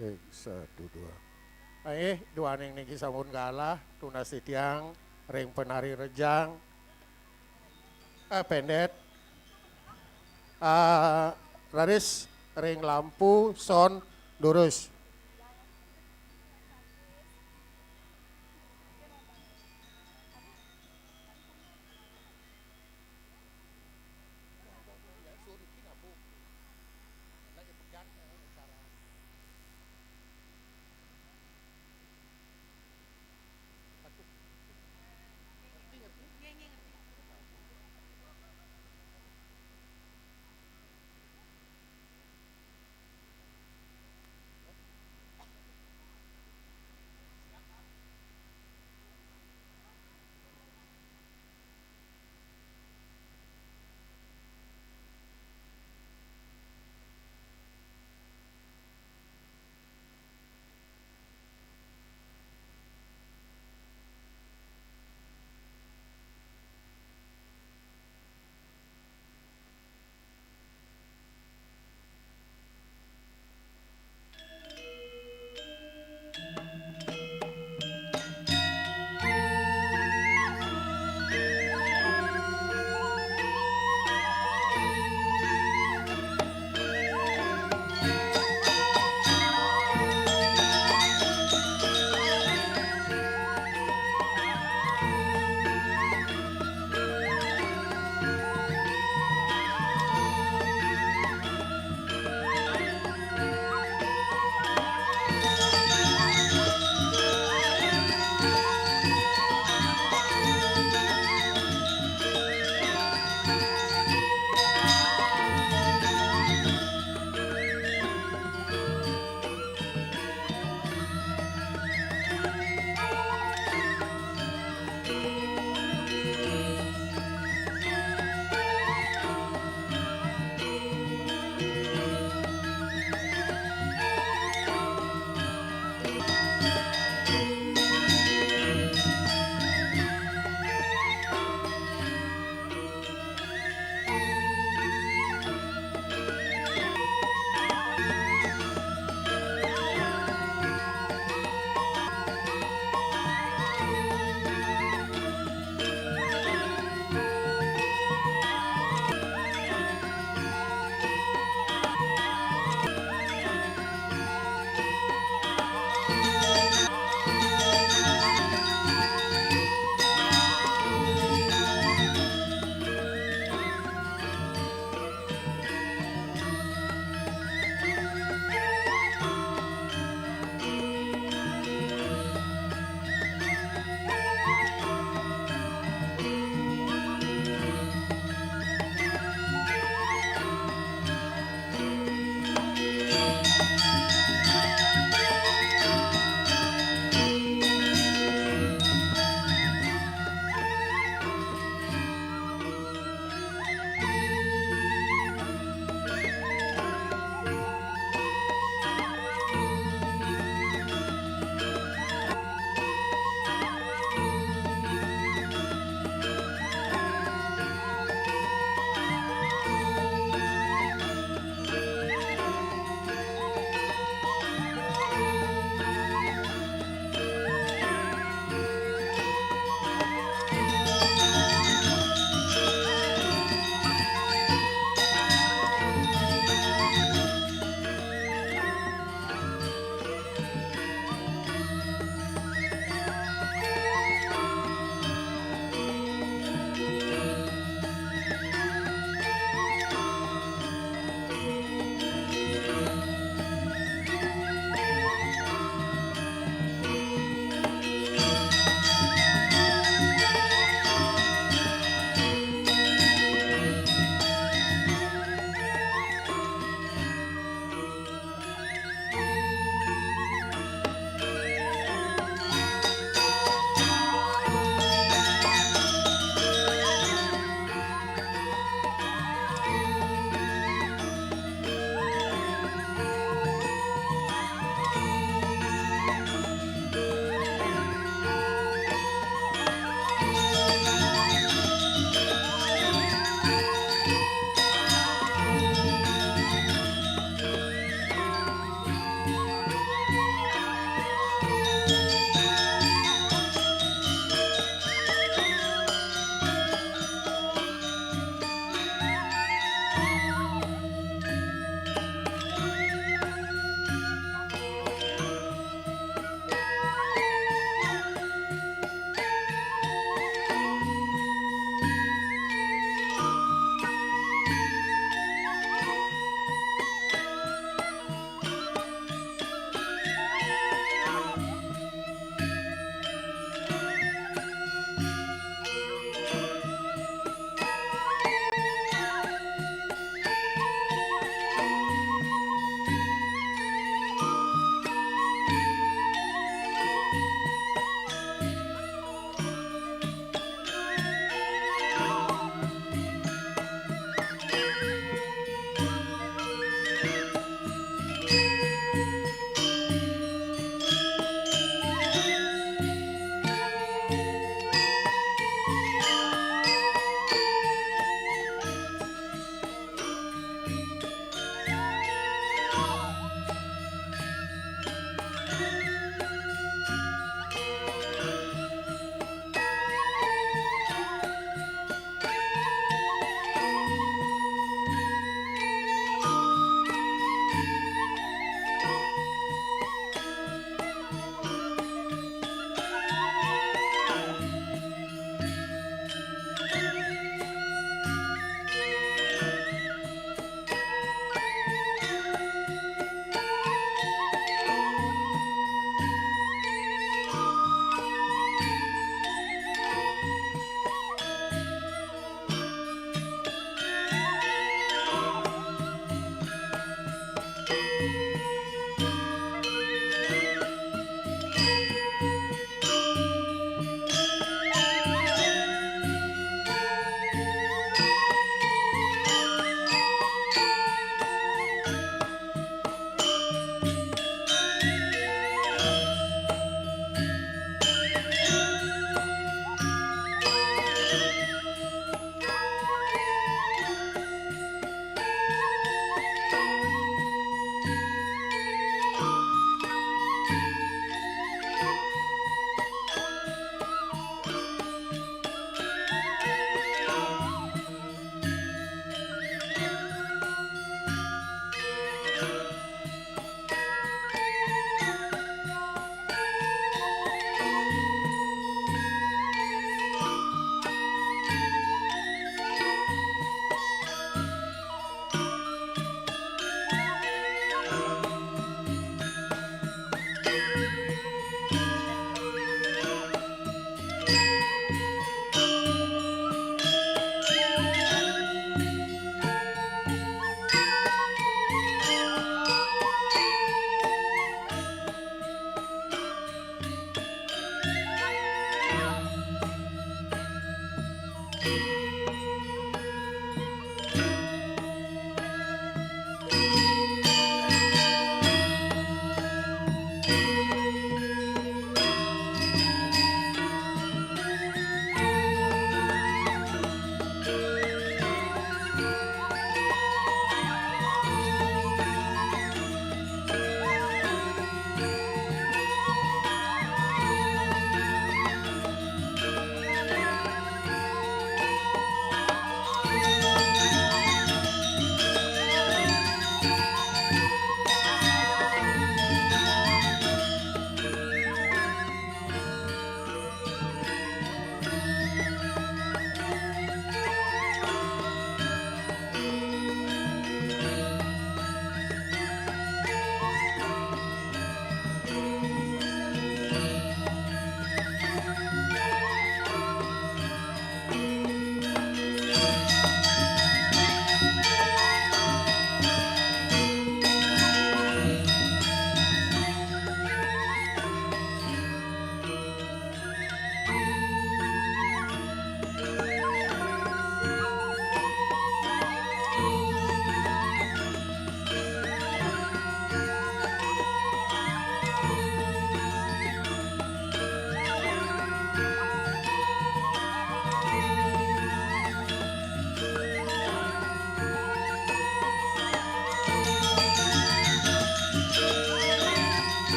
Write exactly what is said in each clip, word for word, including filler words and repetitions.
Oke, satu, dua. Aih, duaning niki sampun kalah, tunas titiang ring penari rejang. Eh, pendet. Ah, raris ring lampu, sound, durus.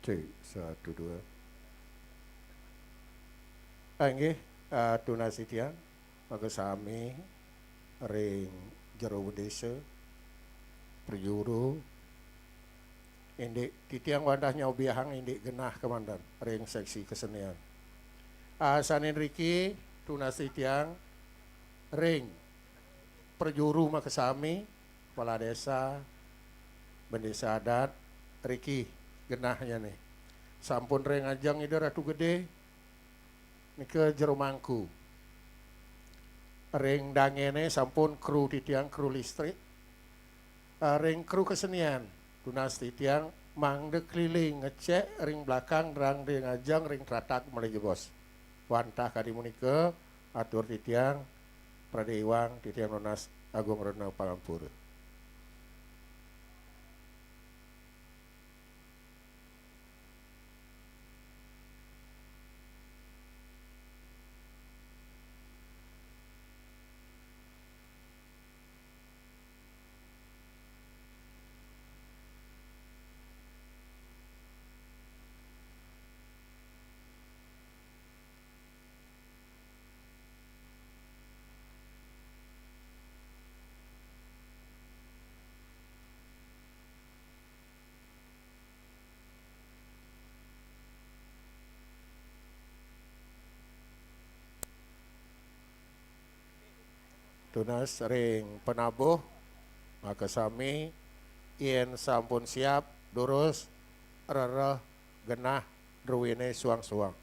Cek, satu, dua. Ah, inggih, ah, tunas titiang, makasami ring jero desa, prajuru, indik titiang wantah nyobiahang indik genah kamanten ring seksi kesenian. Ah, sané riki tunas titiang ring prajuru makasami, kepala desa, bendesa adat, riki genahnyané. Sampun ring ajeng Ida Ratu Gedé, nika jero mangku. Ring dangéné sampun kru titiang, kru listrik. Ah, ring kru kesenian, tunas titiang mangda keliling ngecek ring belakang, ring, ring ajeng, ring tratag malih jebos. Wantah kadi punika, atur titiang, pradé iwang, titiang nunas agung rena pangampura. Tunas ring penabuh, makasami, yén sampun siap, durus, rereh, genah, druéné suang-suang.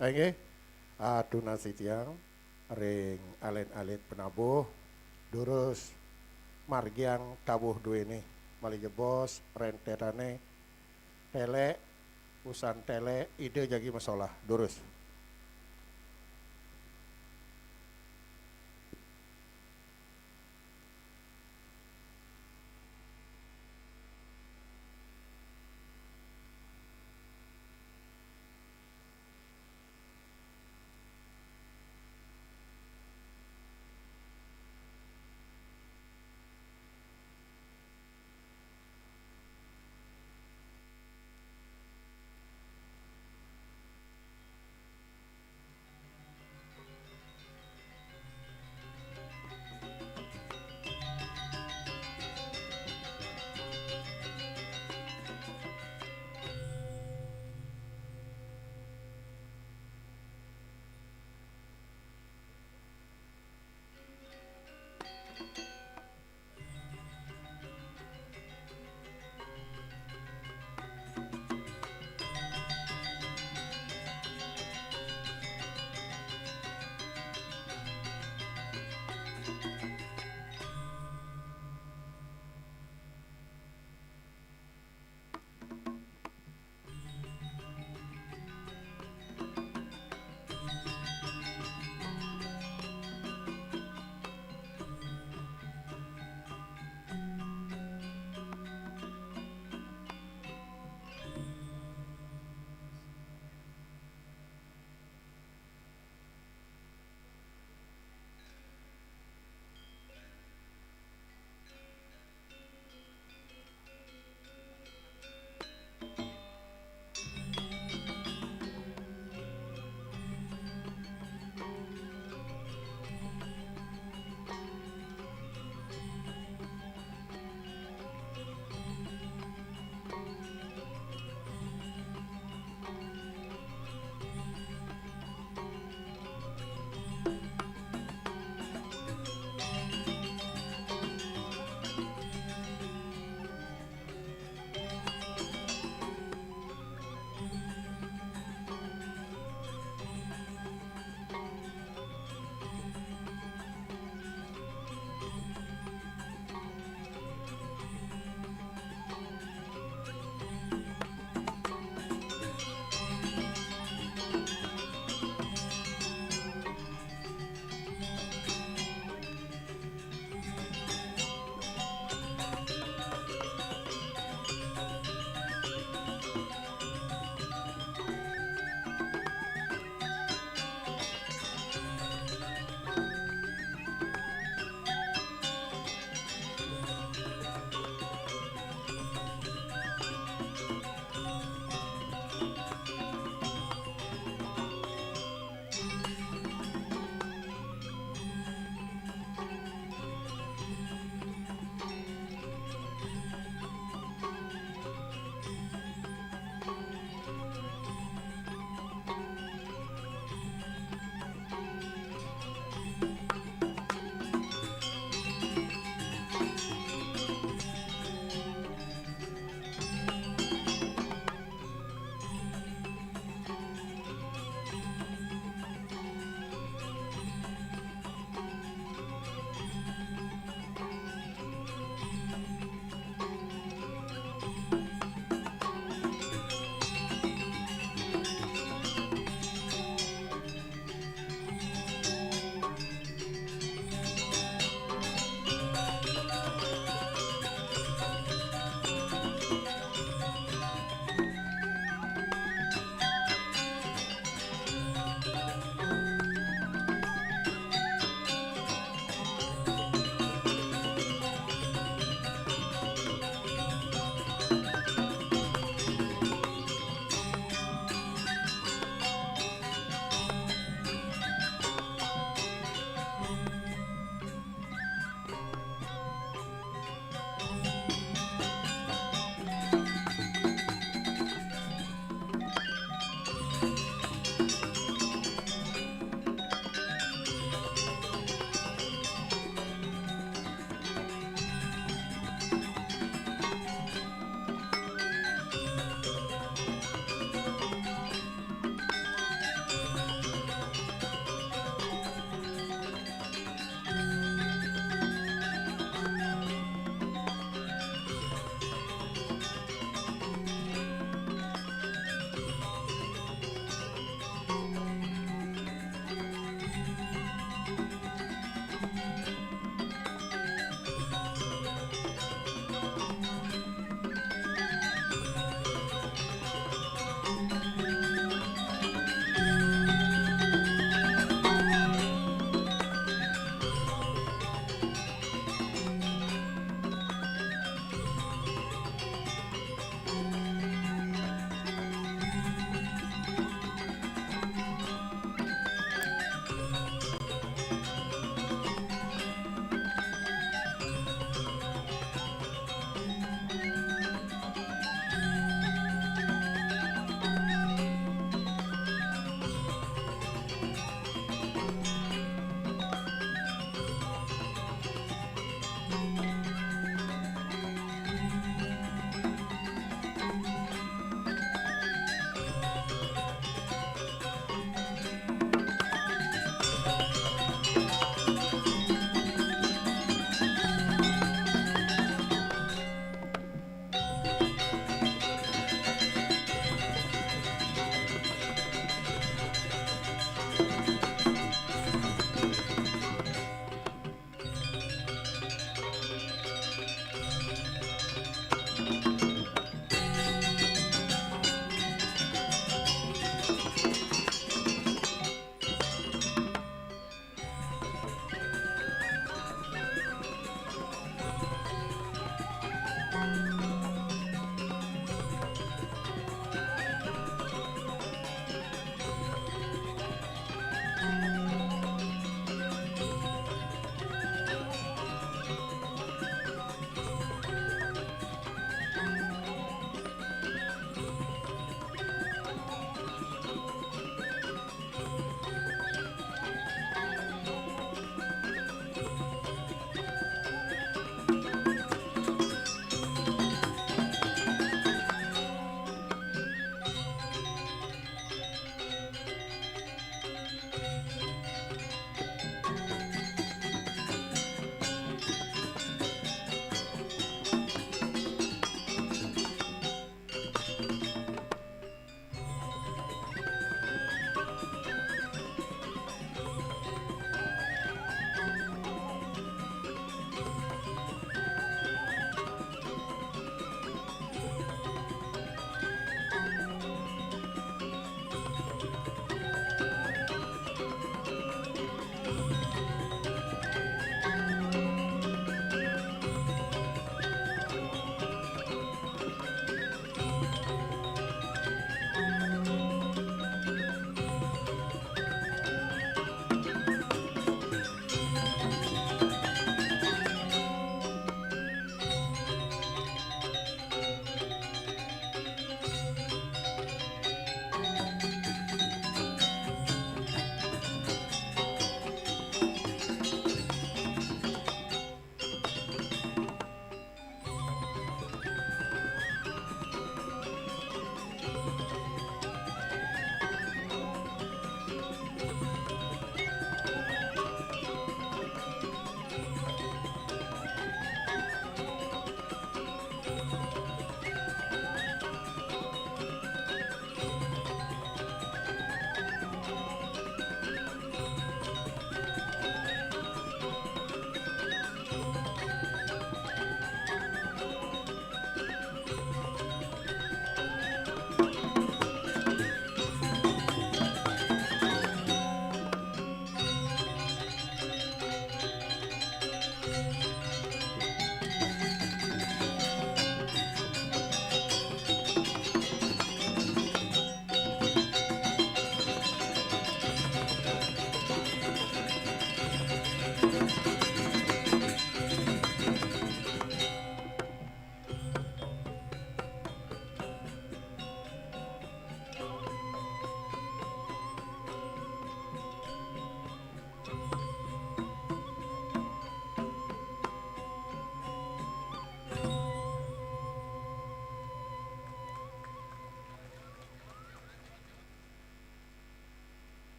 Inggih, atur nasi tiang ring alit-alit penabuh, durus margiang tabuh duéné, malih jebos rentétané, télék, usan télék, Ida jagi masolah, durus.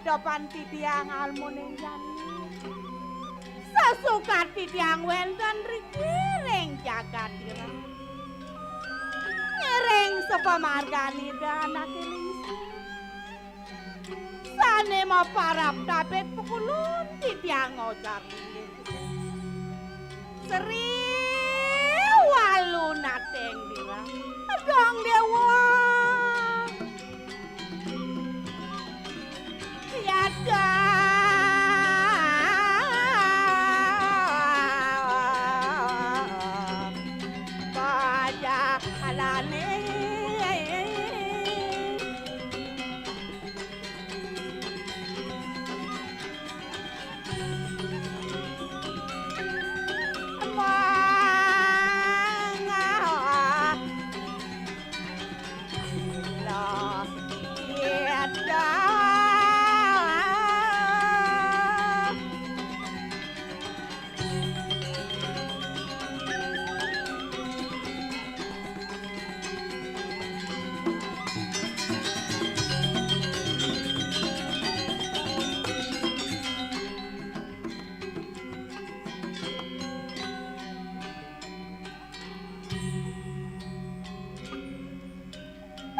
Depan titiang almuning jani. Sasukat titiang wénten riki ring jagat Tirang. Ngiring sapamargan Ida anaké lingsir. Sané maparab tabik pakulun titiang ngojar linggih. Sri Walunating Tirang. Dong Déwa. Yada. Pajakalane. Mangga.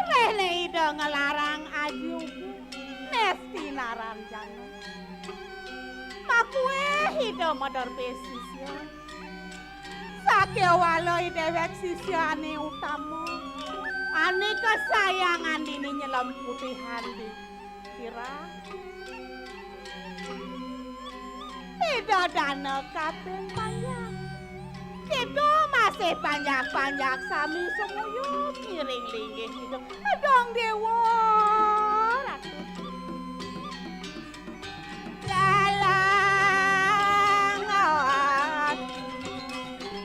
Rene Ida nglarang aji ugi Nesti Naranjana. Makuwih Ida maderbe sisya. Sakéwala I déwék sisyané utama. Ané kasayangan dini nyelem putihan di Kira. Ida dana kaping panjak. Kita masih panjak-panjak sami sumuyub ngiring linggih Ida. Dong Déwa Ratu. Lalang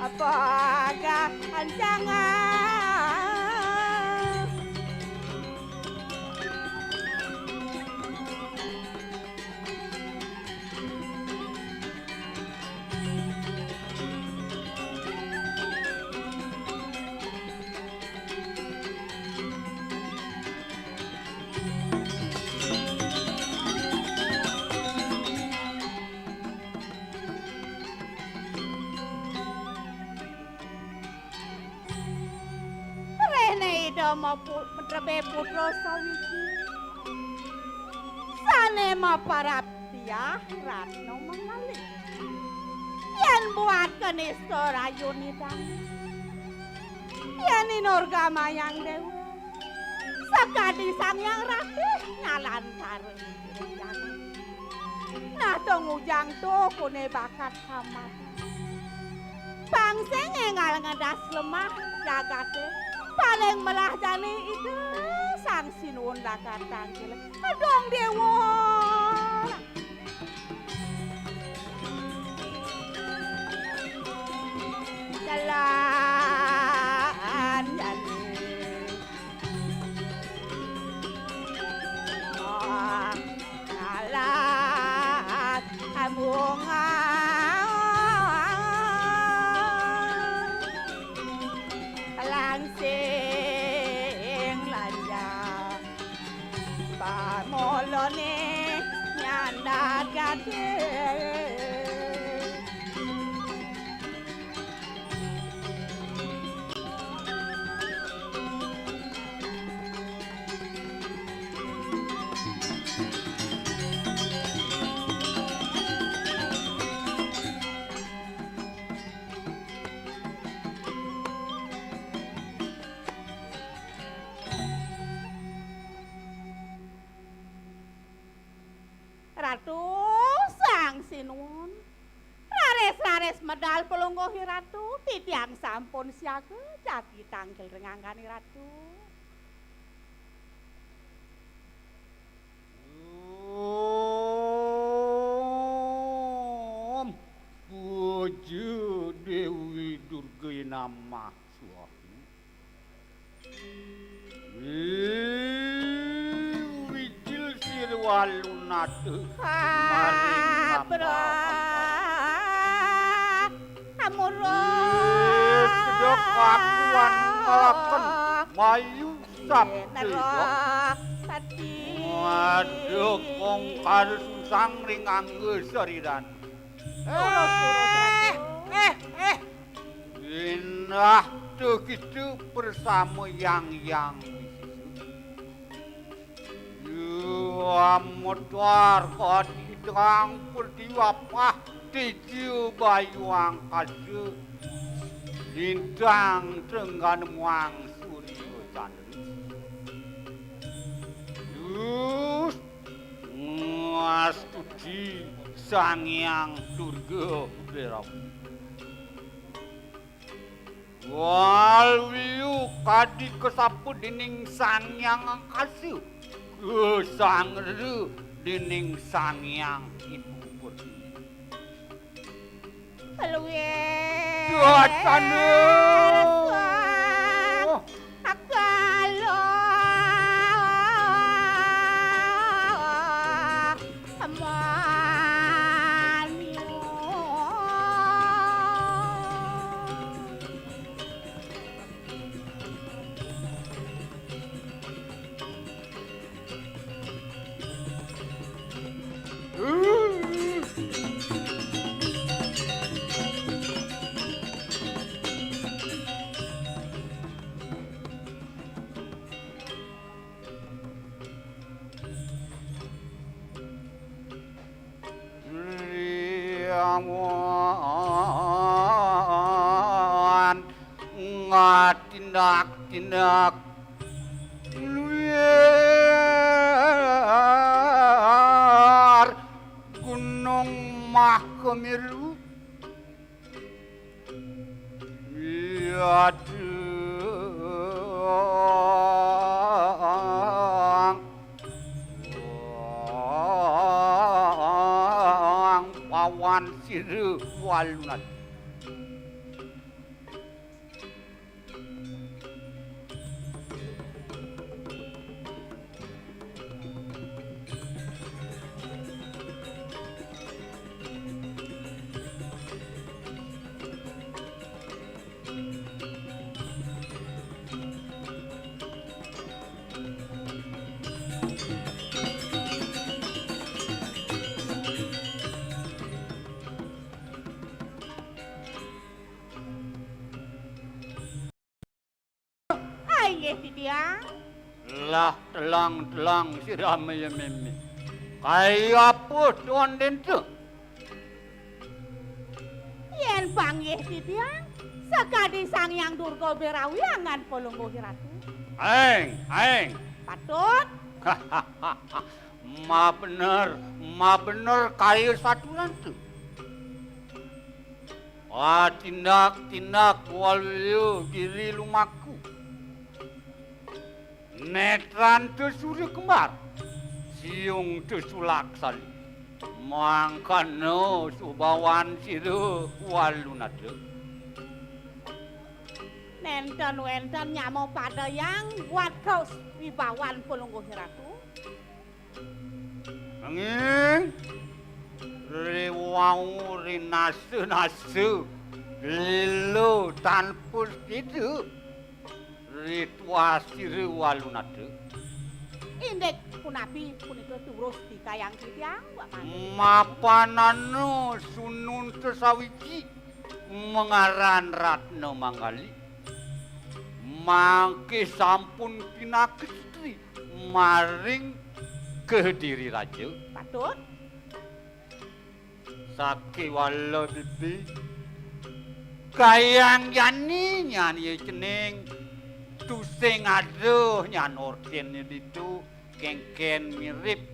apa gak ancangan. Rene Ida mapu-, maderbe putra sawiji. Sané maparab tiah Ratna Mangali. Yén buat kanista rayuné dangu. Yén inurgamayang déwa. Sakadi Sang Hyang Ratih ngalantara. Nah, to ngujang to kone bakat sambat. Pang sing enggal ngedas lemah jagate. Paling melah jani Ida Sang Sinuwun lakar tangkil. Dong Dewa. Jalan jani. Alat bunga langsing lanjang pamolone nyandak gade. Ratu Sang Sinuwun. Raris-raris medal Palungguh I Ratu, titiang sampun siaga jagi tangkil ring anggan I Ratu. Om Puja Dewi Durga Namah Swaha. Wijil sira walunata maring Abra. Amura. Sedek kakuan ngelaken mayu sabda. Sati. Aduh, kong karususang ring angga sariran. Eh, eh, eh. Inah tuh gitu bersama yang yang wisisu. Yamodar kadidang pertiwapah tiju bayu angkasa. Lintang trenggan muang surya candra. Yus, ngastuti Sang Hyang Durga Berawi. Waluya kadi kasapa dening Sang Hyang Angkasa, kasangra dening Sang Hyang Ibu Pertiwi. Luwih. Suasana. Akala. Aman. Riawan ngatindak-tindak luar Gunung Mahkamiru. Yadang pawan sira walunat. Ah, inggih titiang. Lah telang-telang sira maya meme. Kaya apa tuan dente? Yen panggih titiang, sakadi Sang Hyang Durga Berawi angan Palungguh Ratu. Aeng, aeng. Patut. Ma bener, ma bener kaya saturan tu. Ah, tindak-tindak waluya giri lumaku. Netran te surya kembar, siung te sulaksali. Mangkana subawan sira walunata. Nenten wenten nyama padayang buat kaus wibawan Palungguh Ratu. Nanging riwau rinasa-nasa lila tanpa sida ritual sira walunata. Indik punapi punika turus dikayang titiang, Wak Mantri? Mapanana sununta sawiji mangaran Ratna Manggali. Mangke sampun pinaka istri maring Kediri Raja. Patut. Sakéwala bibi kayang jani nyan ya cening tusing ada nyan ordenné ditu kéngkén mirip.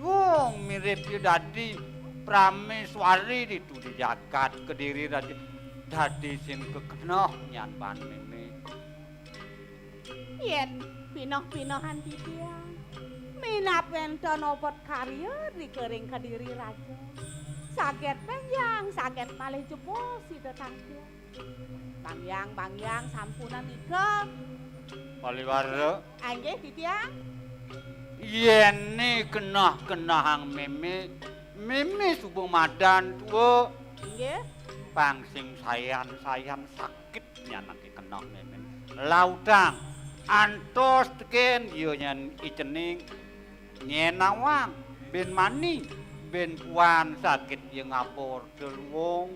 Wong mirip ya dadi praméswari ditu di jagat Kediri Raja. Dadi sing kekeneh nyan ban mémé. Yén pinoh-pinohan titiang, minab wénten obot karya rika ring Kediri Raja. Sagét bénjang, sagét malih jebos sida tangkil. Bangyang, bangyang, sampunang nika. Paliwara. Inggih, titiang. Yéné kenah-kenahang mémé, mémé suba madan tua. Inggih. Pang sing sayan-sayan sakit nyanake kenah mémé. Lautang antos tekén ya nyan i cening. Nyén nawang, bén mani, bén puan sakit ya ngapor telung.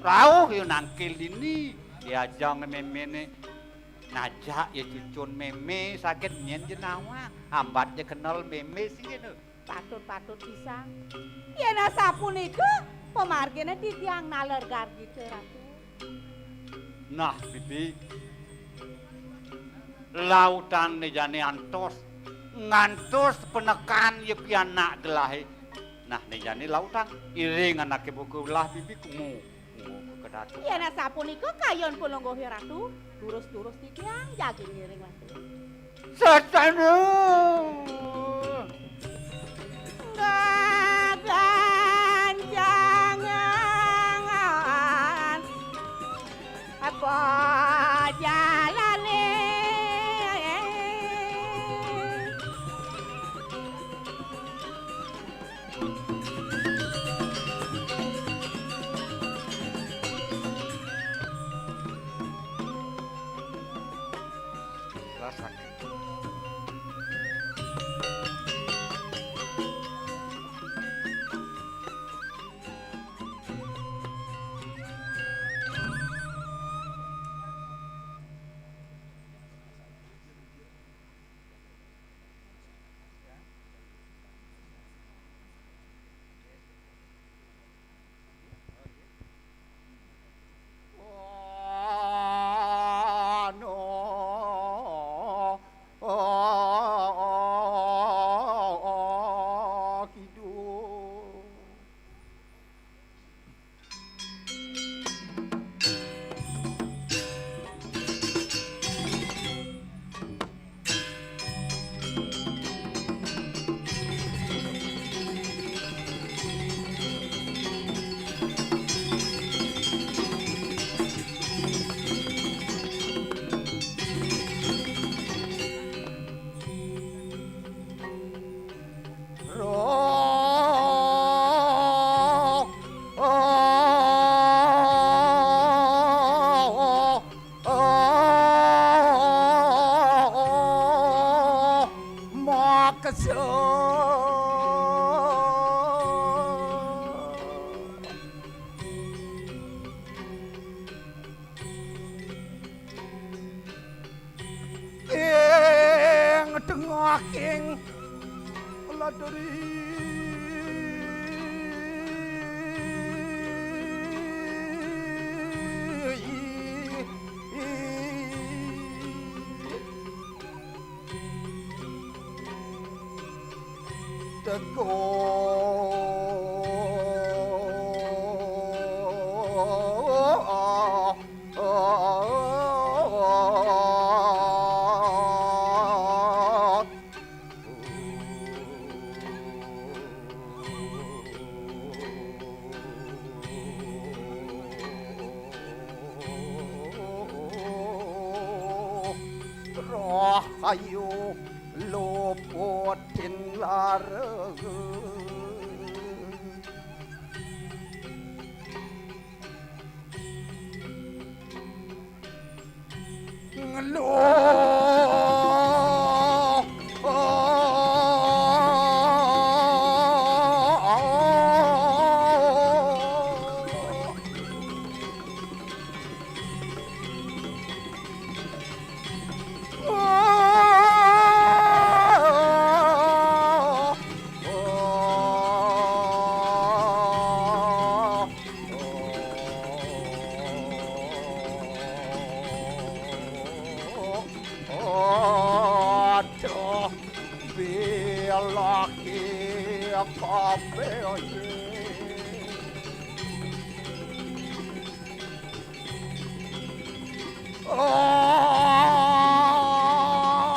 Rauh ya nangkil dini, diajang méméné. Najak ya cucun mémé sakit nyén ja nawang, ambat ja kenel mémé sing kéné. Patut-patut pisan. Yén asapunika pamarginé titiang naler gargita, Ratu. Nah, Bibi. Lautang né jani antos, ngantos penekan ya pianak gelahé. Nah, né jani lautang iring anaké buka ulah, Bibi, kumu, kumu ka Datu. Yén asapunika kayun Palungguh Ratu, durus-durus titiang jagi ngiring, Ratu. Sasana. Gagancangan apa jalané. Rasake. Maksa. Ing tengahing ladri. Teka. Rahayu luput tin lara. Ngeluh. Aduh, bilaki kabéh.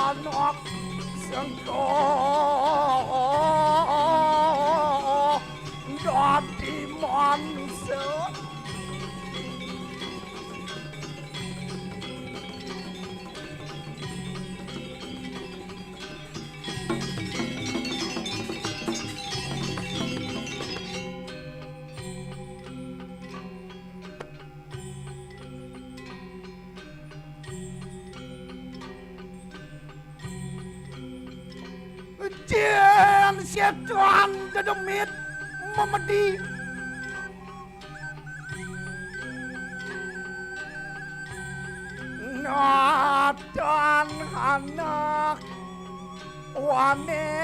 Anak sengko dadi manusia. Setan dedemit memedi. Natan anak wane.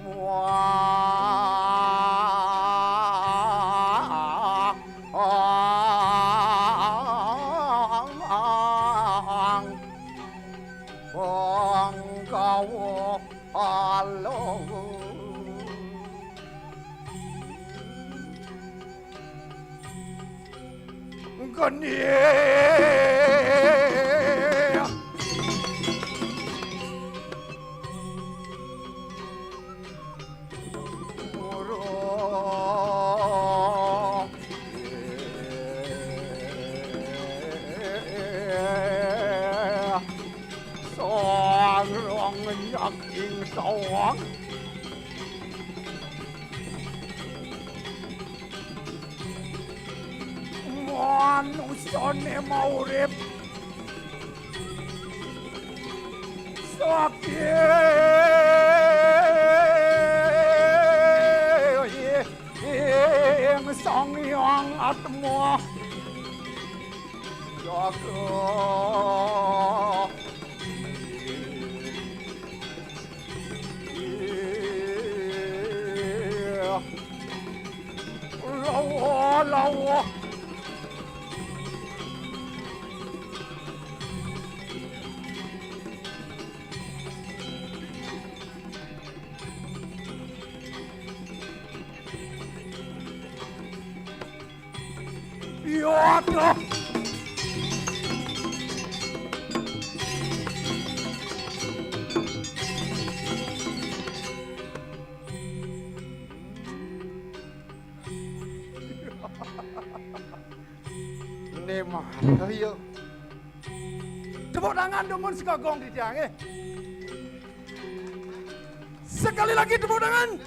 Muang Bangkawa Along. Geni. Sang rong nyak ing sawang. Manusane maurip saking Sang Hyang Atma Jaga. Lawa, lawa. Ya, aduh. Né mara ya. Tepuk tangan dumun sekagong titiangé. Sekali lagi tepuk tangan.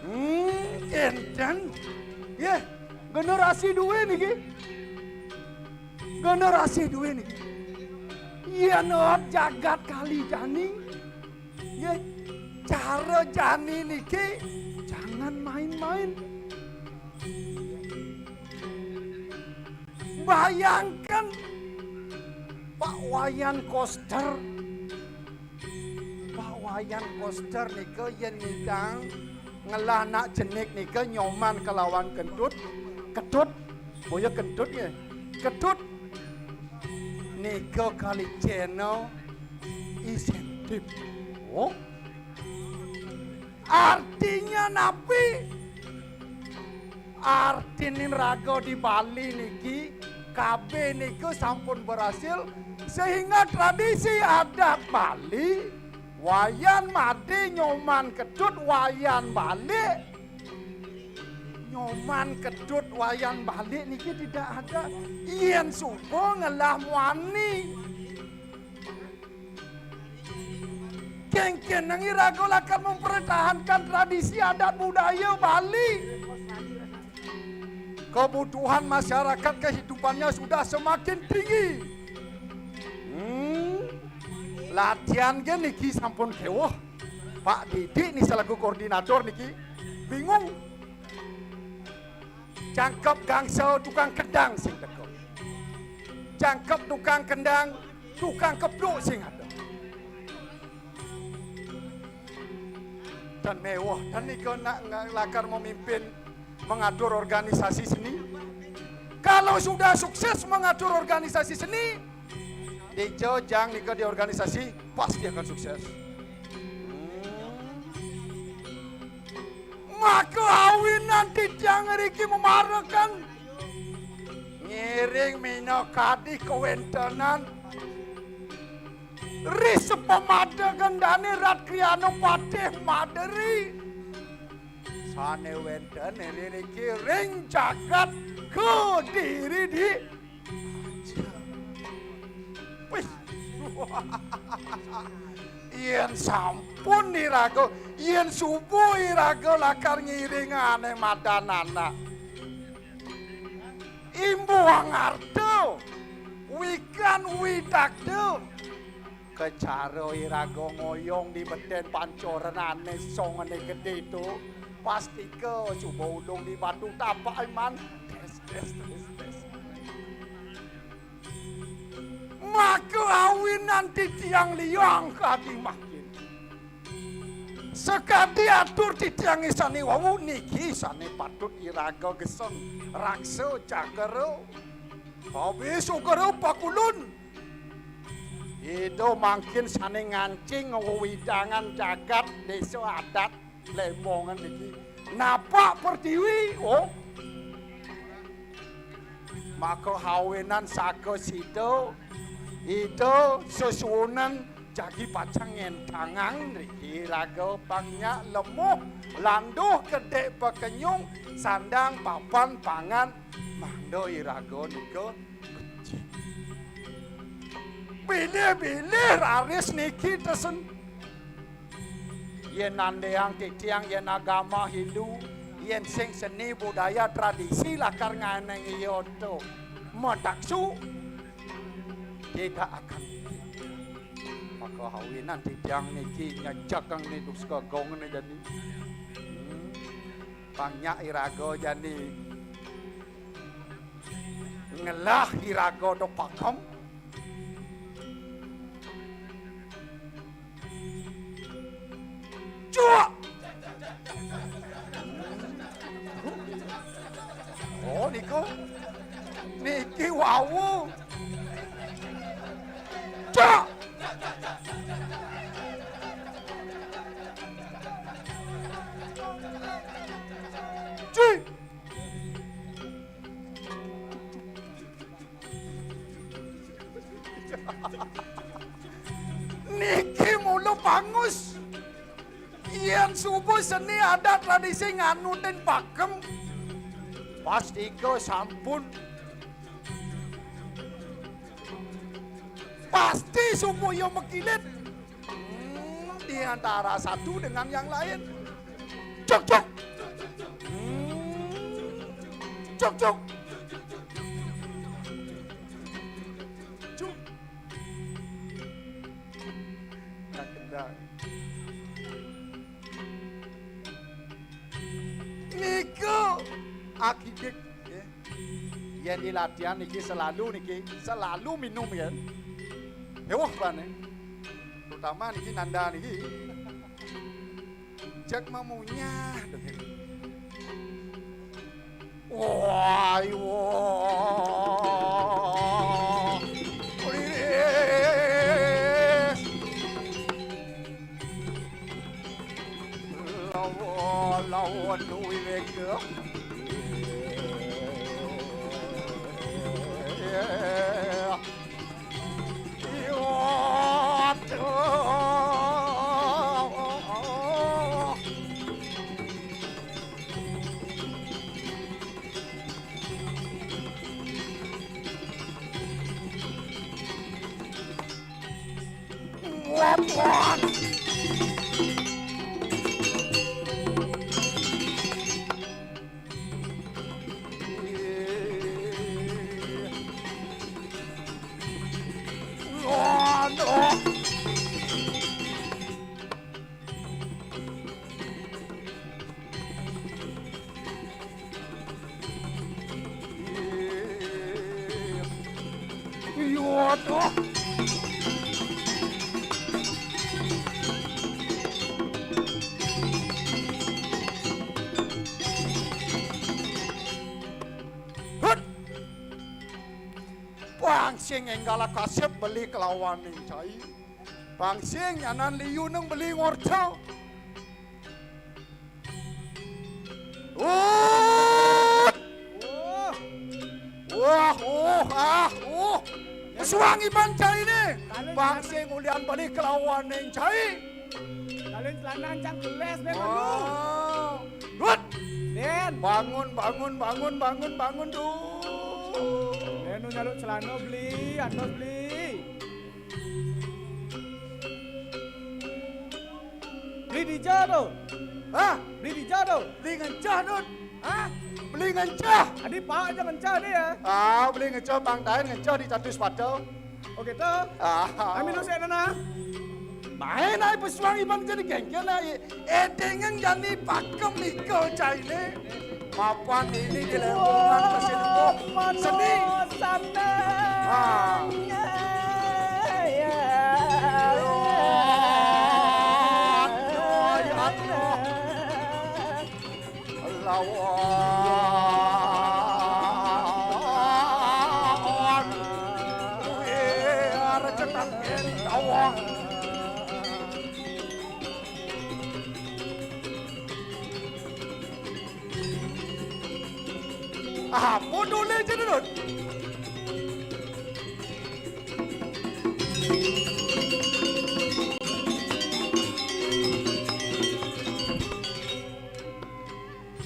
Hmm, kénten. Yéh, generasi dué niki. Generasi dué niki. Yén jagat kali jani. Yéh, cara jani niki jangan main-main. Bayangkan Pak Wayan Koster. Pak Wayan Koster nika yén nyidang ngelah anak cenik nika Nyoman kelawan Kentut. Ketut, boya Kentut nggih. Ketut nika kali channel insentif. Oh. Artinya napi? Artinin raga di Bali niki, kabeh niku sampun berhasil, sehingga tradisi adat Bali, Wayan Madé Nyoman Ketut Wayan Balik, Nyoman Ketut Wayan Balik niki tidak ada. Yén suba ngelah muani. Kéngkén nang iraga lakar mempertahankan tradisi adat budaya Bali. Kebutuhan masyarakat kehidupannya sudah semakin tinggi. Hmm. Latihan gé niki sampun kéweh. Pak Didik ni selaku koordinator niki bingung. Jangkep gangsal tukang kendang sing teka. Jangkep tukang kendang, tukang kepluk sing ada. Dan mewah, dan nika nak nga-, lakar memimpin mengatur organisasi seni. Kalau sudah sukses mengatur organisasi seni, dija jang nika di organisasi, pasti akan sukses. Hmm. Maka awinan titiang ngriki memaraken ngiring minakadi kawentenan ri sapamadegan Dane Rat Kriana Patih Maderi sane wenten ririki ring jagat Kediri di Wis. Yén sampun iraga, yén suba iraga lakar ngiring ané madan anak. Imbuh Angarta, Wikan Widagda. Kacara iraga ngoyong di beten pancoran ané songané gedé to. Pastika suba ulung di batu tapak iman. Tes, tes, tes, tes. Maka awinan titiang liang kadi mangkin. Sakadi atur titiangé sané wau niki sané patut iraga geseng raksa cakra. Habis ugra pakulun. Ida mangkin sané ngancing wewidangan jagat désa adat Lembongan niki. Napak pertiwi, oh. Maka awinan saka sida, ida sesuunan jagi pacang ngentangang niki raga pang nyak lemuh, landuh kedék pakenyung, sandang papan pangan, mangda iraga nika becik. Bilih-bilih raris niki tesen. Yén nandéang titiang, yén agama Hindu, yén sing seni budaya tradisi lakar nganeng iya to mataksu, tidak akan mungkin. Maka awinan titiang niki nyejekang ni duska gong ni jani. Hmm. Pang nyak iraga jani. Ngelah iraga do pakem. Cuak! Oh, niku. Niki wau. Cuak! Cih! Niki mula pangus. Yén suba seni adat tradisi nganutin pakem, pastika sampun. Pasti suba iya makilit. Hmm, di antara satu dengan yang lain. Cuk, cuk. Hmm. Cuk, cuk. Cuk. Nah, kendang. Niku akikik, nggih. Yén di latihan niki selalu niki, selalu minum yén. Hewah bane. Terutama niki nanda niki. Cek mamunyah. Wah, wah. Liris. Lawa, lawa, duwi wega. Iya, aduh. Iya, aduh. Hut. Pang sing énggal kasép beli kelawan ning cai. Pang sing nyanan liu nang beli ngorta. Wah! Wah, uh, ah, uh. Suang iban cai né. Bang sing ulian balik kelawan ning cai. Kalin celana cang geles, Ben, aduh. Wah. Rut. Den. Bangun, bangun, bangun, bangun, bangun, duh. Den, nu nyaluk celana beli, antos beli. Beli dija to. Hah? Beli dija to. Beli ngenca, Dut. Hah? Beli ngenca. Adi pak aja ngenca adi ya. Ah, beli ngenca, Bang Daen ngenca di catus pato. Oh gitu. Ah. Amin usik nana. Main ai pesuang iban jadi gengkel ai. Edengeng jani pakem iko caine. Mapan ini di lembungan kesilko seni. Ah. Aduh, aduh. Lawan. Wih, recetan lawan. Apa dole je, Dut?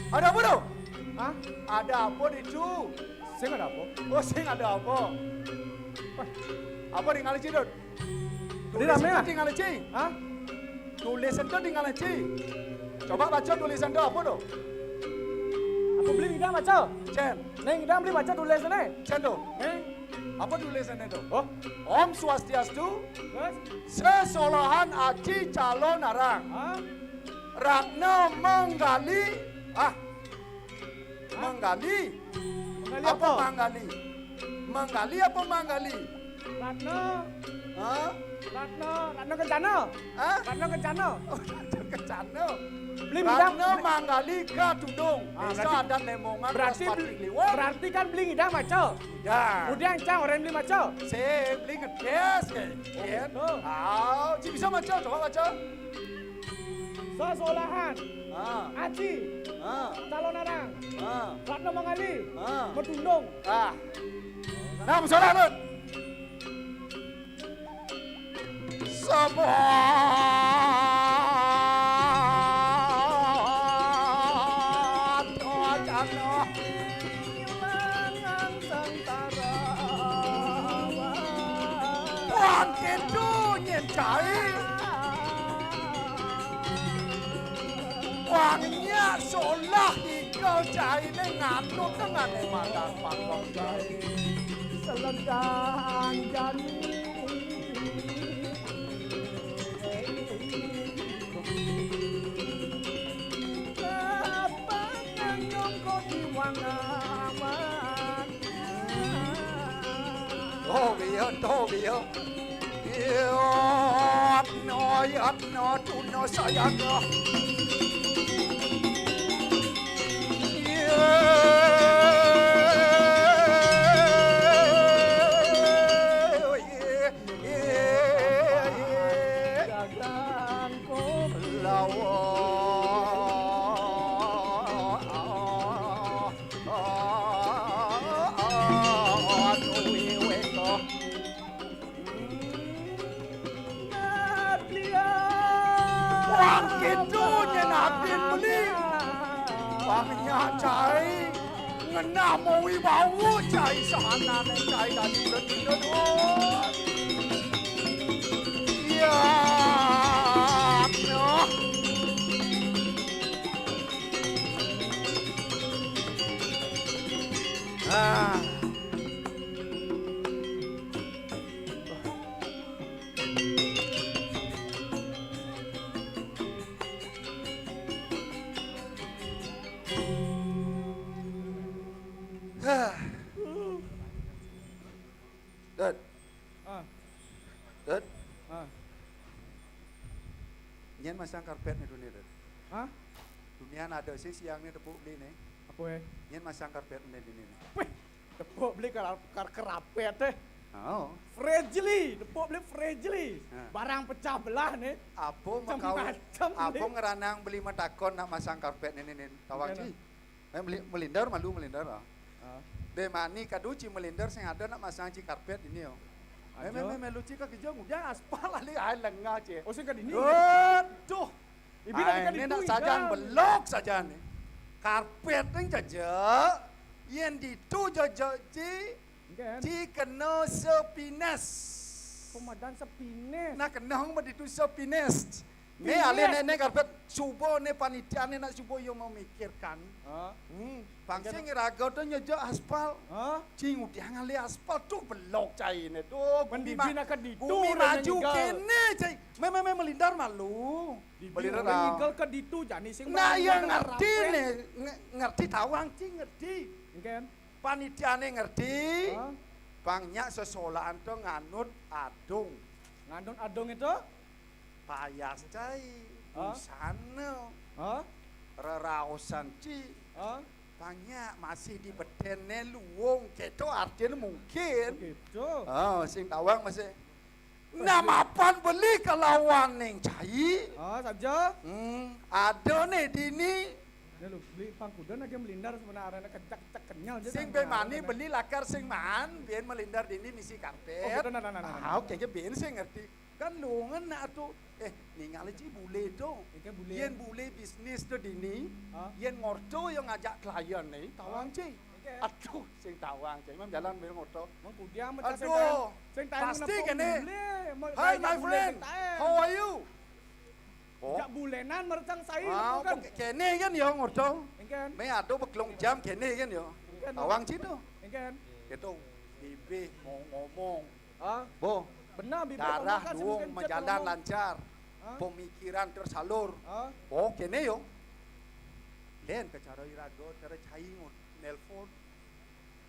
Ada apa tu? Hah? Ada apa ditu? Sing ada apa? Oh, sing ada apa? Wah. Apa tinggal ci, Dut? Ini rame, ah? Tinggal ci. Hah? Tulisan tu tinggal ci. Coba baca tulisan tu apa tu? Apa beli ngidang baca? Cen. Ning ngidang beli baca tulisan ni. Cen tu. Ning. Apa tulisan tu? Oh. Om Swastiastu. Terus? Sesolahan aci calon arang. Hah? Ratna manggali. Ah. Hah? Manggali. Manggali apa? Apa manggali? Manggali apa manggali? Ratna. Hah? Ratna, Ratna Kencana. Hah? Ratna Kencana. Oh, Ratna Kencana. Beli Ratna bidang, beli Manggali ka Tudung. Ah, Desa berarti, adat Lemongan, berarti Kelas Patih Kliwon. Berarti kan beli ngidang maca. Ngidang. Kemudian cang orang beli maca. Sing beli ngedes ke. Oh, gitu. Ah, ci bisa maca, coba maca. Sesolahan. Ah. Aci. Ah. Calon arang. Ah. Ratna Manggali. Ah. Matundung. Ah. Nah, masalah, Dut. Semua. Wah, gitu nyen cai. Wah, nyak solah ikal cai ne nganut dengan madan pakon cai. Selendang jani. Apa kanyong kau diwang amat? Oh, biya, to, biya. Yatna, yatna, tuna sayaga. Lawa. Anu wiweka. Wah, gitu nyen adin beli. Wah, nyak cai. Ngenah mawibawa cai sahanane cai dadi betina duun. Ya, nah. Ah. Hah. Dut. Ah. Dut. Ah. Nyen masang karpet ne dunia, Dut. Hah? Dunia ada sih siang ne tepuk beli ne. Apa, eh? Nyen masang karpet ne dunia ne. Weh, tepuk beli kar-, kar-, karpet, eh. Oh. Fragile, tepuk beli fragile. Hah. Barang pecah belah ne. Apa makau, macam-macam apa ni. Ngeranang beli matakon nak masang karpet ne, ne, ne. Tawang ci. Eh, meli-, melindar malu melindar lah. Ah. Deh mani kadu ci melindar sing ada nak masang ci karpet ini yo. Meh, meh, meh, meh, lu ci ka kija ngujang aspal ali ai lenga ci. Oh, sing ka dini. Aduh. Ibi nak ai, ka ne ditu nak sajan ijang. Belok sajan ne. Karpet ning jaja. Yen ditu jaja ci. Engken. Ci kena sepines. Pemadan sepines. Nah, kena hong ditu sepines. Né alih né, né karepé suba né panitiané nak suba ya memikirkan. Hah? Hmm, pang sing raga to nyejek aspal. Hah? Cing udah ngalih aspal to belok cainé to. Bumi ma-, bumi maju kéné cai. Mé, mé, mé melindar malu. Melindar. Ngiga ka ditu jani sing. Nah, ya ngerti né, nge-, ngerti tawang cing ngerti. Engkén. Panitiané ngerti. Hah? Pang nyak sesolahan to nganut adung. Nganut adung itu? Payas cai, hah? Busana, hah? Reraosan ci, hah? Pang nyak masih di bedéné luung, kéto artiné mungkin. Kéto. Oh, sing tawang masih. Nah, mapan beli kalawan ning cai. Oh, saja. Hmm, ada né dini. Né lu, beli pangkuda lagi melindar sebenarnya kecak-kecak kenyal aja. Sing bé mani beli lakar sing maan, biyen melindar dini misi karpet. Oh, gitu, nah, nah, nah, nah, nah. Ah, oke, oke, biyen sing ngerti. Kan lu ngena tuh. Eh, ningal ci bule to. Ike bule. Yén bule bisnis to dini, hah? Yén ngorta ya ngajak klien né, tawang ci. Oke. Aduh, sing tawang ci. Imam jalan bé ngorta. Mengkudiang mecah sing. Aduh, taen, sing taen pasti menepung kéné. Bule, mo-, hi, ngajak my bule friend. Sing taen. How are you? Oh. Jak bulenan merecang sai. Ah, kan? Kéné kan ya ngorta. Engkén. Mé ada beglong jam kéné kan ya. Engkén. Tawang ci to. Engkén. Gitu. Bibih mau ngomong. Ah, bo. Benar, bibir darah ngomong kan duung, semakin majalan lancar. Hah? Pemikiran tersalur. Hah? Oh, kéné yo. Lén ke cara iraga, cara cai ngut-, nelpon.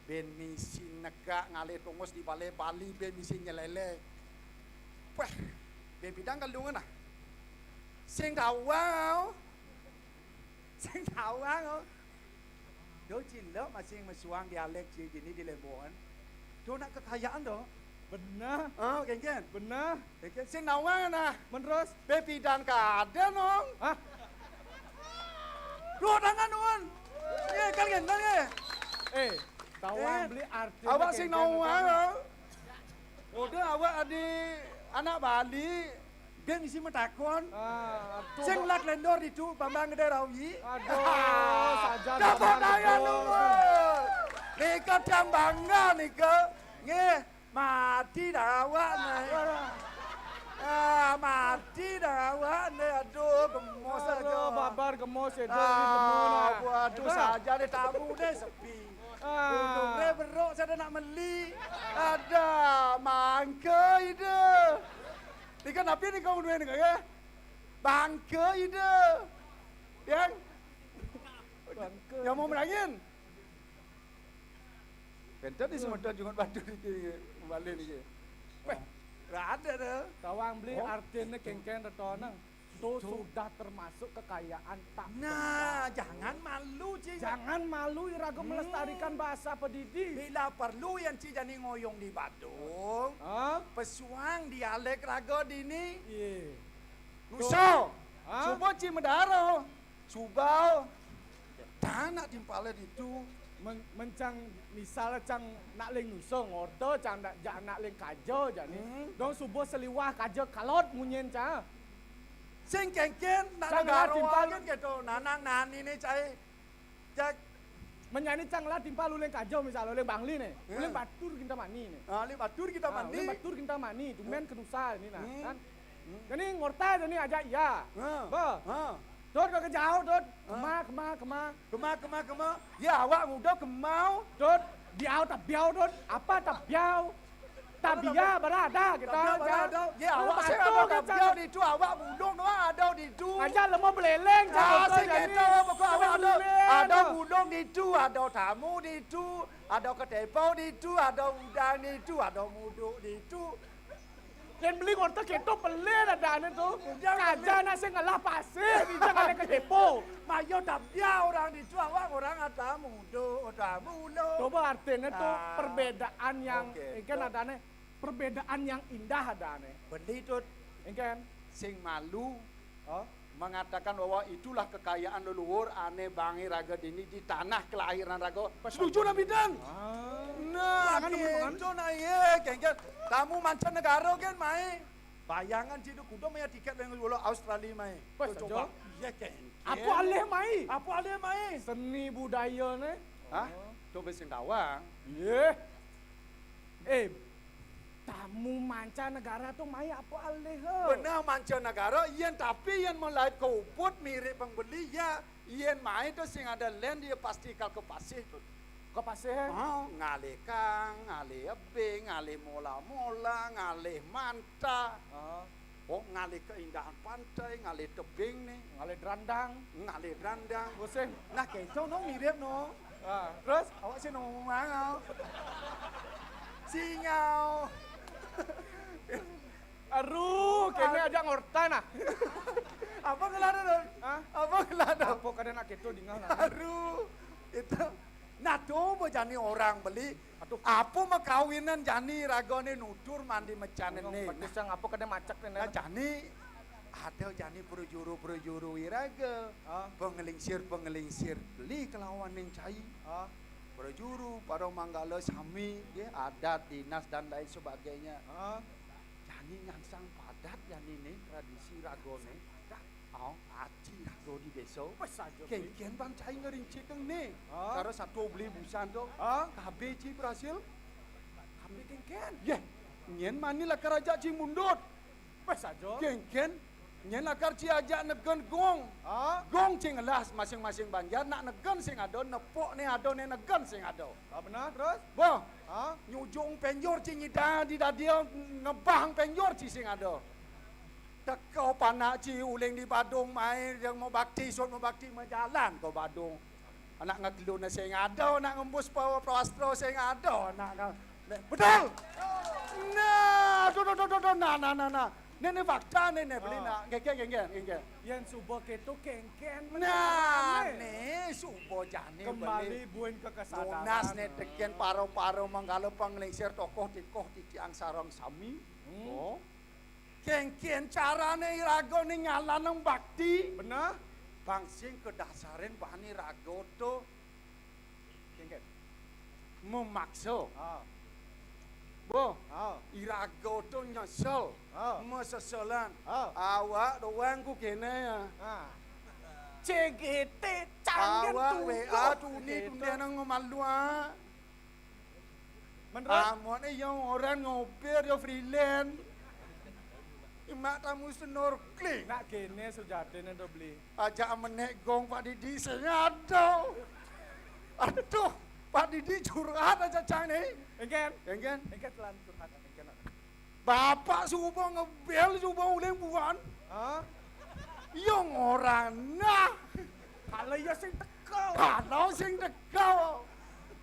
Bén misi negak ngalih tongos di balé Bali, bén misi nyelele. Wah, bén bidang kalungan ah. Sing tawang. Sing tawang, oh. Do cilok masing mesuang dialek ci dini di Lembongan. Do nak kekayaan do. Benar. Ah, kénkén. Benar. Kénkén. Sing nawang nah. Menerus. Bé pidan kadén, Ong. Hah? Do tangan, Ong. Yé, kan kénkén, yé. Eh, tawang beli arti awak sing nawang, Ong. Udah awak adi anak Bali. Bén isi matakon. Ah, aduh. Sing lak lendor ditu, Bambang Gedé Rawi. Aduh, saja. Tepuk tangan dulu. Nika tiang bangga nika. Nggih, mati dah awak nih. Ah, mati dah awak nih. Aduh, gemos aja. Aduh, babar gemos itu. Ah, waduh, saja deh tamu deh sepi. Ah. Untung deh beruk saya nak meli. Ada mangke ide. Nika napi nika uduh nika ya? Bangke ida. Yang? Bangke. Yang mau merangin. Penten di semeton jungut batu niki, kembali niki. Weh, ora ada dah. Tawang beli artinya kénkén retonang. Itu sudah termasuk kekayaan tak. Nah, jangan malu, Ci. Jangan malu, iraga melestarikan bahasa Pedidi. Bila perlu yang Ci jani ngoyong di Badung, hah? Pesuang dialek raga dini. Iya. Nusa. Hah? Suba ci medara. Subau. Tanak timpale ditu. Men-, mencang misal cang nak ling nusa ngorta cang nak, ja-, nak ling kaja jani. Hmm. Dong suba seliwah kaja kalot munyin cang. Sing kénkén nak negara timpal kan gitu. Nanang nani ne cai. Jak. Menyani cang lah timpal uling kaja misal uling Bangli ne. Ya. Uling Batur Kintamani ne. Ah, uling Batur Kintamani. Ah, uling Batur Kintamani. Dumen kenusa ini nah, hmm, kan. Hmm. Jani ngorta jani aja iya. Ha. Ba. Ha. Dot ke jauh dot. Ha. Kema, kema, kema. Kema, kema, kema. Ya awak muda kemau. Dot biau tak biau dot. Apa tak biau? Tabia berada kita. Tabia berada. Ya awak saya ada tabia di itu awak bulung doang ada di itu. Aja lemah beleleng. Asik kita pokok awak ada. Ada bulung di itu, ada tamu di itu, ada ketepau di itu, ada udang di itu, ada muduk di itu. Yén beli ngorta kéto pelih adané to. Kaja nak sing ngelah pasir, ija ngalih ka depo. Mayo tabia orang ditu, awak orang ada mudo, ada mulo. Coba artinya to perbedaan yang, oke, engkén adané perbedaan yang indah adané. Beli to. Engkén. Sing malu. Oh. Mengatakan bahwa itulah kekayaan leluhur ané bangé raga dini di tanah kelahiran raga. Setuju nang bidang? Ah. Nah, kéto nah yé, kénkén. Tamu mancanegara kan mai. Bayangan ci to kuda maya tiket yang bola Australia mai. Pas coba. Iya, kénkén. Apa alih mai? Apa alih mai? Seni budaya né. Hah? To bé sing tawang. Iya. Eh, Tamu mancanegara to mai apa alih, ha? Beneh mancanegara, yén tapi yén melahit ka Ubud mirip pang beli, ya, yén mai to sing ada lén dia pasti kal ka pasih to. Ka pasih, ha? Ha, ngalih kang, ngalih ebing, ngalih mola-mola, ngalih manta. Ha. Oh, ngalih keindahan pantai, ngalih tebing nih. Ngalih drandang. Ngalih drandang. Pusing. Nah, kéto no mirip no. Ah, terus? Awak sing no mangau. Singau. Aduh, kéné aja ngorta nah. Apa ngelah to, Don? Hah? Apa ngelah to? Apa kadén nak kéto dingeh nah? Aduh, itu. Nah, to bejani orang beli. Aduh. Apa makawinan jani ragané nutur mandi mecan né? Aduh, pedes yang apa kadén macak né? Nah, jani ada jani prajuru-prajuru iraga. Ah. Pengelingsir-pengelingsir beli kelawan ning cai. Ah. Prajuru, para manggala sami, nggih, adat, dinas dan lain sebagainya. Ah. Jani nyangsang padat jani né tradisi ragané. Oh, aji raga di désa. Wis aja, Bli. Kénkén pang cai ngrincikang né. Ah. Karo satua beli busan to. Ah. Kabéh ci berhasil. Kabéh kénkén. Yéh, nyén mani lakar ajak ci mundut. Wis aja. Kénkén, nyén lakar ci ajak negen gong. Ah. Gong ci ngelah masing-masing banjar, nak negen sing ada, nepuk né ada né negen sing ada. Ah, beneh, terus? Boh. Ah. Nyujung pénjor ci nyidang di dadi, ngebah pénjor ci sing ada. Teka panak ci uling di Badung mai, yang mau bakti, sut mau bakti, majalan ka Badung. Anak ngekelun sing ada, anak ngembus pa-, prastra sing ada, anak ka-, né, betul. Nah, tu, tu, tu, tu, tu, nah, nah, nah, nah. Né, né fakta né, né beli nak. Nggih, nggih, nggih, nggih, nggih. Yén suba kéto kénkén. Nah, né, suba jani kembali beli. Buin ke kesadaran. Nunas né tekén paro-paro manggala panglingsir tokoh tikoh titiang sareng sami. Hmm. Oh. Kénkén carané iraga né nyalanang bakti. Beneh. Pang sing kadasarin bani raga to. Kénkén. Memaksa. Ah. Boh. Ah. Iraga to nyesel. Ah. Maseselan. Ah. Awak doang ku kéné ya. Ah. C G T canggih. Awak tuh, W A tuh. Tuni kéto. Tuni nang ngemalu, ah. Menurut amun iya orang ngopir ya freelance. Imak tamu snorkeling. Nak kéné sujatiné to beli. Ajak menék gong Pak Didi sing ada. Aduh, Pak Didi curhat aja cang né. Engkén. Engkén. Engkén telan curhat engkén. Bapak suba ngebel suba uling buan. Hah? Iya ngorang nah. Kalau iya sing teka. Kalau sing teka.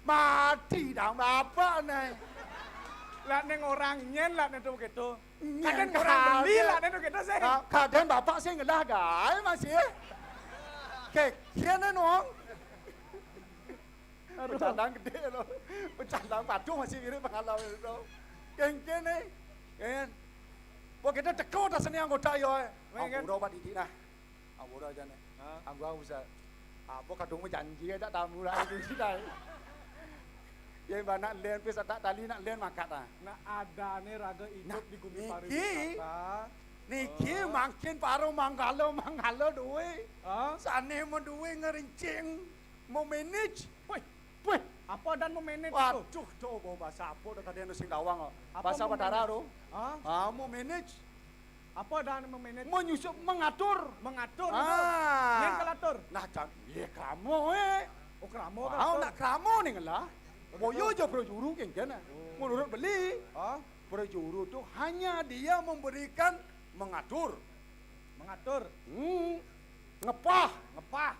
Mati dang bapak né. Lah ning orang nyén lah ning to kéto. Nyén kadén orang beli kadén. Lah ning to kéto sih. Ka-, kadén bapak sing ngelah gaé masih. Kékén nong. Aduh. Pecandang gedé to. Pecandang paduh masih mirip pengalaman to. Kénkén né. Kén. Wah, kita teka ta seni anggota ya. Wéh, kén. Ampura Pak Didi nah. Ampura aja né. Hah? Anggo aku bisa. Apa kadung janji tak tamu lah itu sih dah. Ya, mbak nak lén pis tak tali nak lén makat ah. Nah, adané raga idup di gumi pariwisata. Niki mangkin paro manggala, manggala duwe. Hah? Sané menduwe ngerincing, memanage. Wih, wih, apa dan memanage itu? Waduh, coba bahasa apa dah kadén sing dawang kok. Apa bahasa Batara memanage? Ro. Hah? Ah, memanage. Apa dan memanage? Menyusun, mengatur. Mengatur. Ah. Yang kelatur. Nah, jan, ya krama eh. Oh, krama. Wah, kelatur. Nak krama nih lah. Betul. Boyo aja prajuru kénkén. Oh. Menurut beli. Hah? Prajuru tuh hanya dia memberikan mengatur. Mengatur. Hmm. Ngepah. Ngepah.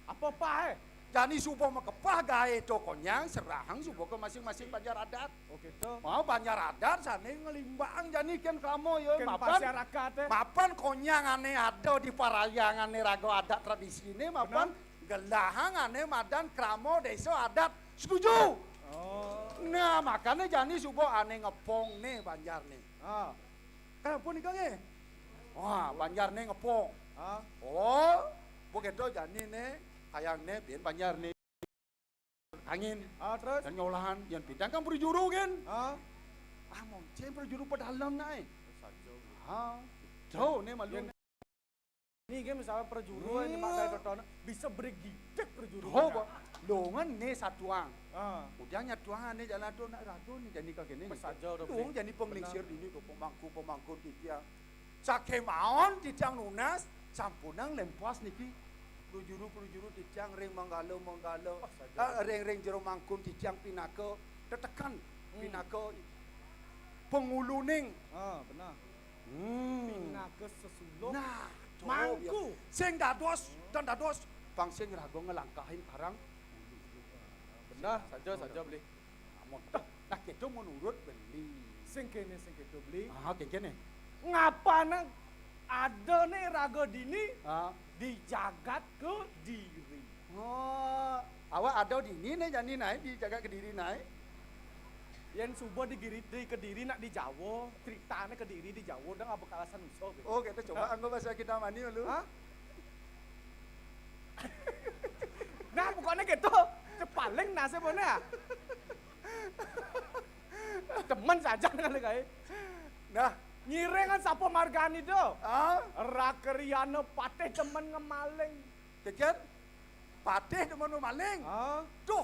Apa pah eh? Jani suba makepah gaé to konyang, serahang suba ke masing-masing banjar adat. Oh, gitu. Mau banjar adat sané ngelimbang jani kén krama ya, kén mapan, masyarakat, eh. Mapan konyang ané ada di parayangané raga adat tradisiné, mapan gelahang ané madan krama désa adat. Setuju? Oh. Nah, makané jani suba ané ngepong né banjar né. Ah. Kan apa nika nggih? Wah, banjar né ngepong. Ah. Oh, begitu jani né, kayang né, bin banjar né. Angin. Ah, terus? Dan nyolahan, yang bidang kan prajuru kan? Ah. Ah, moncén prajuru pedalem naé. Ah, jauh né malu. Yang ini kan misalnya prajuru ini mak gaé totono, bisa bergidek prajuru. Oh, Pak. Longan né satuang. Ah. Udah nyatuang ané jalan to nak raga né jani ka kéné. Pas saja to, Bli. Dong jani panglingsir dini to pemangku-pemangku titiang. Sakémaon titiang nunas, sampunang lempas niki. Prajuru-prajuru titiang ring manggala-manggala. Pas saja. Ah, ring, ring jero mangkun titiang pinaka tetekan, hmm, pinaka panguluning. Ah, benar. Hmm. Pinaka sesuluh. Nah, coba mangku. Ya. Sing dados, dan dados, pang sing raga nglangkahin parang. Benar, saja, saja, Bli. Amun, nah, kéto menurut Beli. Sing kéné, sing kéto, Beli. Ah, kéné. Ngapana adané raga dini, ah, di jagat Kediri? Oh, awak ada dini né jani naé di jagat Kediri naé. Yén suba di Giri-, di Kediri nak di Jawa, critané Kediri di Jawa, udah nggak bakal alasan usah, Beli. Oh, kéto coba, ah, anggo bahasa kita mani lu. Hah? Nah, pokoknya gitu. Cepaling nasib mana? Temen saja kali kae. Nah, ngiringan sapa margane to? Ah? Rakriana Patih demen ngemaling. Kekian? Patih demen ngemaling? Ah? Duh.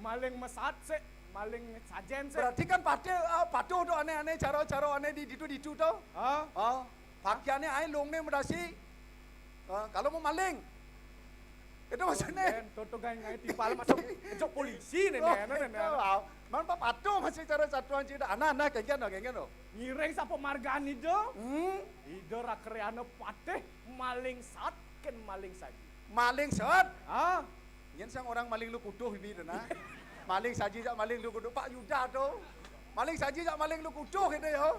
Maling mesat sik, maling sajen sik. Berarti kan Patih, ah, patuh to aneh-aneh cara-cara aneh di ditu-ditu to? Ah? Ah, pakaiannya ae lungne medasi. Ah, kalau mau maling. Itu maksudnya. Yen toto gawe ngae timpal masuk ejok polisi nih, oh, nih, nih, nih. Man patuh masih cara satuan cida. Anak-anak, kengken, kengken. Ngiring sapa margane to? Hmm? Ida Rakriana Patih maling sat, ken maling saji. Maling sat? Ah? Yen sang orang maling lu kuduh ini to, nah. Maling saji sak maling lu kuduh. Pak Yuda to. Maling saji sak maling lu kuduh gitu ya.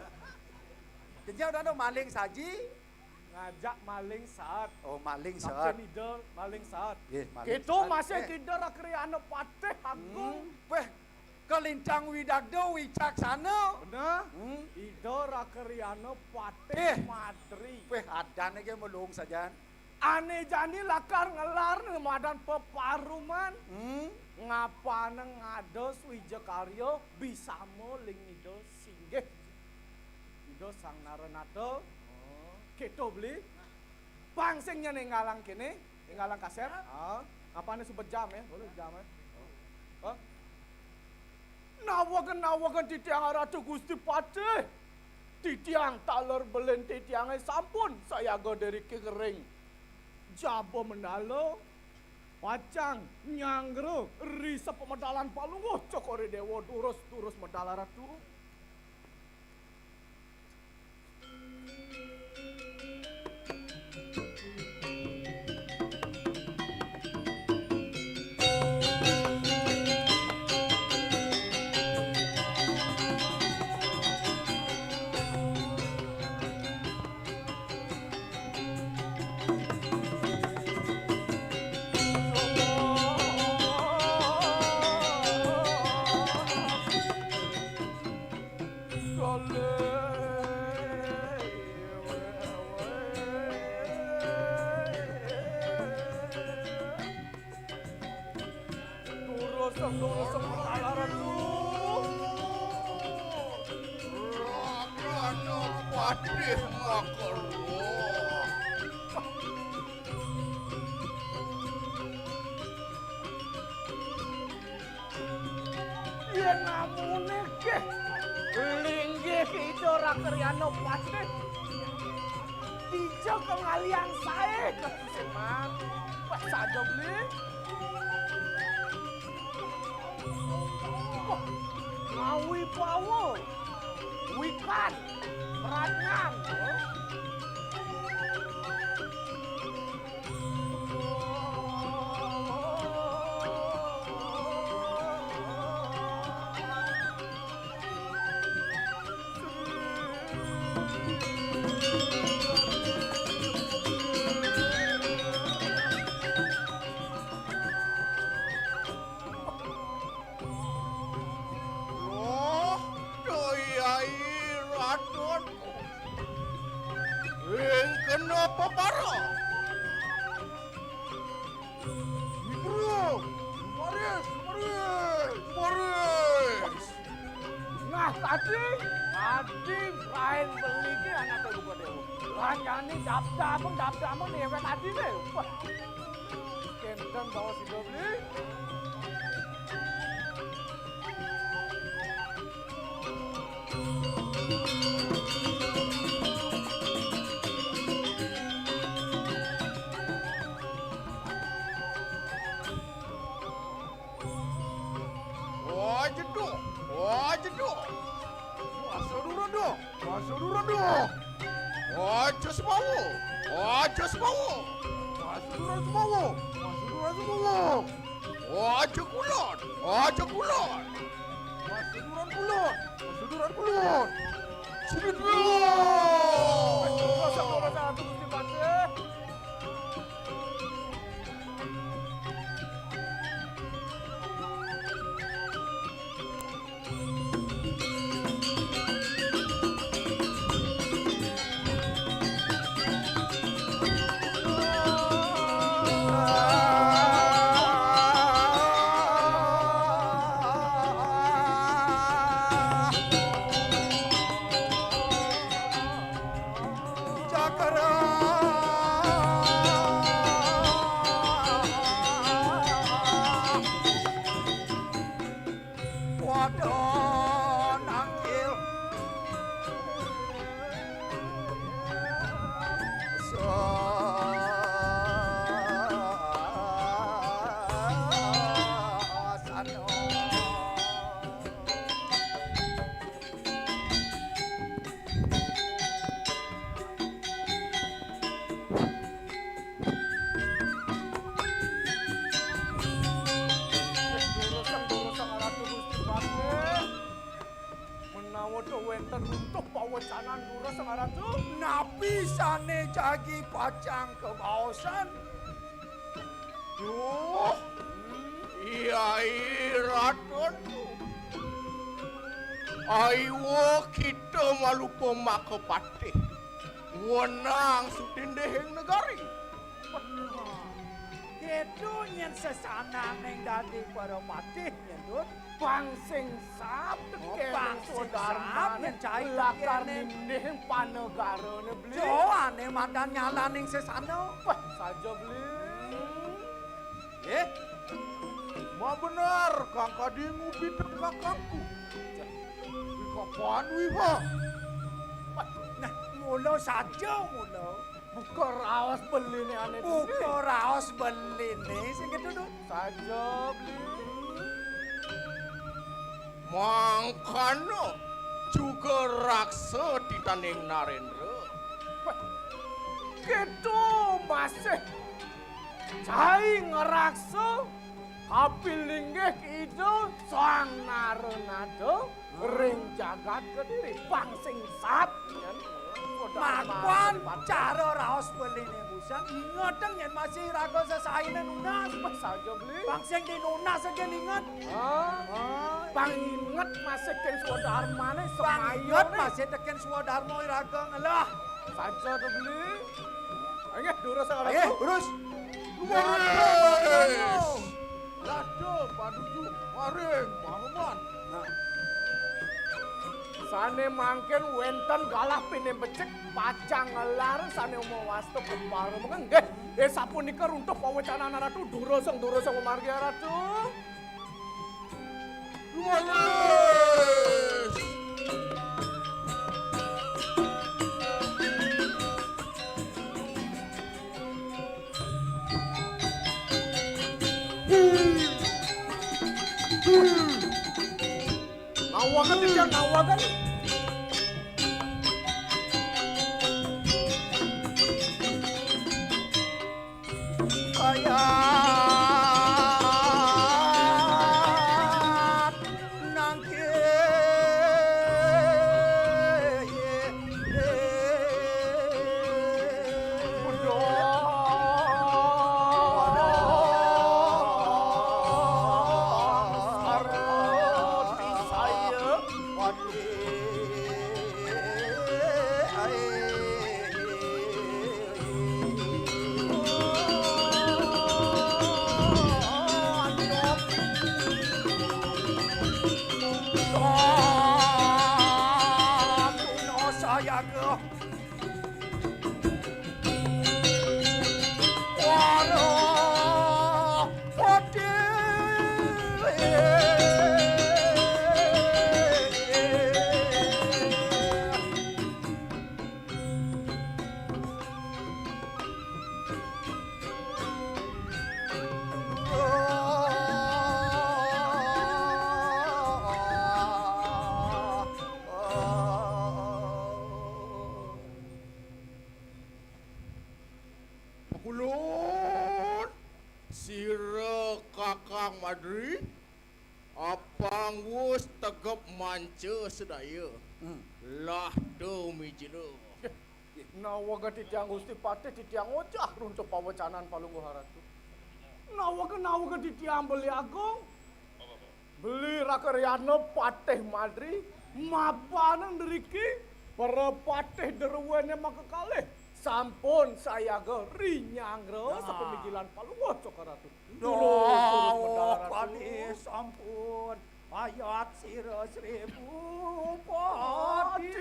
Kejauh dah maling saji. Ngajak maling saat. Oh, maling saat. Tapi ida maling saat. Nggih, maling saat. Kita masih eh, kita Rakriana Patih Agung. Hmm, weh, kelintang widagdo wicaksana. Bener. Hmm. Ida Rakriana Patih eh, Madri. Weh, adan iki melung sajan. Ane jani lakar ngelar madan peparuman. Hmm. Ngapana ngada swija karya bisama ling ida singgih. Ida Sang Naranata. Oh. Keto beli. Pang sing nyane ngalang kene, ngalang kaser. Ah. Apane suba jam ya? Boleh jam ya? Oh. Hah? Nawagen-nawagen titiang Ratu Gusti Patih. Titiang taler belin titiange sampun sayaga deri kengering. Jaba mendala pacang nyanggra ri sepemedalan palungguh Cokore Dewa durus-durus medal Ratu. Durusem, durusem, Ratu. Rakyatnya Patih Makelo. Yen namune nggih linggih Ida Rakriana Patih. Dija kengalian sae ketusin man. Wah, saja beli. Wah, ngawi pawa. Wikan. Pradnyan. Loh, dayai Raden. Ing kenapa para? Ibro, Maris, Maris, Maris. Nah, tadi, tadi Brian beli ke anak ibu kode. Lanyani dapdameng, dapdameng, dewek tadi deh. Wah. Kenten bawa si Dobli. Jeduk. Wah, jeduk. Masa durun dong. Masa durun dong. Aja semawa. Aja semawa. Masa durun semawa. Masa durun semawa. Aja kulon. Aja kulon. Masa durun kulon. Masa durun kulon. Sini dulu. Masa durun satu Gusti Patih. Cakra. Padha nangkil. Sasana. Durusang, durusang, Ratu Gusti Patih. Menawa to wénten runtuh pawecanan durusang, Ratu. Napi sané jagi pacang kabaosan? Duh, Yai Ratu. Aiwa kita malupa makapatih. Wenang sutindihing negari. Kéto nyén sesananing dadi para patih nyén, Dut. Pang sing sap tekén Pang sing sap swadarmané nyén cai lakar tekén nindihing panegarané, Beli. Jo, ané madan nyalaning sesana. Wah, saja, Beli. Eh, mabener kang kadi ngupitang kakangku. Ikapan wiha. Wah, nah, mula saja, mula. Buka raos beliné ané Buka raos beliné sing ketudu. Saja, Beli. Mangkana juga raksa titaning Narendra. Wah, kéto masih cai ngraksa kapilinggih Ida Sang Naranada ring jagat Kediri. Pang sing sat. Makuan cara raos beliné busan, ingetang yén masih raga sesainé nunas. Wah, saja, Beli. Pang sing dinunas saja inget. Ah, ah, pang inget masih kén swadarmané Pang semaya inget né. Masih tekén swadarma iraga ngelah. Saja to, Beli. Ayo, durus, Ratu. Ayo, durus. Durus. Lada panuju maring Panuman. Nah. Sané mangkin wénten galah pinih becik pacang ngelar sané mawasta pepara. Mangkin nggih, eh, sapunika runtuh pawecanan Ratu, durusang, durusang pamargi Ratu. Lumalis. Nawakan, Titiang, nawakan. Kaya nangke. Sayaga. Wara Pati. Madri, apang wus tegep manca sadaya. Hmm. Lah tumijila. Nawega titiang Gusti Patih, titiang ocah runtuh pawecanan Palungguh Ratu. Nawega, nawega titiang Beli Agung. Beli Raka Riana Patih Madri, mapan driki, para patih druéné makakalih sampun sayaga rinyanggra. Nah. Sapamijilan Palungguh Cokor Ratu. Turus, turus medal Ratu. Kadi sampun ayat sira seribu pati.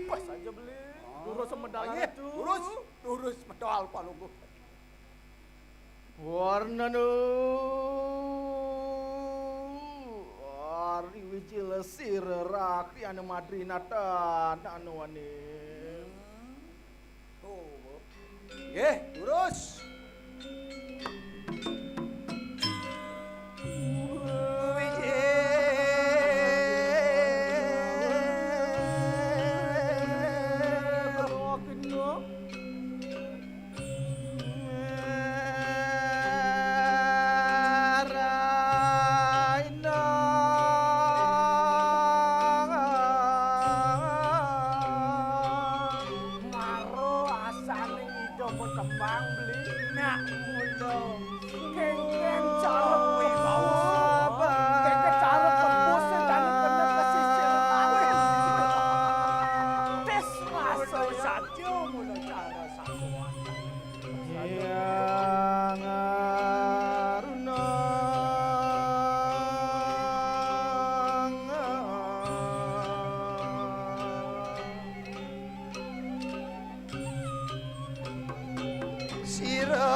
Pas aja Beli. Ah. Turus medal Ratu. Turus, turus medal Palungguh. Warnanu ari wijil sira rakyana madri natan anuane. Hmm. Oh. Nggih, lurus. Wijil. Mara asaning ida makembang Beli. Nak mula. Kéngkén cara wibawa. Kéngkén cara tembus sing dadi kena pesisir. Tis rasa saja mula cara satuan. Hyang Aruna. Sira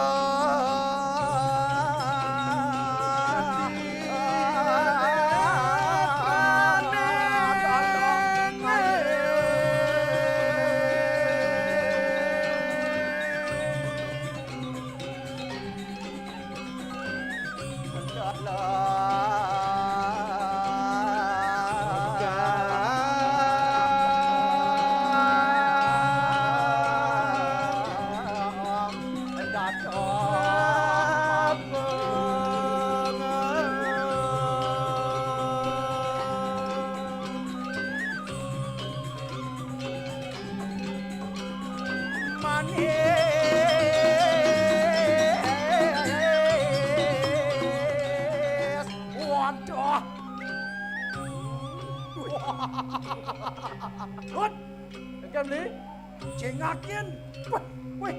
Manis. Waduh. Hut. Engken, Beli. Jengakin. Wah, wih.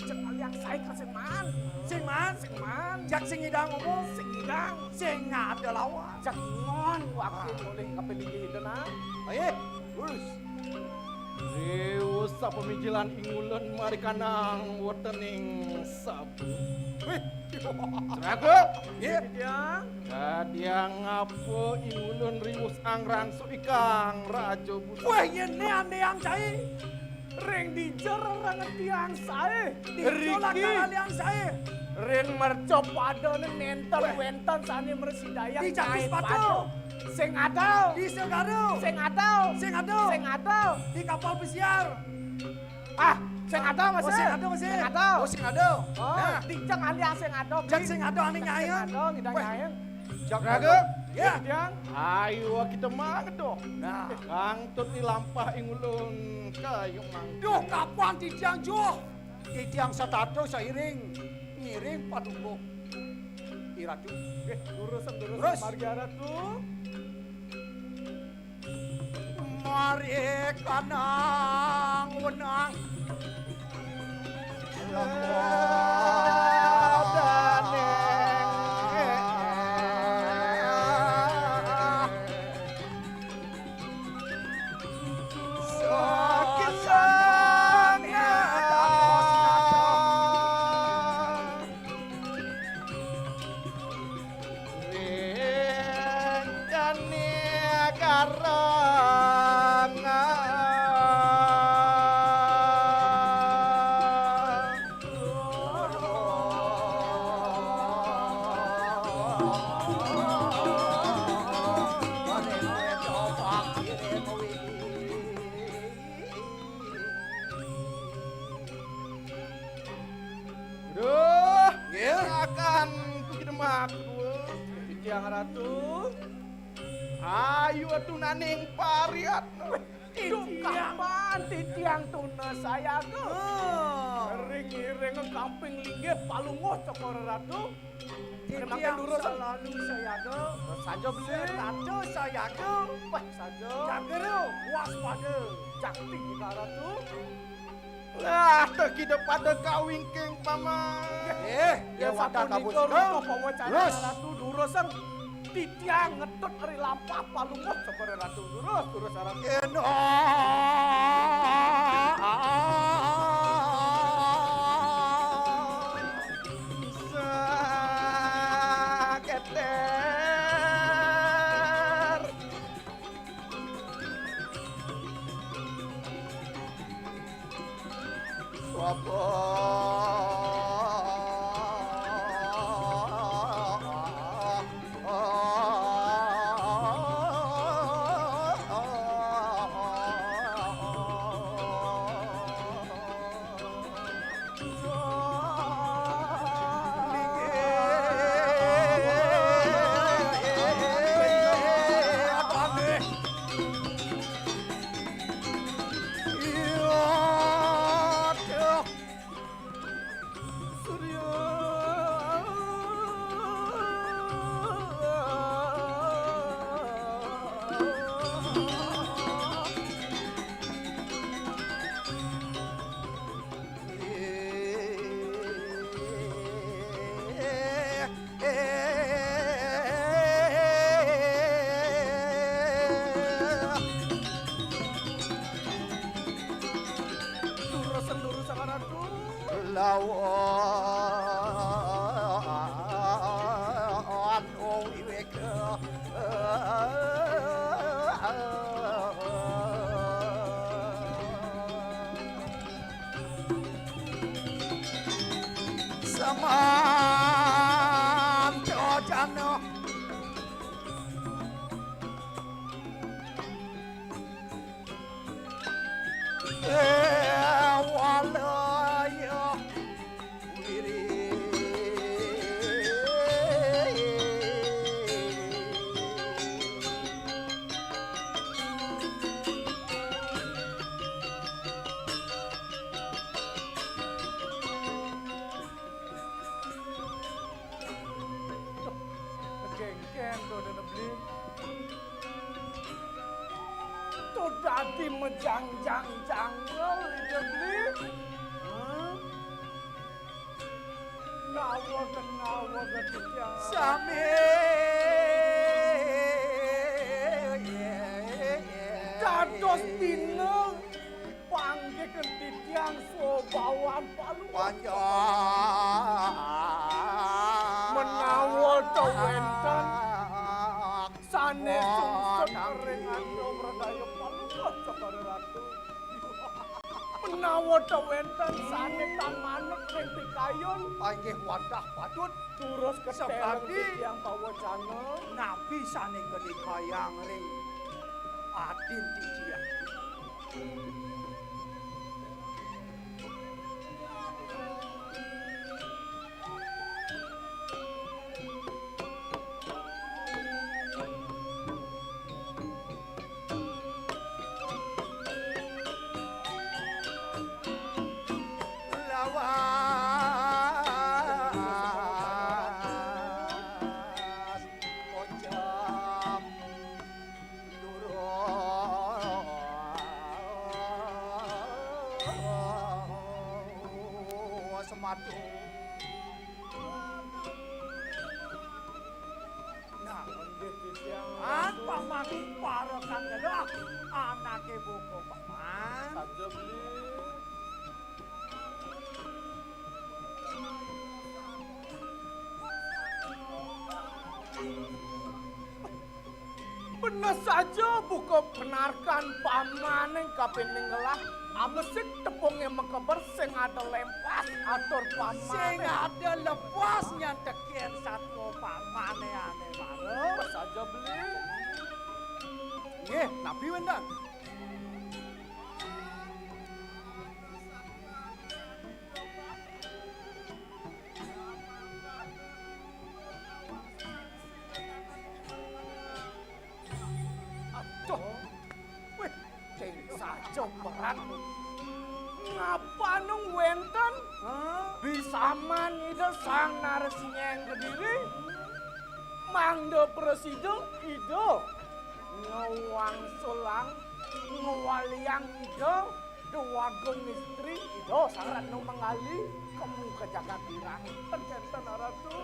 Cek aliang saé ka sing maan. Sing maan? Sing maan. Jak sing ngidang ngomong. Sing ngidang. Sing ada lawan. Jak ngon wakin olih kaping inggih ida nah. Ayo, lurus. Riwus sapamijilan ingulun marikanang wetening sabu. Wih. Raga. Iya. Kadiang. Kadiang apa ingulun riwus angrangsuk ikang Raja Busa. Wah, yén né andéang cai. Ring dija rerengetiang saé. Dija lakar aliang saé. Ring mercapadané nénten wénten sané mrasidayang. Di Capi Sepatu. Sing ada. Di Segara. Sing ada. Sing ada. Sing ada. Di kapal pesiar. Ah, sing ada, Mas. Oh, sing ada, Mas. Sing ada. Oh, sing ada. Oh, nah. Dijak aliang sing ada, Bli. Jak sing ada, ané nyaing. Sing ada, ngidang nyaing. Jak raga. Ya. Ayo kita mangdo. Nah. Kang tut di lampah ingulun kayu mang. Duh, kapan titiang juh? Titiang satata sairing ngiring paduka. I Ratu. Nggih, durus, durus. Terus. Margi Ratu. Mari kanang wenang. Ring kene karang. Duh, nggih. Akan Makruh, titiang Ratu. Ayu atunaning pariat. Titiang. Kapan titiang tuna sayaga? Oh. Ring iring kamping linggih palungguh Cokor Ratu. Titiang durus selalu sayaga. Saja beli. Ratu sayaga. Wah, saja. Jaga waspada. Jakti kita Ratu. Lah, teki pada kawingking, Paman. Eh, ya, ya, wadah sapunika kabus. Rupa pawacana terus. Ratu durus, Sang. Titiang ngetut ri lampah palungguh Cokor Ratu. Durus, durus, Ratu. Eno. Saketer. Durus, durus, Ratu. Lawan wiwik. Samantha jana. Eh, walaya. Kegengkeng to dene beli. To dadi mejangjang jangel ida beli. Hah? Nawa ke, nawa ke titiang. Sami. Dados dina panggih titiang swabawan palungguh. Panjang. Menawa ta wenten sane sungsut ring anda mredaya palungguh Cokor Ratu. Menawa ta wenten sane tan manut ring pikayun. Inggih wadah patut. Durus ketel titiang pawacana. Napi sane kadikayang ring adin titiang. Lawas pocong. Semadu. Nah, nggih titiang. An pamani para kang gelah anake buka paman. Saja beli. Bener saja buka penarkan pamaning kapining ngelah amesik tepunge mekeber sing ada lempas atur pamane. Sing ada lepas nyantekin satwa pamane ane mara. Bener saja beli. Nggih, napi wenten? Ing Merat. Ngapanung wénten? Hah? Bisaman Ida Sang Narasimha ing Kediri, mangda prasida Ida ngwangsulang, ngwaliang Ida Déwagung Istri, Ida Sang Ratna Manggali, kemu ka jagat Wirang. Ten kénten, Ratu.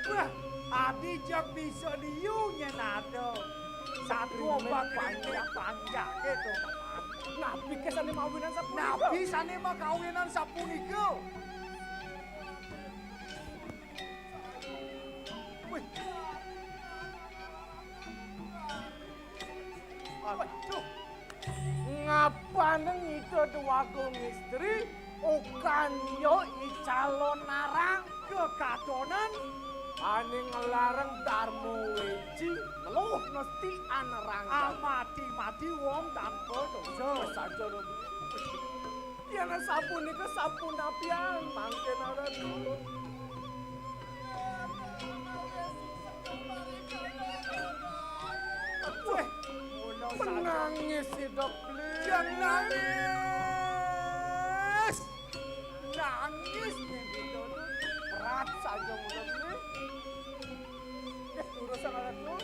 Wah, adi jak bisa diu nyén ada. Satu obat panjak-panjak gitu. Napi ké sané mawinan sapunika? Napi sané makawinan sapunika? Wih. Aduh. Ngapaning Ida Déwagung Istri, ukan ya i calon narang. Kekadonan. Ané nglarang Darma Wéji, ngeluh mesti anerang. Amati-mati wong tanpa dosa. Saja lho. Yén sapunika sampun apian, mangkin Ratu. Wéh, penangis Ida Beli. Jangan nangis. Nangis ning Ida. Berat saja mula Beli. Eh, urusan Ratu.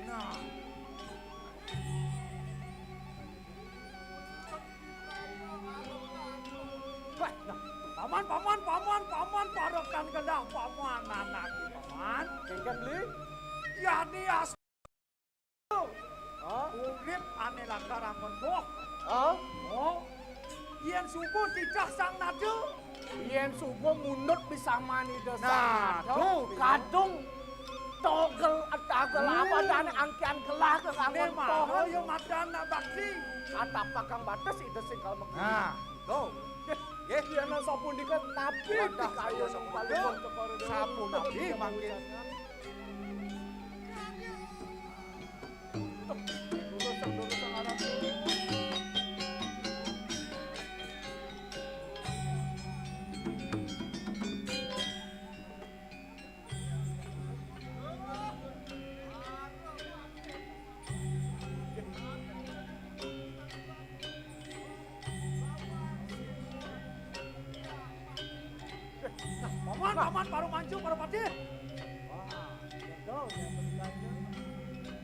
Nah. Wah, nah, paman, paman, paman, paman, parekan kedah, paman, anak paman. Kéngkén Beli? Yani as- Hah? Urip ané lakar amegoh. Hah? Oh. Yén suba titah sang nada. Yén suba mundut bisaman Ida Sang Nada. Nah, tuh, kadung togel, tagel apa, hmm, adané angkihan gelah ka kanggo. Né mara ya madan nak bakti. Atapakang bates Ida sing kalmegi. Nah, tuh. Nggih. Yén sapunika tapi pikayun sapunika. Palungguh Cokor Dewa. Sapunapi mangkin. Nah, paman, paman, para mancu, para patih. Wah, betul ya, betul.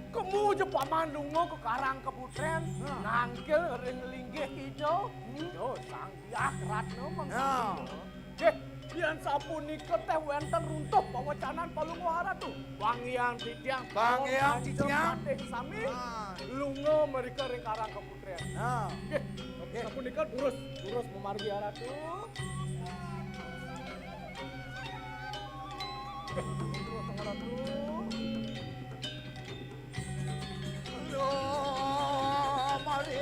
Kemu ja paman lunga ka Karang Kaputrén, nah, nangkil ring linggih Ida. Hmm. Ida Sang Hyang Ratna Mangkali. Nah. Nggih, yén sapunika téh wénten runtuh pawecanan Palungguh Ratu. Wangiang titiang, wangiang titiang patih sami. Ah. Lunga mrika ring Karang Kaputrén. Nah. Nggih. Nggih. Sapunika durus, durus mamargi Ratu. Nggih, durus Ratu. Lho, mari.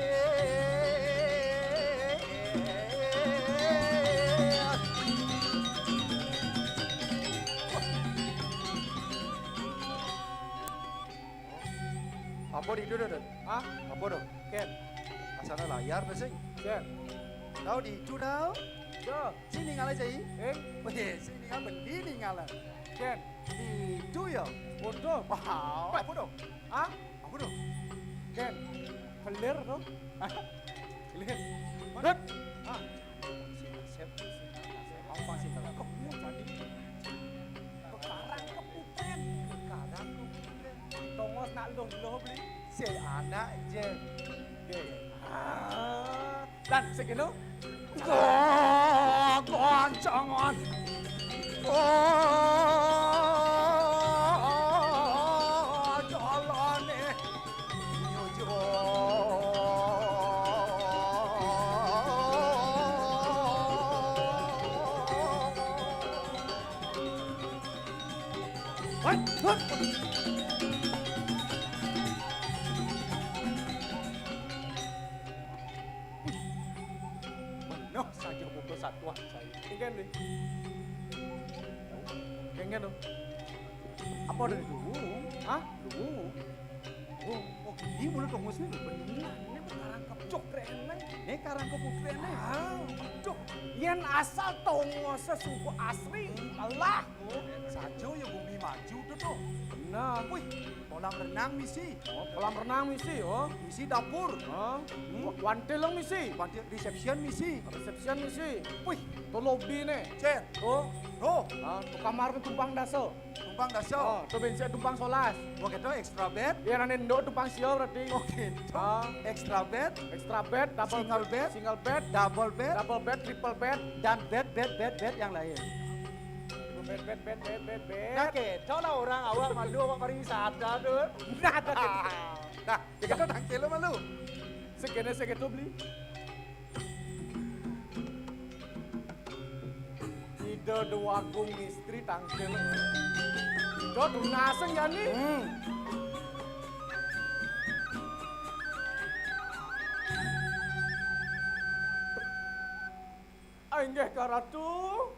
Apa di itu, Dut? Hah? Apa, Dut? Kén. Asana layar, sing. Kén. Tau di itu, tau? Yo. Sing ningalé, Cai. Eh? Wéh, sing ningalé, bendi ningalé. Kén. Di itu ya? Waduh. Wah, apa, Dut? Hah? Apa, Dut? Kén. Kelir, Dut. Kelir. Dut. Hah? Apa sih, Dut? Kok mau jadi? Karang Kaputrén. Karang Kaputrén. Tongos nak luh-luh Beli. Si anak je. Deh. Ah, dan segeno. Go, goncangan. Oh, jalane. Nyujo. Hei, hei. Bener saja buka satuan saya. Kéngkén, Bli. Kéngkén, Bli. Apa ada di luwung? Hah? Luwung. Oh, oh, ini mulut tongos ini bener. Karang keputrene. Ini karang keputrene. Ah, duh. Yen asal tongose suku asri, alah. Saja ya bumi maju to, to. Bener. Wih, kolam renang misi. Oh, kolam renang misi, oh. Misi dapur. Oh. Hmm. Wantil misi. Wantil reception misi. Reception misi. Wih, to lobby ne. Cen. Oh. Roh. Ah, to kamar ke tumpang dasa. Tumpang dasa. Oh, to ben sik tumpang solas. Wah, gitu extra bed. Ya, nane nduk tumpang sia berarti. Oh, gitu. Ah. Extra bed. Extra bed, double single bed, single bed, double bed, double bed, triple bed, dan bed, bed, bed, bed yang lain. Bed, bed, bed, bed, bed, bed. Nah, gitu lah orang awak malu, awak pariwisata tuh. Nah, gitu. Nah, ya gitu tangkil malu. Segene segitu beli. Ida Dewagung Istri tangkil. Ida dunaseng jani. Hmm. Inggih Karatu,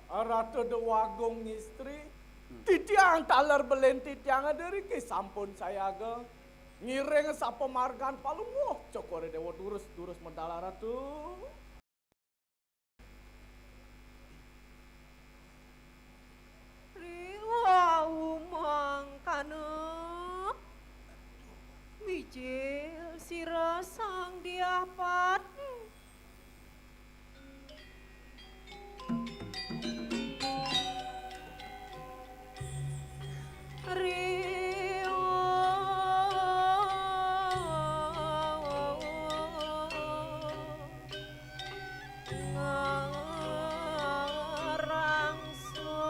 Ratu Dewagung Istri, titiang taler belen titiang adiriki sampun sayaga. Ngiring sapamargan palungguh, cokore Dewa durus, durus medal Ratu. Riwau mangkana mijil sira Sang Diah Pati. Riwau ngarangso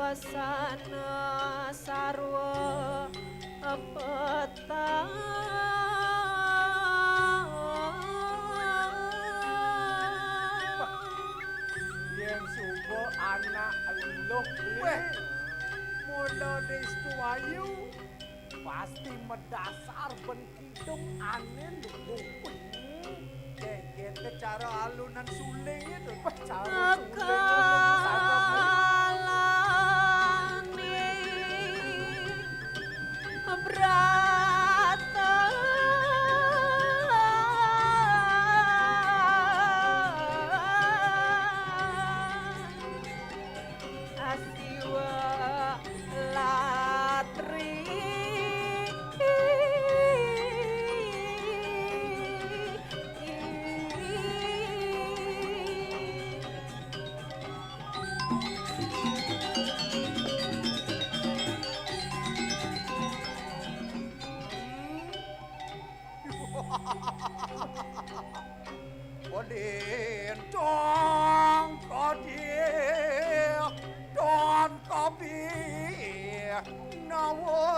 busana sarwa petang. Yen suba anak eluh, Bli. Weh. Mula distu ayu, pasti medasar ben kidung anin lugu. Wih, geget ke cara alunan suling itu. Wah, cara suling itu. Akalane brata. Asiwa latri. Lintang kedih dan kabih nawa.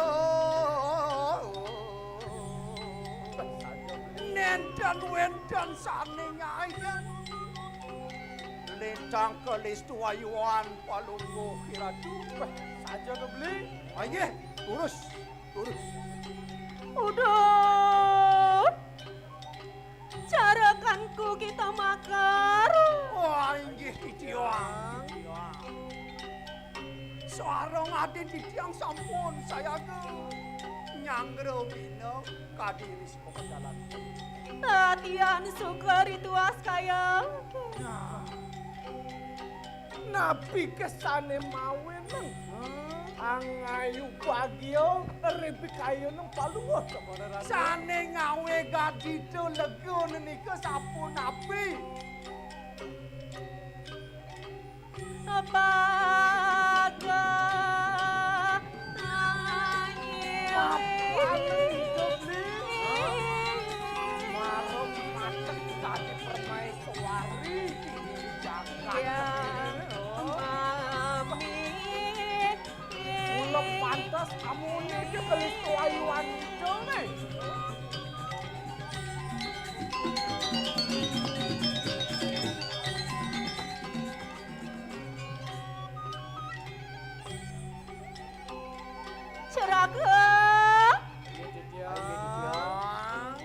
Nenten wenten sane nyai. Lintang kelistu ayuan palungguh kiratu. Saja to beli. Aye, terus, terus. Uduh. Jarakanku kita makar. Wah, inggih titiang. Sareng adin titiang sampun sayaga nyanggra bina kadiri saka jalan. Latihan suka rituas kaya. Nah. Napi kesane mawe neng? Angayu bagia ripikayuning palungguh, Cokor Ratu. Sane ngawe gadita lega nika sapunapi? Baga. Papan hidup ni. Marung matek dadi permaiswari. Jagat. Ya, Mami. Mula pantes amune iki kelistu ayu ancune. Ceraga. Iya, Titiang.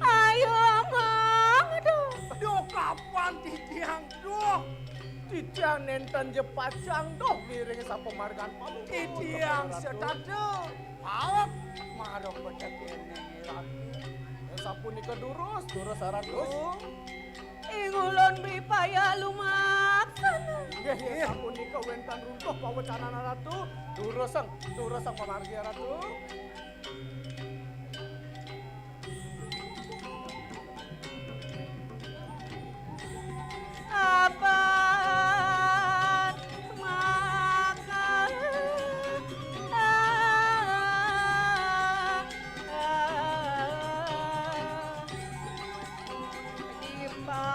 Ayo, Mang. Aduh. Aduh, kapan titiang? Duh. Titiang nenten Jepacang doh ngiring sapamargan palu. Titiang sedada. Paek mara pedek kéné, Ratu. Sapunika durus, durus, Ratu. Ing ulun pripaya lumaksana. Nggih, nggih, sapunika wénten runtuh pawecanan Ratu. Durusang, durusang pamargi Ratu. Apa maka dipa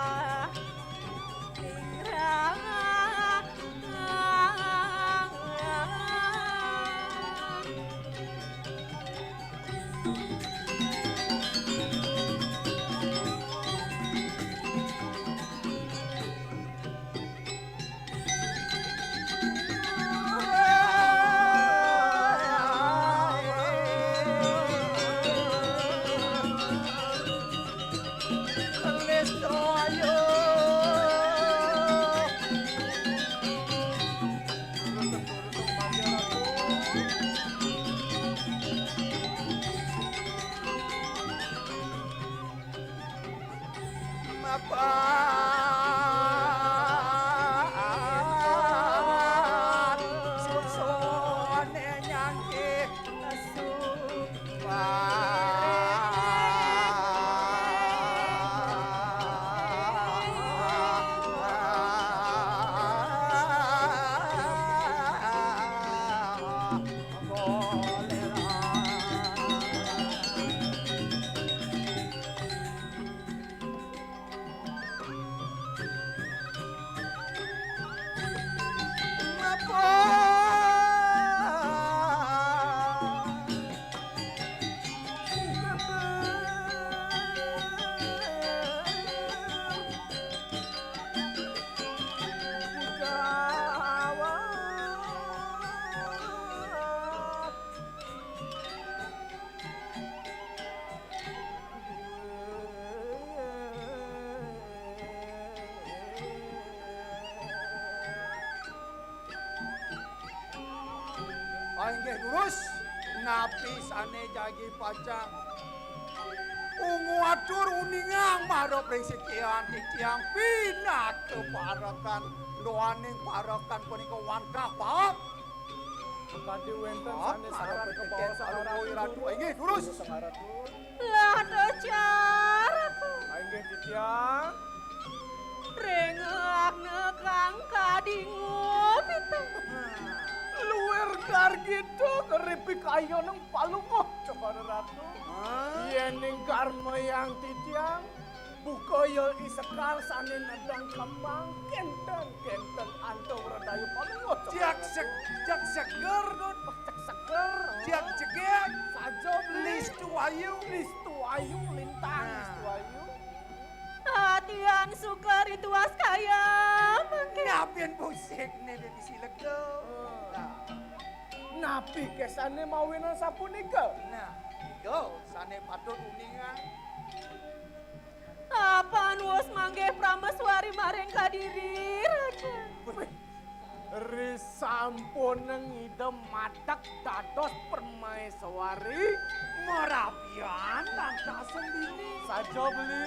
Ah, inggih durus, napi sané jagi pacang? Ungu atur uningang marep ring sikian titiang pinaka parekan, duaning parekan punika wantah paek. Kadi wénten sané sarat kebaos Ratu. Inggih, durus. Lah, Ratu. Inggih, titiang. Ring agna kang kadingu, Pita. Luir gargita keripik ayoning palungguh, Cokor Ratu. Hah? Yéning karmayang titiang, buka ya i sekar sané nedang kembang, kénten-kénten anta wredaya palungguh, Cokor Ratu. Jak seg-, jak seger, Dut. Cek seger. Jak jegég. Saja beli. Listu ayu. Listu ayu, lintang. Nah. Listu ayu. Atian suka rituas kaya mangkin. Napin musik né dadi silega. Hmm. Nah. Napi kesané mawinan sapunika? Nah, nika sané patut uningan. Apan wus manggih prameswari maring kadiri, Raja. Wih, risampuning Ida madeg dados permaiswari. Marabian lantas sembini. Saja beli.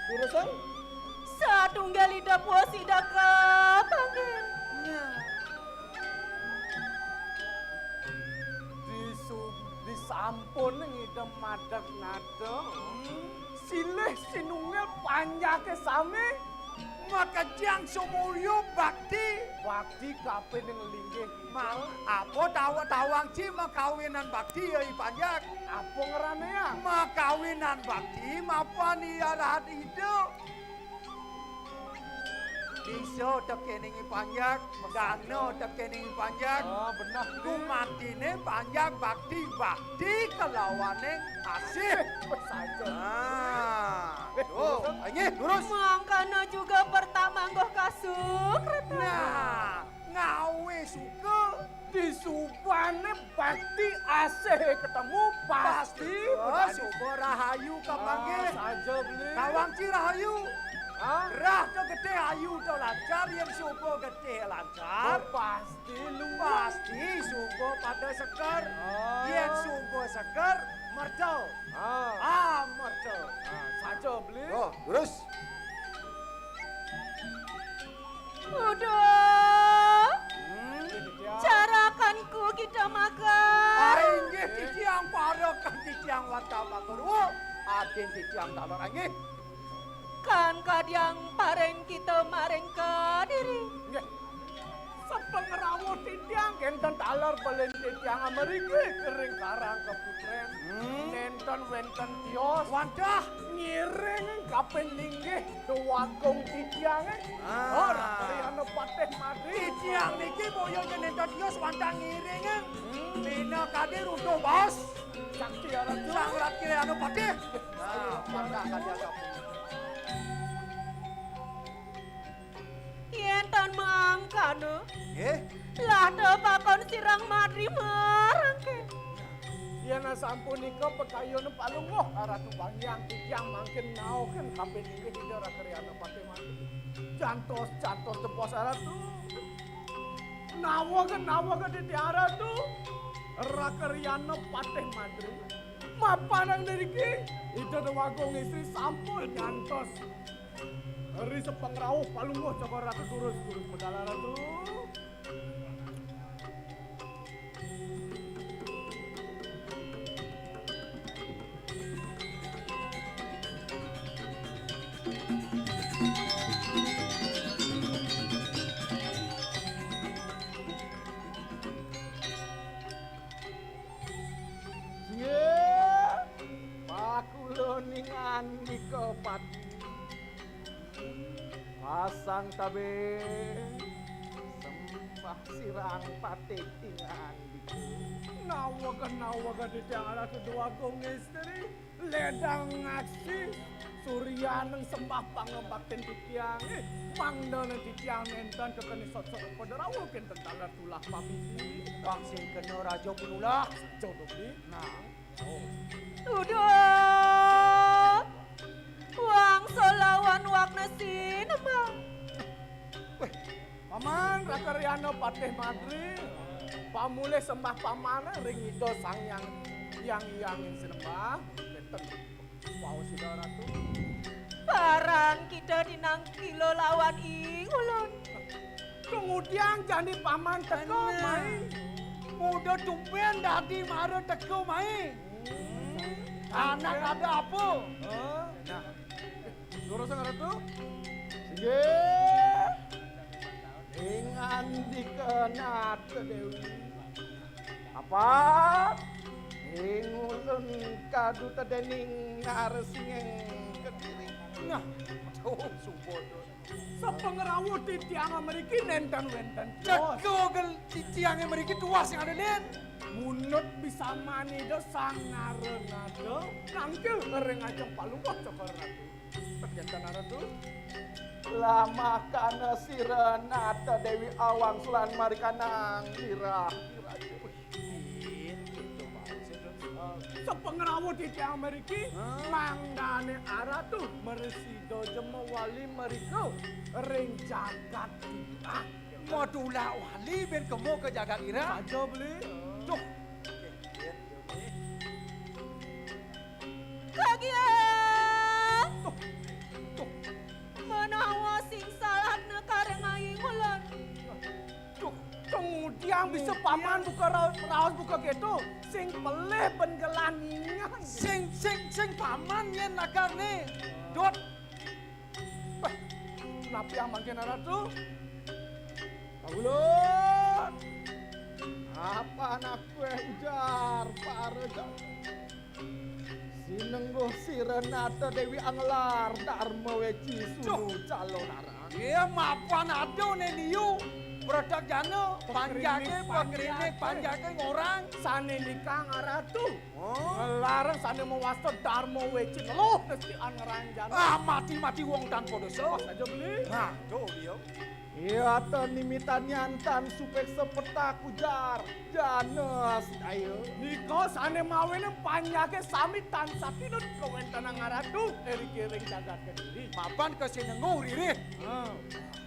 Durusang. Satunggal Ida puas Ida kepanggih. Nah. Disu-, disampun ngidem madeg nada. Hmm. Silih sinunggil panjaké sami. Makejang sumuyub bakti. Bakti kapining linggih. Ma-, apa tawa-, tawang ci makawinan bakti ya i panjak. Apa ngrané ya? Makawinan bakti mapan iya rahat idup. Bisa tekéning i panjak, dana tekéning i panjak. Ah, beneh. Gumatiné panjak bakti, bakti kelawaning asih. Saja. Ah, eh, tuh, durus. Inggih, durus. Mangkana juga pertama nggoh kasuk, Ratu. Nah, ngawé suka. Disubané bakti asih ketemu pasti. Pasti. Oh, suba rahayu kapanggih. Ah, saja beli. Tawang ci rahayu. Ah? Rah to getih ayu to lancar, yén suba getih lancar. Oh, pasti luwes. Pasti suba pada seger. Ah. Yén suba seger, merta. Ah. Ah, merta. Ah, saja beli. Oh, terus. Uduh. Hmm? Carakanku kita makan. Ah, inggih titiang parekan titiang wantah makan. Oh, adin titiang taler inggih. Kan kadiang paring kita maring Kadiri. Nggih. Sapangrauh titiang kénten taler pelin titiang amriki kering karang kaputrén. Hmm. Nénten wénten tios. Wantah. Ngiring kaping linggih Déwagung titiangé. Ah. Ora Riyana Patih Madri. Titiang niki boya yén nénten tios wantah ngiring. Hmm. Bina kadi runtuh baos. Sakti Ratu. Sang Ratu Riyana Patih. Nah, wantah kadi agak. Yén tan mangkana, nggih, lah tepakon sirang madri marangké. Yén asapunika pakayun palungguh Ratu Banggiang titiang mangkin nauhin kaping inggih Ida Raka Riyana Patih Madri. Jantos, jantos jebos Ratu. Nawega, nawega titiang Ratu. Raka Riyana Patih Madri. Mapan ing mriki Ida Déwagung Istri sampun nyantos. Ri sapangrauh palungguh Cokor Ratu durus, durus medal Ratu. Nggih, pakula ning andika pati. Pasang tabé sembah sirang patih ing andika. Nawega, nawega titiang Ratu Déwagung Istri. Ledang ngaksi suryaning sembah pangabaktin titiangé, mangdané titiang nénten kekeni sot-sot pada rawuh kénten taler tulah pamisi. Pang sing kena Raja Punulah. Saja to, Bli. Nah. Oh. Uduh. Wangsa lawan wakna sinembah. Wéh, Paman Raka Riyana Patih Madri, pamulih sembah Paman ring Ida Sang Hyang Hyang Hyang sinembah, kénten. Waos Ida Ratu. Paran kita dinang kila lawan ing ulun. Kemudian jani Paman teka, nah, mai. Muda tumbén dadi mara teka, mai. Hmm. Anak ada apa? Oh. Nah. Durus, Ratu. Singgih. Ing andika Nata Déwi. Apa? Ing ulun kaduta déning Narsinging Kediri. Nah, tuh, sumpah, tuh. Sapangrauh titiang mriki nénten wénten tios. Teka gel titiang mriki tios sing ada, Lin. Munut bisa manida sang narenada nangkil ring ajeng palungguh Cokor Ratu. Perjantan Ratu. Lamakana sira Nata Déwi awang sulan marikanang lirah. Wih, gitu, Pak. Sapangrauh titiang mriki, hah? Mangdané Aratu mresida jemawali mrika ring jagat Tulah. Madulah wali bén kemo ka jagat ira. Saja beli. Duh. Kagiat. Tuh. Tuh. Menawa sing salahna kareng aing ulun. Duh. Kemudian bisa paman buka raos, raos buka gitu. Sing pelih ben gelah ningan. Sing, sing, sing paman yén nagarné. Dot. Bah, napi amangkin Ratu? Kawula. Apa anak kué ujar para jam? Sinengguh sira Nata Déwi anglar Darma Wéci sunu calonarang. Iya, mapan ada né liu. Beredak jana, panjake, pakrinik, panjake, ngorang. Sané nikang Ratu. Oh. Ngelarang sané mawasta Darma Wéci neluh nestian ngranjana. Ah, mati-mati wong tanpa dosa. Pas aja beli. Nah, tuh dia. Iya, ten nimitan nyantan supek sepetak ujar. Janes, ayo. Nika sané mawinan panjaké sami tansah tinut kawéntenan Ratu ring jagat Kediri. Mapan ka sinengguh ririh. Ha.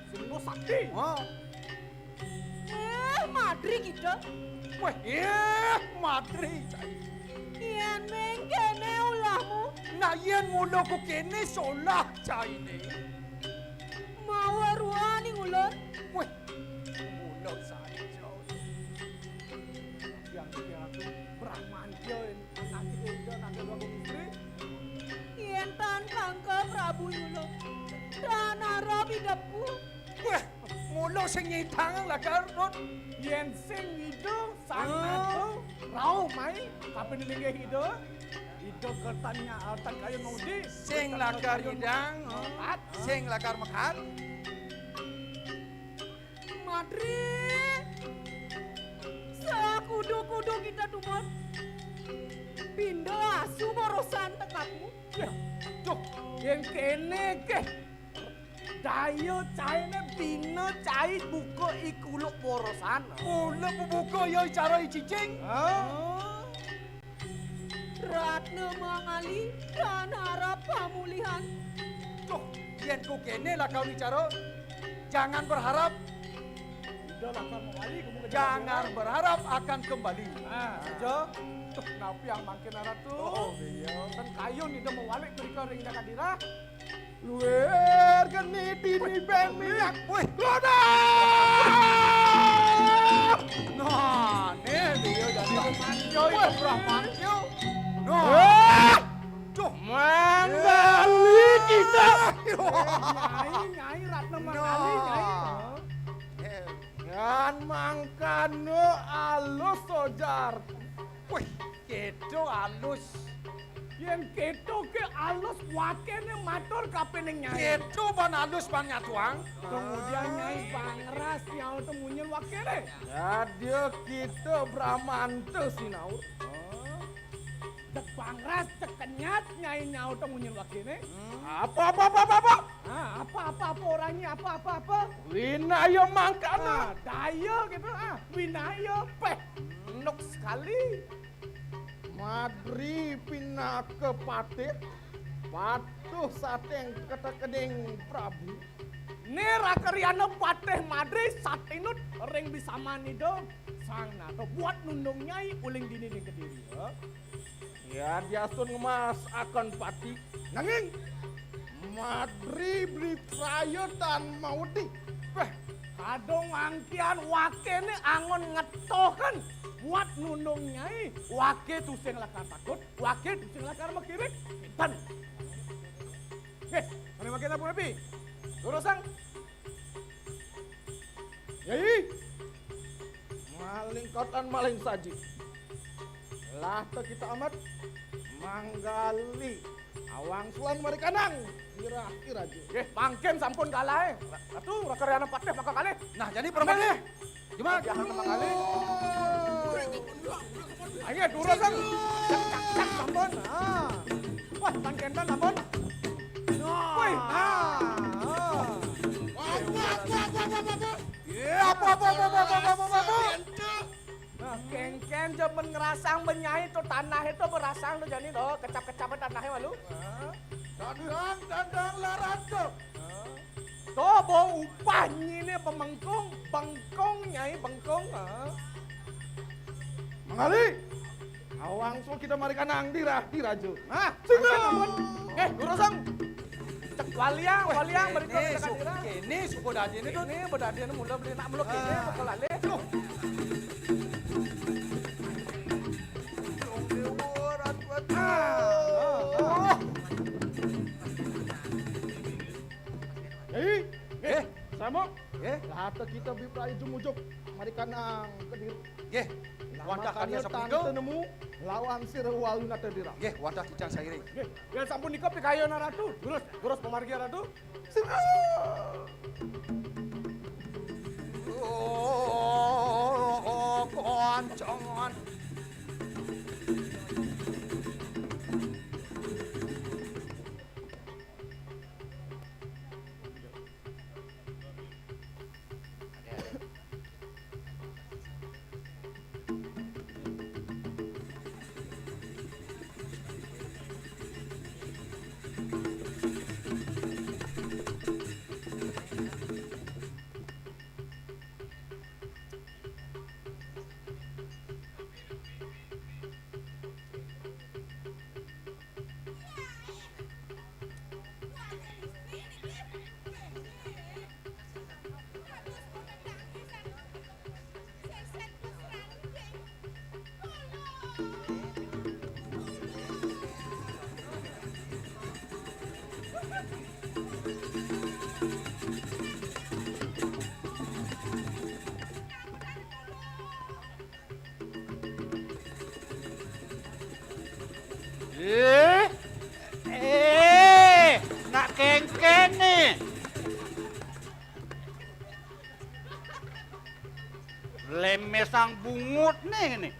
Sinengguh sakti. Ha. Eh, madri kita. Wéh, eh, madri, cai. Yén mengkéné ulahmu. Nah, yén mula ku kéné solah, cainé. Mawa ruaning ulun. Wéh, mula saja. Yang kira aku Brahmantya ini, anak itu udah nanti dua istri. Yén tan kangka Prabu Yula, tan arep idepku. Wah, mula sing nyidang lakar, Rut. Yén sing ngida sang nata, rauh mai, kapining linggih ida. Ida kertan nya altan kayun maudi. Sing lakar nyidang, sing lakar mekat. Madri, sakudu-kudu kita tumon. Pinda asu borosan tekapmu. Yah, duh, yén kéné ké. Daya cainé bina cai buka i kuluk borosan. Kuluk bubuka ya cara i cicing. Ha? Ratna mangali tan arep pamulihan. Duh, yén ku kéné lakar wicara, jangan berharap. Ida lakar mawali, kamu ka jangan berharap akan kembali. Ah, saja. Duh, napi yang mangkin aratu? Oh, oh, iya. Tan kayun ida mawali mrika ring Jakadira. Luir geni dini bemi. Wih, lodak! Nah, né dia jadi Brahmantyo, itu Brahmantyo. Nah. Wah! Duh, manggali kita. Nyai, Nyai Ratna manggali, Nyai. Nah. Yan mangkana alus sojar. Wih, kéto alus. Yén kéto ké alus wakéné matur kapining Nyai. Kéto ban alus ban nyatuang. Kemudian Nyai pangras nyaut munyun wakéné. Dadya kita Bramanta sinaur. Oh. Cek pangras, cek kenyat, Nyai nyaut munyun wakéné. Hmm. Apa, apa, apa, apa, apa? Ah, apa, apa, apa orangnya, apa, apa, apa? Winaya mangkana. Ah, daya gitu, ah, winaya, péh. Nuk sekali. Madri pinaka patih, patuh sating ketekening Prabu. Né raka riana patih Madri satinut ring bisaman ida Sang Nata buat nundung Nyai uling dini ning Kediri. Ya, diastun ngemas akan pati. Nanging Madri beli praya tan maudi. Béh, kadung mangkian wakéné angon ngetohken buat nundung Nyai. Waké tusing lakar takut, waké tusing lakar makirit. Pinten? Héh, mari makin apa, Pi? Durusang. Yai, maling kotan maling saji. Lah ta kita amat manggali awang sulan mari kanang. Kira-kira aja. Nggih, mangkin sampun kalah. Ratu, raka riana patih maka kalih. Nah, jadi permane. Cuma jangan manggali. Ayo, durus kan. Cak, cak, cak, sampun. Ah. Wah, tan kénten sampun. Wih, ah. Ah. Wah, wah, wah, wah, wah, wah, wah. Iya, apa, apa, apa, apa, apa, apa, apa, apa? Nah, kénkén jaman ngerasang benyai to tanah itu berasang to jani to, kecap-kecap tanahnya malu. Hah? Dandang, dandang, larat to. Hah? To, bo upah nyine pemengkung, bengkung, Nyai, bengkung, ha? Mangali! Awang so kita mari kanang dirah, diraja. Hah? Singa! Eh, durusang. Cek waliang, waliang, berikut kéné, cek su-, dirah. Kéné suku dadine, Dut. Kéné bedadine mula beli nak mula kéné, ah, bakal alih. Duh. Dong dewa, ratu, ratu. Ah, ah, ah. Hei, eh, sama. Eh? Lah ta kita biprayu jumujuk. Mari kanang Kediri. Nggih. Wantah kalian sapunika. Tante nemu lawan sira walu nata dira. Nggih, wantah kicang sairing. Nggih, yén sampun nika pikayunan Ratu. Durus, durus pamargi Ratu. Sira. Oh, oh, oh, kancangan. Eh, eh, nak kéngkéné. Lemesang bungut nih ini.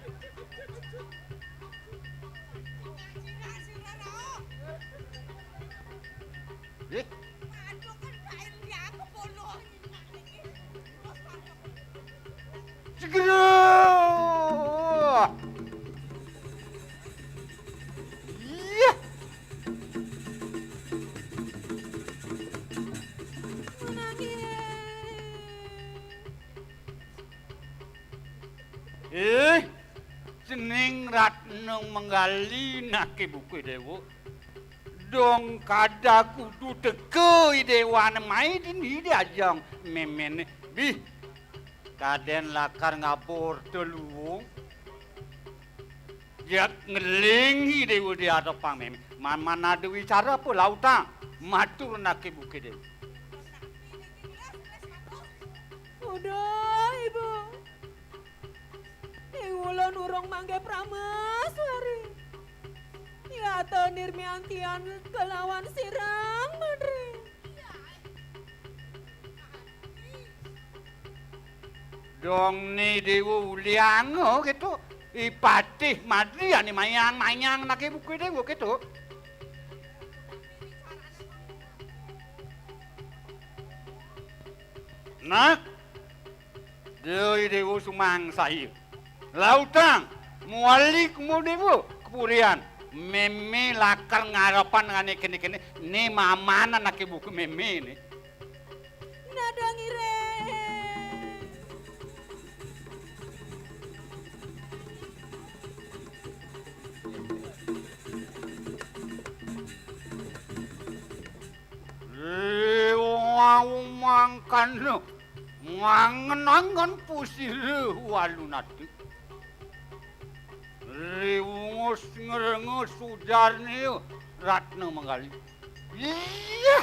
Eh. Segera. Iya. Eh, cening Ratna Manggali naké buka Déwa. Dong kada kudu teka I Déwané mai dini di ajeng méméné. Bih, kadén lakar ngabur teluwung. Jak ngeling I Déwa di arepan mémé. Man-man ada wicara apa lautang? Matur naké buka Déwa. Uduh, Ibu. Ing ulun urung manggih prameswari. Yata nirmian tian kelawan sirang, Madri. Dong né Déwa ulianga kéto. I Patih Madri ané mayang-mayang naké buka Déwa kéto. Nah, Déwa, Déwa sumangsaya. Lautang, muali kemu Déwa, kapurian. Mémé lakar ngarepan ané kéné-kéné, né mamanan naké buka mémé né. Nadang ireng. Wau mangkana ngangen-angen pusira Walunata. Riwungus ngrenges ujarné Ratna Manggali. Iya.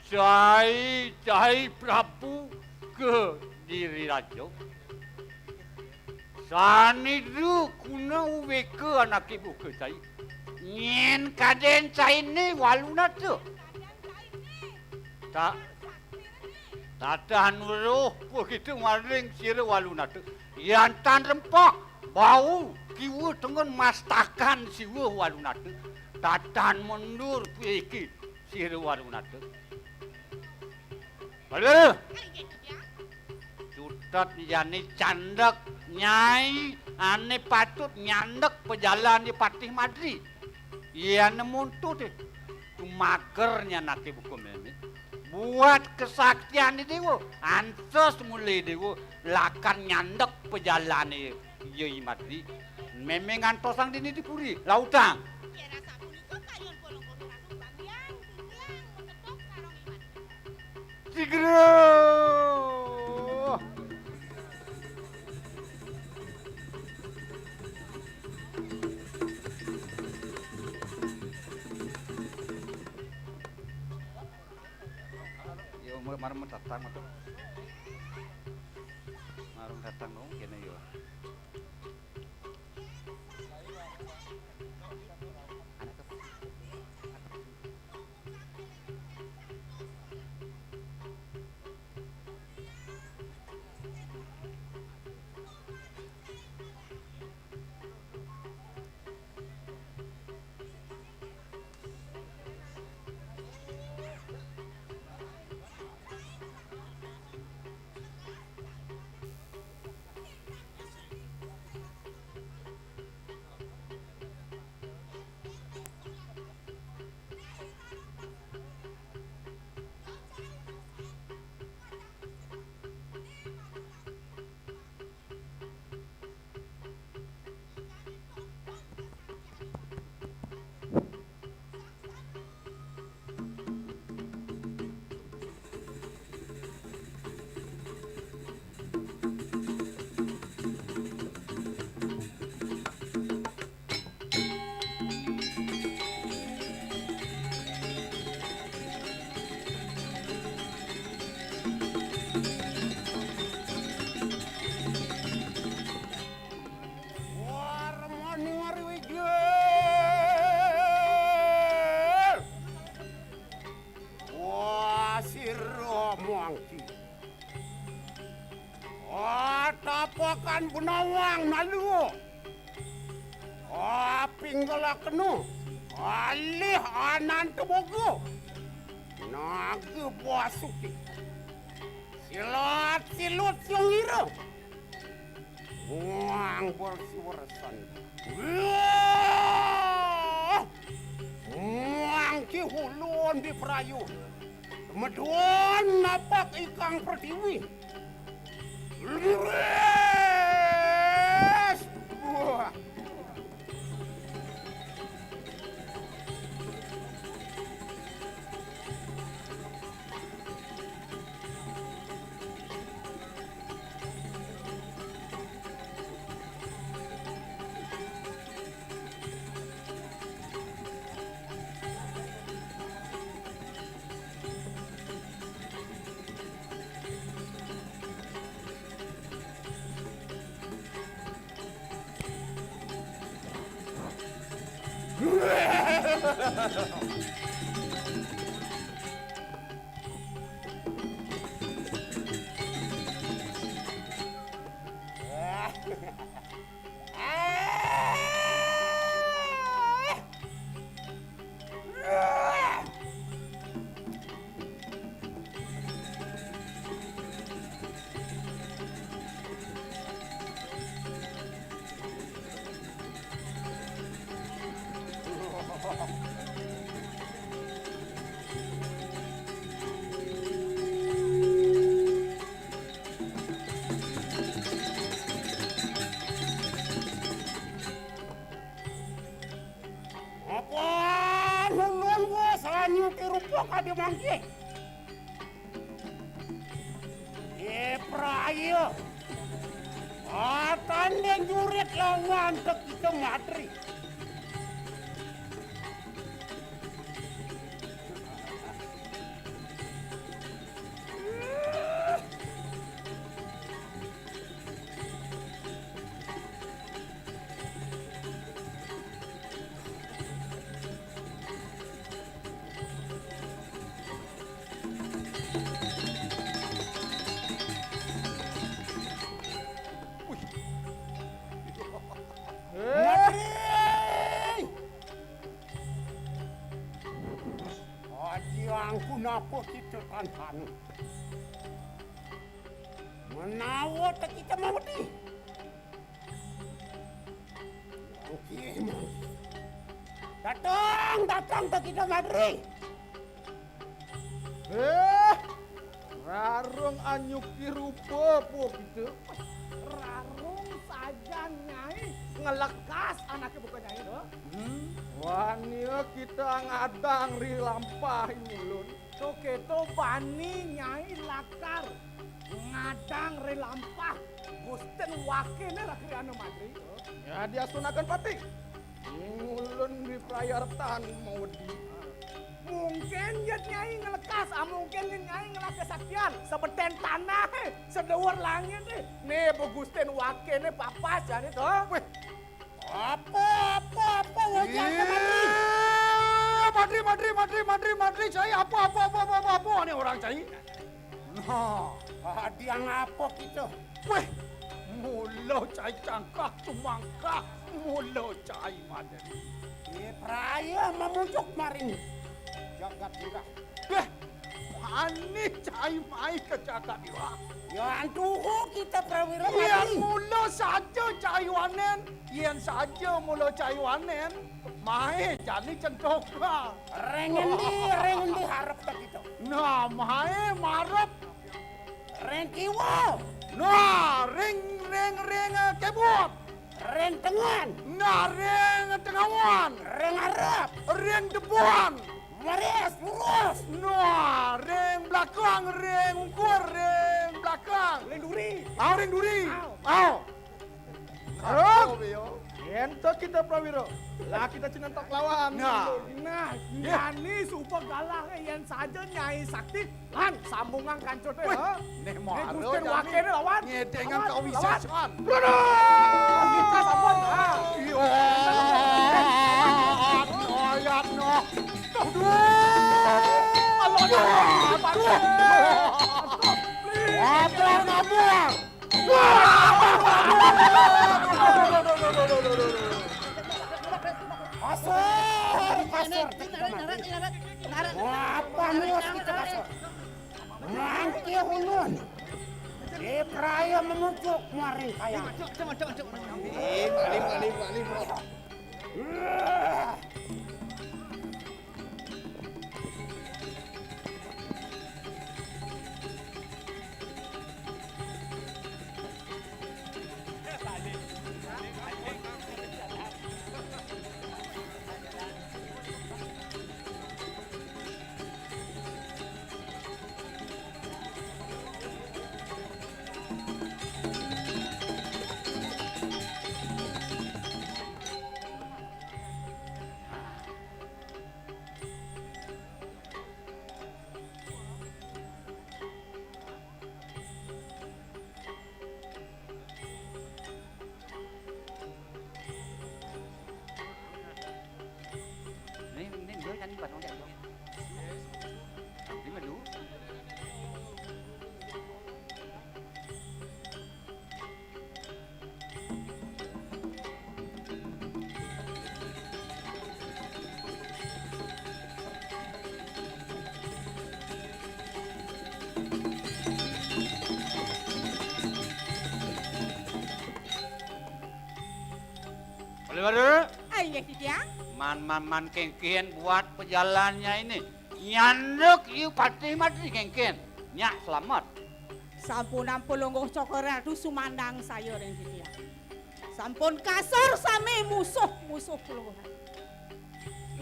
Cai, cai Prabu Kediri Raja. Sané da kuna uwéka anaké buka cai. Nyén kadén cainé Walunata. Ta-, tadah nuruh begitu maring sira Walunata. Yan tan rempak, bau, kiwa tengen mastakan siwa Walunata. Tadah mundur puiki sira Walunata. Halo. Cutet jani candek nyai ané patut nyandek pejalan di Patih Madri. Yén muntut tumager nyanaké buka mémé. Buat kesaktian di Déwa, antos mulih Déwa lakar nyandek pejalané Yai Madri. Mémé ngantosang dini di puri, lautang. Sigra. Yo, mar-, mar-, mareng datang, Mas. Mareng datang dong, kéné yo. Akan benawang nalu. Apinggalakenu. Alih ananta boga. Naga Basuki. Silat silut siung ira. Muang bersiweresan. Wah! Muang ki ulun di perayu. Meduan napak ikang pertiwi. Leres! Wah! Apan ulun wus anyuti rupa kadi mangke. Ipraya. Atanding jurit lawan tekita matri. Wih. Eh. Matri! Adiang kunapa kita tan hanu? Menawa tekita mawedi. Oke, Mang. Datang, datang tekita matri. Eh, rarung anyuki rupa apa kita? Rarung sajan Nyai ngelekas anake buka Nyai to. Hmm, wani kita ngadang ri lampah ulun. To keto bani Nyai lakar ngadang ri lampah Gusten Wakene rakriana matri. Ya, diasunaken pati. Ulun di prayartan mawedi. Mungkin yen Nyai ngelekas, ah, mungkin yen Nyai ngelake saktian, sebeten tanah, eh, seduur langit, eh. Ne begusten wakene papas jane to. Weh. Apa, apa, apa, wajah Iya, matri? Matri, matri, matri, matri, matri, cai, apa, apa, apa, apa, apa, apa, ane orang cai? Nah, adiang apa kita? Weh, mula cai cangkah tumangkah, mula cai madan. Ipraya mamujuk maring jagat lurah. Weh, bani cai mai ka jagat lurah. Yan tuhu kita prawira Yan mati. Mula saja cai wanen, yen saja mula cai wanen, mai jani centok. Ring endi, ring endi harap tak kita? Nah, mai marep. Ring kiwa. Nah, ring, ring, ring, eh, kebun. Ring tengan. Nah, ring tengawan. Ring arap. Ring depan. Maris, lurus. Nah, ring belakang, ring ungkur, ring belakang. Ring duri. Ah, ring duri. Au. Au. Arung. Yen to kita prawira, lah kita cinentok lawan. Nah. Nah, ya. Nyani suba galah yen saja Nyai Sakti lan sambungang kancute, weh, ha? Neh, Neh mara Gusten jani. Wakene lawan. Ngedengan lawan, kawisésan. Lawan. Brother! Kita sampun, ha. Iya. Ayat no. Aduh. Aduh. Aduh. Aduh. Aduh. Aduh. Wah! Apa nuwun kita kasor? Nganti ulun. Dipraya menuju kemarin kaya. Lim, lim, lim, lim. Ini, ini dia kan bukan orang dia. Ini mah dulu. Boleh, Baru? Ah, iya, Titiang. Man, man, man, kengken buat pejalannya ini. Nyanduk iu patih mati kengken. Nyak selamat. Sampun ampun lungguh cokor ratu sumandang saya ring Titiang. Sampun kasor sami musuh-musuh kelungguhan.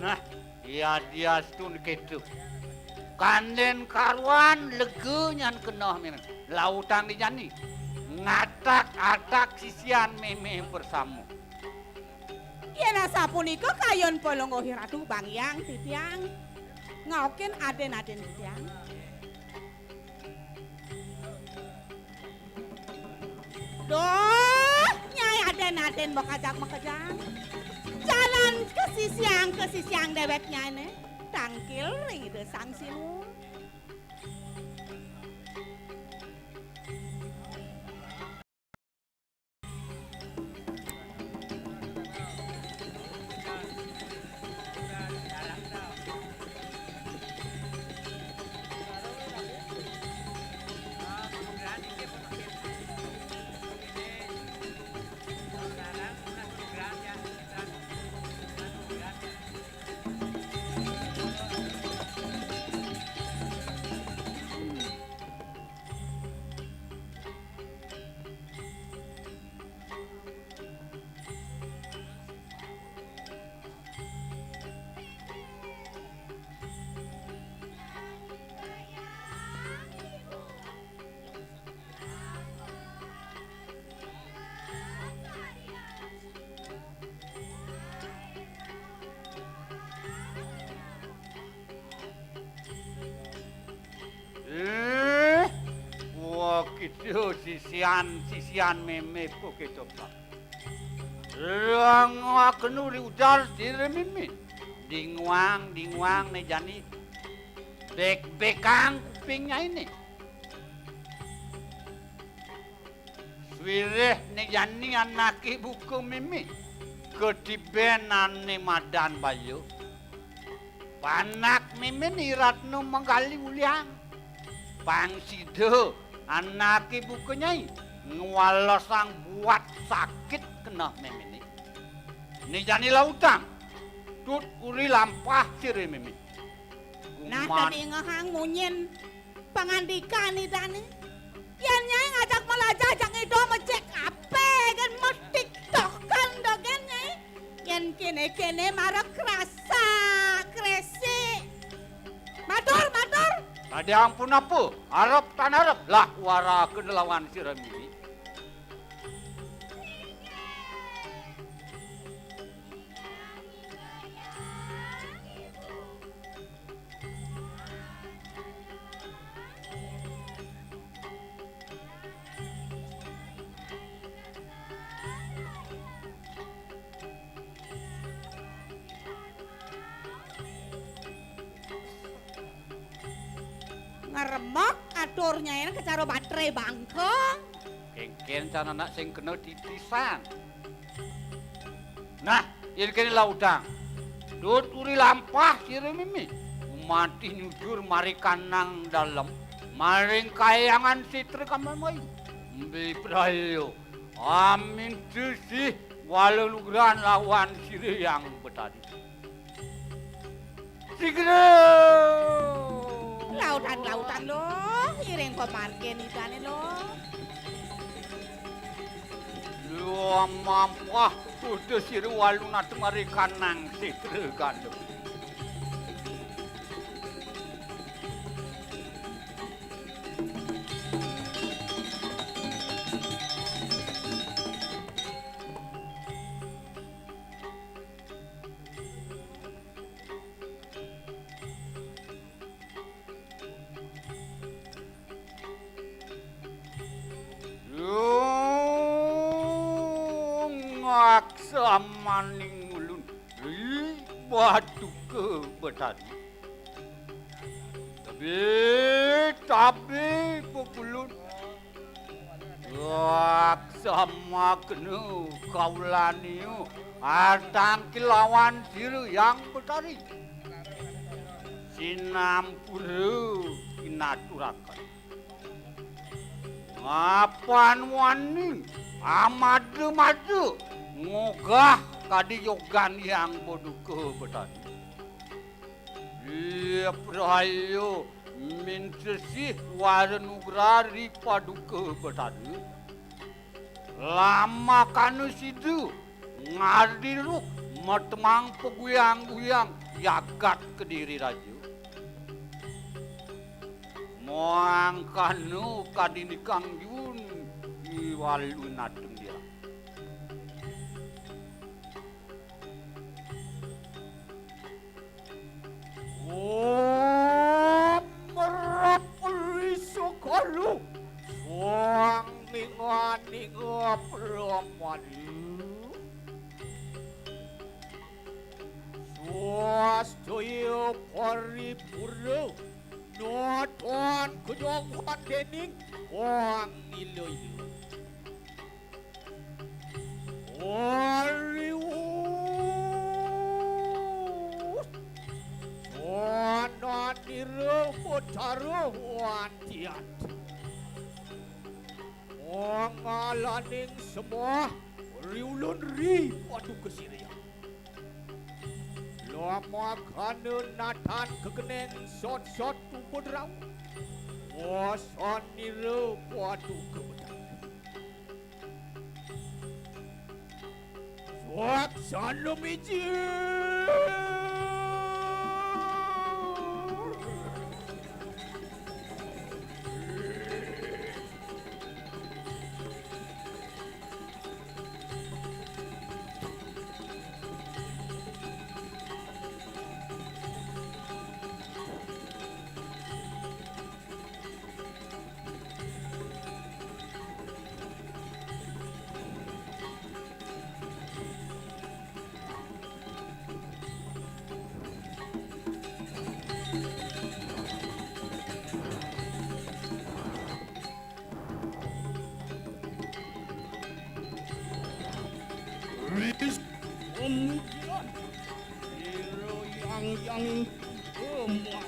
Nah, iya diastun ketu. Kanden karuan lega nyan keneh menen. Lautang di jani. Ngatak-atak sisian meme bersama. Yen asapunika kayun palungguh ratu bangyang Titiang. Ngaukin aden-aden Titiang. Duh, Nyai aden-aden makajak-makejang. Jalan kasisiang-kasisiang dewek Nyainé. Tangkil ring Ida Sang Sinuhun. Eh, wah, gitu, sisian, sisian meme kok gitu, Pak. Lang akenu di udar sire meme. Dinguang, dinguang né jani. Bek-bekang kupingnya ini. Swirih né jani anaké buka meme. Katibén ané madan baya. Panak meme ni Ratna Manggali uliang. Pang sida anaké buka Nyai ngwalesang buat sakit keneh memené. Né jani lautang. Tut uri lampah sire meme. Nah, guman- Tedingehang munyin pangandikan Idané. Yén Nyai ngajak malajah jak ngida mecik apé gén matiktokan dogén Nyai. Yén kéné-kéné mara krasak, krésik. Matur, matur. Tadi ampun apa? Arep tan arep lah waraken lawan sira mimi. Ngremog atur Nyainé kacara batre bangkong. Kénkén can anak sing kena titisan. Nah, yén kéné lautang. Tut uri lampah sira mimi. Mati nyujur mari kanang dalem, maring kayangan sitra kamamai. Mbiprayo, amin tusih wala lugran lawan sira yang betadi. Sigra! Lautan-lautan lo, iring pamargin idane lo. Lo mampah kudu sira walu nata mari kanang sitra gandum. Lungak samaning ulun ri Paduka Betari. Tabi, tabi pepulun. Laksama kena kaulaniu artang kilawan sira yang betari. Sinampura kinaturakan. Mapan wani amada-mada ngogah kadi yogan yang Paduka Betari. Iya praya mintesih wara nugra ri Paduka Betara. Lamakana sida ngardi ruh matemang paguyang-guyang jagat Kediri Raja. Mangkana kadindikang jun iwalu nateng dirah. Om Rap Risukara Swang Ninga Ninga Pramadi. Swastaya paripura natan kajawan dening Wang Ila-ila. Arius Sananira Betara Wantian. Ngalaning semah riulun ri Paduka Siriah. Lamakana natan kekeneng sot-sot tubudrau. Wasanira Paduka Betara. Swaksana miji. Ris kemudian, ira yang yang kemudian.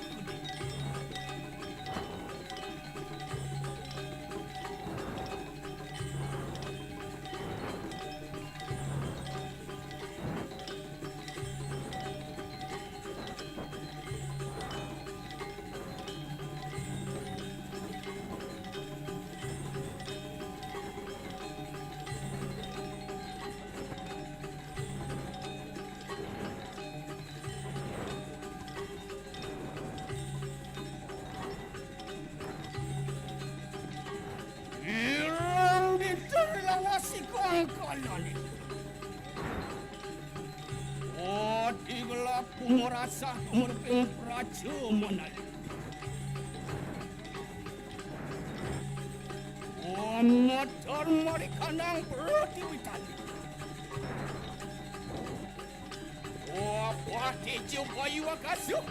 Irang diterlawasi kangkanane. Adi belaku merasa merping praja manali. Amatar marikanang pratiwitan. Wapati Bayu Akasa.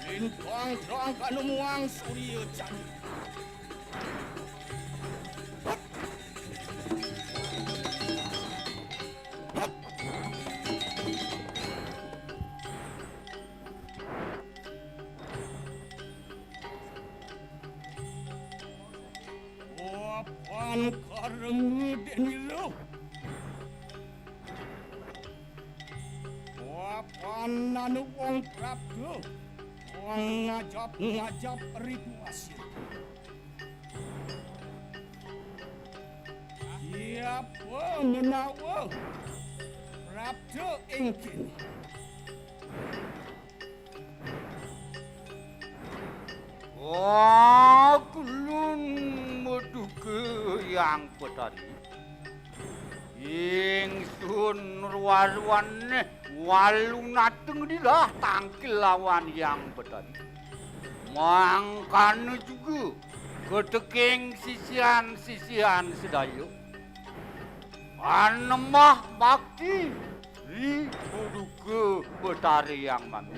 Lintang terang kanumuang surya candi. Ngedénira. Wapanana wong prapta, wong ngajap-ngajap rituasira. Siapa menawa prapta ing kéné? Agung maduka Hyang Betari. Ingsun ruwarwané walunateng dilah tangkil lawan Hyang Betari. Mangkana juga keteking sisian-sisian sedaya. Anembah bakti ri Paduka Betari Hyang Mami.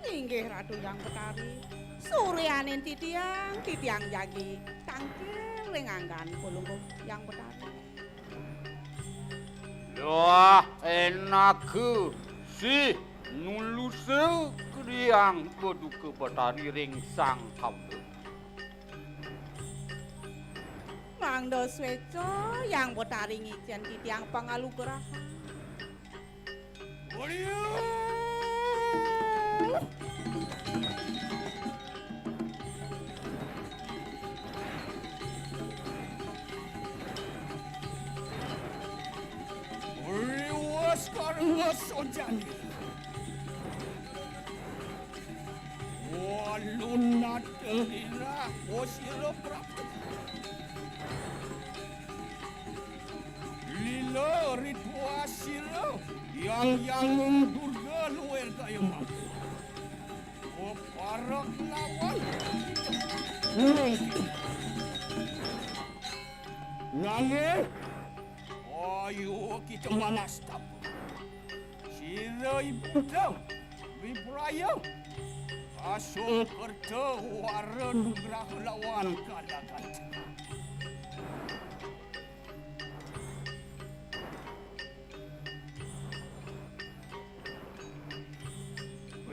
Inggih Ratu Hyang Betari. Suryaning titiang, titiang jagi tangkil ring anggan Palungguh Hyang Betari. Lah, enak sih nulusa kriang Paduka Betari ring sang kawula. Mangda sweca Hyang Betari ngicén titiang pangalugrahan. Riwas karena sojani. Walunateng lila, o sira prapta. Lila ritual sira, yang yang Durga luwir kaya mangko. Peparak lawan. Nanging, ayo kita manastap. Sira ibunda, Wipraya, asung kerta wara nugraha lawan kalagan.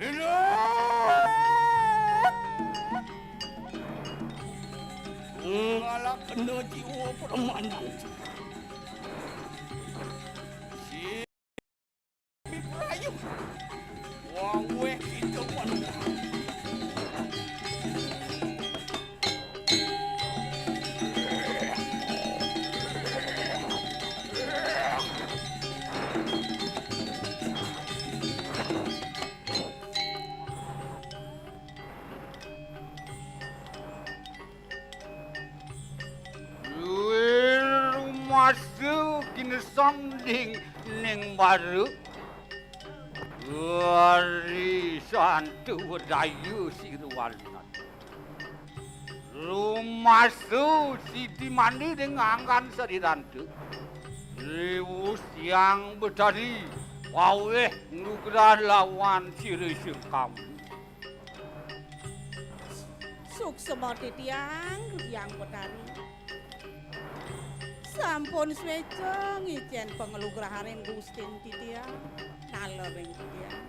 Wina! Ngalak kena jiwa permanan. Si Rayu. Waweh kita manunggal. Luwih rumasa ginesang ding ning bara. Ari santa wedaya sira walunat. Rumasa sidi mandi ding anggan sariranta. Riwus Hyang Betari, waweh nugrah lawan sira sengkam. Suksma titiang, Hyang Betari. Sampun sweca ngicén pangalugrahaning Gustin titiang, nalering titiang.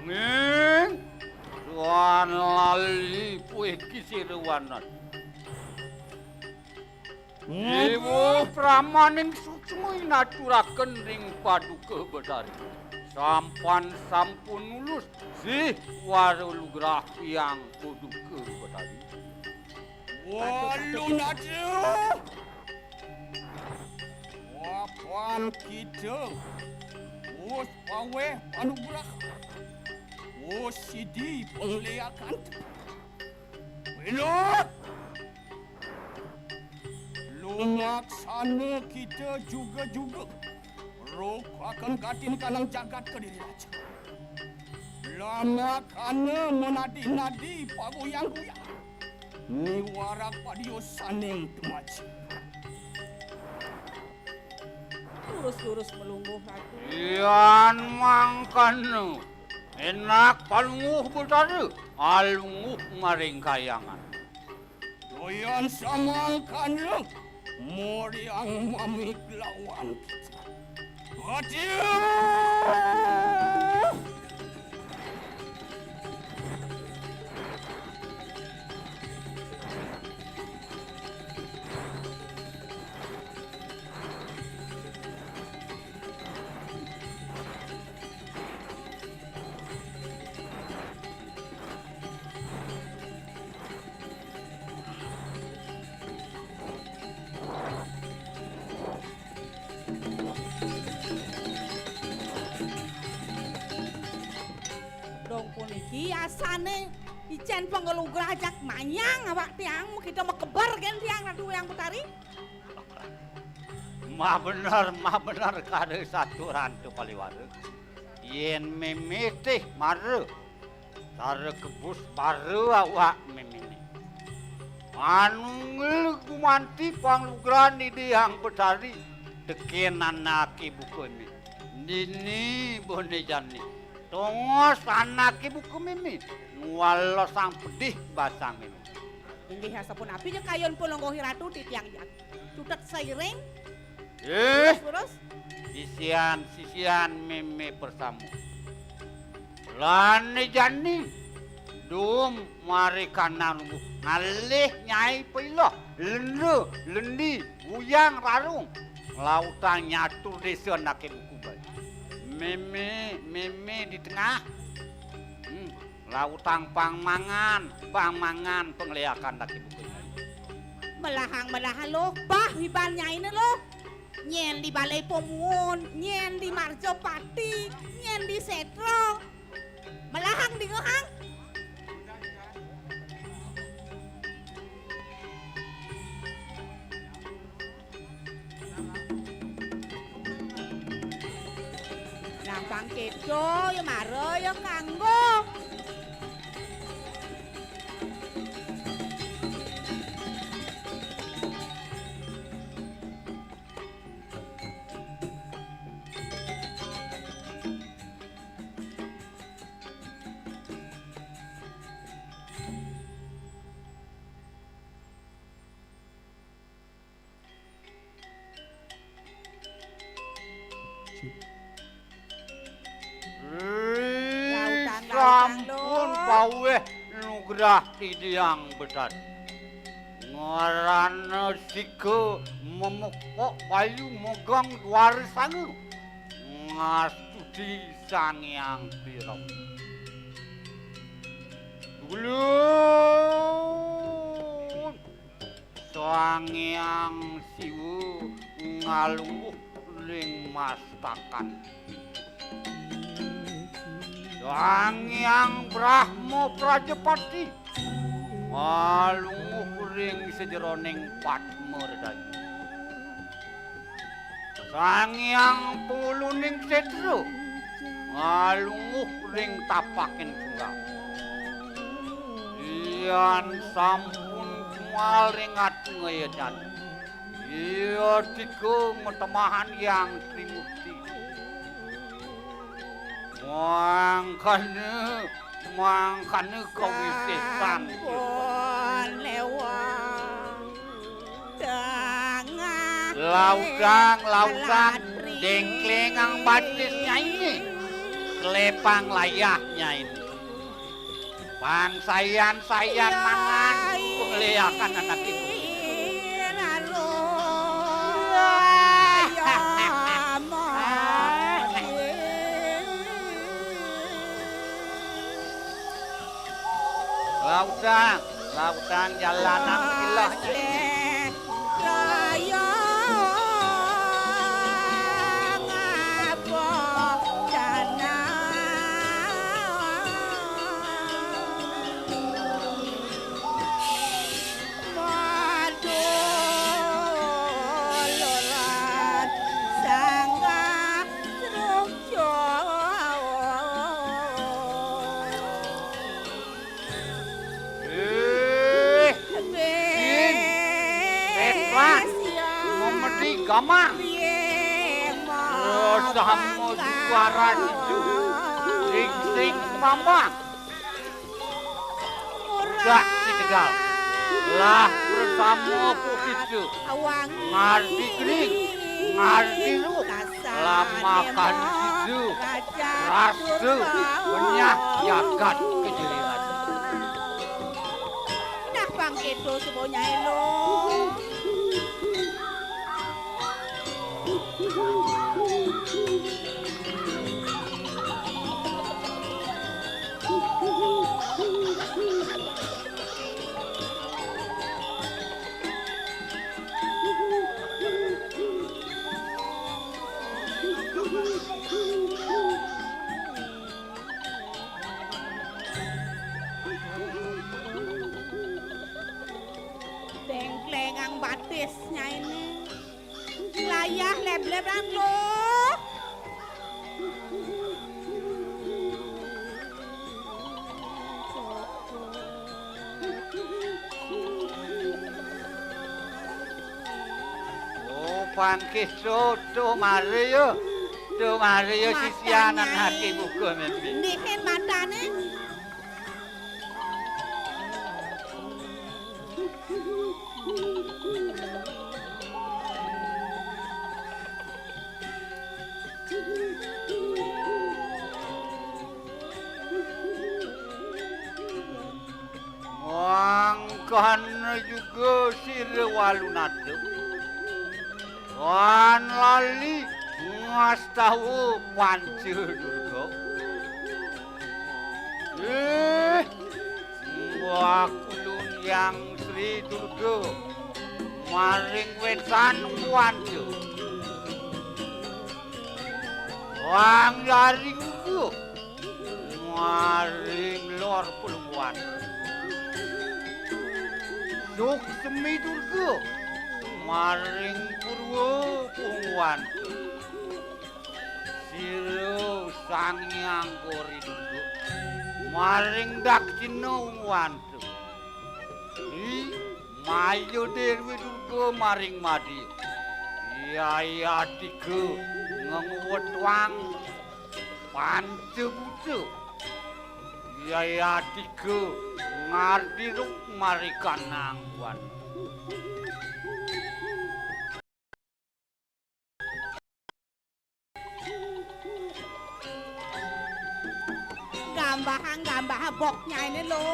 Amin. Tuan lali puih kisirawanan. Ibu pramaning suksma inaturaken ring Paduka Betari. Sampan sampun nulus sih wara lugrah Hyang Paduka Betari. Walunata. Wapan kita. Us paweh panugrah. Us sidi pangliakan. Minut. Lumaksana kita juga-juga. Rokaken gatin kanang jagat kediri raja. Lamakana menadi-nadi pagoyang-goyang. Niwarak padiosaning temaji. Lurus-lurus malungguh, Ratu. Yan mangkana. Enak palungguh Betara, alungguh maring kayangan. Doyan samangkana moriang mamik lawan kita. Aduh! Dong puniki asane icen panglugrah jak manyang awak tiang, makita makeber gen tiang Ratu Hyang Betari. Mabener, mabener kada saturan tu paliwara. Yen memetih mara, cara kebus bara awak memene. Manunggal gumanti panglugrahan Ida Hyang Betari teken anake buka meme. Dini bone jani. Tongos anake buka meme. Nuwala sang pedih basang meme. Inggih, sapunapi ja kayun Palungguh Ratu titiang jagi. Cutet sairing. Eh, terus, terus? Sisian, sisian meme persamo. Lane jani dum mari kana lungguh ngalih nyai pailah lenda, lendi, buyang, rarung. Lautang nyatur desa anake buka bai. Meme, meme di tengah. Hmm. Lautang pang mangan, pang mangan pangleakan daki buka nyai. Melahang, melahang, Luh, bah iban nyaine, Luh. Nyen di Balai Pamuwun, nyen di Marjapati, nyen di Setra. Melahang dingehang. Nah, pang keto ya mara ya kanggo. Ih, lautang, lautang, sampun Luh. Paweh nugrah Ida Hyang Betari. Ngarana sika memekok bayu megang duara sanga. Ngastuti Sang Hyang Birawa. Duglun. Sang Hyang Siwa ngalungguh ring mastakan. Sang Hyang Brahma Prajapati ngalungguh ring sajeroning Padma Redaya. Sang Hyang Panguluning Setra ngalungguh ring tapaking tunggal. Yan sampun kumal ring atungaya jani. Iya tika matemahan Hyang Trimurti. Mangkana Mangkana kawisésan. Sampun lewat tengah lautang, lautang, melatri. Déngklingang batis nyainé, klepang layah nyainé. Pang sayan-sayan mangan, pangléakan anak ibu. Lalu, ya, mati. Lautang, lautang jalanan ilah. Raya ngapa dana. Maduluran sanggah srukya. Eh, Din, Petran, Memedi Gamang, Resama Juara Siju, Sing Sing Semambang. Dak si tegal. Lah bersama Pusita. Ngardi Gering, Ngardi Luh. Lamakan situ. Rasa menyah jagat kejeliran. Nah, pang itu semuanya elo. Yah, lebleb rang lo. Oh, pangkih to, to mare ya. To mare ya sisianan Nyai. Hake buka mimpi. Ndihin matane. Mangkana juga sira Walunata. Wan lali ngastawa Panca Durga. Eh, mbah kulun Hyang Sri Durga maring wetan Wanca. Wang Yari Durga maring lor Pulungwan. Suksemi Durga maring Purwa Pulungwan. Sira Sang Hyang Gori Durga maring Dakcina Pulungwan. Ih, Maya Dewi Durga maring Madya. Yaya tiga ngenguwetwang Pancabuta. Yaya tiga ngardi ruk marikanang wan. Gambahang, gambahang bok nyaine lo.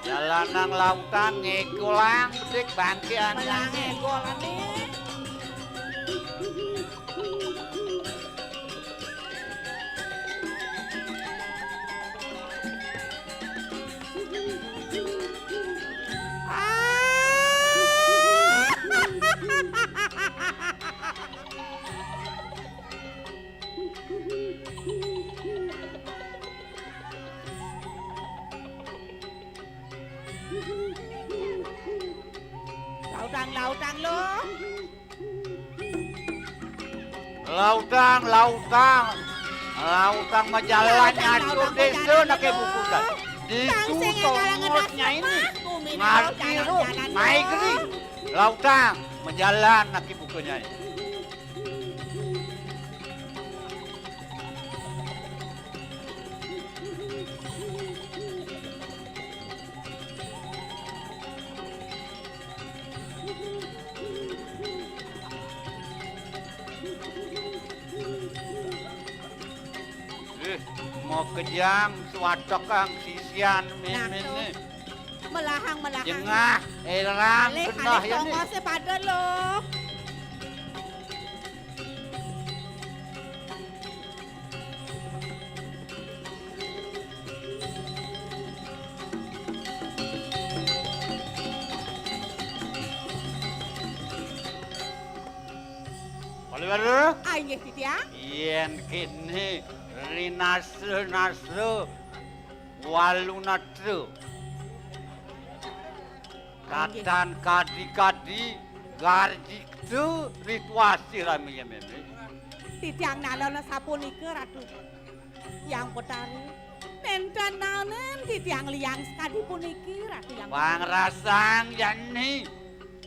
Jalanang lautan ngegolang bedik bangkean. Malah ngegolane. Ah! Lautang, lautang lo. Lautang, lautang. Lautang majalan nyatur desa nake bukudan. Ditu tongosnya ini. Ngarti lu, maigri. Lautang majalan nake bukunya ini. Eh, makejang swatekang sisian mémé né. Melahang, melahang. Jengah, élang, alih, genah alih ya né. Tongosé pada lo. Paliwara? Ah, inggih, Titiang. Yén kéné rinasra-nasra Walunatra. Inggih. Katan kadi-kadi garjita rituasi ramé ya mémé. Titiang nalana sapunika, Ratu. Hyang Betari, nénten naonan titiang liang sakadi puniki, Ratu Hyang Betari. Pangrasang jani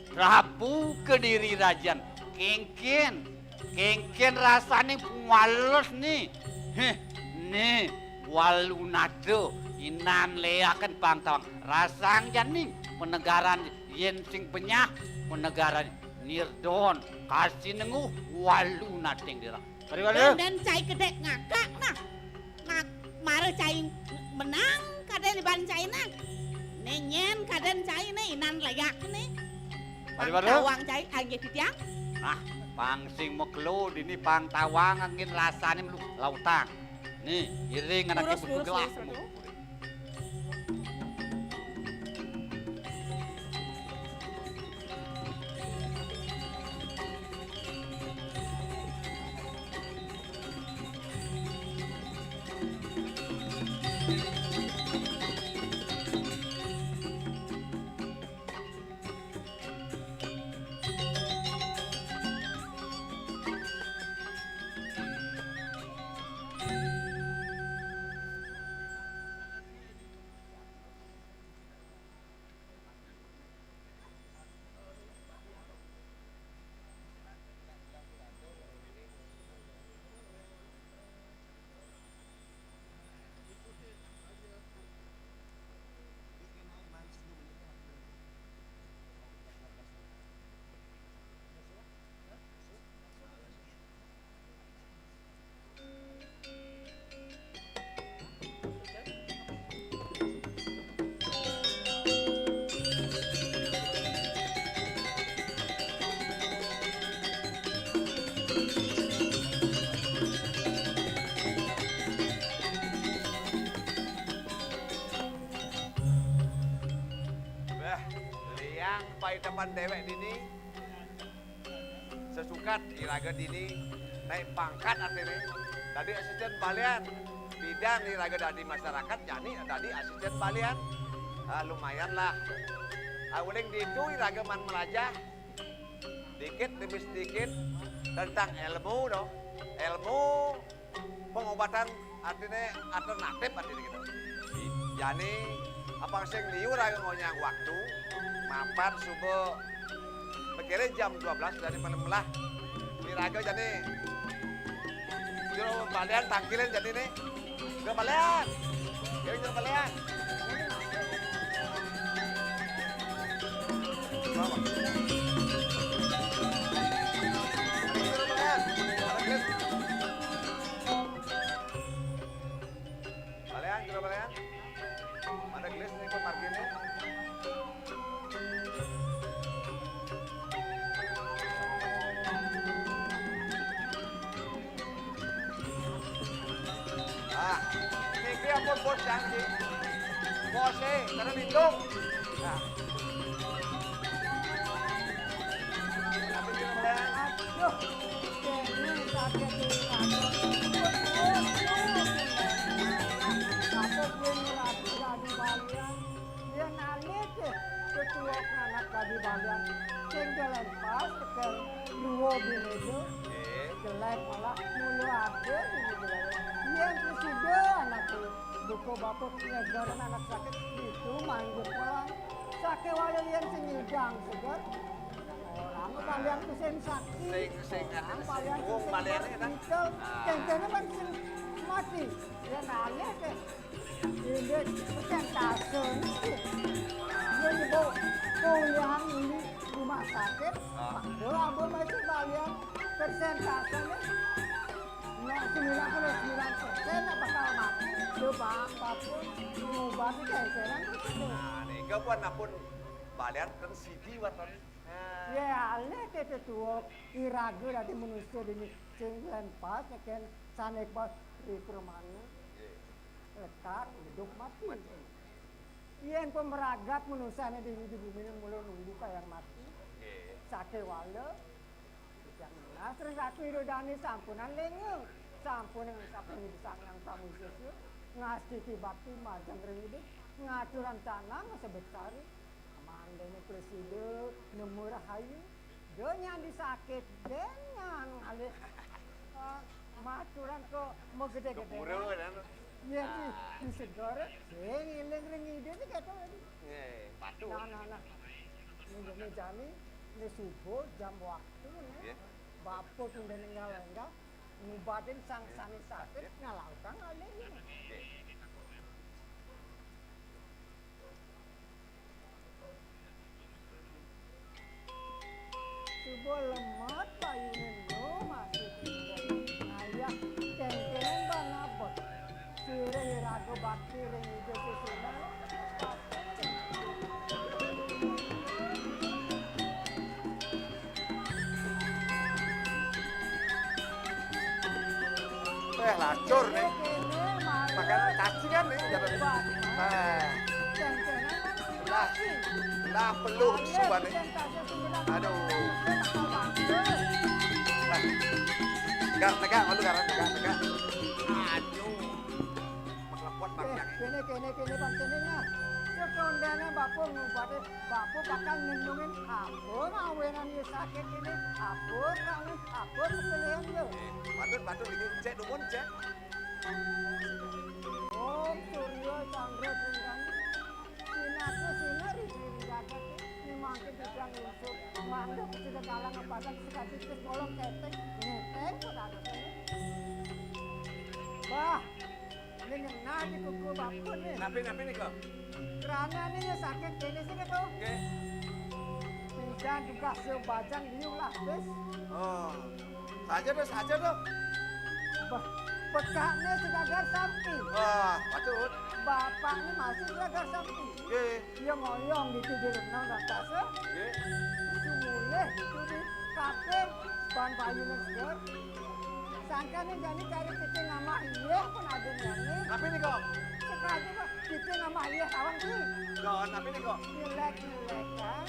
Prabu Kediri Rajan. Kéngkén, kéngkén rasané puwales né. Héh, né Walunatra inan léaken pangtawang. Rasang jani panegaran yén sing penyah panegaran Nirdon, Kasinengguh, Walunating dirah. Pariwara? Dén, dén cai gedé ngakak nah. Ngak-, mara cai menang kadén iban cai nah. Né nyén kadén cai né inan layak né. Pariwara? Pang tawang cai, ah, nggih, Titiang. Ah, pang sing makelo dini pang tawang angin rasané melu lautang. Né, iring anaké. Lurus, lurus, begelah. Lurus, Ratu. Bah, liang paintepan déwék dini. Sesukat iraga dini naik pangkat artiné. Dadi asisten balian. Pidan iraga dadi masyarakat, jani dadi asisten balian. Ah, lumayan lah. Ah, uling ditu iraga man melajah dikit demi sedikit tentang ilmu, no. Ilmu pengobatan artinya alternatif artinya gitu. Jani, apang sing liur aja ngonyang waktu, mapan subuh, mikirnya jam dua belas dari malam lah. Iraga jani, jero balian tangkilin jani nih. Jero balian. Jero, jero balian. Balian, jero balian. Mana gelis nih, kok parkirnya? Ah, niki ampun bos janji. Bos, eh, karena lindung. Nah. Tapi di rumah. Aduh, ini sakit ini, aduh. Apa gue ngerasa jadi balian? Yén alih ketuwok anak dadi balian, sing jelék pas tekén luwa binéda, jelék malah mula adé binéda. Yén prasida anaké buka bapa nyegerin anak sakit, ditu manjuk malah. Sakéwala yén sing nyidang seger, ora balian sing sakti, sing, sing ora balian sing balian mati, kéngkéné balian sing mati. Yén alih ké Inggih, persentase niki. Yen nyebut kuliah ini rumah sakit, ah, padha abot masuk balian persentasenya. Nah, sembilan puluh sembilan persen bakal mati. Lho, Bang, Bapak ngobati kéngkénan terus. Nah, nika pun ampun balian ten siji waton. Nah. Ya, alih ké tetuwok, iraga dadi manusa dini sing lempas, nek sané pas ri pramana. Nggih. Lekad, hidup, mati. Mati. Yén pamragat manusané dini di bumi mula nunggu kayang mati. Nggih. Sakéwala, titiang menas ring Ratu Ida Dané sampunang lénga. Sampunang sapunika Sang Hyang Prabu Sesa ngastiti bakti majeng ring Ida, ngaturang canang sebet sari. Mangdané prasida nemu rahayu. Donyang disakit, donyang alih. Ah, maturan kok magedé-gedé. Kepura, kan? Iya, di, ah, di segara, sing éling ring Ida sih kéto. Nggih, patuh. Nah, nah, nah. Minggu jani, ini subuh, jam waktu, nih. Nggih. Bapa tunda ninggal enggak, ngubatin sang sané sakit, ngalautang alih. Nggih. Suba lemot bayuné no masih tinggal. Ayah kéngkéng bang abot. Sirih raga bakti ring Ida Sesuna. Eh, lacur nih. Makan cacingan nih, jatuh nih. Eh. Lah, lah, peluh suban nih. Aduh. Lah. Tegak, tegak, malu garang, tegak, tegak. Aduh. Menglepot bang. Eh, kéné, kéné, kéné, bang, kéné, nah. Sekondéné bapa ngubaté, bapa bakal nendungin apa ngawénan ya sakit ini, apa kangen, apa keselihan ya. Eh, patut, patut, iki cék dumun, cék. Om Surya Chandra Tringgani. Sinaku sinar ing jagat, mimangke bidang lungsur. Mangda pesida kalang ngepasang sekadi tis bolong ketek, ngeteng pun ada. Bah, ini ngenah di kuku bapun nih. Napi, napi nih, kok? Kerana nih ya sakit kéné sih, gitu. Oke. Pisan tugas yo bajang liu lah, wis. Oh. Saja tuh, saja tuh. Bah, pekakné segagar sampi. Wah, patut. Bapakné masih segagar sampi. Nggih. Iya ngoyong gitu di renang raksasa. Nggih. Sumulih gitu di kaping, ban Bayuné seger. Sangkané jani kari kité ngamah iyéh pun ada jani. Napi nika? Sakadi, Pak, kité ngamah iyéh tawang ki. Don, napi nika? Nyelek-nyelek, kan.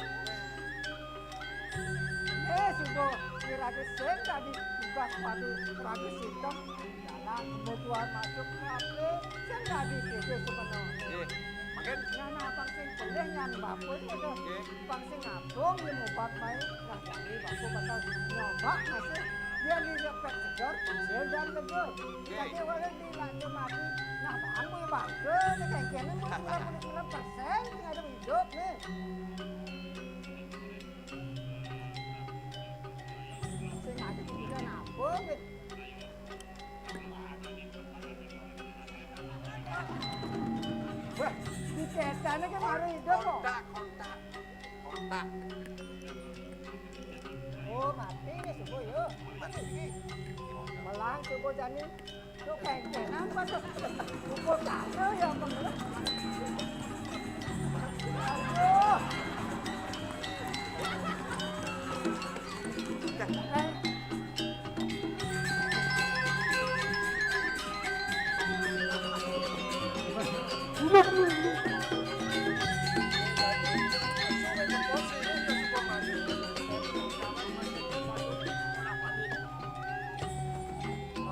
Eh, suba iraga sing dadi tugas padu raga sintem. Dalam kebutuhan masuk kabéh, sing dadi kité sebenarné. Nggih. Mangkin? Nah, nah, pang sing pelih nyan bapa nika. Nggih. Pang sing ngabung ya mobat baé. Nah, jani bapa bakal nyoba masih. Yén direpet seger, sing jam seger. Nggih. Kaki wala dilanja mati. Nah, bang, ya bangga, kéngkéné mung sembilan puluh sembilan persen sing ada hidup nih. Sing ati kudu napa, nggih? Wah, di sétané ki mara idup kok. Kontak, kontak. Kontak. Oh, mati nggih subuh ya. Mati. Melang subuh jani. Tuh kéngkénan pas. Buku kacau ya, Bang. Aduh.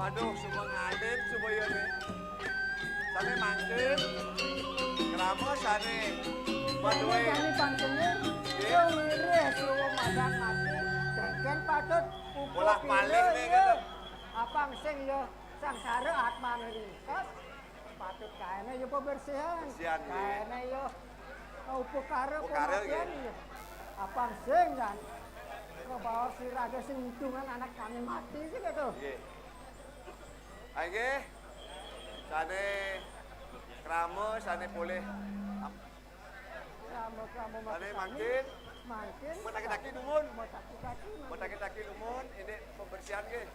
Aduh, suba ngalin, suba ya, nih. Sané mangkin, krama sané padué. Jani pangkené, nggih. Yo ngirih suwa madan mati, kéngkén patut upa bolak-balik pila, nih, ya. Gitu. Apang sing ya sangsara atmané ringkes, patut kaéné ya pabersihan. Bersihan, nggih. Kaéné ya upakara, upakara, pangabdian, nggih. Ya. Apang sing kan kebawa siraga sing ngitungan anak kami mati sih gitu. Nggih. Ayo, nggih. Sané krama, sané polih. Krama-krama sané mangkin. Mangkin. Mangkin. Mun taki-taki dumun. Mun taki-taki mangkin. Mun taki-taki dumun, ini pembersihan nggih.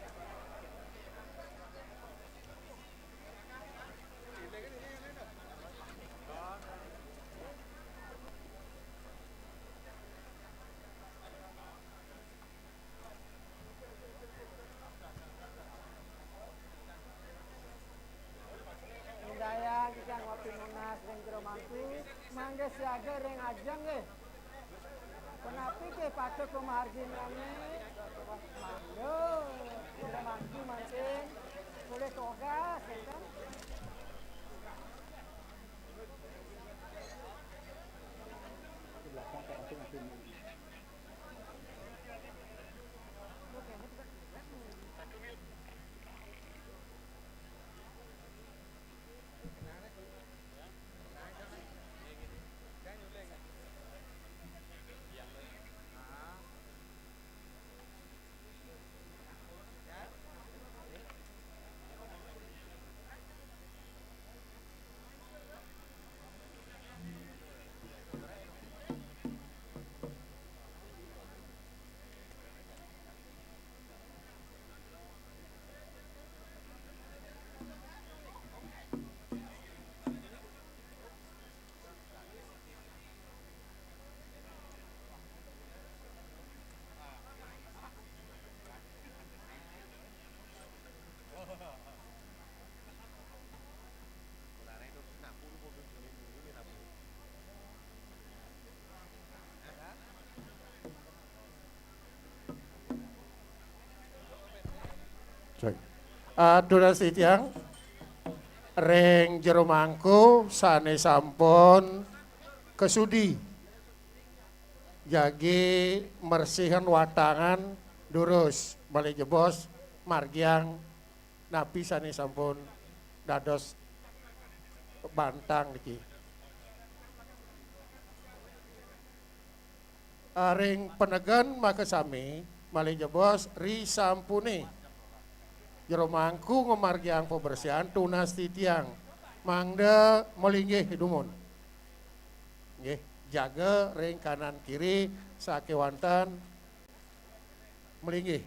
Nyidayang titiang wapi nunas ring jero mangku, mangda siaga ring ajeng nggih. Punapi ké patut pamarginane? Mangda jero mangku mangkin polih togas, ya kan? Di belakang Pak Antum, Antum. Cek. Ah, tunas titiang ring jero mangku sane sampun kasudi jagi mersihan watangan durus malih jebos margiang napi sane sampun dados bantang niki. Ah, ring panegen makasami malih jebos risampune jero mangku ngamargiang pabersihan tunas titiang mangda malinggih dumun. Nggih, jaga ring kanan kiri sakewanten malinggih.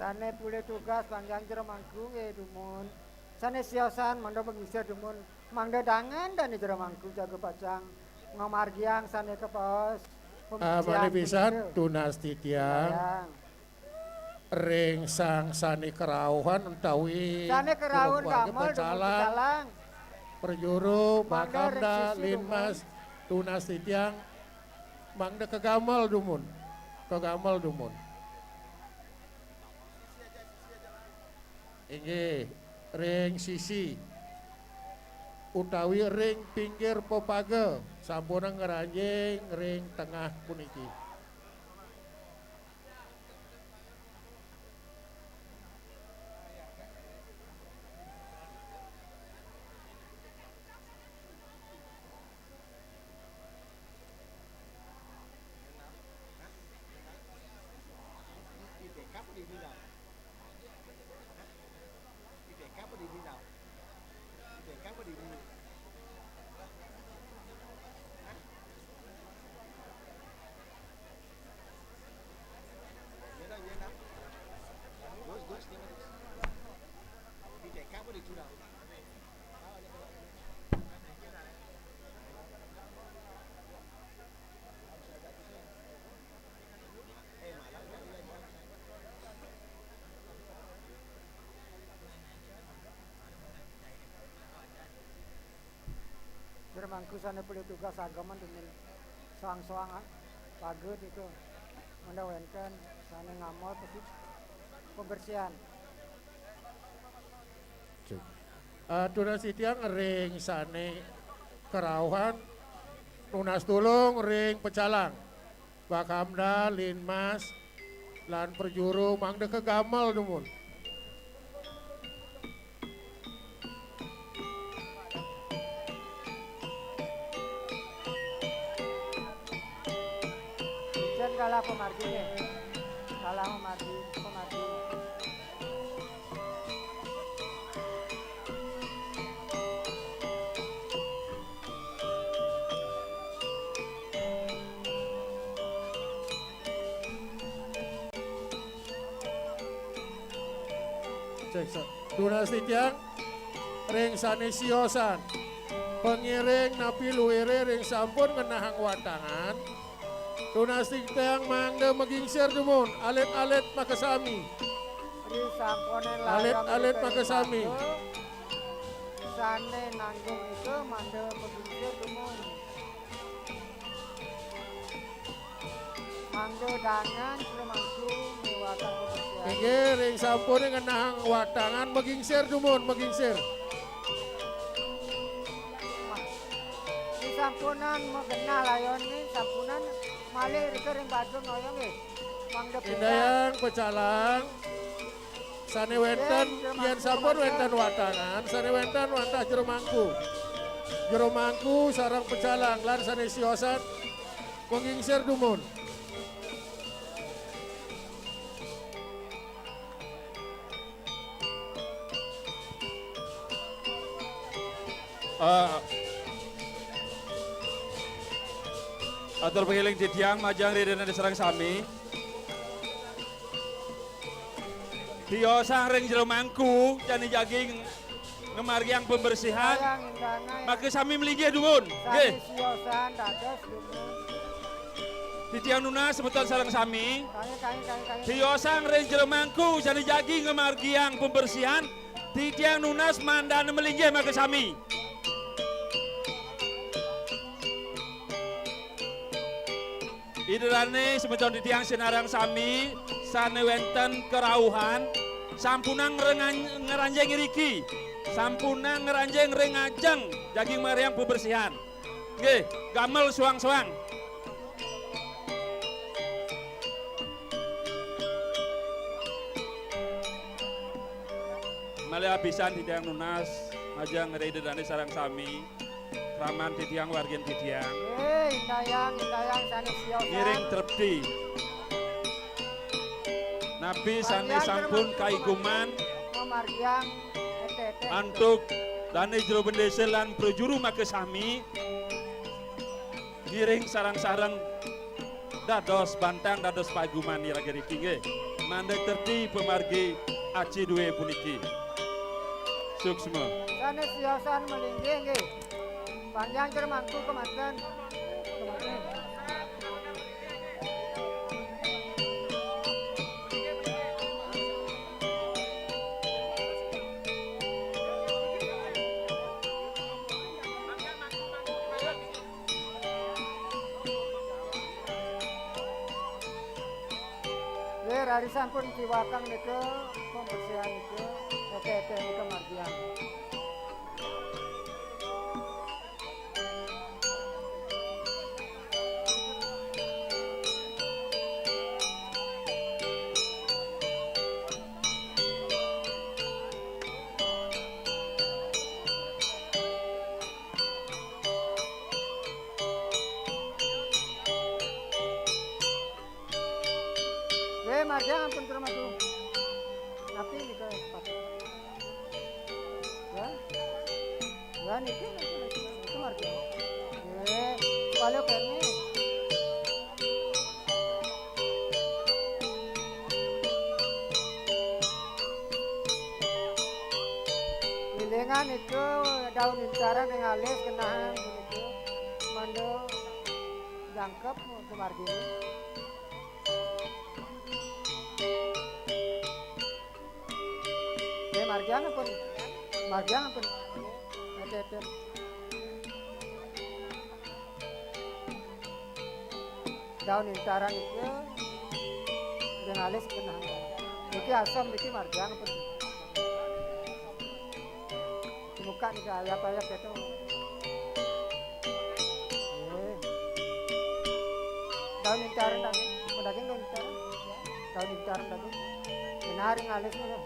Sané polih tugas panggih jero mangku nggih dumun. Sané siosan mangda megingsir dumun. Mangda dangan dané jero mangku jaga pacang ngamargiang sané kapaos. Ah, malih pisan, tunas titiang. Ring sang sané karauhan utawi sané karauhan keluarga gamel dumun pecalang. Pecalang. Prajuru, mangda ring Bakamda, sisi Linmas, dumun. Tunas titiang, mangda kagamel dumun. Kagamel dumun. Inggih, ring sisi utawi ring pinggir pepaga, sampunang ngranjing ring tengah puniki. Jero mangku sané polih tugas ageman dumun soang-soang, ah, paget itu. Mangda wénten sané ngamol peti-, pembersihan. Cek. Ah, tunas titiang ring sané karauhan, nunas tulung ring pecalang. Bakamda, Linmas, lan prajuru mangda kagamel dumun. Ijin kalah pamargi nggih. Kalah pamargi, pamargi. Cek, sa-, tunas titiang ring sané siosan. Pangiring napi luiré ring sampun ngenahang watangan. Tunas titiang mangda magingsir dumun, alit-alit makasami. Ri sampuning layang. Alit-alit ring makasami. Batu, sané nanggung itu mangda magingsir dumun. Mangda dangan jero mangku miwah pembersihan. Inggih, ring sampuning ngenahang watangan, magingsir dumun, magingsir. Wah, ri sampunang magenah layon nggih, sampunang malih irika ring bajeng noyong nggih. Mangda pindah. Indayang pecalang. Sané wénten, yén sampun wénten watangan, sané wénten wantah jero mangku. Jero mangku sareng pecalang lan sané siosan mangingsir dumun. Ah, atur pangiring titiang majeng ridana sareng sami. Tiosang ring jero mangku, jani jagi ngamargiang pembersihan. Maka sami malinggih dumun. Nggih. Titiang nunas semeton sareng sami. Tiosang ring jero mangku, jani jagi ngamargiang pembersihan. Titiang nunas mangdané malinggih maka sami. Ida dané semeton titiang sinareng sami sané wénten karauhan, sampunang ngranjing iriki, sampunang ngranjing ring ajeng jagi ngamargiang pembersihan. Nggih, gamel soang-soang. Malih apisan titiang nunas majeng ring ida dané sareng sami. Kraman titiang, wargin titiang. Eh, indayang, indayang sané siosan. Ngiring trepti. Napi sané sampun kaiguman mamargiang antuk dané jero bendésa lan prajuru maka sami. Ngiring sareng-sareng Dados bantang, dados paguman iraga riki nggih. Mangda trepti pamargi aci dué puniki. Suksma. Sané siosan malinggih nggih. Panjang jero mangku kemanten. Kemanten. Nggih, raris sampun tiwakang nika, pembersihan nika, oke, oke, nika margiang. Wéh, margiang ampun, Kura Madu. Napi nika sepatu? Ya. Ya, niki, niki, niki, niki margiang. Wéh, balik kéné. Élingan nika daun incaran ring alis kenahan nika. Mangda jangkep kumargine. Nggih, margiang ampun. Margiang ampun. Nggih, nggih. Daun incaran iki ring alis genah. Niki asem niki margiang ampun. Muka nih, ayap-ayap itu. Eh. Daun incaran daging, mau daging daun incaran. Daun incaran daging. Benar ngalis nih.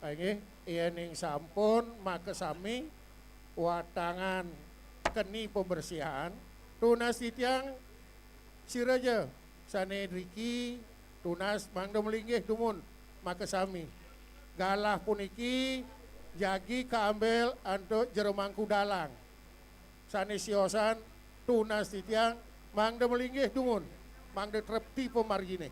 Inggih, yéning sampun makasami watangan keni pembersihan, tunas titiang sira ja sané driki tunas mangda malinggih dumun makasami. Galah puniki jagi kaambil antuk jero mangku dalang. Sané siosan tunas titiang mangda malinggih dumun, mangda trepti pamarginé.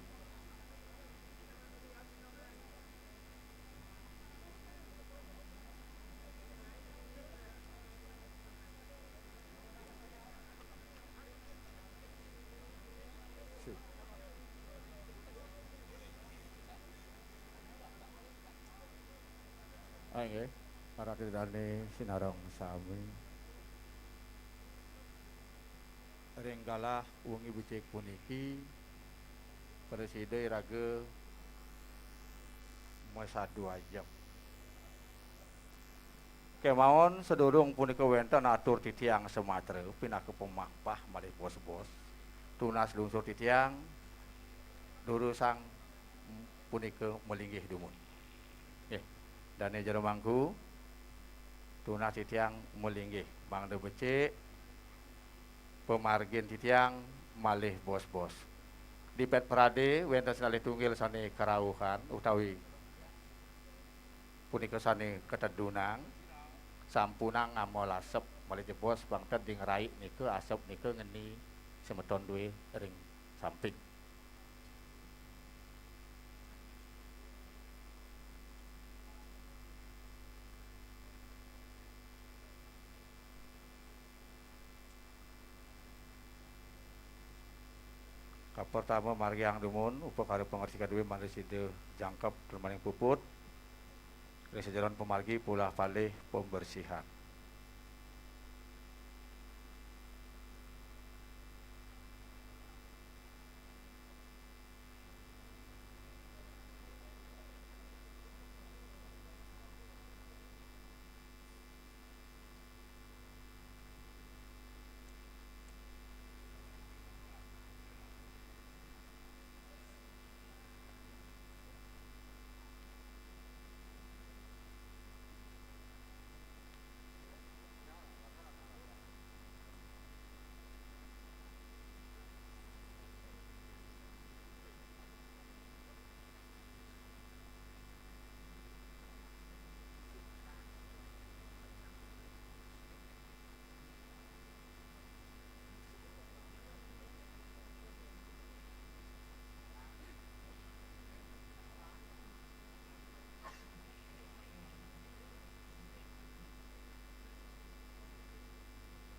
Ah, inggih, para titiang sinareng sami. Ring galah wengi becik puniki, prasida iraga masadu ajeg. Kémaon sadurung punika wénten atur titiang samatra pinaka pamampah malih bos-bos. Tunas lungsur titiang, durusang punika malinggih dumun. Nggih. Dane jero mangku, tunas titiang malinggih, mangda becik pamargin titiang malih bos-bos. Di pet parade wenten sinalih tunggil sane karauhan utawi punika sane katedunang, sampunang ngamal asep malih jebos bangten di ngeraik nika asep nika ngeni semeton duwe ring samping. Kapertama, margiang dumun upakara pangerti kaduwe mangda sida jangkep tur maning puput ring sajeroning pamargi pulah palih pembersihan.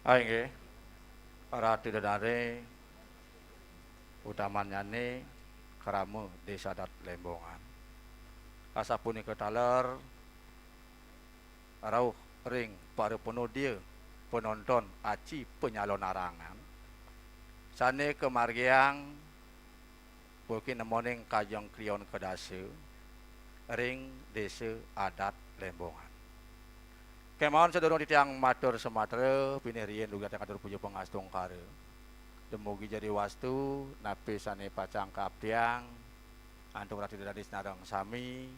Ah, inggih. Ratu Dedare, utamannyane krama Desa Adat Lembongan. Asapunika taler, rauh ring para panodia panonton aci panyalonarangan sane kamargiang puki nemoning kajeng klion kadasa ring Desa Adat Lembongan. Kemawon sadurung titiang matur samatra pinih riin dugi titiang atur puja pangastungkara. Dumugi jadi wastu napi sane pacang kaaptiang antuk rati dadis nareng sami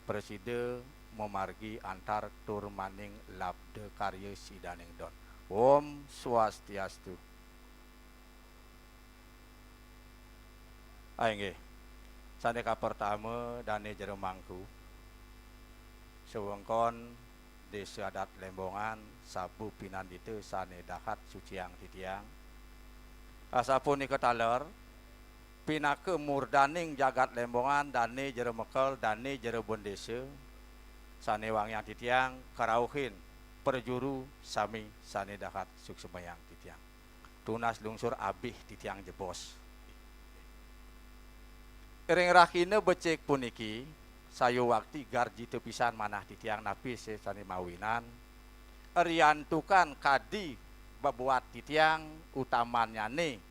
prasida mamargi antar tur maning labda karya sidaning don. Om Swastiastu. Ah, inggih. Sane kapertama, dane jero mangku. Sewengkon Desa Adat Lembongan, sabu pinandita sane dahat suciang titiang. Asapunika taler, pinaka murdaning jagat Lembongan, dane jero mekel, dane jero bendesa, sane wangiang titiang, karauhin prajuru sami sane dahat suksmayang titiang. Tunas lungsur abih titiang jebos. Ring rahina becik puniki, sayuwakti garjita pisan manah titiang napi sane mawinan, riantukan kadi bebuat titiang utamannyane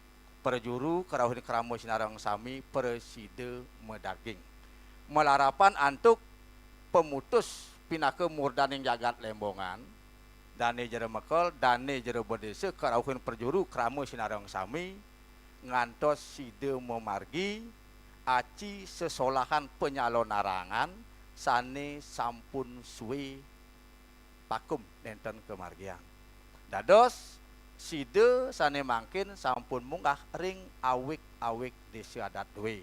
prajuru karauhin krama sinareng sami prasida madaging. Malarapan antuk pamutus pinaka murdaning jagat Lembongan, dane jero mekel, dane jero bendesa, karauhin prajuru krama sinareng sami, ngantos sida mamargi aci sesolahan panyalonarangan sane sampun suwe pakum nenten kamargiang. Dados sida sane mangkin sampun munggah ring awig-awig Desa Adat duwe.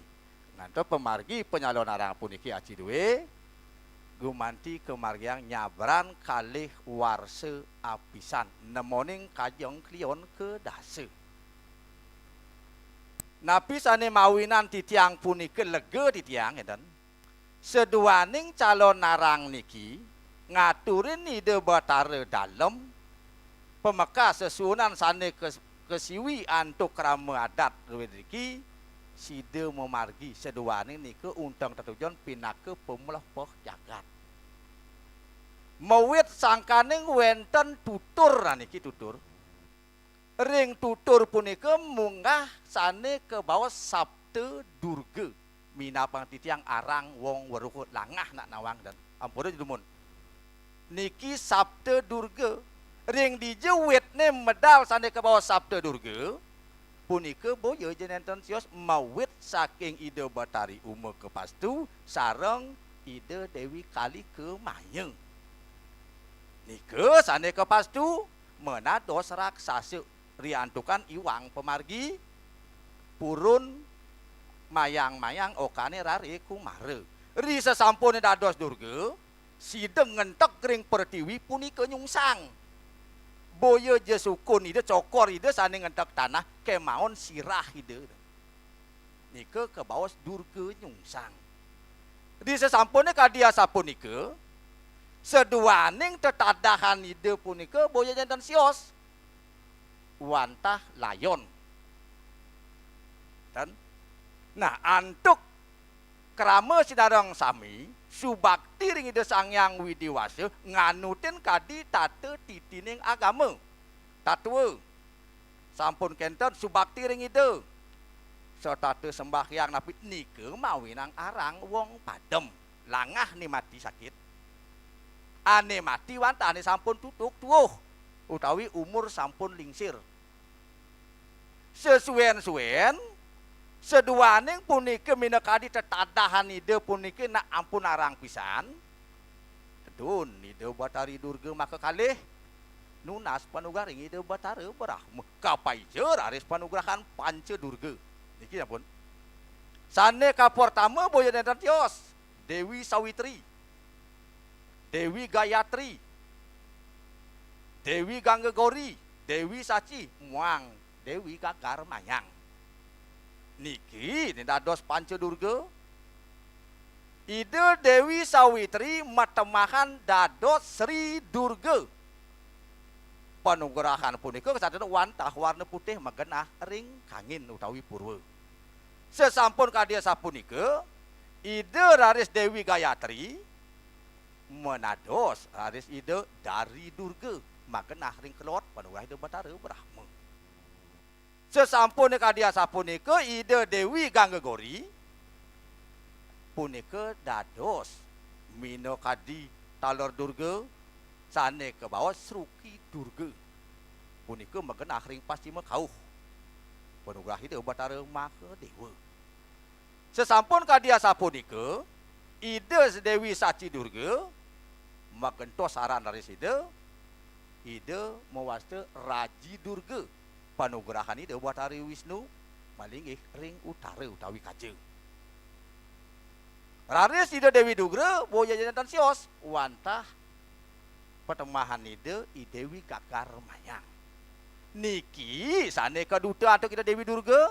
Ngantos pamargi panyalonarangan puniki aci duwe, gumanti kamargiang nyabran kalih warsa apisan, nemoning kajeng klion kadasa. Napi sane mawinan titiang punika lega titiang, ngeten. Saduaning calonarang niki ngaturin Ida Batara Dalem, pamekas sesuunan sane kes-, kasiwi antuk krama adat druid niki, sida mamargi saduaning nika unteng tetujon pinaka pamelah peh jagat. Mawit sangkaning wenten tutur, nah niki tutur. Ring tutur punika munggah sane kabaos Sabda Durga. Minapang titiang arang wong weruh langah nak nawang dan ampura dumun. Niki Sabda Durga. Ring dija witne medal sane kabaos Sabda Durga, punika boya ja nenten sios mawit saking Ida Batari Uma Kepastu sareng Ida Dewi Kalika Maya. Nika sane kapastu manados raksasa riantukan iwang pamargi purun mayang-mayang okane rare kumara. Ri sasampune dados Durga, sida ngentek ring pertiwi punika nyungsang. Boya ja sukun ida, cokor ida sane ngentek tanah, kemaon sirah ida. Nika kabaos Durga nyungsang. Di sasampune kadi asapunika, saduaning tetadahan ida punika boya janten sios wantah layon. Ten? Nah, antuk krama sinareng sami, subakti ring Ida Sang Hyang Widi Wasa, nganutin kadi tata titining agama. Tatwa. Sampun kenten subakti ring Ida. Setata sembahyang napi nika mawinang arang wong padem. Langah ne mati sakit. Ane mati wantah ane sampun tutug tuuh utawi umur sampun lingsir. Sesuen-suen, saduaning punika minakadi tetadahan Ida punika nak ampun arang pisan. Tedun Ida Batari Durga maka kalih nunas panugrahan ring Ida Batara Brahma. Kapaija raris panugrahan Panca Durga. Niki ampun. Sane kapertama boya nenten tios, Dewi Sawitri, Dewi Gayatri, Dewi Gangga Gori, Dewi Saci, muang Dewi Gagar Mayang. Niki ne dados Panca Durga. Ida Dewi Sawitri matemahan dados Sri Durga. Panugrahan punika kasampun wantah warna putih magenah ring kangin utawi purwa. Sasampun kadi asapunika, Ida raris Dewi Gayatri manados raris Ida Dari Durga magenah ring kelod panugrahan Ida Batara Brahma. Sasampune kadi asapunika, Ida Dewi Gangga Gori punika dados minakadi taler Durga sane kabaos Sruki Durga. Punika magenah ring pascima kauh. Panugrahan Ida Batara Mahadewa. Sasampun kadi asapunika, Ida Dewi Saci Durga magentos aran raris Ida, Ida mawasta Raji Durga, panugrahan Ida Batari Wisnu malinggih ring utara utawi kaja. Raris Ida Dewi Durga boya janten sios wantah patemahan Ida I Dewi Gagar Mayang. Niki sane kaduta antuk Ida Dewi Durga.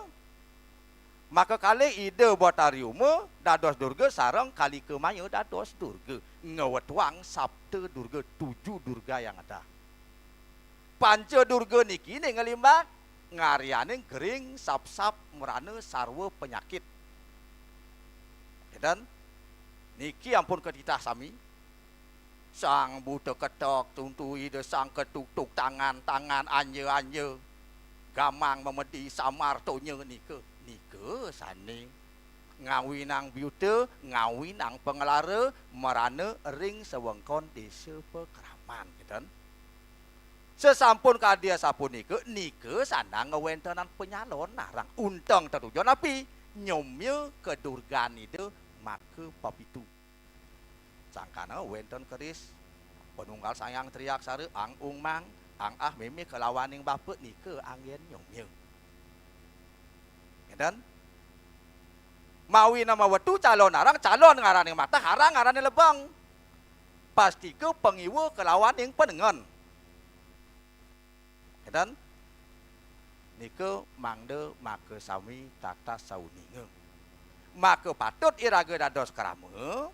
Maka kalih Ida Batari Uma dados Durga sareng Kalika Maya dados Durga, ngwetuang Sapta Durga, tujuh Durga yang ada. Panca Durga niki ning ngalimbak ngaryaning gering sapsap mrana sarwa penyakit. Enten niki ampun katitah sami. Sang buta ketok tuntu Ida, sang ketuktug tangan, tangan anja-anja, gamang memedi samar tonya nika, nika sane ngawinang biuta, ngawinang panglara, marana ring sawengkon desa pakraman, ngeten. Sasampun kadi asapunika, nika sandang ngwentenang panyalon narang unteng tetujon napi? Nyomya kadurgan Ida maka papitu. Sangkana wenten keris panunggal Sang Hyang Triaksara, ang ung mang, ang ah meme kalawaning bapa nika anggen nyomya. Ngeten? Mawi nama wetu calon arang, calon ngaraning matah, arang ngaraning lebeng. Pastika pangiwa kalawaning panengen. Ngeten? Nika mangda makasami tatas sauninga. Maka patut iraga dados krama,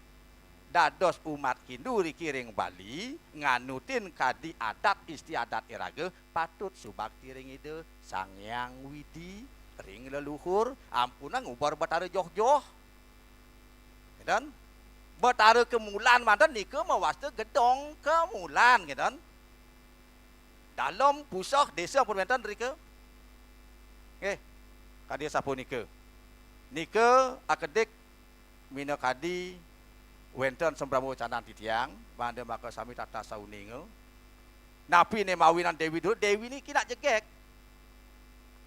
dados umat Hindu riki ring Bali, nganutin kadi adat istiadat iraga, patut subakti ring Ida Sang Hyang Widi, ring leluhur, ampunang ubar Batara joh-joh. Ngeten? Batara Kemulan manten nika mawasta gedong Kemulan, ngeten. Dalem puseh desa ampun wenten rika. Nggih, kadi asapunika. Nika akedik minakadi wenten sambrama wacanan titiang, mangda makasami tatas sauninga. Napi ne mawinan Dewi Durga, Dewi niki nak jegeg.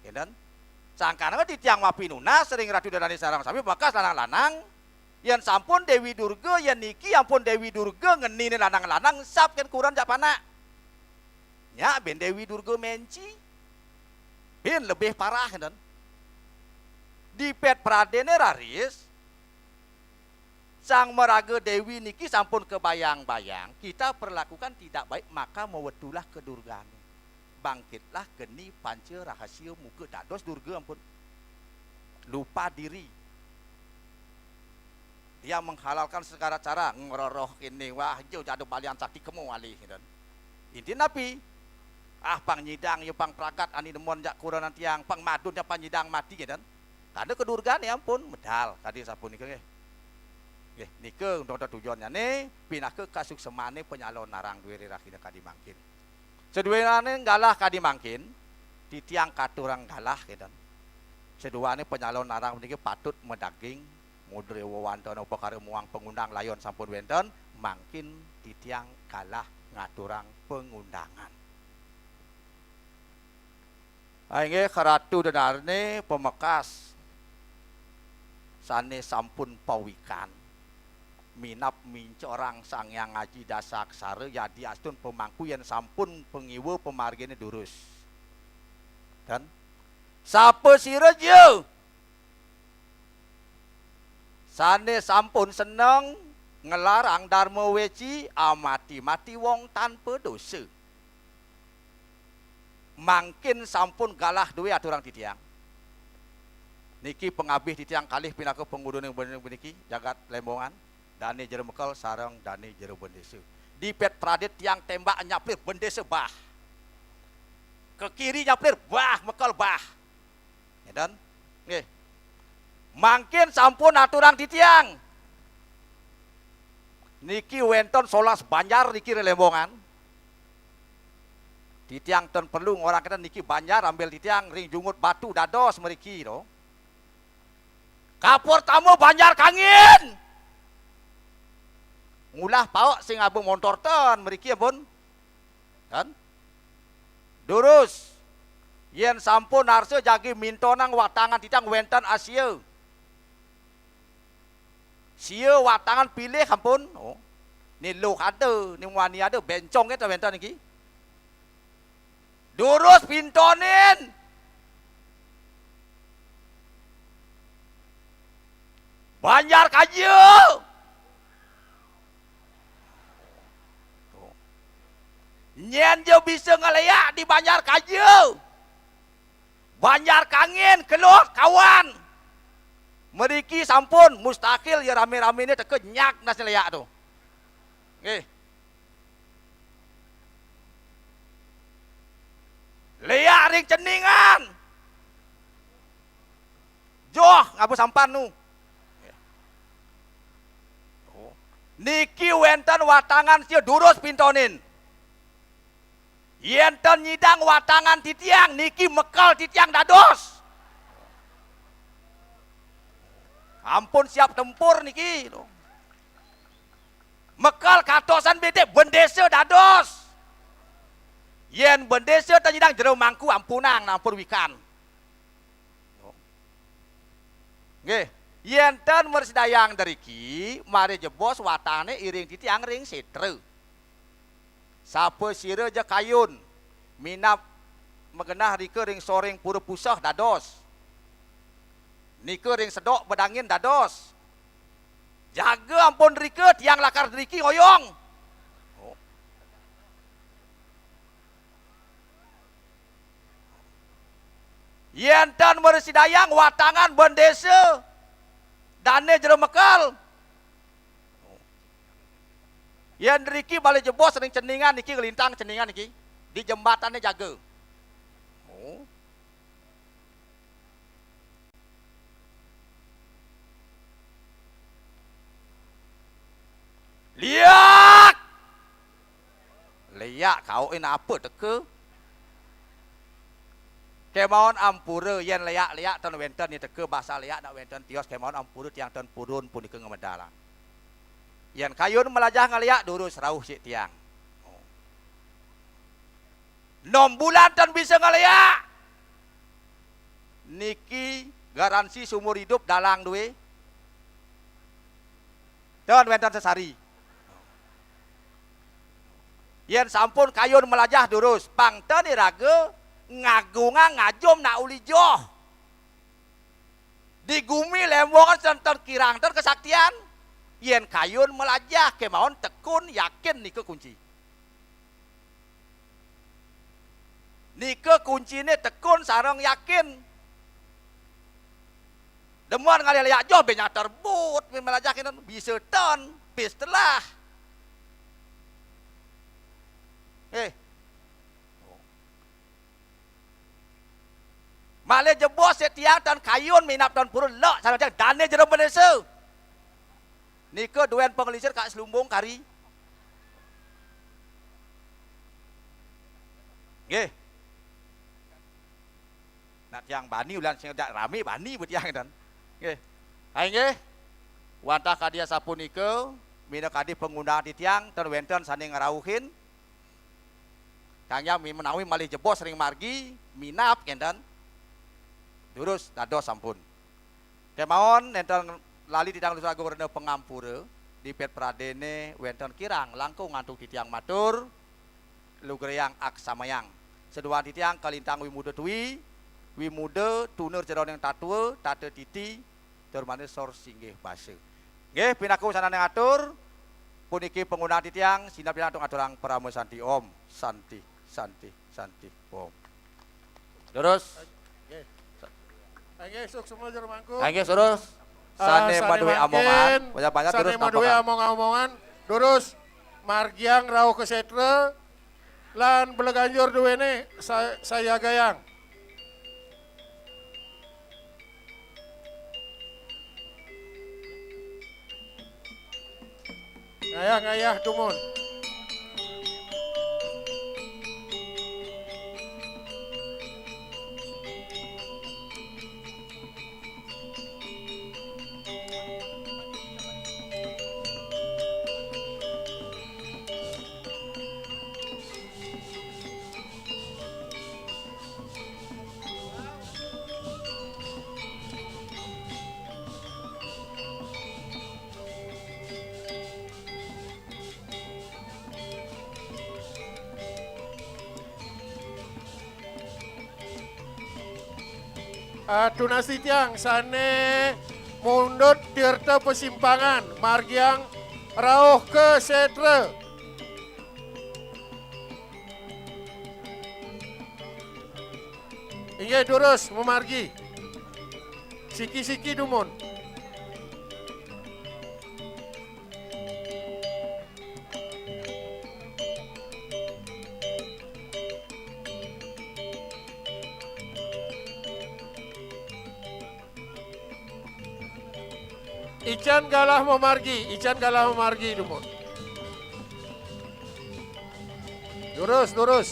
Ngeten? Sangkana titiang mapinunas ring Ratu Ida Dané sareng sami, bekas lanang-lanang, Yén sampun Déwi Durga, yén niki ampun Déwi Durga ngeninin lanang-lanang, sap kén kurenan jak panak. Nyak bin Déwi Durga menci. Bin lebih parah ngéten. Dipét pradéné raris, Sang Maraga Déwi niki sampun kebayang-bayang, kita perlakukan tidak baik, maka mawetulah ka Durgané. Bangkitlah geni panca rahasia muka dados Durga ampun. Lupa diri. Tiang menghalalkan segala cara, ngrereh kéné, wah, ja jadu balian sakti kemu alih, ngéten. Intin napi? Ah, pang nyidang, ya pang pragat, ané demen jak kurenan tiang, pang madun, ya pang nyidang mati, ngéten. Kada ka Durgané ampun, medal, kadi sapunika nggih. Nggih, nika untuk tujuannyané, pinaka kasuksemané panyalon narang duwé rirahina kadi mangkin. Saduwéné galah kadi mangkin, titiang katurang galah, ngéten. Saduwéné panyalon narang puniki patut madaging, mudra wewantun upakara muang pangundang layon sampun wénten, mangkin titiang galah ngaturang pangundangan. Ah, inggih, Ratu Denarné pamekas sané sampun pawikan. Minab mincorang Sang Hyang Aji Dasa Aksara, yadi astun pamangku yén sampun pangiwa pamarginé durus. Dan sapasira ja sané sampun seneng nglarang darma weci, amati-mati wong tanpa dosa. Mangkin sampun galah duwé aturang titiang. Niki pangabih titiang kalih pinaka pangudune puniki, jagat Lembongan, dane jero mekel sareng dane jero bendesa. Dipet pradit tiang tembak nyaplir bendesa bah. Ke kiri nyaplir bah, mekel bah. Ngeten? Nggih. Mangkin sampun aturang titiang. Niki wenten solas banjar niki ring Lembongan. Titiang ten perlu ngorahken niki banjar ambil titiang ring Jungut Batu dados mriki to. Kapertama Banjar Kangin. Ngulah paek sing ngaba montor ten mriki ampun. Kan? Durus. Yen sampun arsa jagi mintonang watangan titiang wenten asia. Sia watangan pilih ampun. Oh. Ni luh ada, ni muani ada, bencong kita wenten iki. Durus pintonin. Banjar Kaja. Nyen ja bisa ngeleak di Banjar Kaja. Banjar Kangin, Kelut, kawan. Mriki sampun mustahil ya rame-ramene teka nyak nas leak tu. Nggih. Leak ring ceningan. Joh, ngaba sampan nu. Niki wenten watangan sia durus pintonin. Yen ten nyidang watangan titiang, niki mekel titiang dados. Ampun siap tempur niki. Mekel katosan bedek bendesa dados. Yen bendesa ten nyidang jero mangku ampunang, ampun wikan. Nggih, yen ten mrasidayang driki, mare jebos watangane iring titiang ring setra. Sapa sira ja kayun, minab magenah rika ring soring pura puseh dados. Nika ring sedok bedangin dados. Jaga ampun rika tiang lakar driki ngoyong. Oh. Yen ten mrasidayang watangan bendesa, dane jero mekel. Yen driki bale jebos ring ceningan niki, ngelintang ceningan niki, di jembatane jaga. Oh. Liak! Leak, kaukin apa teka? Kemaon ampura, yen leak-leak ten wenten ni teka, basa leak nak wenten tios, kemaon ampura tiang ten purun punika ngamedalang. Yen kayun melajah ngeleak, durus rauh sik tiang. Nom bulan ten bisa ngeleak. Niki garansi seumur hidup dalang duwe. Ten wénten sesari. Yén sampun kayun malajah durus, pang ten iraga ngagungang ngajum nak uli joh. Di gumi lembongan ten kirang ten kesaktian. Yén kayun malajah kémaon tekun yakin nika kunci. Nika kunciné tekun sareng yakin. Demen ngalih léak joh bé nyater but, bé malajah kénten bisa ten, bis telah. Eh. Malih jebos sik tiang tan kayun minab tan purun lek sareng tiang dané jero bendésa. Nika duén panglingsir Kak Slumbung kari. Nggih. Nak tiang bani ulian sing jak ramé bani buat tiang ten. Nggih. Hai nggih. Wantah kadi asapunika, minakadi pangundang titiang ten wénten sané ngrauhin. Kang Hyang menawi malih jebos ring margi, minab kénten. Durus dados sampun. Kémaon nénten lali titiang nunas agung rena pangampura, dipet pradéné wénten kirang langkung antuk titiang matur, lugrayang aksamayang. Seduan titiang kalintang wimuda tui, wimuda tuner jeroning tatwa, tata titi, tur manis sor singgih basa. Nggih, pinaka sananing atur, puniki pangundang titiang, sineb titiang antuk aturang parama santi Om. Santi, santi, santi Om. Terus. Nggih. Nggih, suksma jero mangku. Nggih, terus. Ah, sané sané madué mangkin, amongan, banyak-banyak sané terus madué nampakan. Among-amongan, terus margiang rauh ka sétra, lan bleganjur duéné sa-, sayagayang. Ngayah-ngayah dumun. Ah, tunas titiang sané mundut tirta pasimpangan, margiang rauh ka sétra. Inggih, durus mamargi. Siki-siki dumun. Ican galah mamargi, ican galah mamargi dumun. Durus, durus.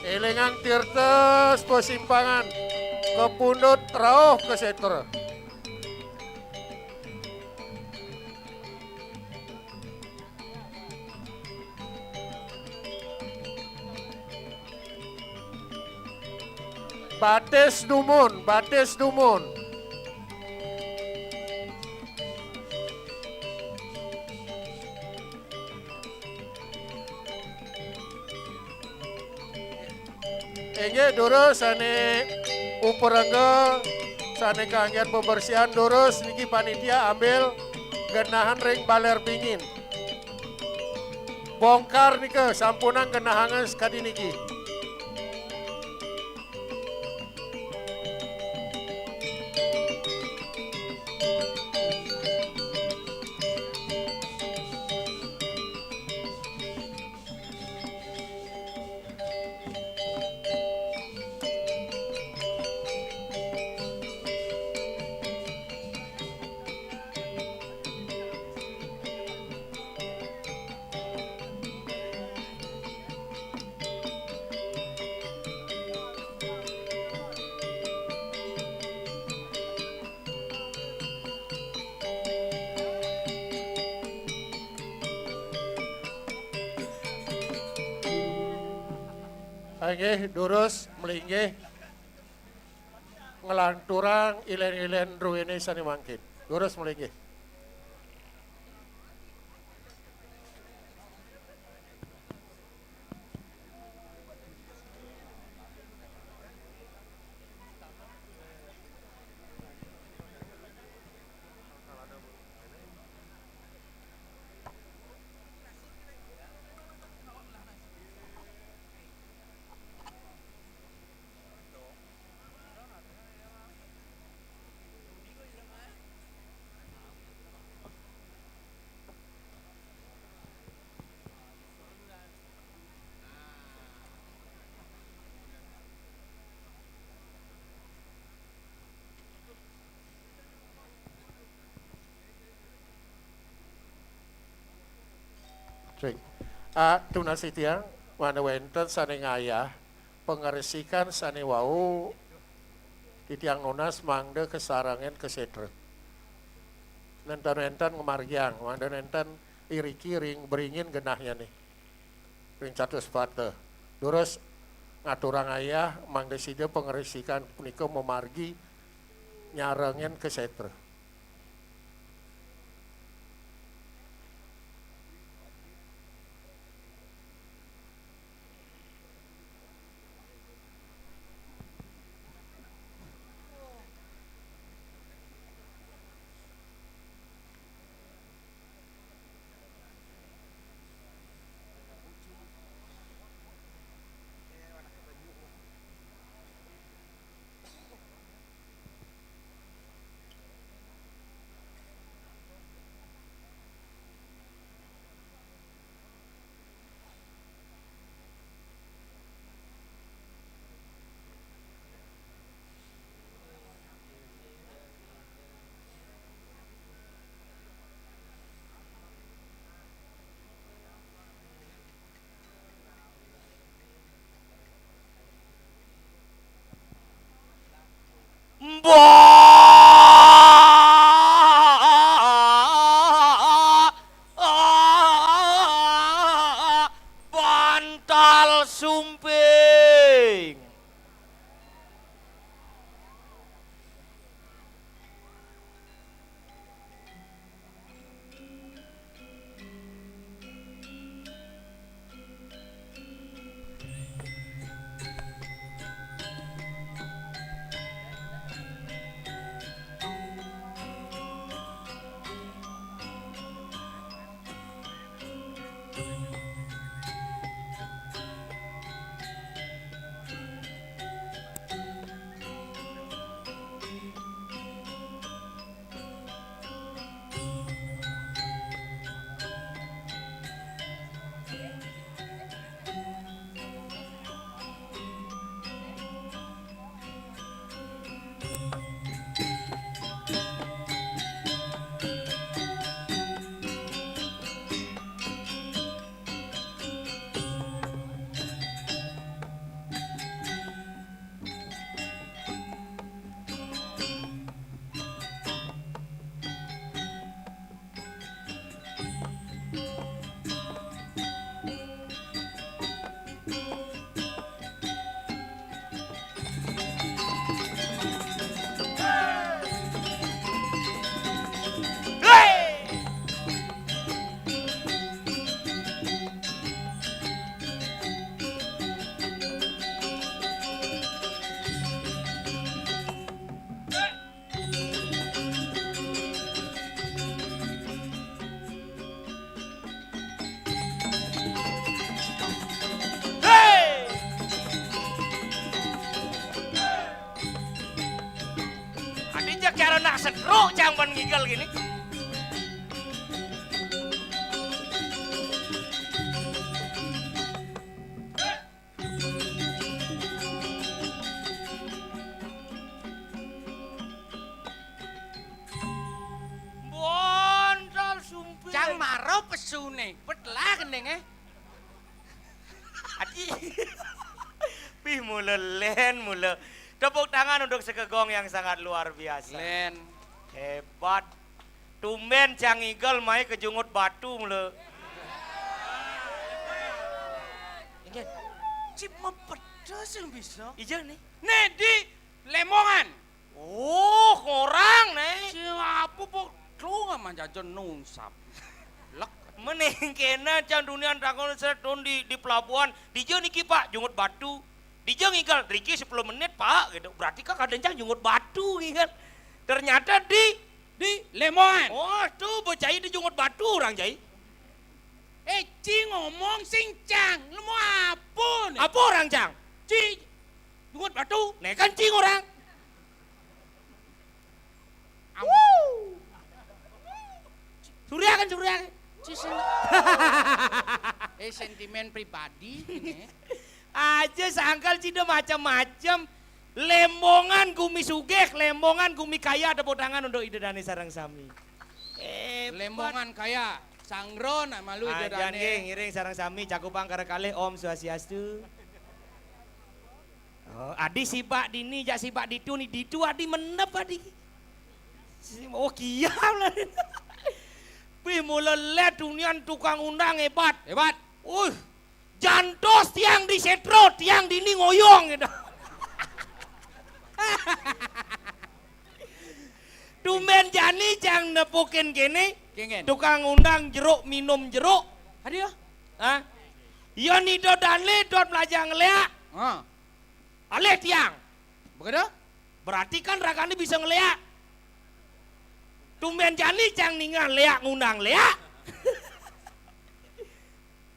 Élingang tirta pasimpangan, kapundut rauh ka sétra. Batis dumun, batis dumun. Inggih, durus sané uperengga, sané kanggén bebersihan, durus niki panitia ambil genahan ring baler bingin. Bongkar nika sampunang genahanga sakadi niki. Inggih, durus, malinggih. nglanturang ilén-ilén druéné sané mangkin. Durus malinggih. Cik. Ah, tunas titiang, mangda wénten sané ngayah pangresikan sané wau titiang nunas mangda kasarengin ka sétra. Nénten-nénten ngamargiang, mangda nénten iriki ring beringin genahnyané. Ring Catus Pata. Durus ngaturang ayah mangda sida pangresikan punika mamargi nyarengin ka sétra. Mbah Bantal Sumping. Héi! Adi jak cara nak setruk cang ban ngigel gini. Bontal sumpit. Cang maro pesuné, pét lah gendéngé. Adi. Pih mula lén, mula. Tepuk tangan untuk Sekegong yang sangat luar biasa. Lén. Hébat. Tumbén cang ngigel mai kajungut batu mula. Inggih. Cip mapeda sing bisa. Ija nih. Né di Lémbongan. Oh, korang né. Siapa po? Lu nggak manjajan nungsap. Lek. Mending kéné cang dunian takon seret don di, di pelabuhan. Dija niki, Pak, Jungut Batu. Dija ngigal, riki sepuluh menit, Pak, gitu. Berarti kan kadén cang Jungut Batu, gitu kan. Ternyata di, di Lemongan. Oh, tuh bocah di Jungut Batu orang jai. Eh, Ci ngomong sing cang. Lu mau apa nih? Apa orang cang? Ci Jungut Batu. Nih kan Ci orang. Surya kan, Surya kan? Ci sen-, eh, sentimen pribadi ini. Aja sangkal Ci do macam-macam. Lembongan gumi sugih, Lembongan gumi kaya, tepuk tangan untuk Ida Dané sareng sami. Eh, Lembongan kaya, sangro nak malu Ida Dané. Ngiring sareng sami, cakupang kara kalih Om Swastiastu. Oh, adi sibak dini, jak sibak ditu nih, ditu adi menep adi. Si-, oh, kiam lah. Wih, mula lét dunian tukang undang hebat. Hebat. Uh, jantos tiang di sétra, tiang dini ngoyong gitu. Tumbén jani cang nepukin kéné. Kéngkén. Tukang undang jeruk, minum jeruk. Aduh. Hah? Yén Ida Dané dot melajah ngléak. Hah. Alih tiang. Begitu? Berarti kan ragané bisa ngléak. Tumbén jani cang ningeh léak ngundang léak.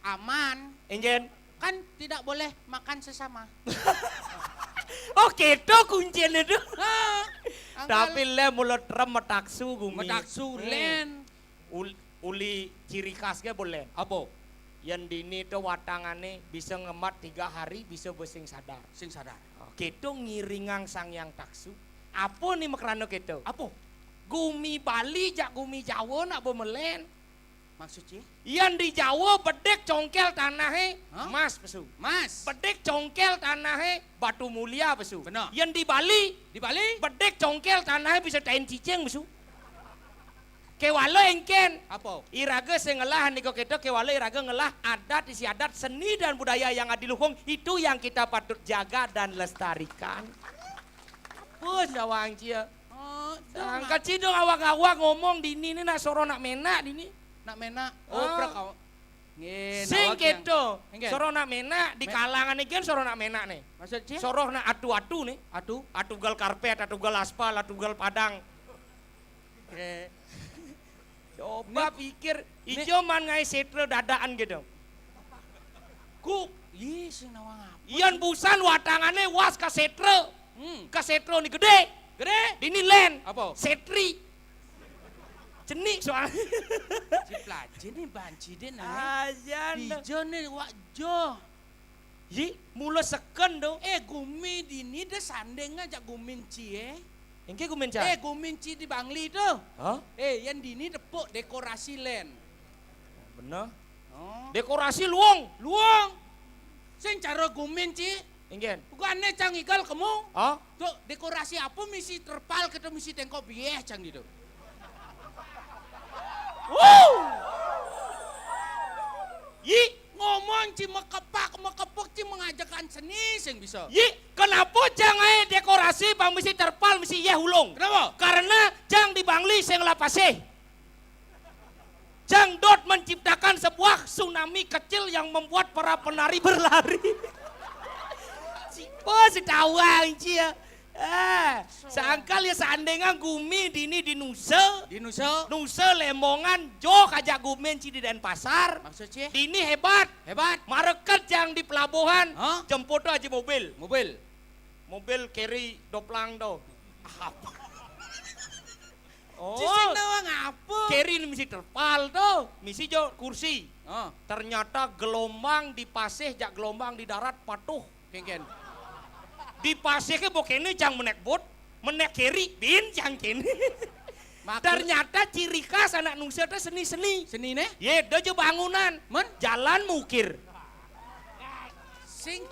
Aman. Énjén. Kan tidak boleh makan sesama. Oh, kéto kunciné tuh. Hah. Tapi lé mula trem metaksu gumi. Metaksu lén. Ul-, uli ciri khas ké boleh. Apa? Yén dini to watangané bisa ngemat tiga hari, bisa besing sadar. Sing sadar. Oh, kéto ngiringang Sang Hyang Taksu. Apa nih makrana kéto? Apa? Gumi Bali jak gumi Jawa nak bemelén. Maksud Ci? Yén di Jawa bedik congkél tanahé. Hah? Mas pesu. Mas. Bedik congkél tanahé batu mulia pesu. Benar. Yén di Bali. Di Bali? Bedik congkél tanahé bisa tain cicing pesu. Kéwala éngkén. Apa? Iraga sing ngelah nika kéto, kéwala iraga ngelah adat istiadat, seni dan budaya yang adiluhung, itu yang kita patut jaga dan lestarikan. Apa sawang cia? Oh, sangka cidung awak-awak ngomong dini nih nak soro nak menak dini. Nak menak. Oh, ah. Prak kau. Nggih, sing kéto. Nggih. Soro nak menak di kalangan iki kan soro nak menak nih. Maksud Ci? Soro nak atu-atu nih. Atu? Atu gal karpet, atu gal aspal, atu gal padang. Eh. Coba pikir, ijo man ngaé sétra dadakan gitu. Ku, ih, sing nawang apa? Yén busan watangané was ka sétra. Hmm. Ka sétra ni gedé. Gedé? Dini lén. Apa? Sétri. Cenik soalnya. Ci plaji nih banci deh nah. Ajan. Ijo nih wak jo. Yi, mula seken do. Eh, gumi dini deh sanding aja gumin ci, eh. Engké gumin ca? Eh, gumin ci di Bangli tuh. Hah? Eh, yén dini tepuk dekorasi lén. Bener. Oh. Dekorasi luung. Luung. Sing cara gumin ci. Engkén. Bukané cang igal kemu. Hah? Tuh, dekorasi apa misi terpal kita misi tengkok bieh cang gitu. Wuh. Yi, ngomong ci mekepak, mekepuk ci mengajakan seni sing bisa. Yi, kenapa cang aé dekorasi bang misi terpal misi yéh ulung? Kenapa? Karena cang di Bangli sing lapasih. Cang dot menciptakan sebuah tsunami kecil yang membuat para penari berlari. Sipa sitawang cia. Eh, sangkal ya seandainya gumi dini di Nusa. Di Nusa. Nusa Lembongan, joh aja gumin ci di Denpasar. Maksud ci? Dini hebat. Hebat. Mareket yang di pelabuhan, hah? Jemput tuh aja mobil. Mobil. Mobil carry doplang tuh. Apa? Oh. Ci sing nawang apa? Carry ni misi terpal tuh, misi jo kursi. Ah. Ternyata gelombang di pasih jak gelombang di darat patuh. Kéngkén. Di pasih ké bo kéné cang menek bot, menek carry bin cang kéné. Ternyata ciri khas anak Nusa tuh seni-seni. Seni né? Yé, do jo bangunan. Men? Jalan mukir. Sing,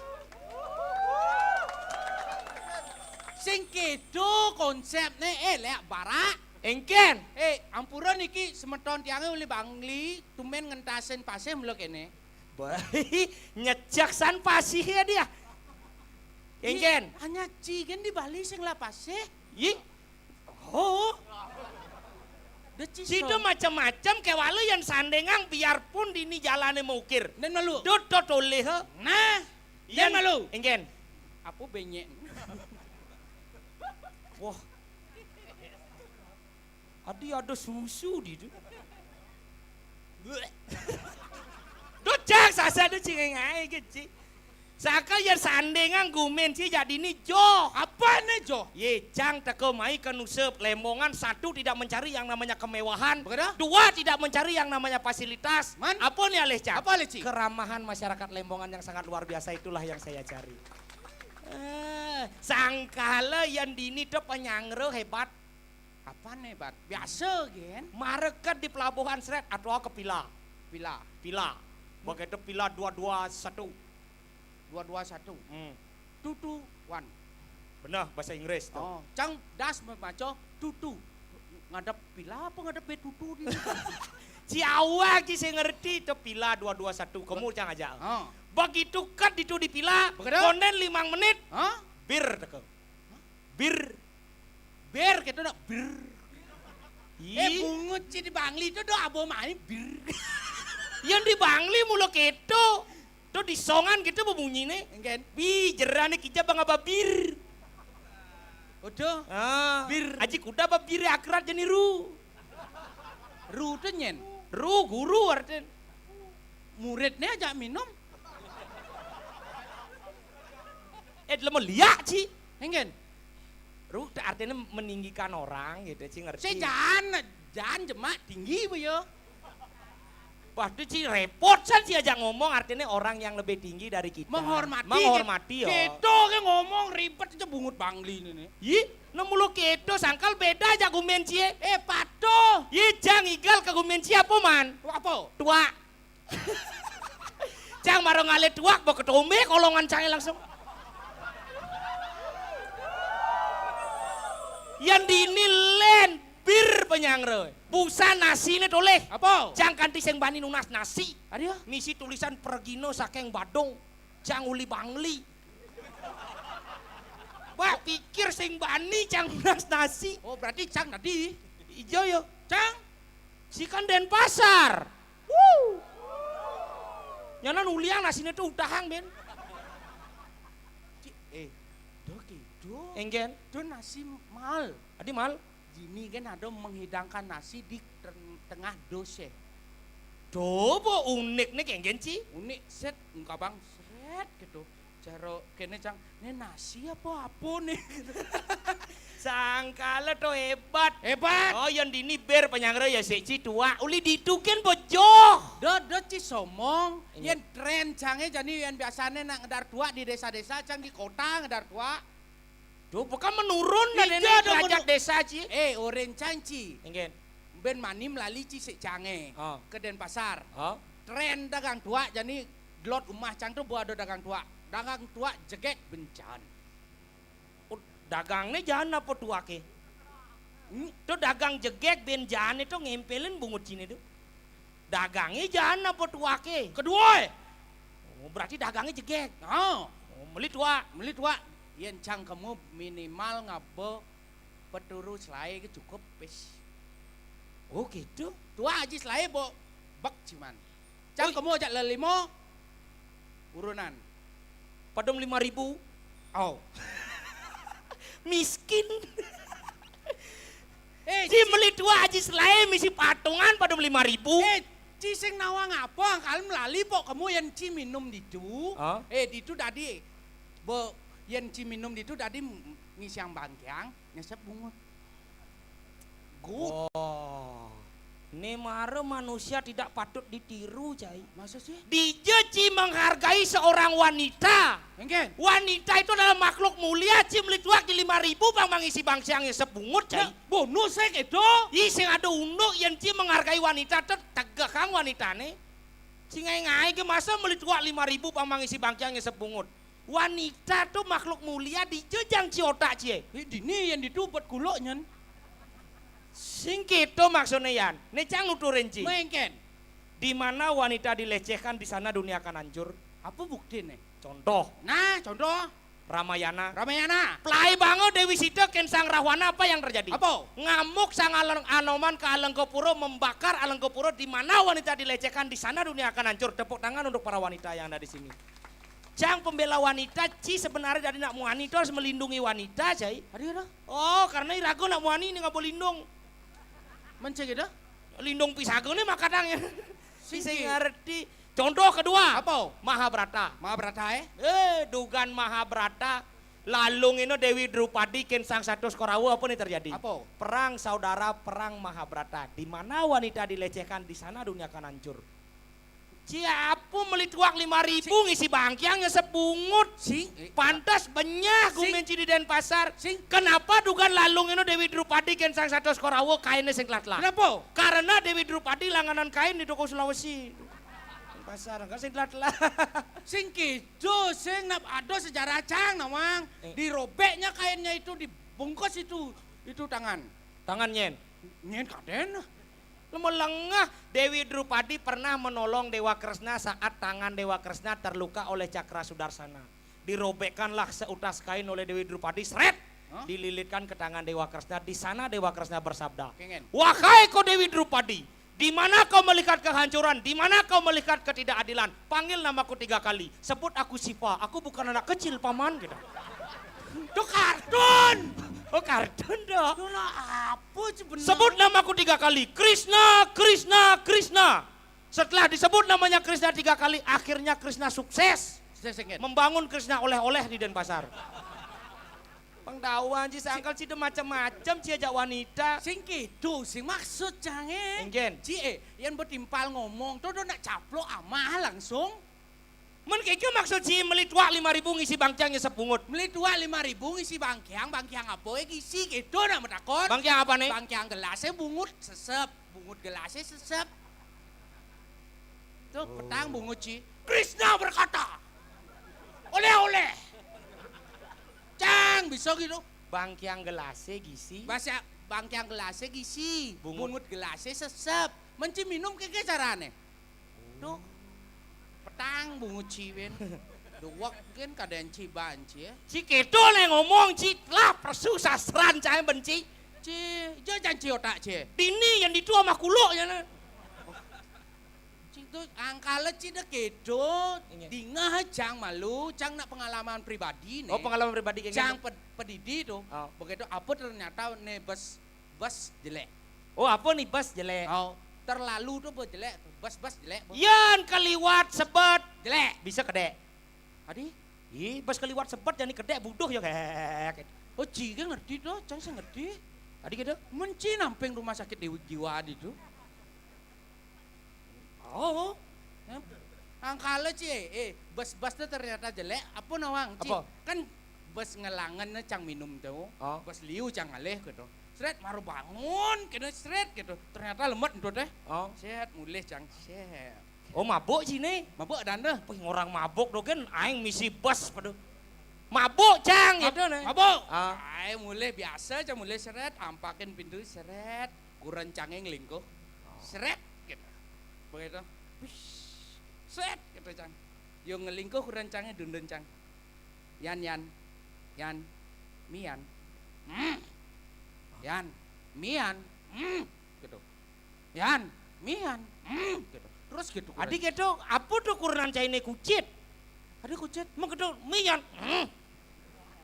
sing kéto konsepné, eh, léak barak. Engkén. Eh, ampura niki semeton tiangé uli Bangli, tumbén ngentasin pasih mula kéné. Bah, nyejak san pasih ya dia. Engkén. Hanya ci gén di Bali sing lah pasih. Yi. Oh. Deci Sida macem-macem, kewala yen sandengang biarpun dini jalane mokir. Nen malu. Dot to tolih, he. Nah. Yen malu. Engken. Apa benyek? Wah. Adi ada susu di tu. Dot cang sasa dot cingeng ae ke, Ci. Saka yen sandengang gumen ci jak dini joh. Apane joh? Ye, cang teka mai ke nusa Lembongan, satu tidak mencari yang namanya kemewahan, Begitu? Dua tidak mencari yang namanya fasilitas. Man? Apa ni alih, cang? Apa alih, Ci? Keramahan masyarakat Lembongan yang sangat luar biasa itulah yang saya cari. Eh, sangkala yen dini to penyanggra hebat. Apane, Bat? Biasa, gen. Mara ked di pelabuhan sret, atau ke pila. Pila. Pila. Begitu pila dua dua satu. Dua dua satu. Hmm. Two two one. Benar, bahasa Inggris tu. Oh, cang das maca two two. Ngadep pila apa ngadep be tutu di? Ci awak ci sing ngerti tu pila dua dua satu. Kamu cang aja. Oh. Begitu ked ditu di pila, Begitu? Konden limang menit, Hah? Bir teka. Bir. Bir kita nak bir. Eh, Ih. Bungut ci di Bangli tu dah abo main bir. Yang di Bangli mula keto. Tu di Songan kita berbunyi ni. Engken. Bi, jerane kija bang apa bir. Udah. Ah. Bir. Aji kuda apa bir akhirat jeniru. Ru tu nyen. Ru guru artin. Muridnya ajak minum. Eh, lama liak, Ci. Engken. Ru, artinya meninggikan orang gitu, Ci, ngerti. Si jan, jan jemak tinggi, Bu, ya. Wah, tu, Ci, repot, san, Ci, ajak ngomong, artinya orang yang lebih tinggi dari kita. Menghormati. Menghormati, ya. Kita ke ngomong ribet aja bungut Bangli ini, nih. Yi, nemu lo keto, sangkal beda aja gumen, Ci, eh. Eh, patuh. Yi, jang igal ke gumen, Ci, apa, man? Apa? Tua. Cang mara ngalih tuak, ba ketombe kolongan cange langsung. Yan dini len bir penyangre. Busan nasine toleh. Apa? Cang kanti sing bani nunas nasi. Aduh. Misi tulisan pergina saking Badung. Cang uli Bangli. Wah, pikir sing bani cang nunas nasi. Oh, berarti cang tadi. Ijo yo. Cang. Si kan Denpasar. Wuh. Nyanan uliang nasine tu utahang, Ben. Ci, eh, do kido. Enggen. Do nasi mal. Adi mal? Jini kan ada menghidangkan nasi di ten-, tengah dos, eh. Do, bo unik nih, enggen, Ci? Unik, set, engkabang, sret, gitu. Jaro kene cang, "Ne nasi apa apa ne?" Sangkala to hebat. Hebat. Oh, yan dini ber penyangre ya sik ci tuak. Uli ditu ken bejo. Do, do ci somong. Iya. Yen tren cange jani yen biasane nak ngedar tuak di desa-desa, cang di kota ngedar tuak. Do, bukan menurun dah. Iya, dene do, derajat menur- desa ci. Eh, oren cang ci. Enggen. Ben mani melali ci sik cange. Ha. Ke Denpasar. Ha. Tren dagang tuak jani delot umah cang tu bo ada dagang tuak. Dagang tuak jegek bencan. Oh, dagangne jaan apa tuake? Hmm? Tu dagang jegek ben jaane tu ngempelin bungut cine tu. Dagange jaan apa tuake? Kedua. Oh, berarti dagange jegek. Ha. Oh, meli tuak. Meli tuak. Yen cang kemu minimal ngaba peturu selae ke cukup pis. Oh, gitu. Tuak aji selae bo bek ciman. Cang kemu ajak lelimo urunan. Padom lima ribu. Oh. Miskin. Eh, ci meli tuak aji selae misi patungan padom lima ribu. Eh, ci sing nawang apa angkal melali pok kemu yan ci minum ditu. Ha? Eh, ditu dadi bo yan ci minum ditu dadi ngisiang bangkiang nyesep bungut. Good. Wah. Ne mara manusia tidak patut ditiru, cai. Masa sih? Dija ci menghargai seorang wanita. Enggen. Wanita itu adalah makhluk mulia, ci meli tuak di lima ribu bang mangisi bangsiang nyesep bungut, cai. Ya, bonus saya gitu. Ih, sing ada unduk yan ci menghargai wanita tu tegekang wanitane. Ci ngai-ngai ke masa meli tuak lima ribu bang mangisi bangsiang nyesep bungut. Wanita tu makhluk mulia dija jang ci otak cie. Eh, dini yan ditu bet kuluk nyen. Sing keto maksudne yan. Ne cang nuturin ci. Mengken. Di mana wanita dilecehkan, di sana dunia akan hancur. Apa buktine? Contoh. Nah, contoh. Ramayana. Ramayana. Plai banga Dewi Sita kén Sang Rahwana, apa yang terjadi? Apa? Ngamuk Sang Aleng-, Anoman ke Alengkapura, membakar Alengkapura, di mana wanita dilecehkan, di sana dunia akan hancur. Tepuk tangan untuk para wanita yang ada di sini. Cang pembela wanita, ci sebenarnya dari nak muani itu harus melindungi wanita, cai. Ada ada. Oh, karena iraga nak muani ini nggak boleh lindung. Mencegah dah. Lindung pisaga nih makadangnya. Sing Sing ki- ngerti. Contoh kedua. Apa? Mahabharata. Mahabharata eh? Eh, dugan Mahabharata. Lalung ini Dewi Drupadi kén Sang Satus Korawa, apa nih terjadi? Apa? Perang saudara, perang Mahabharata. Di mana wanita dilecehkan, di sana dunia akan hancur. Ci apa meli tuak lima ribu ngisi bangkiang nyesep bungut. Sing. Eh, Pantas benyah Sing. Gumin ci di Denpasar. Sing. Kenapa dugan lalung ini Dewi Drupadi kén Sang Satus Korawa kainnya sing telah-telah? Kenapa? Karena Dewi Drupadi langganan kain di toko Sulawesi. Denpasar, kan sing telah-telah. Sing kitu, sing nak ada sejarah cang nawang. Eh. Dirobeknya kainnya itu, dibungkus itu itu tangan. Tangan nyén. Nyén kadén. Lemu lengah, Dewi Drupadi pernah menolong Dewa Kresna saat tangan Dewa Kresna terluka oleh cakra sudarsana. Dirobekkanlah seutas kain oleh Dewi Drupadi, seret, Hah? dililitkan ke tangan Dewa Kresna. Di sana Dewa Kresna bersabda, Kengen. "Wahai kau Dewi Drupadi, di mana kau melihat kehancuran, di mana kau melihat ketidakadilan, panggil namaku tiga kali. Sebut aku Siva, aku bukan anak kecil, Paman," gitu. Itu kartun. Oh, kartun dong. Itu lah apa sih bener? Sebut namaku tiga kali. Krishna, Krishna, Krishna. Setelah disebut namanya Krishna tiga kali, akhirnya Krishna sukses Saya sengit. Membangun Krishna oleh-oleh di Denpasar. Pengetahuan ci sangkal ci macam-macam ci ajak wanita. Sing kitu, sing maksud cang eh. Enggen. Ci eh, yang bertimpal ngomong, tuh nak caplok amah langsung. Men kiki maksud ci meli tuak lima ribu ngisi bangkiang nyesep bungut. Meli tuak lima ribu ngisi bangkiang, bangkiang apa eh gisi gitu nak metakon. Bangkiang apa nih? Bangkiang gelasnya bungut sesep, bungut gelasnya sesep. Tuh petang bungut ci. Krishna berkata, oleh-oleh. Cang bisa gitu. Bangkiang gelasnya gisi. Bahasa bangkiang gelasnya gisi, Bungut. Bungut gelasnya sesep. Menci minum keke carane. Tuh. Petang bungut ci win. Duwek kan kadang ci banci ya. Ci keto nih ngomong ci lah persu sasran cai benci. Ci, jo janci otak ci. Dini yang ditua mah kuluk ya nah. Ci tuh angkala ci deh kedo. Iya. Dingah cang malu, cang nak pengalaman pribadi nih. Oh, pengalaman pribadi kayak Cang gitu. ped- pedidi tuh. Oh. Begitu apa ternyata nih bus bus jelek. Oh, apa nih bus jelek? Oh, terlalu tuh bus jelek tuh. Bus bus jelek. Bus. Yan keliwat sebet Jelek. Bisa kedek. Adi? Ih, bus keliwat sebet jadi kedek buduh ya kek. Oh, ci ge ngerti tuh, cang sih ngerti. Tadi gitu. Menci namping rumah sakit Dewi Jiwa di tuh. Oh, Ya, angkala ci, eh, eh, bus-bus tuh ternyata jelek. Apa nawang ci? Apa? Kan bus ngelangen cang minum tuh. Oh. Bus liu cang ngalih gitu. Seret maru bangun gitu, seret gitu. Ternyata lemet tuh teh. Oh. Seret mulih cang. Seret. Oh, mabuk sini. Mabuk dan deh. Wih, orang mabuk dogen aing misi bus pada. Mabuk cang gitu nih. Mabuk. Ah. Ai mulih biasa cang mulih seret, ampakin pintu seret. Kurencangnya ngelingkuh. Seret gitu. Begitu. Wish. Seret gitu cang. Yo ngelingkuh kurencangnya dundun cang. Yan yan. Yan. Mian. Hmm. Yan. Mian. Hmm. Gitu. Yan. Mian. Hmm. Gitu. Terus gitu. Adi gitu, apa tuh kurenan caine kucit? Ada kucit. Emang gitu, mian. Hmm.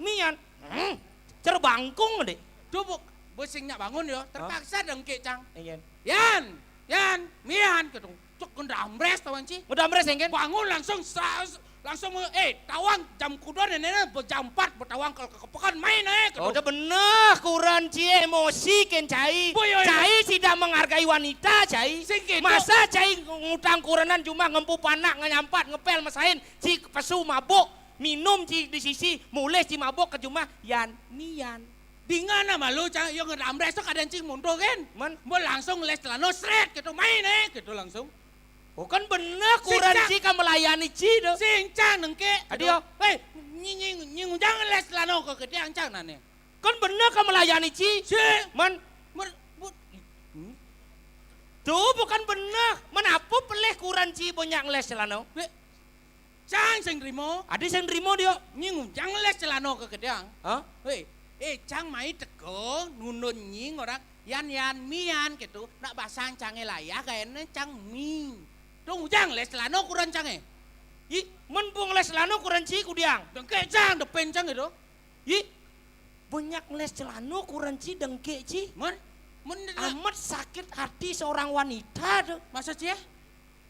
Mian. Hmm. Cerbangkung deh. Tuh bu, bosingnya bangun yo, terpaksa dengkik cang. Iya. Yan, yan, mian gitu. Cuk ngendambres tawang ci. Udah amres engken? Bangun langsung sa- langsung eh tawang jam kuda nenek jam empat bertawang ke kepekan main eh gitu. Oh, udah bener, kuran cie emosi ken cai. Boy, boy, Cai tidak menghargai wanita, cai. Sing gitu. Masa cai ngutang kurenan cuma ngempu panak, nganyampat, ngepel, mesain, ci pesu mabuk, minum ci di sisi, mulih ci mabuk ke jumah, yan, nian. Dingan sama lu cang, yo ngedambres tuh kadang cing muntuh kan. Men. Mau langsung les celana seret gitu main eh gitu langsung. Oh, kan bener kuran Sing, ci ka melayani ci do. Sing cang nengke. Adio. Hei, nying nying nying jangan les celana kok gede ancang nane. Kan bener ka melayani ci. Si. Man, Mer, bu, tuh bukan bener. Menapa pelih kuran ci banyak ngeles celana? be, Cang sing nrima. Adi sing nrima dia. Nying ujang les celana ke gedang. Hah? Weh, eh, cang mai teka nundun nying orang yan yan mian gitu. Nak basang cange layah gaene cang mi. Tung ujang les celana kuran cange. Ih, men bung les celana kuran ci kudiang. Dengke cang depen cang gitu. Ih, banyak les celana kuran ci dengke ci. Men, men amat sakit hati seorang wanita tuh. Maksud cie?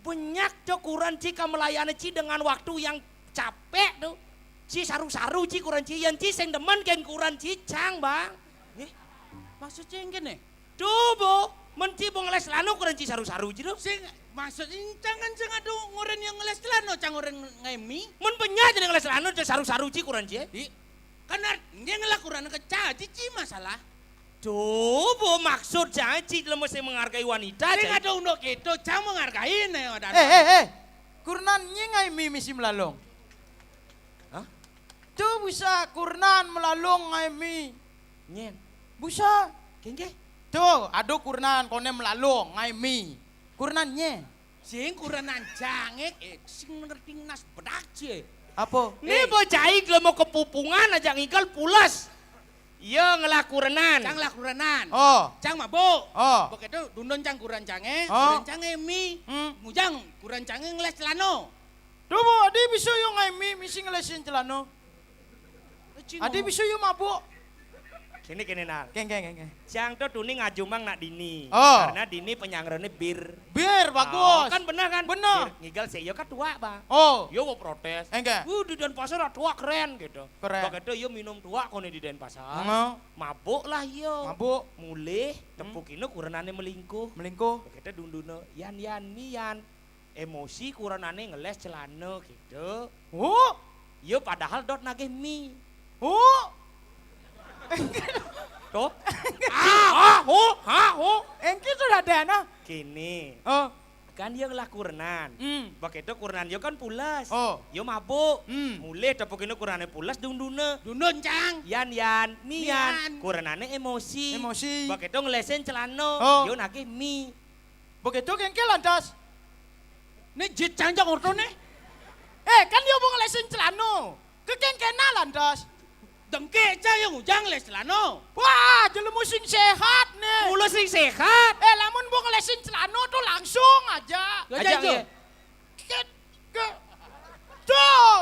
Banyak tuh kuran ci kamelayani ci dengan waktu yang capek tuh. Ci saru-saru ci kuran ci, yang ci sing demen ken kuran ci cang bang. Eh, maksud cing kene? Tuh bo, men ci bo ngeles lanu kuran ci saru-saru ci tuh. Sing maksud incang kan sing adu nguren yang ngeles lanu cang nguren ngaemi. Men banyak jadi ngeles lanu ci saru-saru ci kuran ci. Di kanar nyeng lah kuran keca ci masalah. Tuh bo maksud jangan ci lemu sing menghargai wanita. Sing ada unduk gitu cang menghargai nih ada. Eh eh eh. Kurnan nying ai mi misi melalong. Hah? Tuh busa kurnan melalong ngai mi. Nyen. Busa. Kengke. Tuh, aduh kurnan kone melalong ngai mi. Kurnan nye. Sing kurnan cangek, eh, sing ngerti nas bedak cie. Apa? Nih eh. Bocah iki mau kepupungan aja ngigal pulas. Iya ngelah kurenan. Cang lah kurenan. Oh. Cang mabuk. Oh. Begitu dundun cang kuran cange, oh. Kuran cange mi. Hmm. Mujang kuran cange ngeles celano. Duh, Bu, adi bisa yo ngai mi misi ngelesin celano. Adi bisa yo mabuk. Kene kene nal. Keng keng keng. Cang to tuni ngajumang nak dini. Oh. Karena dini penyangrene bir. Bir bagus. Oh, kan bener kan? Bener. Bir, ngigal sih yo kan tua, Bang. Oh. Yo mau protes. Enggak. Wuh di Denpasar tua keren gitu. Keren. Begitu yo minum tua kone di Denpasar. Mabuk lah yo. Mabuk. Mulih, hmm. Tepuk ini kurenane melingkuh. Melingkuh. Begitu dundune, yan yan mi yan. Emosi kuranane ngeles celana gitu. Oh. Yo padahal dot nagih mi. Oh. Tuh. Ah, ah, ho, ha, ho. Engki tuh dadana. Kini. Oh. Kan yo ngelah kurenan. Hmm. Begitu kurenan yo kan pulas. Oh. Yo mabuk. Hmm. Mulih tepuk ini kurenane pulas dundune. Dundun cang. Yan yan, mi yan. Mian. Kurenane emosi. Emosi. Begitu ngelesin celana. Oh. Yo nagih mi. Begitu kengke lantas. Nih jit canjang orto nih. Eh, kan dia mau ngelesin celano. Kekengkena lantas. Dengke cang yang ujang les celano. Wah, jelemu sing sehat nih. Mula sing sehat. Eh, lamun mau ngelesin celano tuh langsung aja. Aja aja. Ke, ke, tuh.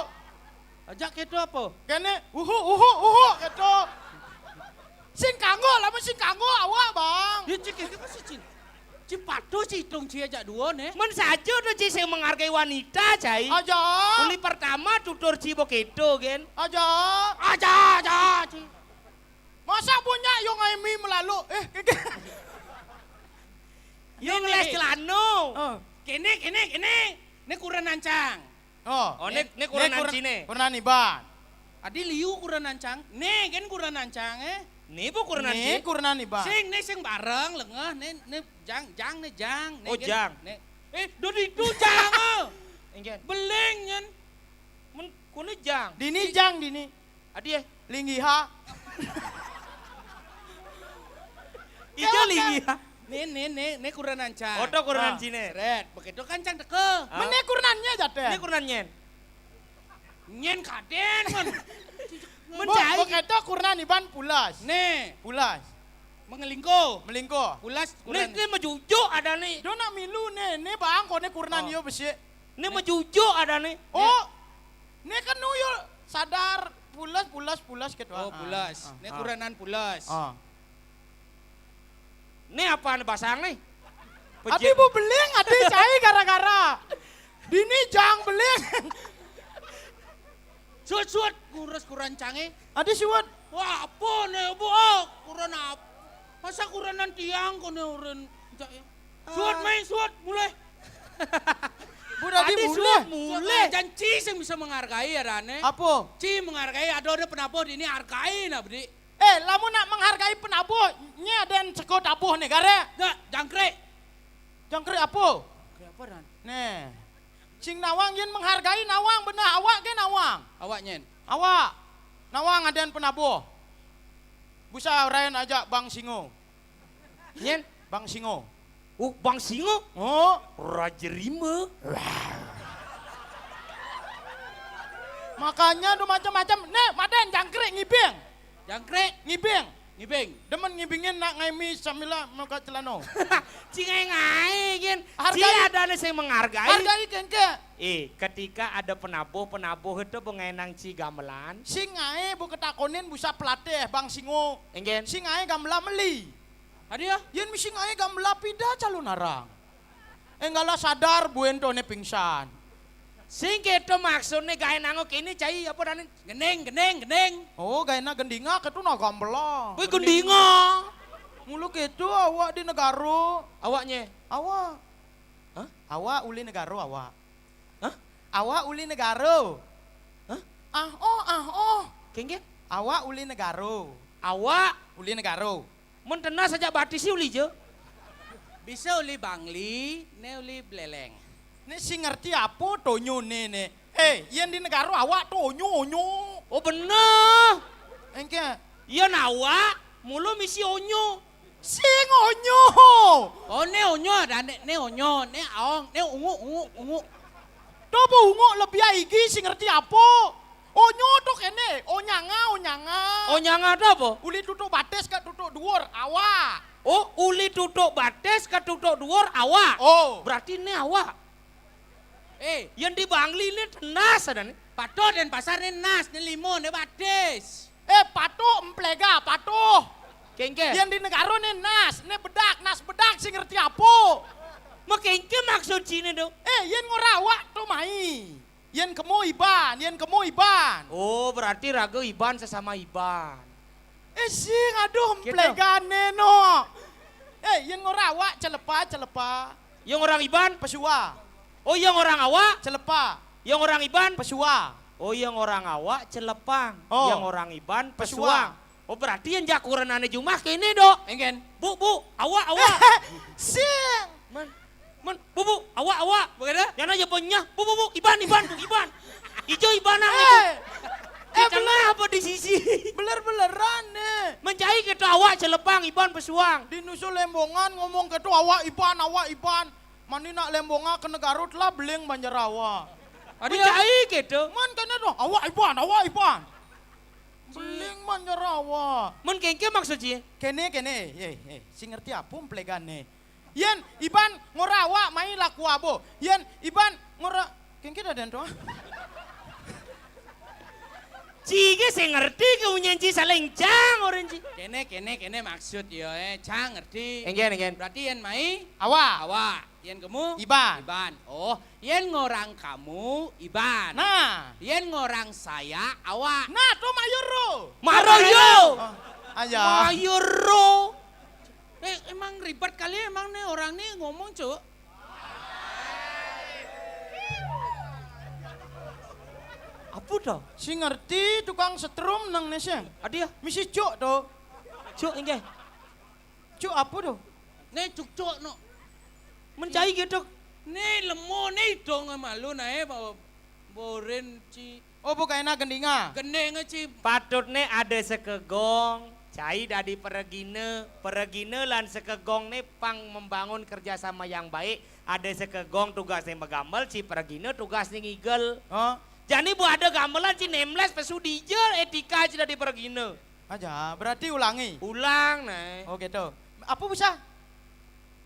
Ajak gitu apa? Kene, uhu, uhu, uhu, gitu. Sing kanggo, lamun sing kanggo awak, Bang. Ya cik itu kan si cin. Ci patuh ci hitung ci ajak dua nih. Men saja tuh ci sing menghargai wanita, cai. Aja. Kuli pertama tutur ci begitu, gen. Aja. Aja, aja, ci. Masa punya yo ngai mi melalu? Eh, keke. Yo ngeles celano. Oh. Kene, kene, kene. Ini kurenan cang. Oh, oh, ne, ne kurenan cine. Kurenan iban. Adi liu kurenan cang. Ne, gen kurenan cang, eh. Ne bu kurenan cine. Ne kurenan iban. Sing, ne sing bareng, lengeh, ne, ne jang, jang, ne jang. Ne, oh, gen, jang. Ne. Eh, do ditu jang, eh. Enggen. Beleng, nyen. Men, kune jang. Dini jang, dini. Adi, eh. Linggiha. Ijo linggiha. Nih, nih, nih, nih kurenan cang. Oto kurenan cine. Seret, begitu kan cang teke. Men nih kurenannya jate. Nih kurenan nyen. Nyen kaden, men. Mencai. Begitu kurenan iban pulas. Nih. Pulas. Mengelingko. Melingko. Pulas kurenan. Nih, nih mejujuk ada nih. Do nak milu nih, nih bang, kone kurenan yo besik. Nih mejujuk ada nih. Oh. Nih kan nuyul sadar pulas, pulas, pulas gitu. Oh, pulas. Nih kurenan pulas. Ah. Nih apaan basang nih? Adi bu beling, adi cai gara-gara. Dini jang beling. Suut, suut, ngurus kuran cange. Adi suut. Wah, apa nih, Bu? Oh, kuran apa? Masa kuranan tiang kone urin. Suut, main suut, mulai. Bu, adi mulai. Suut, janci sing bisa menghargai ya, Rane. Apa? Ci menghargai, ada, ada penabuh dini hargai, nah, bedi. Eh, lamun nak menghargai penabuh, nye ada yang ceko tabuh nih, gare. Nggak, jangkrik. Jangkrik apa? Jangkrik apa, Ran? Nih. Sing nawang yen menghargai nawang bener, awak ge nawang. Awak nyen. Awak. Nawang ada yang penabuh. Busa Ryan ajak Bang Singo. Nyen? Bang Singo. Oh, Bang Singo? Oh. Raja Rima. Wah. Makanya tuh macam-macam. Nih, Maden jangkrik ngibing. Jangkrik? Ngibing. Ngibing. Demen ngibingin nak ngaimi sambil buka celana. Ci ngae-ngae, Gin. Ci adané sing menghargai. Hargai kengke. Eh, ketika ada penabuh, penabuh itu pengenang ci gamelan. Sing ngae bu ketakonin busa pelatih, Bang Singo. Enggen. Sing ngae gamelan meli. Adi ya? Yen misi ngae gamelan pida calon arang. Enggala sadar buen tone pingsan. Sing keto maksudne gawe nango kene cai apa dane? Gending, gending, gending. Oh, gawe na gendinga keto na gamelan. Kuwi gendinga. Mulu keto awak di negara. Awaknya? Awak. Hah? Awak uli negara awak. Hah? Awak uli negara. Hah? Ah, oh, ah, oh. Kengke? Awak uli negara. Awak uli negara. Mun tenas aja batisi uli je. Bisa uli Bangli, ne uli Beleleng. Ne si ngerti apa tonyo ne ne. Eh, yen di negara awak tonyo onyo. Oh bener. Engke. Yen awak mulu misi onyo. Sing onyo. Oh ne onyo ada ne, ne onyo, ne aong, ne ungu, ungu, ungu. Tobo ungu lebih aigi sing ngerti apa? Onyo to kene, onyanga, onyanga. Onyanga to apa? Uli tutuk batis ke tutuk dhuwur, awak. Oh, uli tutuk batis ke tutuk dhuwur, awak. Oh. Berarti ne awak. Eh, yang di Bangli ne tenas ada ne. Patut dan pasar ne nas, ne limo, ne batis. Eh, patuh emplega, patuh. Kengke. Yang di negara ne nas, ne bedak, nas bedak sing ngerti apa? Mekengke maksud sini tu. Eh, yen ngora awak tu mai. Yen kemu iban, yen kemu iban. Oh, berarti raga iban sesama iban. Eh, sing aduh, gitu. Emplegane no. Eh, yen ngora awak celepa, celepa. Yang orang iban? Pesua. Oh, yang orang awak? Celepa. Yang orang iban? Pesua. Oh, yang orang awak celepang. Oh. Yang orang iban pesuang. Pesuang. Oh, berarti yang jakuran ane jumah kene, Dok. Engken. Bu, bu, awak, awak. Sing. Man, man, bu, bu, awak, awak. Begitu? Yang aja punya, bu, bu, bu, iban, iban, bu, iban. Ijo iban nang, eh, ibu. Di eh, tengah beler. Apa di sisi? Beler-beleran ne. Mencai kita awak celepang, iban pesuang. Di nusul lembongan ngomong ketu awak iban, awak iban. Mani nak lembonga kena garut lah beling banjar awak. Adi. Mencai ketu. Man kena tu, awak iban, awak iban. Beling banjar awak. Mun kengke maksud cie? Kene, kene, eh, eh, si ngerti apa emplegane? Yen iban ngora awak mai laku abo. Yen iban ngora kengke dah dan tu. Ci ge sing ngerti ke unyen ci saling jang orang ci. Kene, kene, kene maksud yo, eh, jang ngerti. Enggen, enggen. Berarti yen mai awak. Awak. Yen kemu? Iban. Iban. Oh, yen ngorang kamu, iban. Nah. Yen ngorang saya, awak. Nah, tu mayur ro. Maro yo. Oh, aja. Mayur ro. Eh, emang ribet kali emang nih orang nih ngomong, Cuk. Apa to? Si ngerti tukang setrum nang nese. Adi ya? Misi cuk to. Cuk inggih. Cuk apa to? Ne cuk-cuk no. Mencai gitu. Ne lemo ne dong malu nae bawa boren ci. Oh, bukaina gendinga. Gendinga ci. Patutne ada sekegong, cai dadi peregina. Peregina lan sekegong ne pang membangun kerjasama yang baik. Ada sekegong tugasne megamel, ci peregina tugasne ngigel. Oh. Jani bu ada gamelan ci nemles pesu dijel etika ci dadi peregina. Aja, berarti ulangi. Ulang, nae. Oh, gitu. Apa bisa?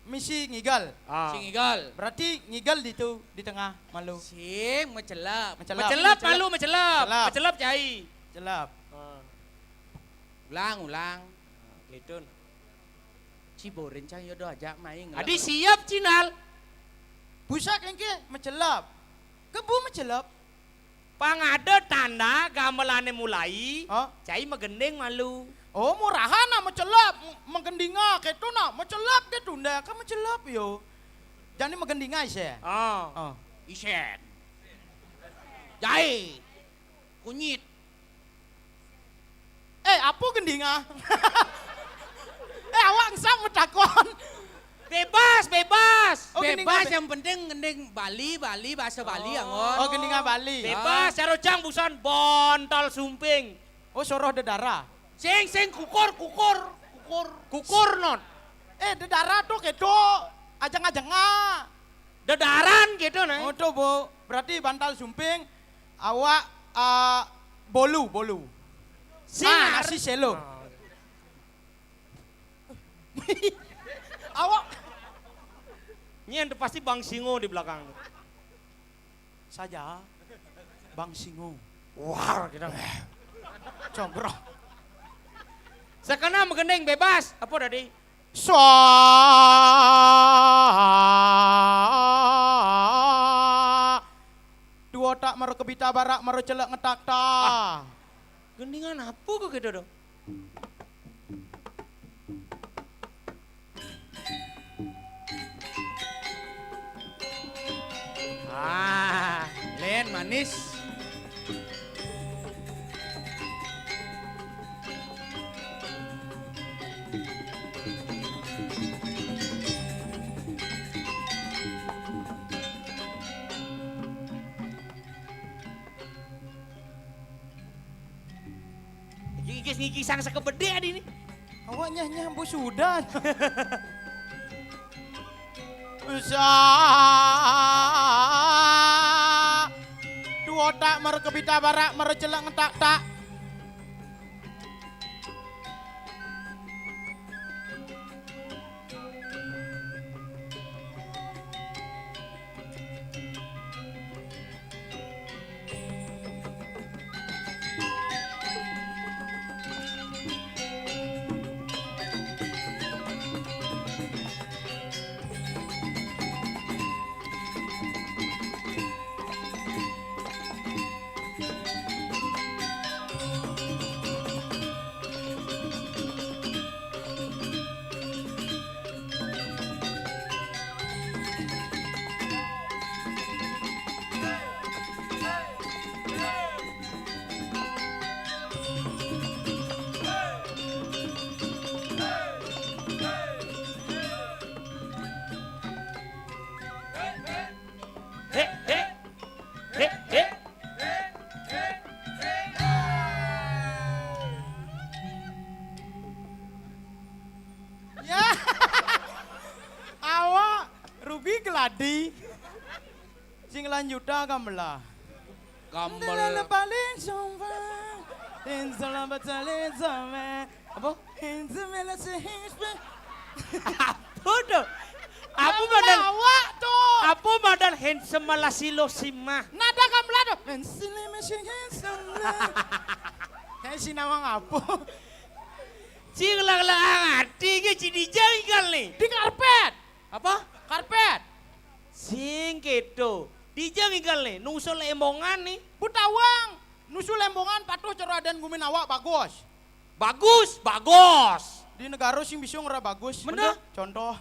Misi ngigel. Ah. Si ngigel. Berarti ngigel di tu, di tengah, malu. Sing, mecelep. Mecelep. Mecelep, malu, mecelep. Mecelep. Mecelep, cai. Mecelep. Ah. Ulang, ulang. Nah, gitu. Ci boren cang yo do aja main. Adi siap, Cinal. Busak engke, mecelep. Kebu mecelep. Pang ada tanda gamelane mulai, oh. Cai megending malu. Oh, murahan ah mecelep, m-, megendinga ketu nah, mecelep ketu ndak, kan mecelep yo. Jani megendinga ise. Oh. Oh. Isen. Jai. Kunyit. Eh, apa gendinga? Eh, awak ngesam metakon. Bebas, bebas. Oh, bebas, gendinga be- yang penting gending Bali, Bali, bahasa Bali, oh. Anggon. Oh, gendinga Bali. Bebas, ah. Caro cang busan bontal sumping. Oh, soroh dedara. Sing, sing, kukur, kukur, kukur. Kukur, non. Eh, dedara tu ketu, ajeng-ajenga. Dedaran gitu, nah. Oh, tu, Bu. Berarti bantal sumping, awak Ah, bolu, bolu. Sing. Ah, nasi selo. Awak. Ini yang pasti Bang Singo di belakang. Saja. Bang Singo. War, kita. Combro. Sakana magending bebas. Apa tadi? Sa. Dua tak maro kebita barak maro celak ngetak ta. Ah. Gendingan apa kok gitu dong? Ah, Len manis. Iki ngikis-ngikisang sakebedhe adi ni. Awak nyah-nyah mbok sudan. Sa. Dua tak maro kebita barak maro celak ngetak tak. Hek, hek. Hek, hek. Ya. Awak rugi geladi. Sing lanjuta gamelan. Gamelan. Paling sombong. Insya Allah paling sombong. Apa? Insya Allah sehisbe. Apa tuh? Apa modal awak tuh? Apa modal handsome malah silo simah? Nada gamelan tuh. Handsome masih handsome lah. Kayak si nawang apa? Cing lang lang ati ke cini jenggal nih. Di karpet. Apa? Karpet. Sing keto. Dija ngigal nih, nungsul embongan nih. Butawang, nusul embongan patuh cara adan gumin awak bagus. Bagus, bagus. Di negara sing bisa ngora bagus. Bener. Bener. Contoh.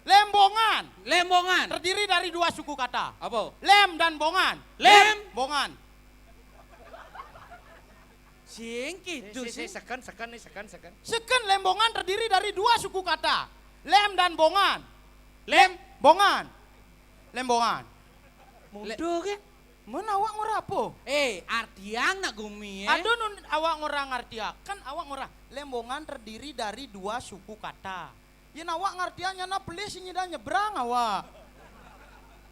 Lembongan. Lembongan. Terdiri dari dua suku kata. Apa? Lem dan bongan. Lem. Lem. Bongan. Sing gitu sih. Seken, seken nih, seken, seken. Seken lembongan terdiri dari dua suku kata. Lem dan bongan. Lem. Bongan. Lembongan. Mudo ke? Mun awak ngora apa? Eh, artiang nak gumi, eh. Aduh, nun awak ngora ngartia. Kan awak ngora. Lembongan terdiri dari dua suku kata. Yen awak ngartian nyana pelih sing nyida nyebrang awak.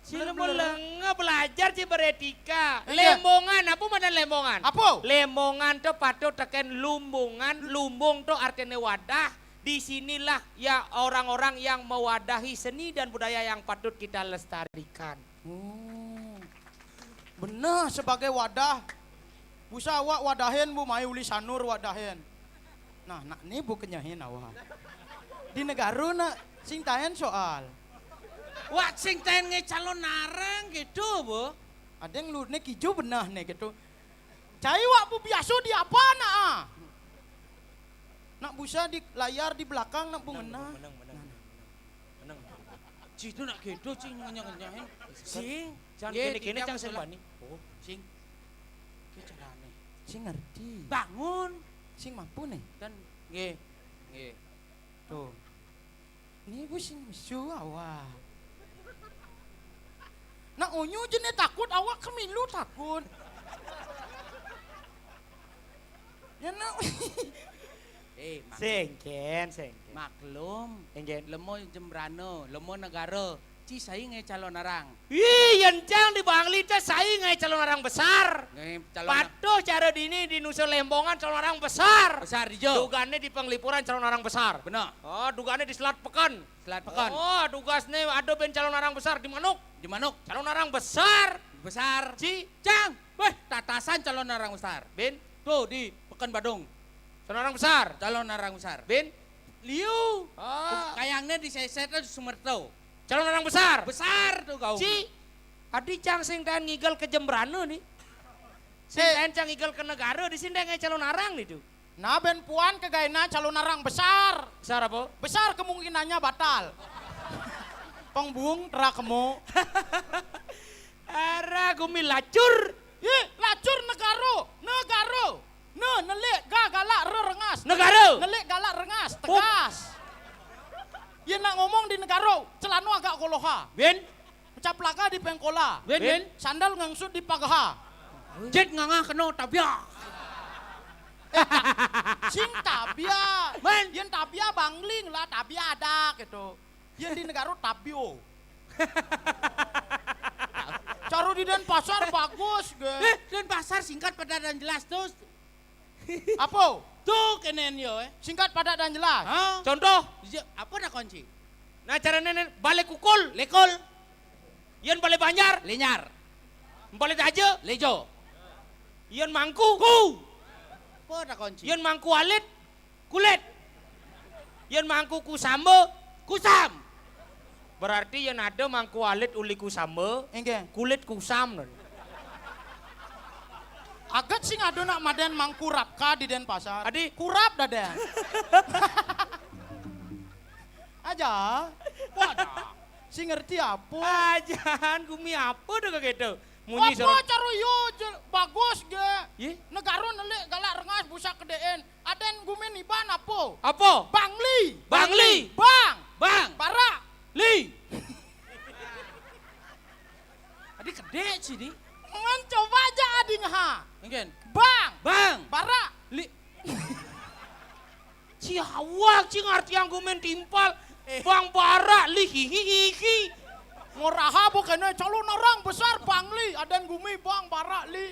Sing lemo lenga belajar ci beretika. Iya. Lembongan, apa makna lembongan? Apa? Lembongan to patut teken lumbungan, lumbung to artine wadah. Di sinilah ya orang-orang yang mewadahi seni dan budaya yang patut kita lestarikan. Oh. Bener, sebagai wadah. Busa awak wadahin, bu, mai uli sanur wadahin. Nah, nak ni bu kenyahin awak. Di negara nak sing taen soal. Wak sing taen nge calon narang gitu, bu. Ada yang lu ni kijo bener ni gitu. Cai wak bu biasa di apa nak, ah? Nak busa di layar di belakang nak bu ngena. Menang, menang, menang. Menang. Ci tu nak kedo, ci ngenyah-ngenyahin. Sing. Jangan kene-kene, jangan sembani. Oh, sing. Ki carane. Sing ngerti. Bangun. Sing mampu nih. Dan nggih. Nggih. Tuh. Ni bu sing mesu awak. Nak unyu jene takut, awak kemilu takut. Ya nak. Eh, mak- Sengken, sengken. Maklum. Engken. Lemo jembrana, lemo negara. Ci sai ngaé calon arang? Ih, yén cang di Bangli té sai ngaé calon arang besar. Ngaé calon Patuh cara dini di Nusa Lembongan calon arang besar. Besar dijo. Dugané di Penglipuran calon arang besar. Bener. Oh, dugané di Selat Pekan. Selat Pekan. Oh, dugasné ada bén calon arang besar di Manuk. Di Manuk. Calon arang besar. Besar. Ci. Cang. Béh, tatasan calon arang besar. Bén. Tuh di Pekan Badung. Calon arang besar. Calon arang besar. Bén. Liu. Ah. Kayangné di Seset, Sumerto. Calon arang besar. Besar tuh kau. Ci. Adi cang sing taén ngigel ka Jembrana nih. Sing Eh. Taén cang ngigel ka Negara, di sini ngaé calon arang nih tuh. Nah, bén puan kagaéna calon arang besar. Besar apa? Besar kemungkinannya batal. Pengbuung terakemu. Arah gumi lacur. Ih, lacur Negara. Negara. Ne, nelik, ga galak, re rengas. Negara. Nelik galak rengas, Oh. Tegas. Yén nak ngomong di Negara, celana agak koloha. Bén. Caplaga di pengkola. Bén, bén. Sandal ngangsut di pagaha. Jét ngangah kena tabiah. Eh, ta-, sing tabiah. Bén. Yén tabiah Bangli lah, tabiah ada gitu. Yén di Negara tabio. Cara di Denpasar bagus, ge. Eh, Denpasar singkat, padat dan jelas tuh. Apa? Tuh kénéh yo, eh. Singkat, padat dan jelas. Ha? Contoh? Iya, apa dah kunci? Nah, carané né, balé kukul, lekol. Yén balé Banjar, lenyar. Balé Daja, lejo. Yén Mangku, ku. Apa dah kunci? Yén Mangku Alit, kulit. Yén Mangku Kusamba, kusam. Berarti yén ada Mangku Alit uli Kusamba, Inggih. Kulit kusam. Aget sing ada nak madén Mangku Rapka di Denpasar. Adi. Kurap dadén. Aja. Wadah. Sing ngerti apa? Ajan, gumi apa dah kayak gitu? Munyi apa cara yo je-, bagus ge? Yé? Negara nelik galak rengas busak kedeen. Adén gumin Iban apa? Apa? Bangli. Bangli. Bang. Bang. Barak. Li. Adi kedék sih, di. Ngan coba aja adi ngeha. Mungkin. Bang. Bang. Barak. Li. Ci awak, ci ngartiang gumin timpal. Eh. Bang barak, li hihi hihi. Ngoraha bukannya calon orang besar Bangli, adén gumi Bang barak li.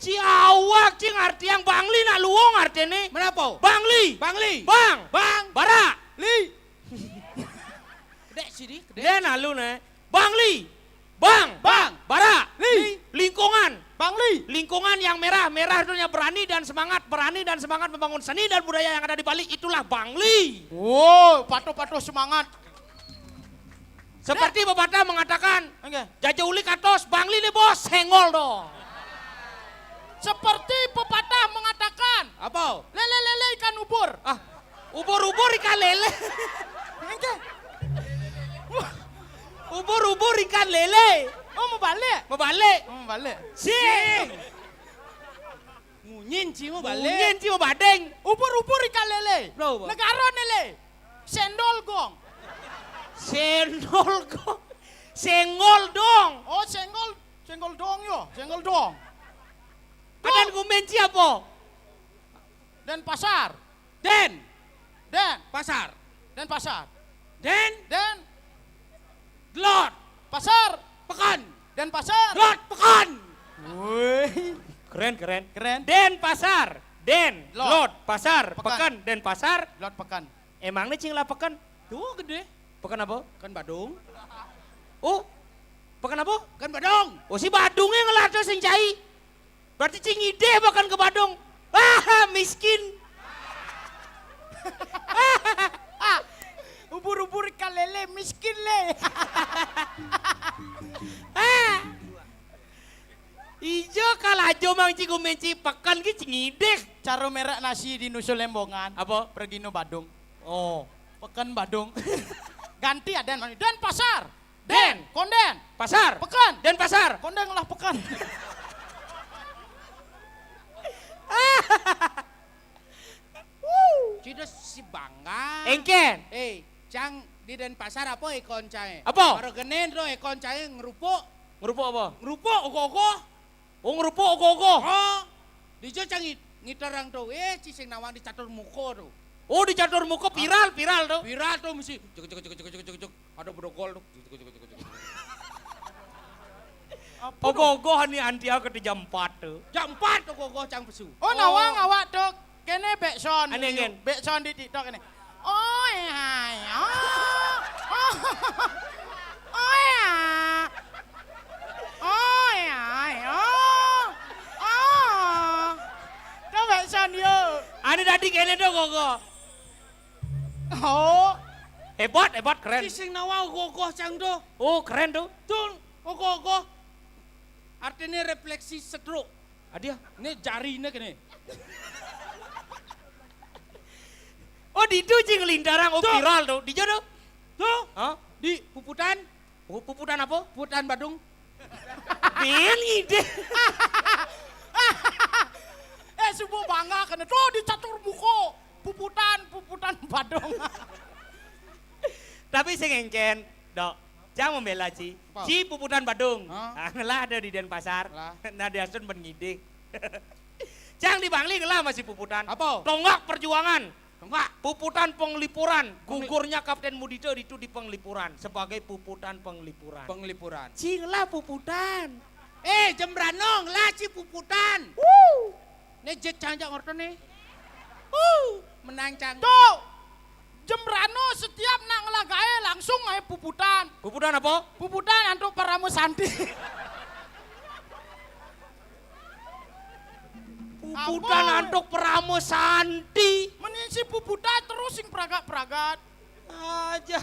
Ci awak, ci ngartiang Bangli nak luung artiné. Menapa? Bangli. Bangli. Bang. Bang. Barak. Li. Kedék sih, di, kedék. Dia nalu né. Bangli. Bang. Bang. Barak. Li. Lingkungan. Bangli. Lingkungan yang merah, merah itu yang berani dan semangat, berani dan semangat membangun seni dan budaya yang ada di Bali, itulah Bangli. Oh, patuh-patuh semangat. Seperti pepatah mengatakan, Enggak. Jaja uli katos, Bangli nih bos, senggol dong. Seperti pepatah mengatakan, apa? Lele-lele ikan ubur. Ah, ubur-ubur ikan lele. Enggak. Ubur-ubur ikan lele. Oh, mau balik? Mau balik. Oh, mau balik. Sing. Munyin ci mau balik. Munyin ci mau badeng. Ubur-ubur ikan lele. Bro, bro. Negara lele. Sendol gong. Sendol gong. Senggol dong. Oh, senggol, senggol dong yo, senggol dong. Adén gumin ci apa? Denpasar. Dén. Dén. Pasar. Denpasar. Dén. Dén. Delod. Pasar. Pekan. Denpasar. Delod. Pekan. Woi. Keren, keren. Keren. Denpasar. Dén. Delod. Delod. Pasar. Pekan. Pekan. Denpasar. Delod Pekan. Emangnya cing lah pekan? Tuh gedé. Pekan apa? Pekan Badung. Oh, pekan apa? Pekan Badung. Oh, si Badungnya ngelah tuh sing cai. Berarti cing idéh bahkan ke Badung. Ah, miskin. Ah, ubur-ubur ikan lele miskin le. Ah. Ijo kalajo mang ci gumin ci pekan ki cing idéh. Cara merek nasi di Nusa Lembongan. Apa? Pergi no Badung. Oh. Pekan Badung. Ganti adén, Denpasar. Dén. Kondén. Pasar. Pekan. Denpasar. Kondén lah pekan. Cida si bangga. Engkén. Eh, cang di Denpasar apa ikon cangé? Apa? Baru genen tuh ikon cangé ngerupuk. Ngerupuk apa? Ngerupuk ogoh-ogoh. Oh, ngerupuk ogoh-ogoh. Oh, di jo cang ngit-, ngiterang tuh. Eh, ci sing nawang di catur muka tuh. Oh, di catur muka viral, viral tuh. Viral tuh mesti cek cek cek cek cek cek cek. Ada bedogol tuh. Cek, cek, cek, cek, cek, cek. Apa tuh? Ogoh-ogoh ni antia kete jam empat tuh. Jam empat tuh ogoh-ogoh cang pesu. Oh, nawang awak tuh kene bekson. Ane ngen. Bekson di TikTok ini. Oh, hai. Oh. Oh. Oh, ya. Oh, hai. Oh. Oh. Tuh bekson yuk. Ane tadi kene tuh ogoh-ogoh. Oh. Hebat, hebat, keren. Ci sing nawang ogoh-ogoh cang tuh. Oh, keren tuh. Tuh, ogoh-ogoh. Artinya refleksi stroke. Adia. Ini jarine kene. Oh, di itu cing lintarang, oh, tuh. Viral tuh. Di jodoh. Tuh. Hah? Di puputan. Oh, puputan apa? Puputan Badung. Bin ngide. Eh, subuh bangga kene. Tuh di catur muka. Puputan, puputan Badung. Tapi sing engken, Dok. Cang membela ci. Apa? Ci puputan Badung. Hah? Ah, ngelah ada di Denpasar. Lah. Nah, di Asun ben ngide. Cang di Bangli ngelah masih puputan. Apa? Tonggak perjuangan. Tonggak. Puputan penglipuran. Pengli- Gugurnya Kapten Mudito itu di penglipuran sebagai puputan penglipuran. Penglipuran. Ci ngelah puputan. Eh, Jembrano ngelah ci puputan. Wuh. Ne jek cang jak ngorto ne. Wuh, menang cang. Tuh. Jembrano setiap nak ngelah gae langsung ae puputan. Puputan apa? Puputan antuk Paramo Santi. Puputan apa? Antuk Paramo Santi. Mending si puputan terus sing pragat-pragat. Aja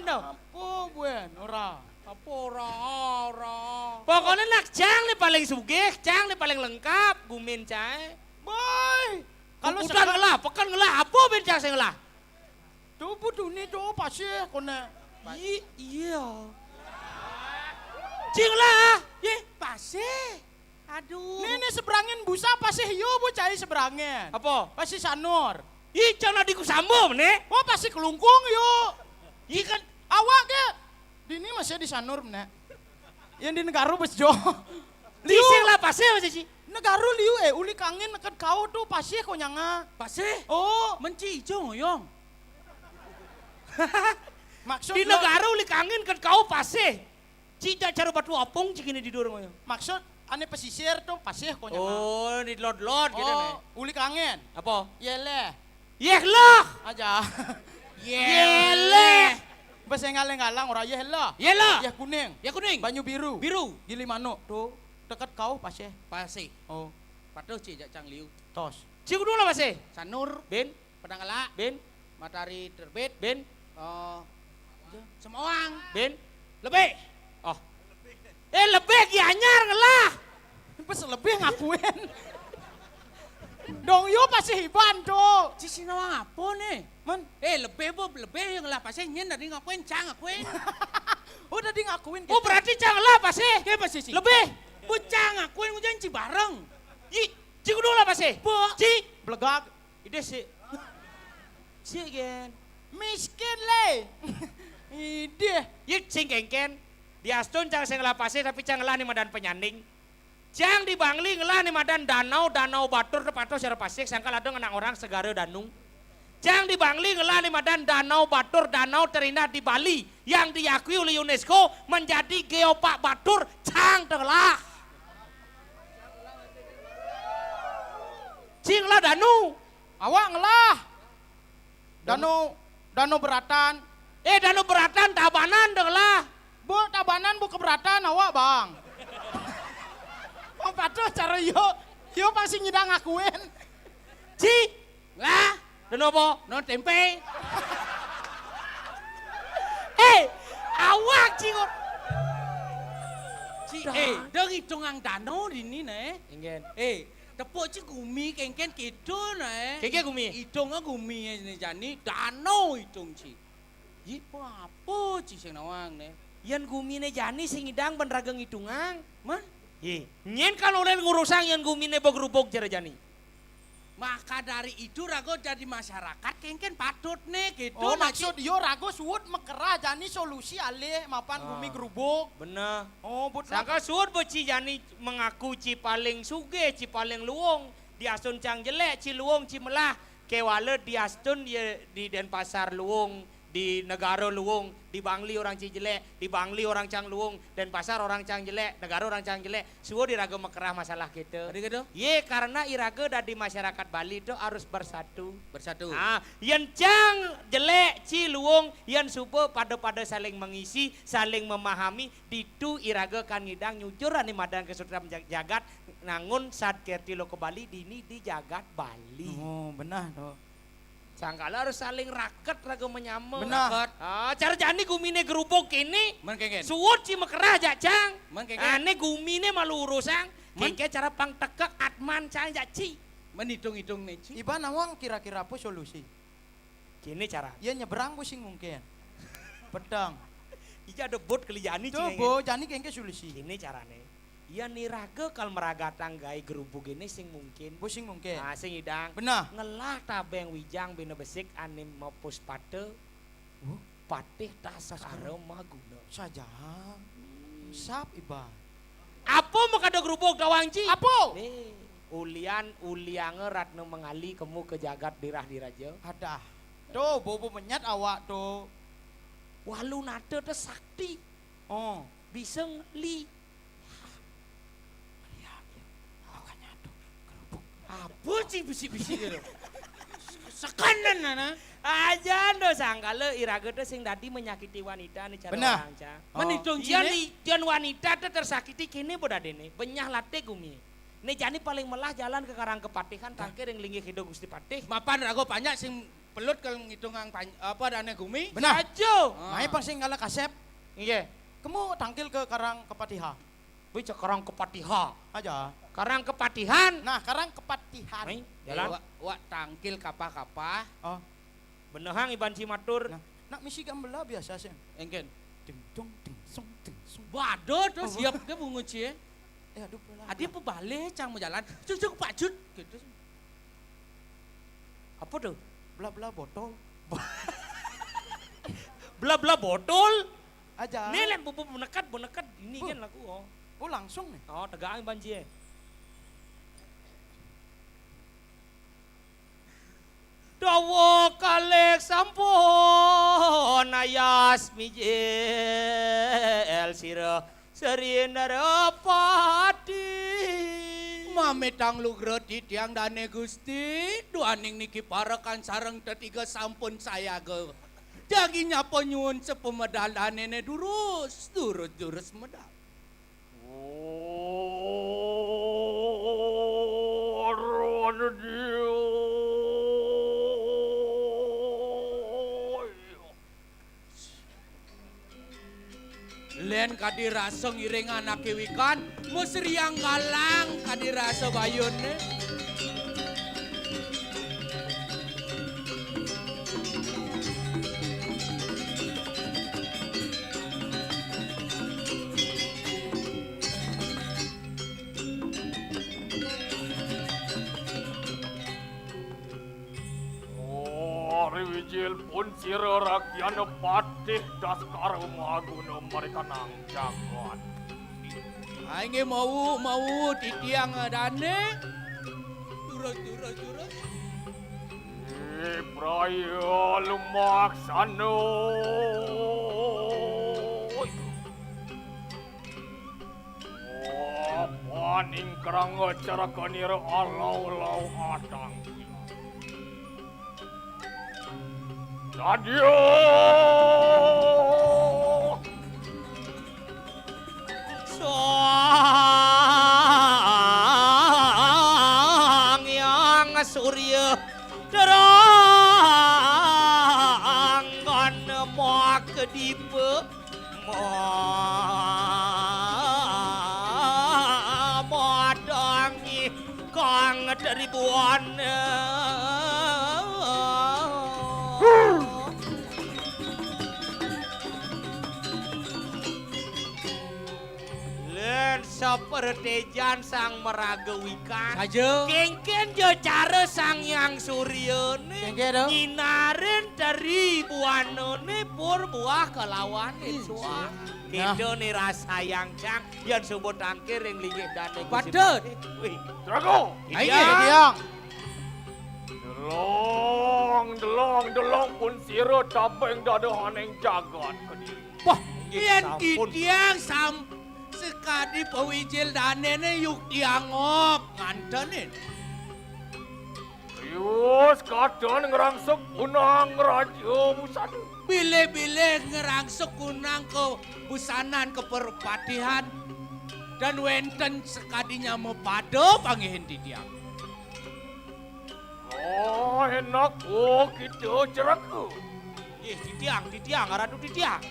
no. Apa buen ora? Apa ora, ora? Pokoknya nak cang nih paling sugih, cang nih paling lengkap, gumin cae. Boy, kalau puputan sekarang ngelah, peken ngelah, apa ben cang sing ngelah? Tuh butuh nih tuh pasih kone. Iya, iya. Cing lah. Ye, pasih. Aduh. Nih, nih seberangin busa pasih yo bu cai seberangin. Apa? Pasih Sanur. Ih, cang nadi ku sambo ne. Oh, pasih Kelungkung yo. Ih, kan. Awak ke. Di ini masih di Sanur ne. Yang di Negara bes jo. Liu. Sing lah pasih masih ci. Negara liu eh, uli kangin neket kau tuh pasih konyanga. Pasih? Oh. Menci ijo ngoyong. Maksud di lo- Negara uli kangin neket kau pasih. Ci jak cara batu apung ci kini di durung ngoyong. Maksud ane pesisir tuh pasih konyanga. Oh, di lot-lot gitu. Oh, nih. Uli kangin. Apa? Yeleh. Yeh lah. Aja. Yeleh. Bes engalang-alang ora yeh lah. Yeh lah. Yeh kuning. Yeh kuning. Banyu biru. Biru. Gili manuk tuh. Deket kau pasih. Pasih. Oh. Patuh ci jak cang liu. Tos. Ci kudu lah pasih. Sanur. Bin. Padang Elak. Bin. Matahari terbit. Bin. Eh, Semawang. Bin. Lebih. Oh. Eh, lebih Gianyar ngelah. Pas lebih ngakuin. Dong yo pasih Iban tuh. Ci sing nawang apa nih? Man. Eh, lebih bu, lebih yang ngelah pasih nyen tadi ngakuin, cang ngakuin. Oh, tadi ngakuin. Oh, gitu. Berarti cang ngelah pasih. Ya pasih ci. Lebih. Bu cang ngakuin hujan ci bareng. Yi, ci kudu lah pasih. Bu. Ci. Belegag. Ide sih. Sih gen. Miskin le. Ide. Yit sing kengken. Di Astun cang sing ngelah pasih tapi cang ngelah ni madan penyanding. Cang di Bangli ngelah ni madan danau, danau batur tepato secara pasih sangkal ada ngenang orang segara danung. Cang di Bangli ngelah ni madan danau batur, danau terindah di Bali yang diakui oleh UNESCO menjadi geopark batur, cang tengelah. Cing lah danu. Awak ngelah. Danu, danu beratan. Eh, danu beratan Tabanan dong lah. Bu Tabanan bu keberatan awak bang. Bang patuh cara yo, yo pasti nyidang ngakuin. Ci, lah, danu apa? No tempe. Eh, awak ci kok. Ci, eh, dong hitungan danu di ini nih. Ingin. Eh, tepuk ci gumi kengken kidul nah. Kengken gumi? Idungnya gumi jani danu idung ci. Yi, apa ci sing nawang ne? Yan gumine jani sing idang ben raga ngidungang. Man? Yi, nyen kan orang ngurusang yan gumine bogrubog jara jani. Maka dari itu rago jadi masyarakat kengken patut ne gitu. Oh, nah, maksud yo rago suut mekera jani solusi alih mapan gumi gerubuk. Bener. Oh, but sangka suut bo ci jani mengaku ci paling sugih, ci paling luung. Diasun cang jelek, ci luung, ci melah. Kéwala diastun ya di Denpasar luung, di Negara luung, di Bangli orang ci jelék, di Bangli orang cang luung, Denpasar orang cang jelék, Negara orang cang jelék. Suud iraga makerah masalah kéto. Adi kéto? Yé, karena iraga dadi masyarakat Bali to harus bersatu. Bersatu. Ah, yén cang jelék ci luung, yén suba pada-pada saling mengisi, saling memahami, ditu iraga kan ngidang nyujur ané madan kasutram jag-, jagat, nangun sad kerti loka Bali dini di jagat Bali. Oh, benah to. Sangkala harus saling raket raga manyama. Benah. Raket. Ah, cara jani guminé gerubug kéné. Mén kénkén. Suud ci makerah jak cang. Mén kénkén. Ané guminé malu urusang. Mén. Kénkén cara pang tekek atman cang jak ci. Mén itung-itung né ci. Iban nawang kira-kira apa solusi? Kéné cara. Ya nyebrang ku sing mungkin. Pedang. Ija ada bot keli jani. Coba, cing, jani kénkén solusi. Kéné carané. Yén iraga kal maragatang gaé gerubug éné sing mungkin. Bu sing mungkin. Ah, sing idang. Benah. Ngelah tabeng wijang bina besik ané mapuspata. Huh? Patih Daskara Maguna. Saja. Sap iban. Apa makada gerubug tawang ci? Apa? Nih, ulian ulianga Ratna Mangali kemu ka jagat dirah diraja. Adah. Tuh, bobo menyat awak tuh. Walunata teh sakti. Oh. Bisa ngeli. Ngeliat ya. Awaknya tuh gerubug. Apa sih bisi-bisi gitu? Sekanan nana. Aja ndo sangkala iraga tuh sing dadi menyakiti wanita nih cara. Benah. Orang, Cang. Oh. Menitung. Yén cine. Yén wanita tuh tersakiti kéné bo dadéné. Benyah latih gumi. Né jani paling melah jalan ke Karang Kepatihan, tangkir yang linggih Ida Gusti Patih. Mapan raga panjak sing pelut kal ngitungang pan-, apa, dané gumi. Benah. Saja. Ah. Mai pang sing kala kasép. Nggih. Kemu tangkil ke Karang Kepatiha. Wih, cek Karang Kepatiha. Aja. Karang Kepatihan. Nah, Karang Kepatihan. Mai, jalan. Wak, wak tangkil kapah-kapah. Oh. Benehang iban ci matur. Nah, nak misi gambela biasa sih. Engken. Ding dong, ding song, ding song. Waduh, tuh. Oh. Siap ke bungut sih, ya. Eh, aduh, pelan. Adi apa balik, cang mau jalan. Cuk, cuk, Pak Jut. Gitu. Apa tuh? Bla-bla botol. Bla-bla botol? Aja. Nih, lén pupu menekat, menekat. Ini. Bu. Kan laku, oh. Oh, langsung nih. Oh, tegang banci, ya. Dawa kalih sampun ayas mijil sira Sri Narapati. Mamitang lugra titiang dané Gusti, duaning niki parekan sareng tetiga sampun sayaga. Jagi nyapa nyuwun sepamedal danéné durus, durus, durus medal. Lén kadi rasa ngiring anaké wikan, musriang galang kadi rasa bayuné. Ari wijil pun sira rakyana Patih Daskara Maguna marikanang jagat. Inggih mau, mau titiang dané. Turus, turus, turus. Ibraya lumaksana. Apaning krang carakanira alau-lau atang. Sadya. Sang Hyang Surya terang kan makedipa. Ma-, madangi kang tribuana. Lén sapertéjan sang maraga wikan. Saja. Kénkén ja cara Sang Hyang Suryané. Kénkén to? Nyinarin tribuanané pur buah kalawan. Ih, suah. Nah. Kéto né rasayang cang, yén suba tangkir ring linggih dané Gusti. Patut. Wih. Drago. Ayo, Hyang. Delong, delong, delong pun sira tabing dadahaning jagat Kediri. Wah, inggih yén sampun. Titiang sam-, sekadi pawijil danéné yukti angop ngantenin. Yus katon ngrangsuk unang raja busana. Bilih-bilih ngrangsuk unang kabusanan kaperpatihan dan wénten sekadinya mapada panggihin titiang. Oh, enak. Oh, kita ceraku. Ih, titiang, titiang, aradu titiang.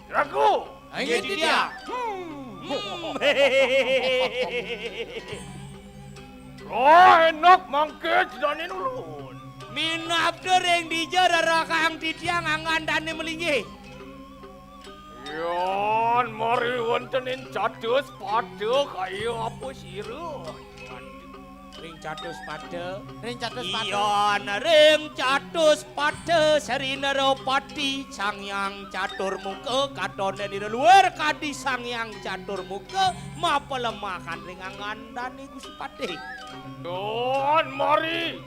Ceraku. Inggih, titiang. Hmm. Roh enak mangké dané ulun. Minabda ring dija raragang titiang anggan dané malinggih. Yan mari wéntenin catus pada kaya apa sira? Ring catus pada. Ring catus pada. Iyan ring catus pada Sri Narapati Sang Hyang Catur Muka katonén ira luir kadi Sang Hyang Catur Muka mapalemahan ring anggan dané Gusti Patih. Don mari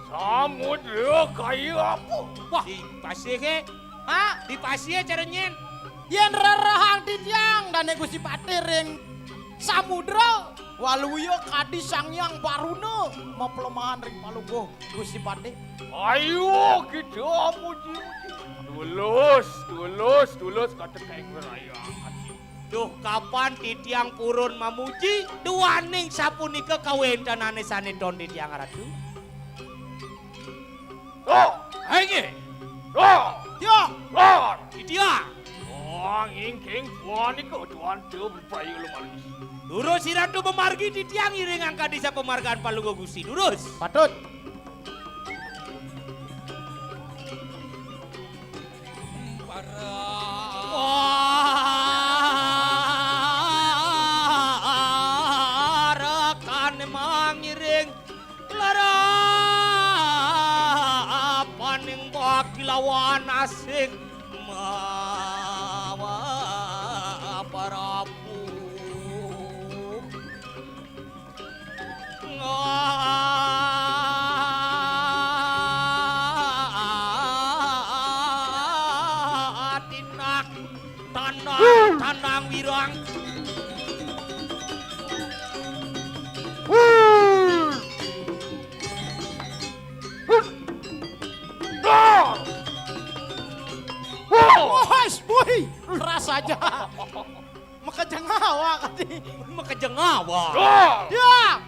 samudra kaya apa? Wah, di pasih ké. Ha, di pasih cara nyén. Yén rerehang titiang dané Gusti Patih ring samudra, waluya kadi Sang Hyang Baruna mapalemahan ring palungguh Gusti Patih. Ayo kita muji-muji. Tulus, tulus, tulus kata kaing wiraya. Duh, kapan titiang purun mamuji, duaning sapunika kawéntenané sané ton titiang ratu? Oh, inggih. Oh, tiang. Oh, titiang. Oh, ngingking punika tuan tu berpayu lumaris. Durus iratu mamargi titiang iring angka disa pamargan palungguh Gusti. Durus. Patut. Parekan mangiring larapaning baki lawan asing mawa Prabu. Ngatinak tandang, tandang wirang. Wah, boy, keras aja. Makejeng awak tadi. Makejeng awak. Ya.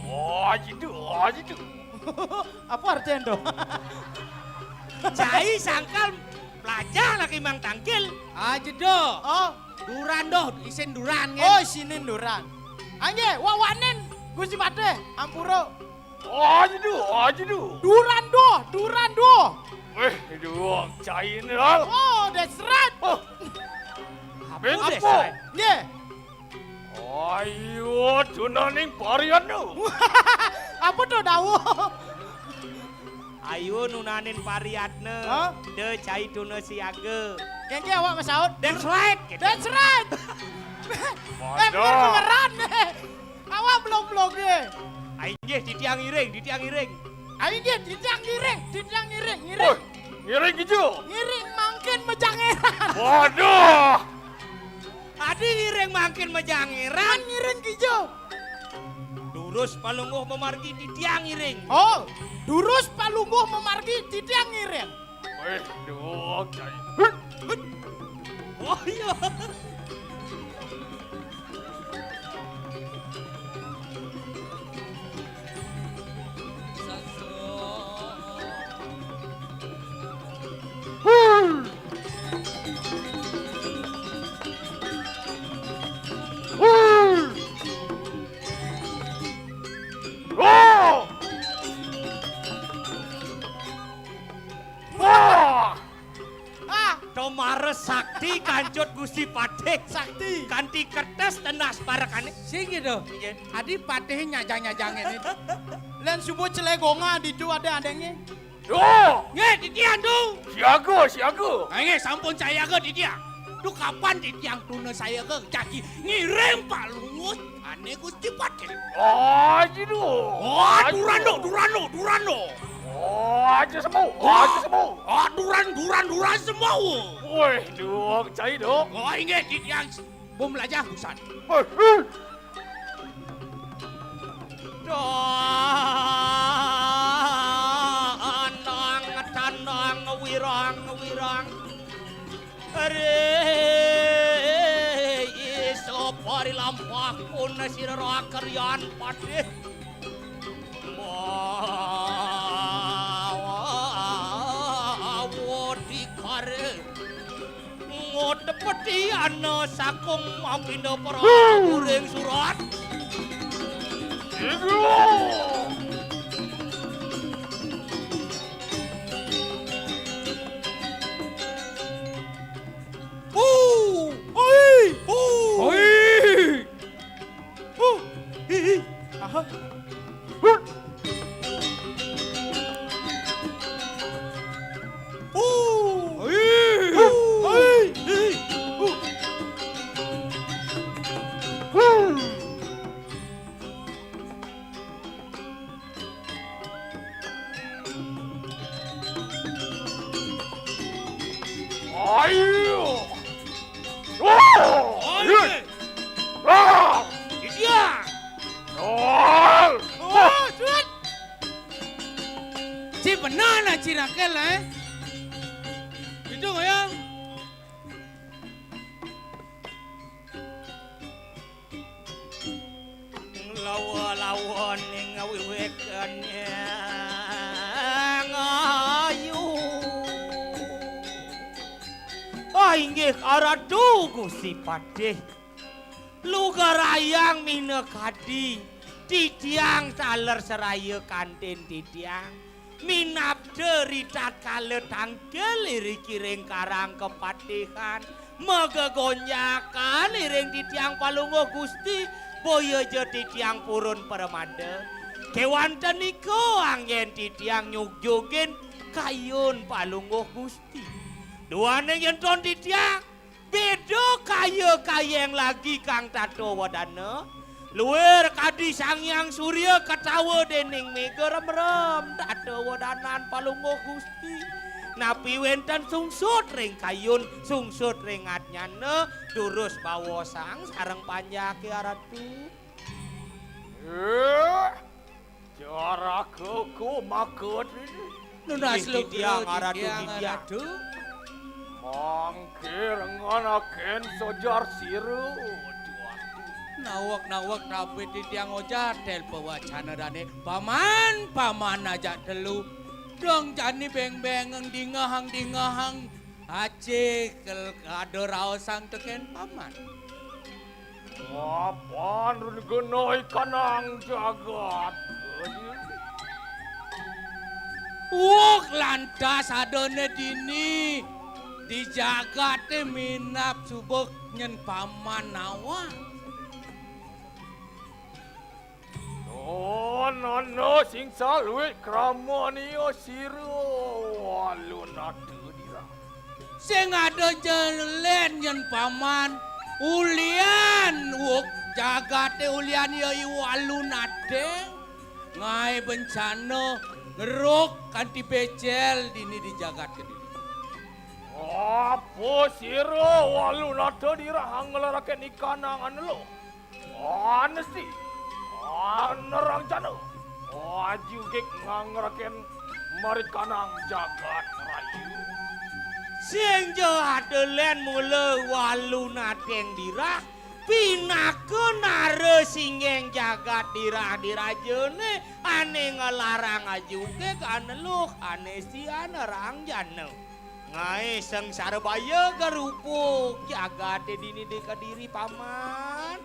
Oh, gitu, oh, gitu. Apa artinya, Dok? Cai sangkal pelajah lagi mang tangkil. Aja, Dok. Oh. Duran, Dok. Isin duran, kan? Oh, isinin duran. Angge, wawanin Gusti Patih, ampura. Aja, Dok, aja, Dok. Duran, Dok, duran, Dok. Eh, Dok, cai ini, Dok. Oh, that's right. Oh. Apa, apa? That's right. Nggih. Ayo, tunaning pariatna. Apa to dawuh? Ayo nunanin pariatna. Hah? Da cai tuna siaga. Kéngké awak masaut. That's right. That's right. Eh, bener-beneran. Awak belum-belum. Ayo nggih, titiang iring, titiang iring. Ayo nggih, titiang iring, titiang iring, iring. Woi, ngiring kija. Ngiring mangkin majangeran. Waduh. Adi ngiring mangkin majangeran. Kan ngiring kija. Durus palungguh mamargi titiang ngiring. Oh, durus palungguh mamargi titiang ngiring. Wéh, duh, cai. Oh iya. Wah! Ah, to mara sakti kancut Gusti Patih. Sakti. Kanti kertas tenas parekané. Sing gitu. Iya. Adi Patih nyajang-nyajangin itu. Lan subuh celegonga ditu ada adanya. Duh! Nggih, titiang, Dung. Siaga, siaga. Ah, nggih, sampun sayaga, titiang. Duh, kapan titiang tuna sayaga jagi ngiring Pak Lunguh ané Gusti Patih. Aji, Duh. Oh, aji, Duh. Durando, durando, durando. Oh, aja semua, oh, aja semua. Ah, duran, duran, duran semua. Woi, Duh, cai, Duh. Oh, inggih, titiang. Bom lajah busan. Woi, eh. Dandang, dandang, wirang, wirang. Re, iso parilampah pun sira rakaryan Patih. Bawa dikare. Ngot peti ana sakung mapinda prabu ring surat. Hu! Hui! Hu! Hui! Hu! Hi, hi! Aha! Hu! Hui! Hu! Hui! Hi! Hu! Hu! Ayo! Wah! Ayo! Wah! Iya! Wah! Oh, sut! Si benar na cirakel, eh? Itu, Goyang. Lawa-lawa ning wiwikane ngayu. Ah, inggih, Aratu Gusti Patih. Lugarayang minakadi titiang taler seraya kantin titiang. Minabda ritatkala tangkil iriki ring Karang Kepatihan, magegonjakan iring titiang Palungguh Gusti, boya ja titiang purun pramada. Kewanten nika anggen titiang nyugjugin kayun Palungguh Gusti. Duaning yen ton titiang Beda kaya kayeng lagi kang tata wedana. Luir kadi Sang Hyang Surya katawa dening mega remrem tata wedanan Palungguh Gusti. Napi wenten sungsut ring kayun, sungsut ring adnyana, durus bawasang sareng panjake Aratu. Eh, Jaraga ku maka dini. Nunas inggih lugra titiang Aratu titiang Aratu. Mangke nganaken sojar sira. Nawek-nawek tapi titiang ojar tel pawacana dane. Paman, paman ajak telu. Dong jani beng-bengeng dingahang-dingahang. Acil ada raosang teken paman. Apan run genoi kanang jagat. Wuk lantas adone dini di jagate minab subuk nyen paman nawang. Don ana sing saluwih kramania sira alun ada dira. Sing ada jelen yen paman ulian wuk jagate ulian ya iwalu nadeng ngae bencana ngeruk kanthi becel dini di jagat kediri. Apa sira walu nada dira ngleraken ikanang anelo? Anesti, anerang jana, ajugik ngangraken marikanang jagat rayu. Sing ja adelen mula walu nadeng dirah, pinaka nara singgeng jagat dirah dirajane, ane ngelarang ajugik aneluh anesti anerang jana. Ngae sangsara baya garupuk jagate dini di Kediri, Paman.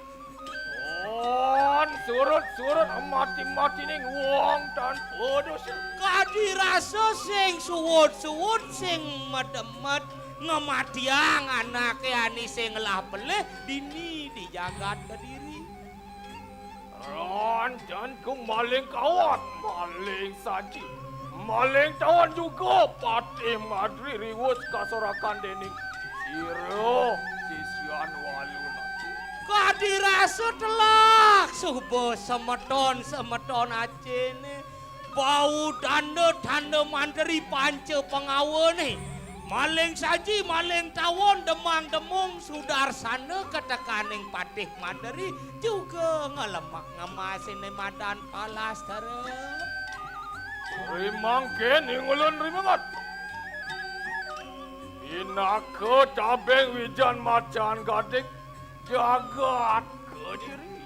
On surut-surut mati-mati ning wong tanpa dosa. Kadi rasa sing suwud-suwud, sing medemet ngematiang anake ani sing ngelah pelih dini di jagat Kediri. Rancanku maling kawat, maling saji. Maling tawon juga Patih Madri riwus kasorakan dening sira sisian Waluna. Kadi rasa telak suba semeton-semeton acene, bau tanda-tanda manteri panca pangawane. Maling saji, maling tawon, demang-demung, sudarsana katekaning Patih Madri juga ngelemek ngemasine madan palastara. Rimangkin ing ulun rimenget. Pinaka tabing wijan macan gading jagat Kediri.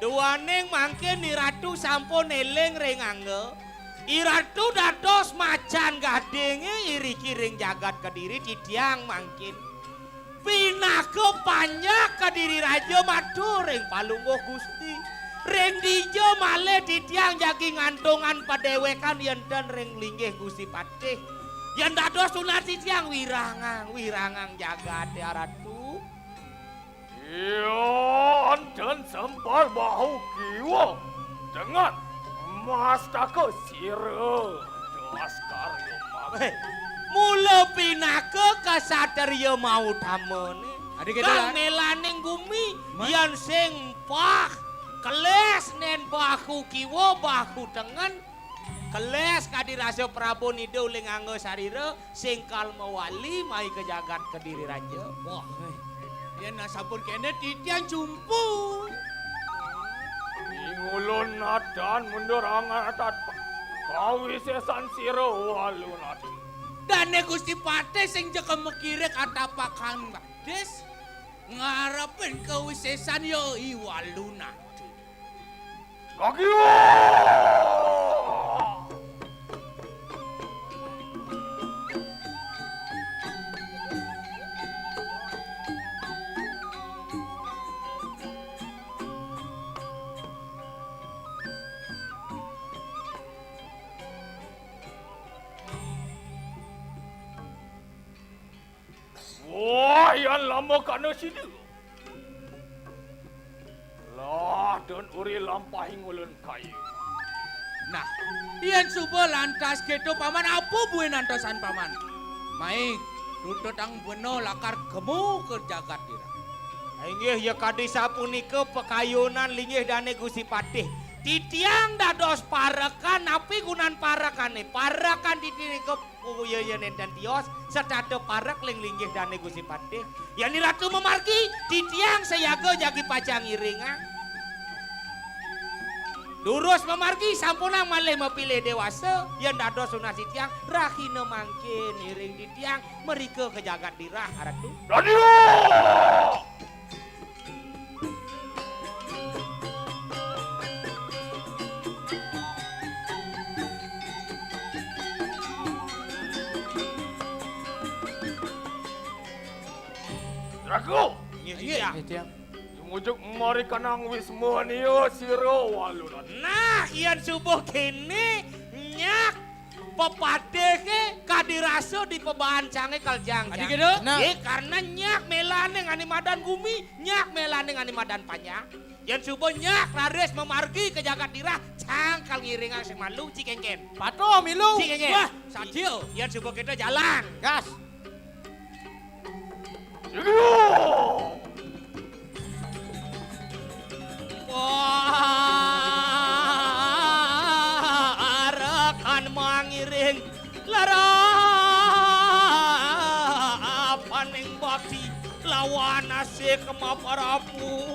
Duaning mangkin I Ratu sampun eling ring angga. I Ratu dados macan gadinge iriki ring jagat Kediri titiang mangkin. Pinaka panjak Kediri Raja matur ring Palungguh Gusti. Ring dija malih titiang jagi ngantungan padewekan yen ten ring linggih Gusti Patih. Yen dados tunas titiang wirangang, wirangang jagate Ratu. Iya, enten sempal bahu kiwa dengan mastaka sira. Daskarya mati. Weh, mula pinaka kasatriya mautamane. Adi kita, kang Lan. Melaning gumi, Man. Yan sing pah, keles nen bahu kiwa, bahu tengen, keles kadi rasa Prabu Nida uling angga sarira, sing kal mawali mai ka jagat Kediri Raja. Wah. Yen sampun kene titiang jumpu. Ing ulun nadan mundur angatat kawisesan sira Walunadi. Dane Gusti Patih sing jeka mekire katapakan badis ngarepin kawisesan ya I Walunadi. Kagiwa! Wah, yan lama kana sida. Lah, dan uri lampahing ulun kayu. Nah, yen suba lantas keto, Paman, apa buin antosan, Paman? Mai, tututang bena lakar gemu ka jagat dira. Inggih, ya kadi sapunika pakayunan linggih dane Gusti Patih. Titiang dados parekan, napi gunan parekane? Parekan titiang nika Uya yen enten tios, setata parek ling linggih dane Gusti Patih. Yen I Ratu mamargi, titiang sayaga jagi pacang ngiringang. Durus mamargi, sampunang malih mapilih dewasa, yen dados tunas titiang, rahina mangkin iring titiang, mrika ka jagat dirah, Ratu. Radia! Ragu! Inggih, Inggih. Titiang. Sumujuk mari kanang Wismania sira Walunadi. Nah, yen subuh kene, nyak pepatihe kadi rasa di pebaan cange kal jang. Adi jang. Gitu? Nah. Nggih, karena nyak melane ngani madan gumi, nyak melane ngani madan panjang. Yen suba nyak raris mamargi ka jagat dirah, cang kal ngiringang sing malu, ci kengken. Patuh, milu. Ci kengken. Wah, sadio. Yen suba kita jalan. Gas. Wah, arekan mangiring lara apaning bakti lawan asik kemaparapu.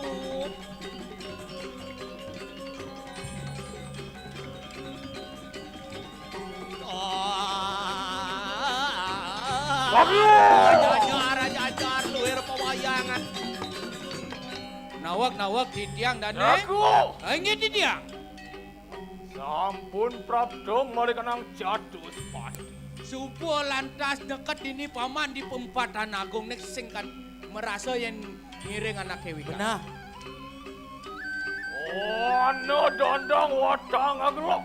Aduh! Jajar, jajar, luir pewayangan. Nawak, nawak, titiang dane. Aku. Inggih, titiang. Sampun prapta mari kanang jatuh sepati. Suba lantas deket dini paman di pempatan agung nek sing kan merasa yen ngiring anake wikan. Benah. Ana dandang watang agelok.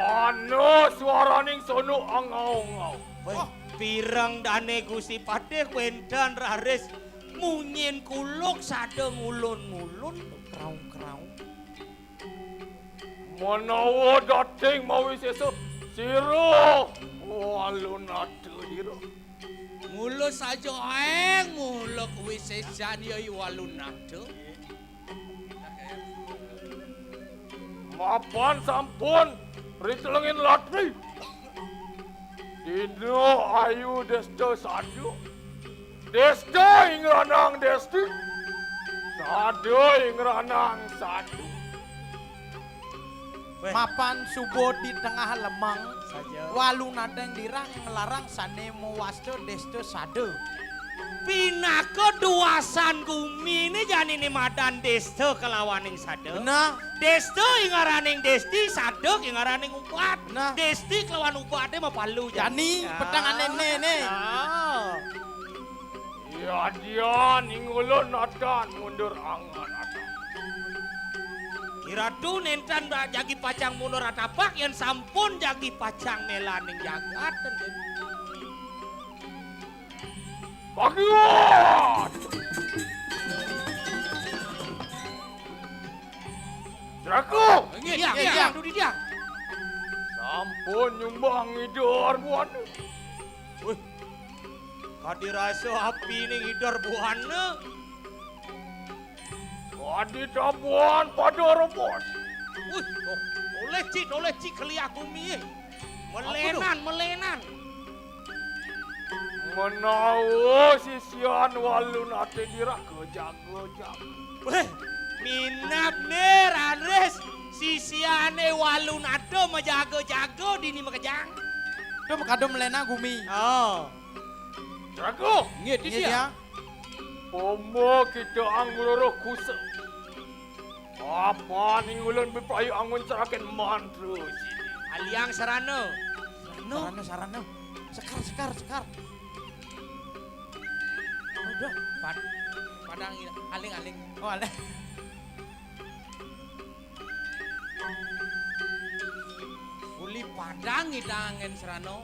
Ana swaraning sono angau-ngau. Weh, pireng dane Gusti Patih wenten raris munyin kuluk sada ngulun-ngulun kraung-kraung. Menawa dating mawisésa sira Walunata ira. Mula saja aéng mula kawisésan ya i Walunata. Mapan sampun ritelengin latri. Dina ayu desta sada. Desta ingranang desti. Sada ingranang sada. Wéh. Mapan suba di tengah lemeng, saja. Walunata ing lirang nglarang sané mawasta desta sada. Pinaka duasan guminé janiné madan desta kelawaning sada. Nah. Desta ingaraning desti, sada ingaraning ubat. Nah. Desti kelawan ubaté mapalu jani. Jani, ah, peteng ané né, né. Ah. Yadian ingulun natan mundur angan atan. Iratu nénten ba-, jagi pacang mundur atapak yén sampun jagi pacang mélaning jagat. Bagian! Jeraku! Inggih, inggih, inggih, inggih. Dudi, Diang. Sampun nyumbang Ida Arbuana. Wih. Kadi rasa apining Ida Arbuana. Kadi tabuhan pada rebos. Wih, oh, oleh ci, oleh ci keliak gumi, eh. Apa tu? Melenan, melenan. Menawa sisian Walunata diraga jaga-jaga. Wéh, minab né, Raris. Sisiané Walunata majaga-jaga dini makejang. Tu makada melena gumi. Oh. Jeraku. Nggih, Diang. Pama kita angluruh kusa. Apaning ulun bipayu angun cerakin mantra sini. Aliang sarana. Sarana. Sarana, sarana. Sekar, sekar, sekar. Udah. Pad-, padang i-, aling-aling. Oh, aling. Uli padang idangin sarana.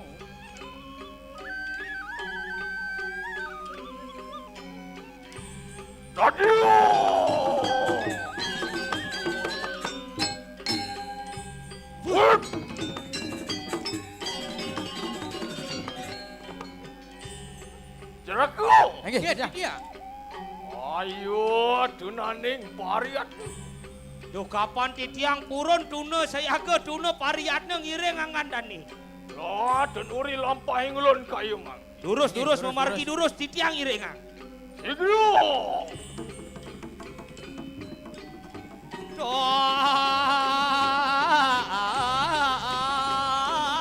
Dadi. Jeraku. Inggih, inggih, Diang. Ayo, tunaning pariat. Duh, kapan titiang purun tuna sayaga tuna pariatna ngiring angandani. Lah, ten uri lampahing ulun kayu mang. Durus, durus, durus, mamargi durus. Durus, titiang iringang. Siglo.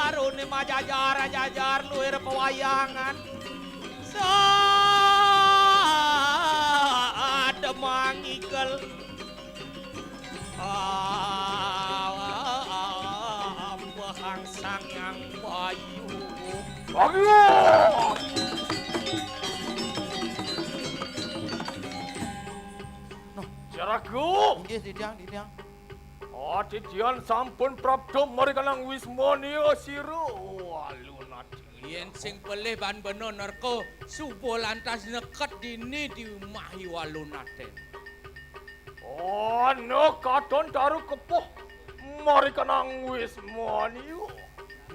Darune majajar-jajar luir pewayangan. Sademang igel. Ambahang Sang Hyang Bayu. Bagus. Nah. Jeraku. Inggih, Diang, Diang. Oh, titiang sampun prapta marikanang wismania sira Walunata. Yen sing pelih ban bena nerka, suba lantas neket dini di umah i Walunata. Ana katon taru kepuh marikanang wismania.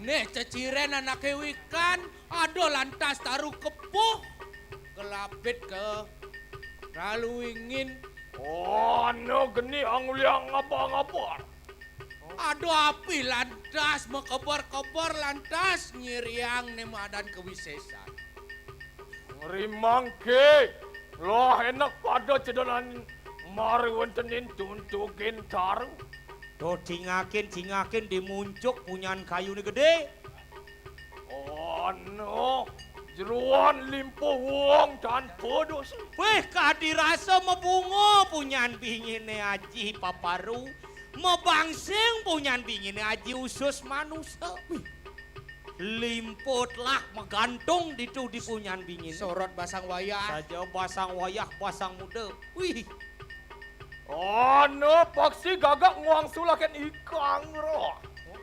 Neh ceciren anake wikan, ada lantas taru kepuh. Kelapit ke lalu ingin. Ana geni anguliang ngapa-ngapa. Ada api lantas, mekeber-keber lantas, ngiriang ne madan kewisesan. Ngrimangke, lah enak pada cedanan mari wentenin tuntugin taru. Tuh, cingakin, cingakin di muncuk punyan kayune gede. Ana jeroan limpuh wong tanpa dosa. Weh, kadi rasa mabunga punyan bingine aji paparu, mabangsing punyan bingine aji usus manusa. Wih. Limput lah magantung ditu di punyan bingine. Sorot basang wayah. Saja basang wayah, basang muda. Wih. Ana paksi gagak ngwangsulaken ikang roh.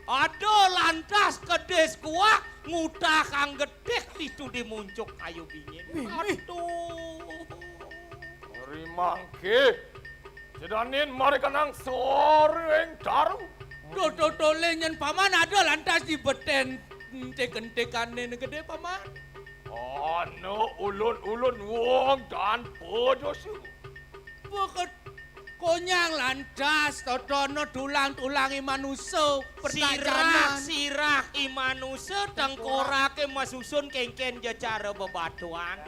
Ada lantas kedis kuak ngutah kang getih ditu di muncuk kayu bingin. Wih, wih. Aduh. Rimangke. Sedanin marikanang soring taru. Tototole nyen Paman ada lantas di beten entik-entikané gedé, Paman. Ana ulun-ulun wong tanpa dosa. Beket konyang lantas totono tulang-tulang i manusa. Sirah, pertacanan. Sirah i manusa, tengkoraké masusun kéngkén jecara bebatuan.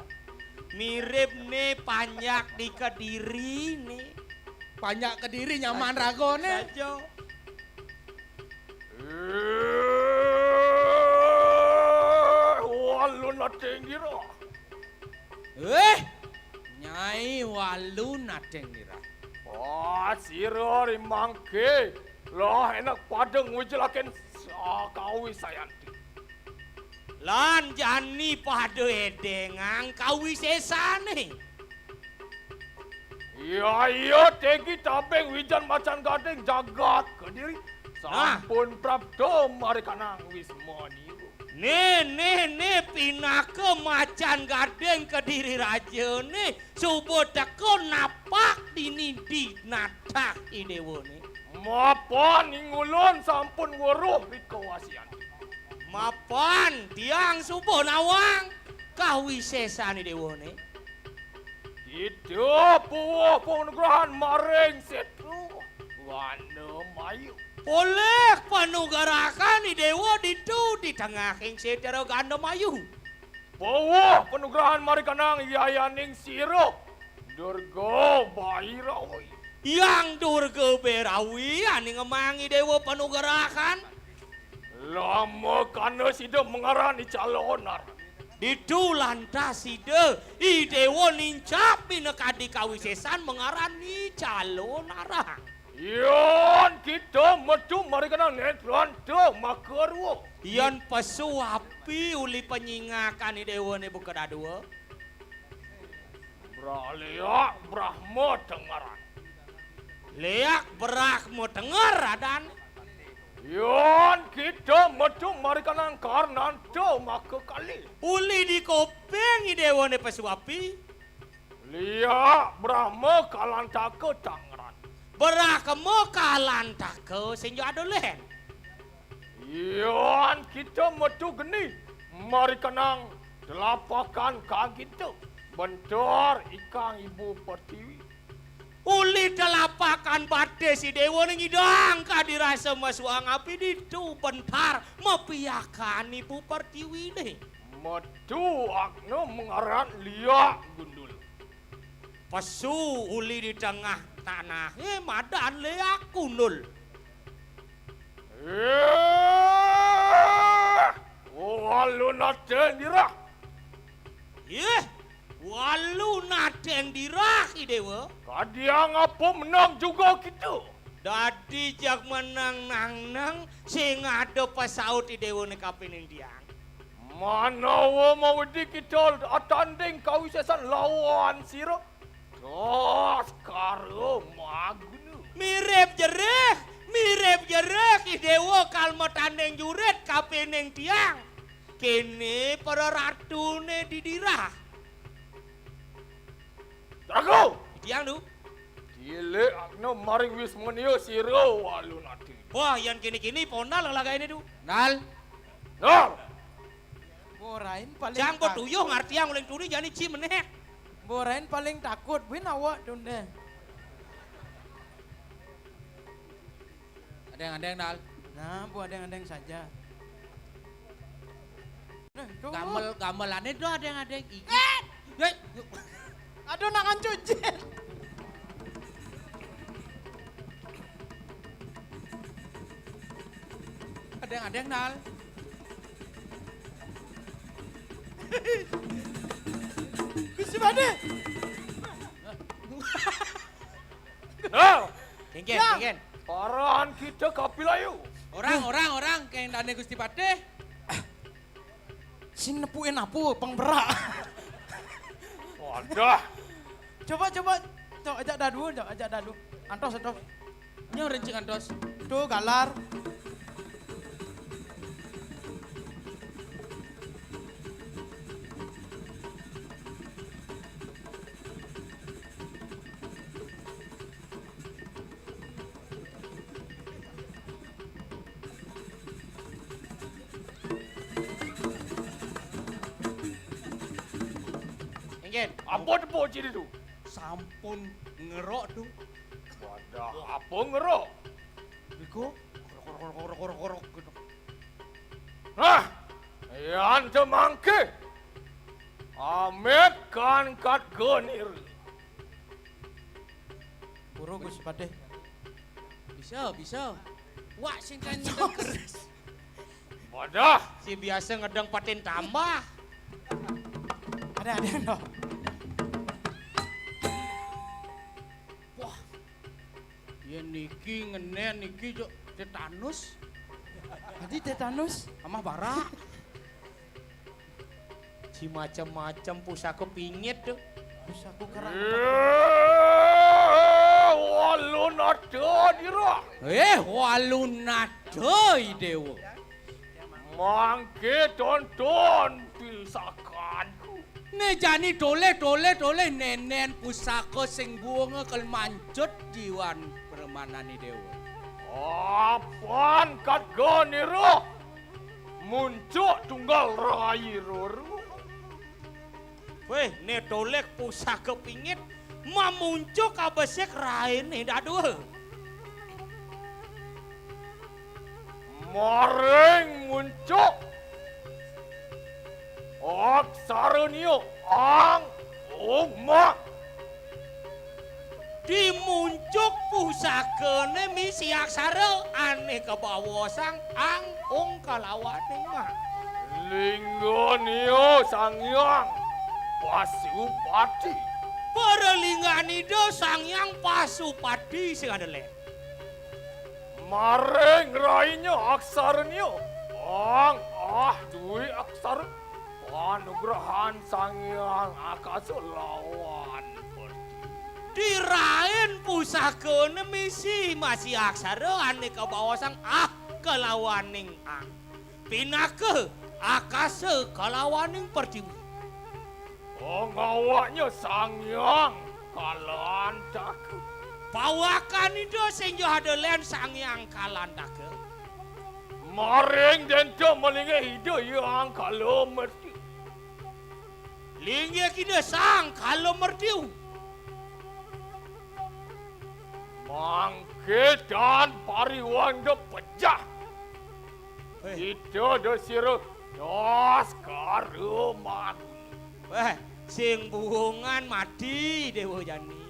Mirip né panjak di Kediri né. Panjak Kediri nyaman ragané. Saja. Eh, Walu Nating Dirah. Eh, Nyai Walu Nating Dirah. Wah, sira ri mangké lah enak pada ngujelaken sa-, kawisayanti. Lan jani pada edengang kawisésané. Iya, iya, tegi tabing wijan macan gading jagat Kediri. Nah. Sampun prapta marikanang wisma niku. Né, né, né, pinaka macan gading Kediri rajané, suba teka napak dini di natah i déwané. Mapan ing ulun sampun weruh ri kawasian. Mapan tiang suba nawang kawisésan i déwané. Kita puwuh panugrahan maring Sétra Gandamayu. Polih panugrahan i déwa ditu di tengahing Sétra Gandamayu. Puwuh panugrahan marikanang yayaning sira Durga Bairawi. Yang Durga Bairawi aning ngemang i déwa panugrahan. Lama kana sida mangaran i Calonar. Ditu lantas sida i déwa nincap minakadi kawisésan mangaran i Calonar. Yan kita metu marikanang netranta makarua. Yan pesu api uli panyingakan i déwané buka dadua. Bra-, Léak Brahma Tengaran. Léak Brahma Tengar adan. Yan kita metu marikanang karnanta makakali. Uli di koping i déwané pesu api. Léak Brahma Kalantaka Tangaran. Brahma Kalantaka sing ja ada lén. Yan kita metu geni marikanang telapakan kaginta bentar ikang Ibu Pertiwi. Uli telapakan batis i déwané ngidang kadi rasa masuang api ditu bentar mapiakan Ibu Pertiwiné. Metu akna mangaran Léak Gundul. Pesu uli di tengah tanahé madan Léak Gundul. Eh, Walu Nating Dirah. Yéh, Walu Nating Dirah i déwa. Kadi ngapa menang juga kita? Dadi jag menang nangnang sing ada pasaut i déwané kapining tiang. Manawa mawedi kita atanding kawisésan lawan sira. Toskara maguna. Mirip jerih, mirip jerih i déwa kal matanding jurit kapining tiang. Kéné para ratuné di Dirah. Ragu! Tiang, Du. Tilik akna maring Wismania sira Walu Nating. Wah, yan kéné-kéné pondal lagainé, Du. Nal. Nal. Borain paling Jang tak- betuyuh ngartiang uling tuni jani ci menék. Borain paling takut buin awak tundé. Adéng-adéng, Nal. Nah, bu adéng-adéng saja. Nah, tuh. Gamel, gamelané tuh adéng-adéng. Iki. Eh! Eh, yuk. Aduh, nak ngancucin. Adéng-adéng, Nal. Gusti Badé. Nah, kéngkén, Yang. Kéngkén. Parahan kita kapilayu. Orang, orang, orang, kén dané Gusti Badé. Sing nepuin apa, pengberak. Wadah. Coba, coba. Cok, ajak dadu, cok, ajak dadu. Antos, antos. Nyo rencing antos. Tuh, galar. Nggih. Apa tepuk ciri tu? Sampun ngerok tu. Wadah, apa ngerok? Niku, korok, korok, korok, korok, korok, gitu. Nah, yan temangke. Amit kan kat genir. Pura, Gusti Patih. Bisa, bisa. Wak sing kan nyekel keris. Wadah. Si biasa ngedeng patin tambah. Ada, ada, no. Wah. Ya niki ngenen niki, Cuk, tetanus. Tadi tetanus. Amah barak. Si macem-macem pusaka pingit tuh. Pusaka kerang. Eh, walunata dira. Eh, walunata, Dewa. Mangke tonton pisakanku. Ne jani toleh, toleh, toleh nenen pusaka sing buunga kal mancut jiwan premanane, Dewa. Apan kat genira muncuk tunggal rai ruru. Weh, ne toleh pusaka pingit, mamuncuk abesik raine dadua. Maring muncuk aksarania ang ung mang. Dimuncuk pusakane misi aksara ane kabawa sang ang ung kalawaning mang. Linggania Sang Hyang Pasupati. Para lingganida Sang Hyang Pasupati sing ada len. Maring rainya aksaranya. Ang ah dwi aksara. Panugrahan Sang Hyang Akasa lawan Pertiwi. Dirain pusakane misi masih aksara ane kabawa sang ah kalawaning ang. Pinaka akasa kalawaning pertiwi. Pangawaknya Sang Hyang Kalantaka. Pawakan Ida sing jahada len Sang Hyang Kalantaka. Maring denta malinggih Ida Hyang Kala Merti. Linggih Ida Sang Kala Merti. Mangke tan pariwanda pejah. Weh. Ida desira das karumaguna. Weh, sing buungan mati Dewa Jani.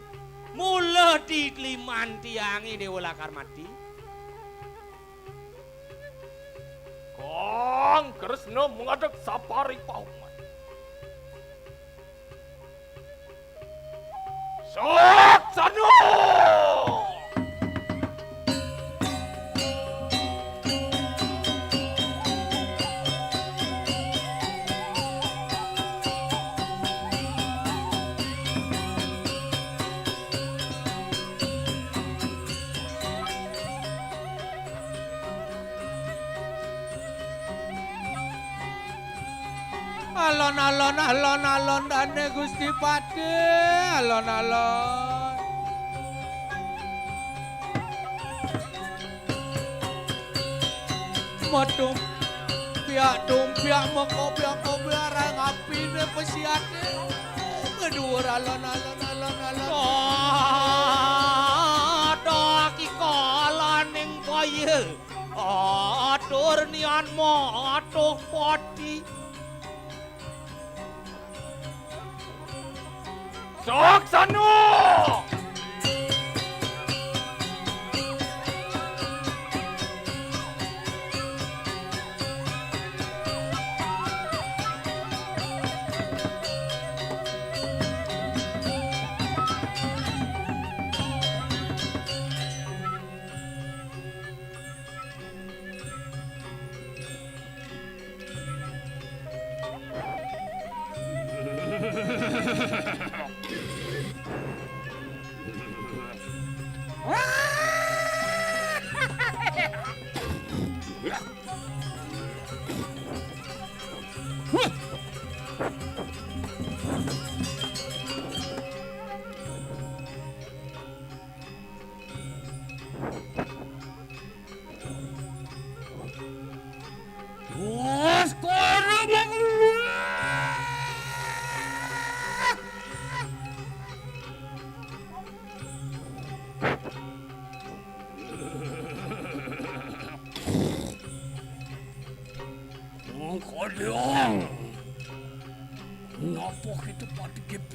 Mula di liman tiange Dewa lakar mati. Kang Kresna mengadeg sapari pauman. Saksana! Alon-alon, alon-alon dane Gusti Patih, alon-alon. Metu piak tumpiak meko piak kopiak rang apine pesiate. Ngeduwur alon-alon, alon-alon. Ada kikalaning paya. Atur nian matuh pati. Saksana!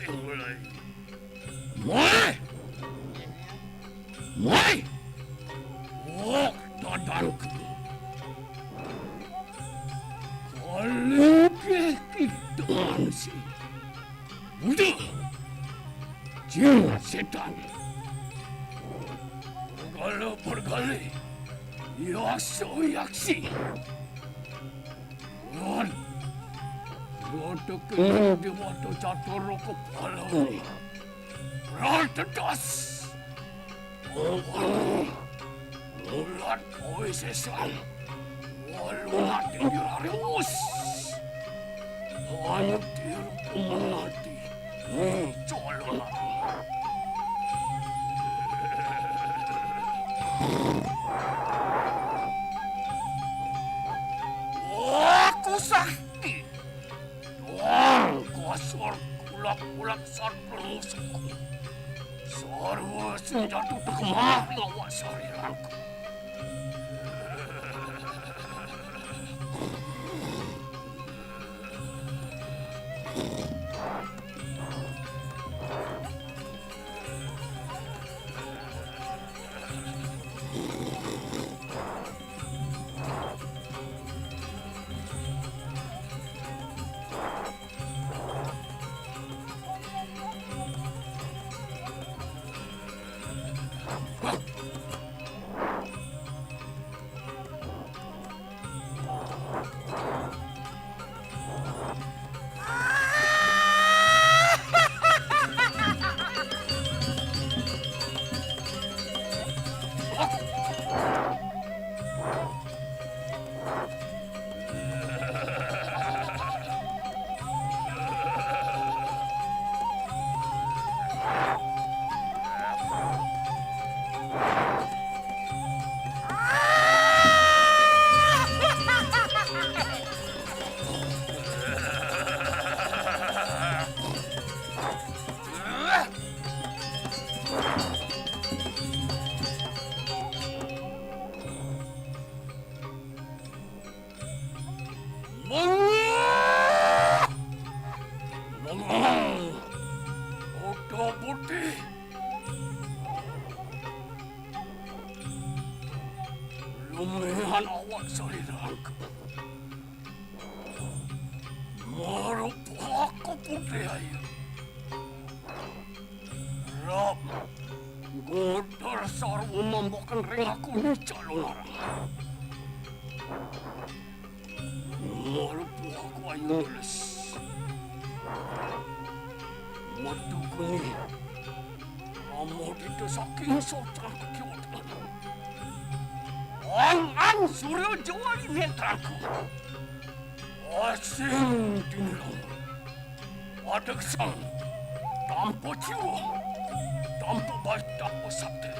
Mulai. Mulai. Mulai. Wah, dadangku. Kalebih kita manusia. Udah. Jin setan. Bergala-bergali. Yaksa-yaksi. Wan. Rata kena dewata catur kepala ni. Ratetas. Mulat kowe sesang. Walu mati dirarewus. Hanya tiru pemenati. Muncul lagi. Aku sakti. Doang kasar kulak-kulak sarper musuhku. Sarwa senjata tekemah ngawak sarirangku. Bengong! Bengong! Oto putih! Lumihan awak salirangku. Marupa aku putih ayu. Rap, godar sarwa mambakan ring aku ni calon arang. Marupa aku ayu ngeles. Metu kuni. Rama dita saking sotrang kekiwatan. Ang-ang surya jawali mentrangku. Asing dinilang. Pada gesang, tanpa jiwa, tanpa baik, tanpa sakti.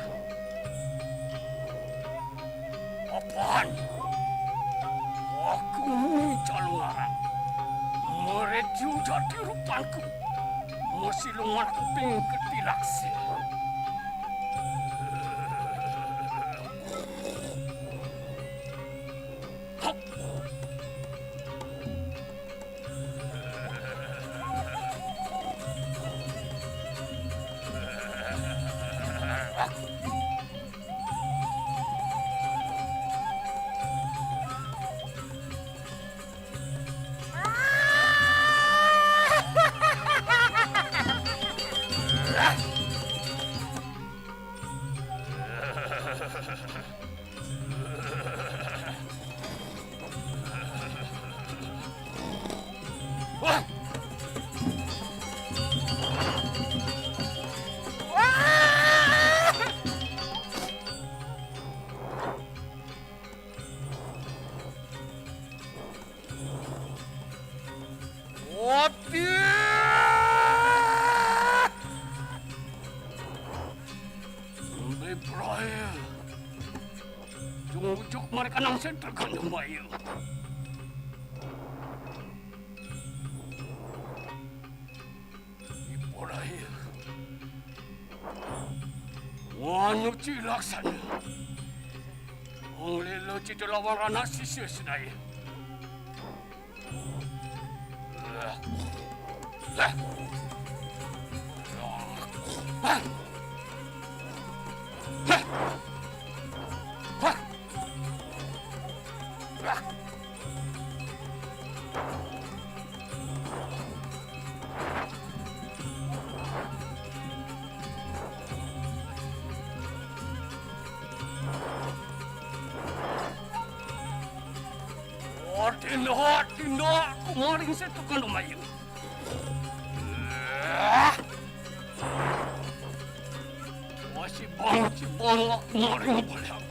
Apaan? Aku ni calon arang. Meretiu jati rupaku. Mesilungan kuping ketilaksi. Wati! Sampai berakhir. Jung ujuk mereka nang sentrakan jumbayu. Ibu berakhir. Wanuci laksana. Wong lelo cita lawan anak sisir sedaya. Lah. Lah. Atin, atin, kumaring sa tukang lumayo. Masibang-sibang ako maring balang.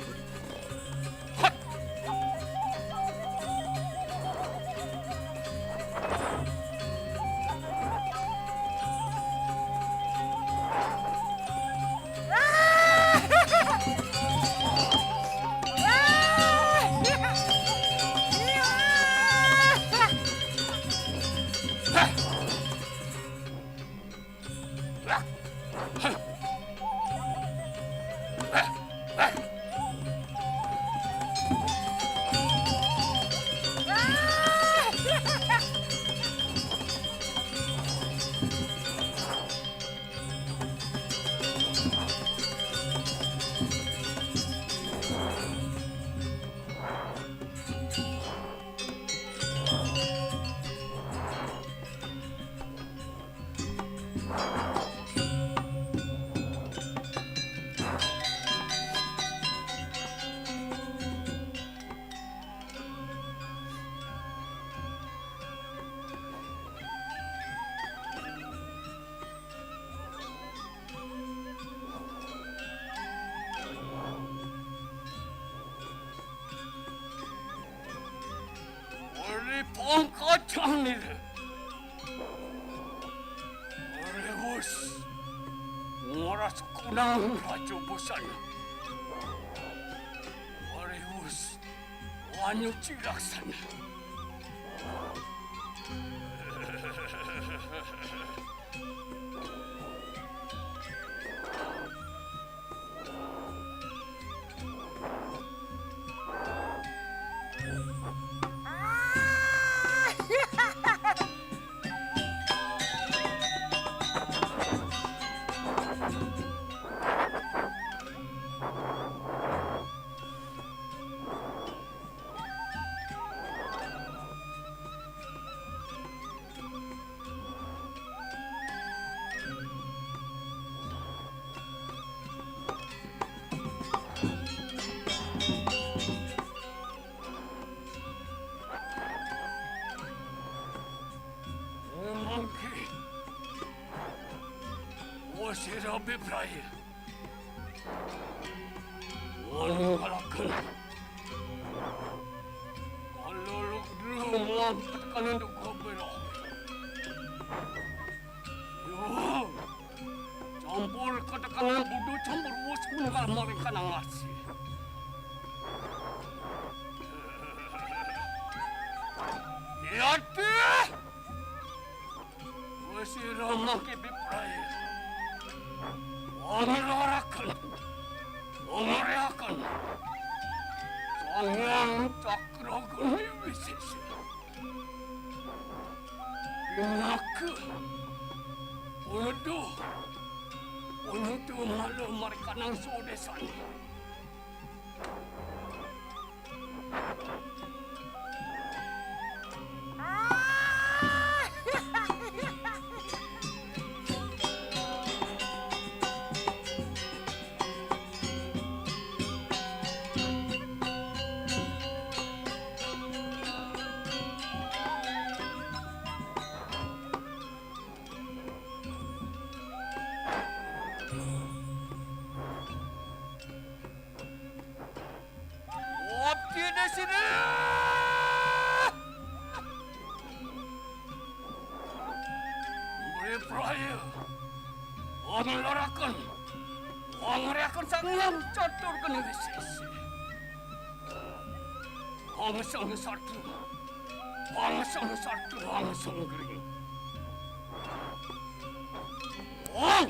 Uri pangkat nila. Uri us. Ngoras kunang rajo bosan. Uri us. Wanyu cilaksan. Umangki. Wasira biprai. Wanu ngalaken. Kaluluk dulu muang tekan untuk kabelo. Yo. Campur katekanan budu campur wus unggal maring kanang asih. Yati! Wis ira mangke biprai. Wangelaraken. Wangereaken. Sangyang Cakra Geni Wisesa. Pinaka. Uleduh. Uleduh malu marikanang sodesane. Abdi di sini. Beri peraya. Wangelaraken. Wangereaken Sangyang Catur Geni Wisesa. Wangsang sartu. Wangsang sartu. Wangsang gering. Wang.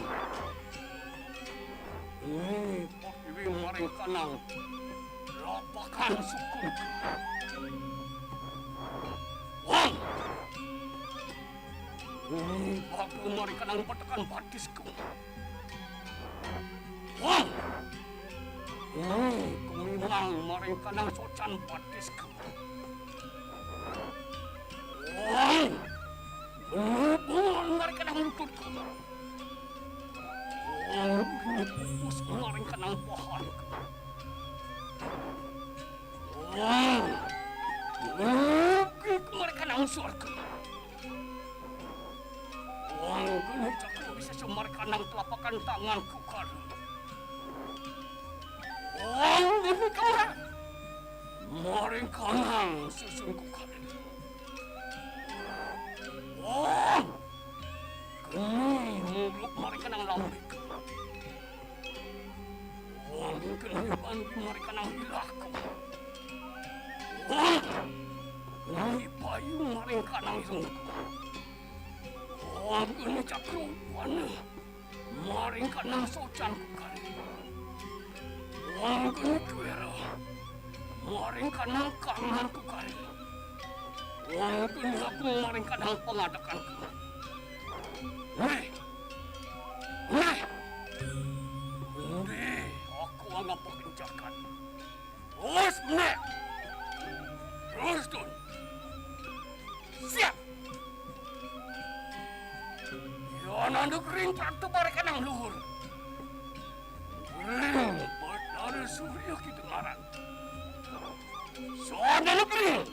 Ini pakiwi maring kanang lapakan sukun. Wang. Ini pakiwi maring kanang petekan batisku. Wong! Wong! Kumiwang maring kanang socan batisku. Wong! Wong! Maring kanang lututku. Wong! Pupus maring kanang pahanku. Wong! Wong! Maring kanang surga. Wong! Geni cakra wisesa maring kanang telapakan tanganku kari. Wong! Geni kembar maring kanang susunku kari. Wong! Geni mungkluk maring kanang lambekku. Wong! Geni pandi maring kanang ilahku. Wong! Geni payu maring kanang irungku. Wong! Geni cakra wana maring kanang socanku kari. Wong! Geni kuwera maring kanang kanganku kari. Wong! Geni agung maring kanang pangadekanku. Neh! Neh! Neh! Aku anggap pekenjakan. Terus, neh! Terus, Tun! Siap! Yan anu kering pratu maring kanang luhur. Kering Batara Surya Kidung aran. Soanane kering.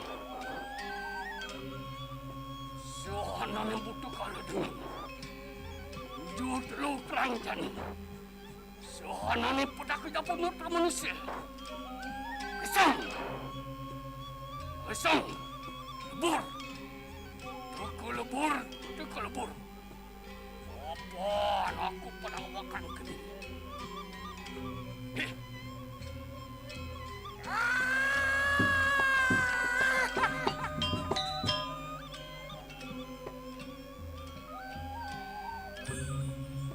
Soanane butuh kala dengan. Jut lu kerang jani. Soanane pedak kita penuh manusia. Kesang. Kesang. Lebur. Teka lebur. Teka lebur. Apa anakku pada wakan kini? Heh.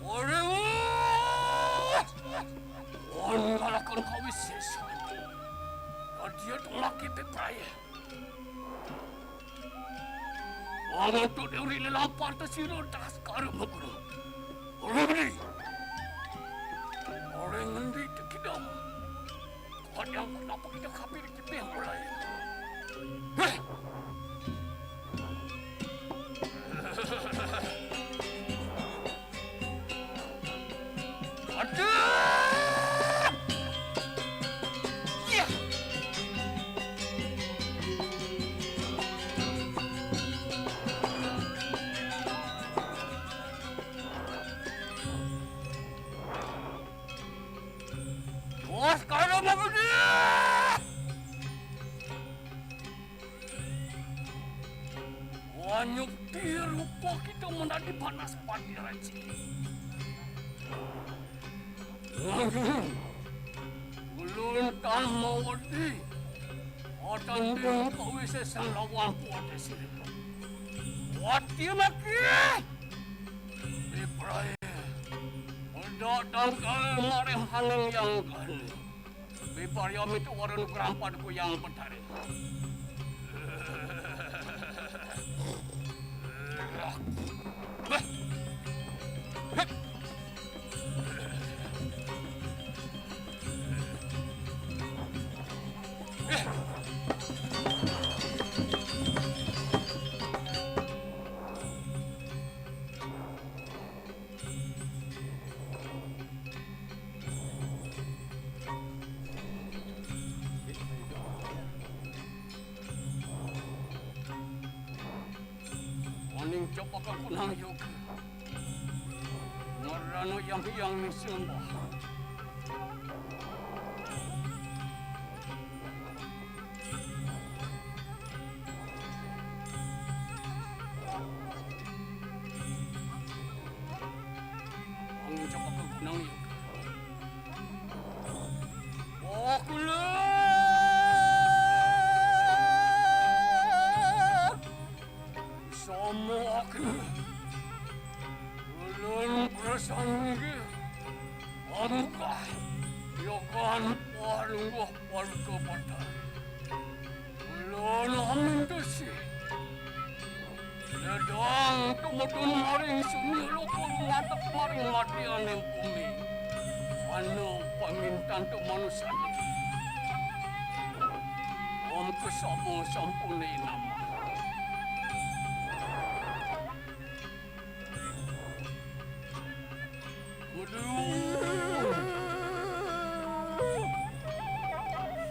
Ora. Wan ngalakan kawisesan. Radia tumaki pepraya. Wangantuk deuri lelampar tesira das kara maguna. Ora beli. Ora ngendi tekidam. Kuat yang kenapa kita kapir kita mulai. Heh. Aduh! Iya! Bos, kalau mau gede! Wanyuk dirupa kita menadi panas pati raci. Ulun tan mawedi. Atanding kawisesan lawan puwati sirih. Wati maki. Biprai. Udah dangkal mareh haning yang gani. Biparyami tu warung kerampat ku yang petari. Oning copak aku nang yoga. Ngarana yang yang sembah. Ang coba kaguna iya. Wakula. Sama aku. Ulun perasaan iki. Amukah. Yokan panungguh warga Batak. Ulun amin tusi. Ledang tumutun maring suni lukun ngadep maring mati aning bumi. Anu pamintan tu manusia ni. Om kesabung sampun nama. Aduh.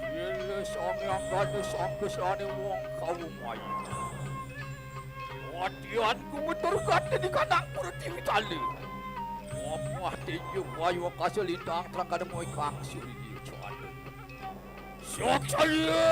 Sila sangyang gana sampai sane wong kau mai. Adian gumeter gati di kanang pertiwi tali. Wapah tinju bayu kaselintang terang kada moy kang suri di cwadu. Sok saya.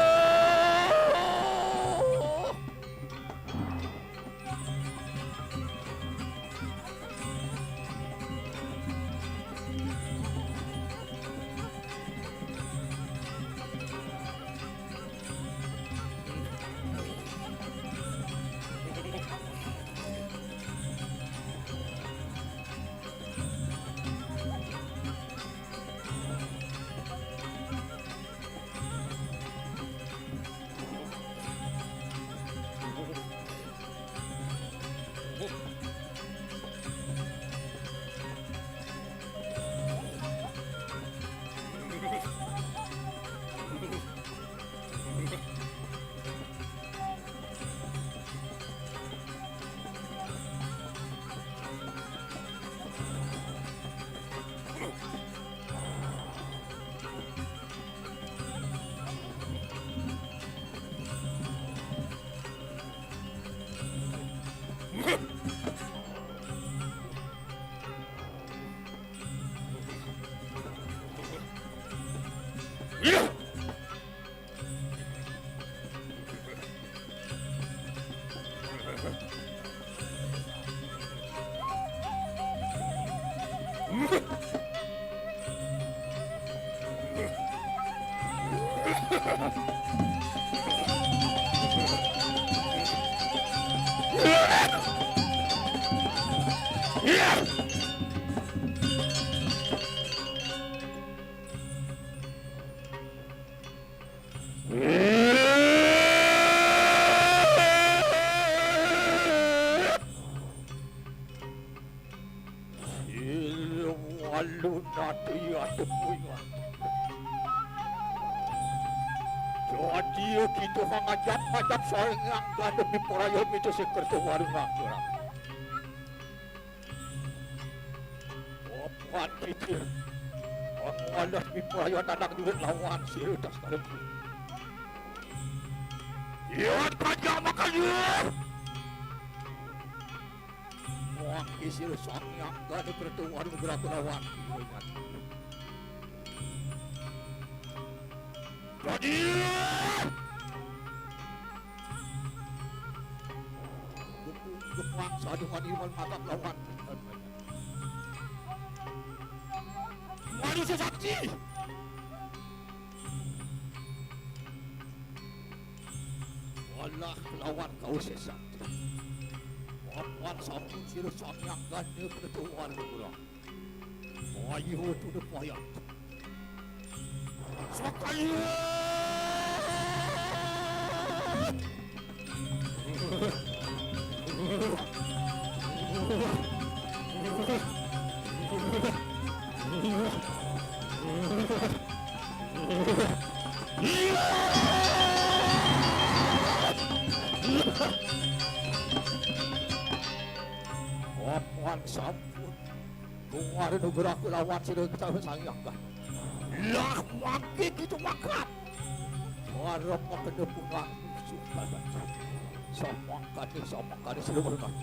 Sila walu nati ate puingan. Jadi kita mangajap-ngajap saling nganggadep di paraya mita sekerta warung nganggurak. Papan kicir. Pangalas mipayun anak duit lawan sira tas kalem. Iya, tajam makan iya. Muang kisir sang yang gani kertu warung gerak lawan. Jadi. Gepung gepang sadungan iwal matak lawan. Manusia sakti. Walah lawan kau sesat. Papan sampun sira samyang ganda ketuan kurang. Ayo, tuduh payah. Sakaya! Papan sampun. Kuwari nugraha kulawan sira kecawe sangyang. Lah mangke kita makan. Para pakena punah musuh. Samangkane, samangkane sira berunang.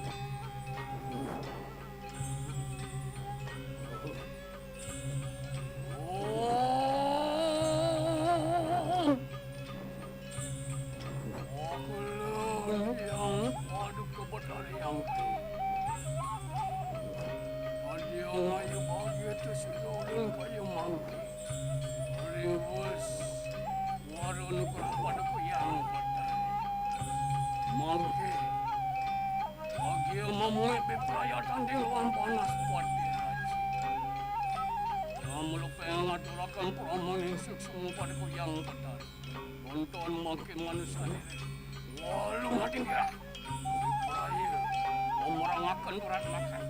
Yang Paduka Betari Angki. Adi angai bahagia tu sira ulun kaya mangki. Ribus, warun Paduka Yang Betari. Mangki. Agia mamuik bepraya tanding lawan panas pati raji. Kamu lupa yang ngaturakan pramane suksma Paduka Yang Betari. Nonton mangkin manusia ni. Walu mating gerak. Raya. Memerangakan berat makan.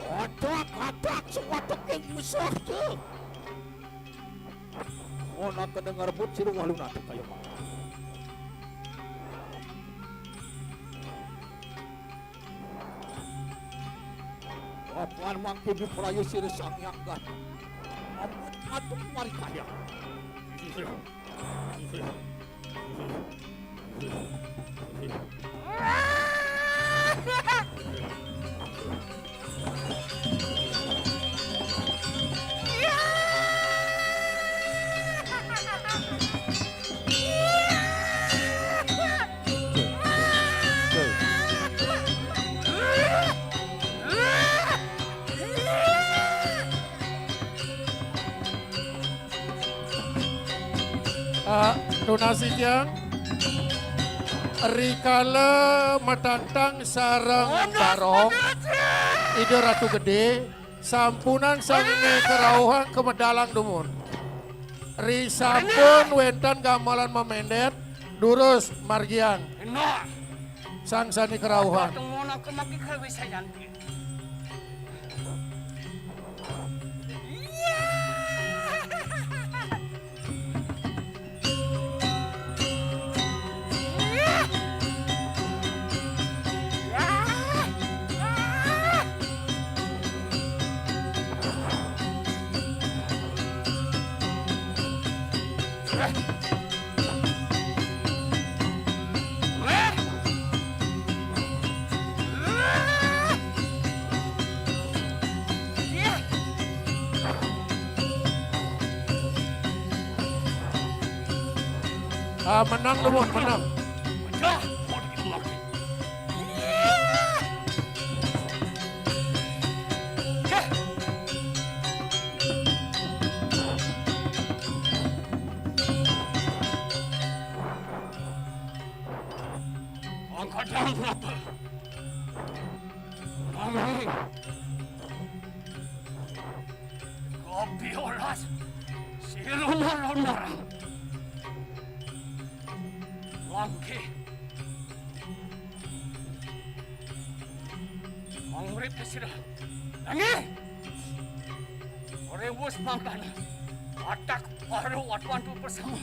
Adak, adak, sing watek ing musuh, tuh. Ana kena ngarebut sira walu nanti kaya mangko. Apan mangke biprayu sira Sang Hyang Gatra. Ampun matur marikaya. Ah, tunasi tiang. Rikala matantang sareng Barong, Ida Ratu Gedé, sampunang sangsané karauhan kamedalang dumun. Ri sampun wénten gamelan memendét, durus margiang. Sangsané karauhan. Ah, menang, Lubun, menang. Angkatan berapa? Nanging kopi olas sirumur-umur. Langkih. Mangurip sira. Nanging. Ora wus mangkana. Watak baru watuan tu bersama.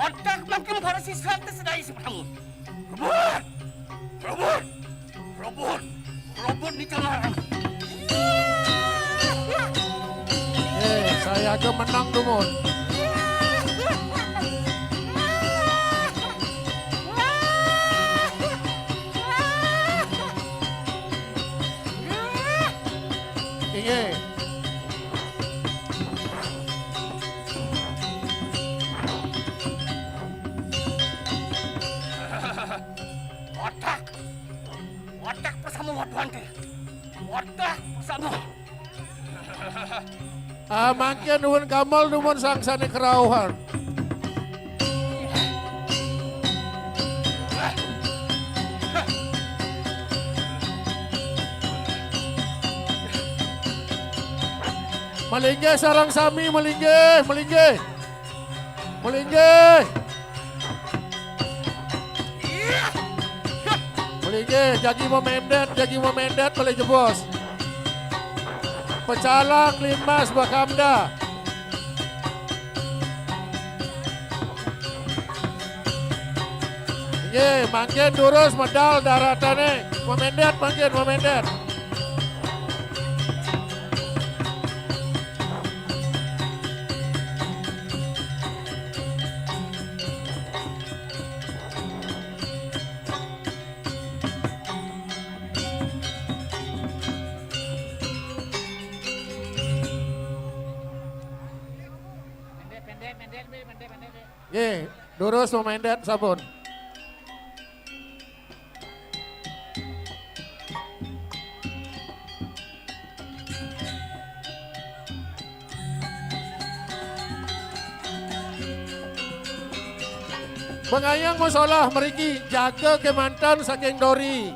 Watak mangkin para siswa tersedai sepertamu. Rebut! Rebut! Rebut! Rebut di kalaran. Eh, saya aja menang, Dumun. Inggih. Watak. Watak bersama waduan. Watak bersama. Ah, mangkin nuwun gamel, nuwun sangsané kerauhan. Malinggih sareng sami, malinggih, malinggih. Malinggih. Malinggih, jagi memendét, jagi memendét, malih jebos. Pecalang Limas Bakamda. Nggih, mangkin durus medal daratané. Memendét mangkin, memendét. Nggih, durus memendét sampun. Pengayang musola mriki jaga kemanten saking dori.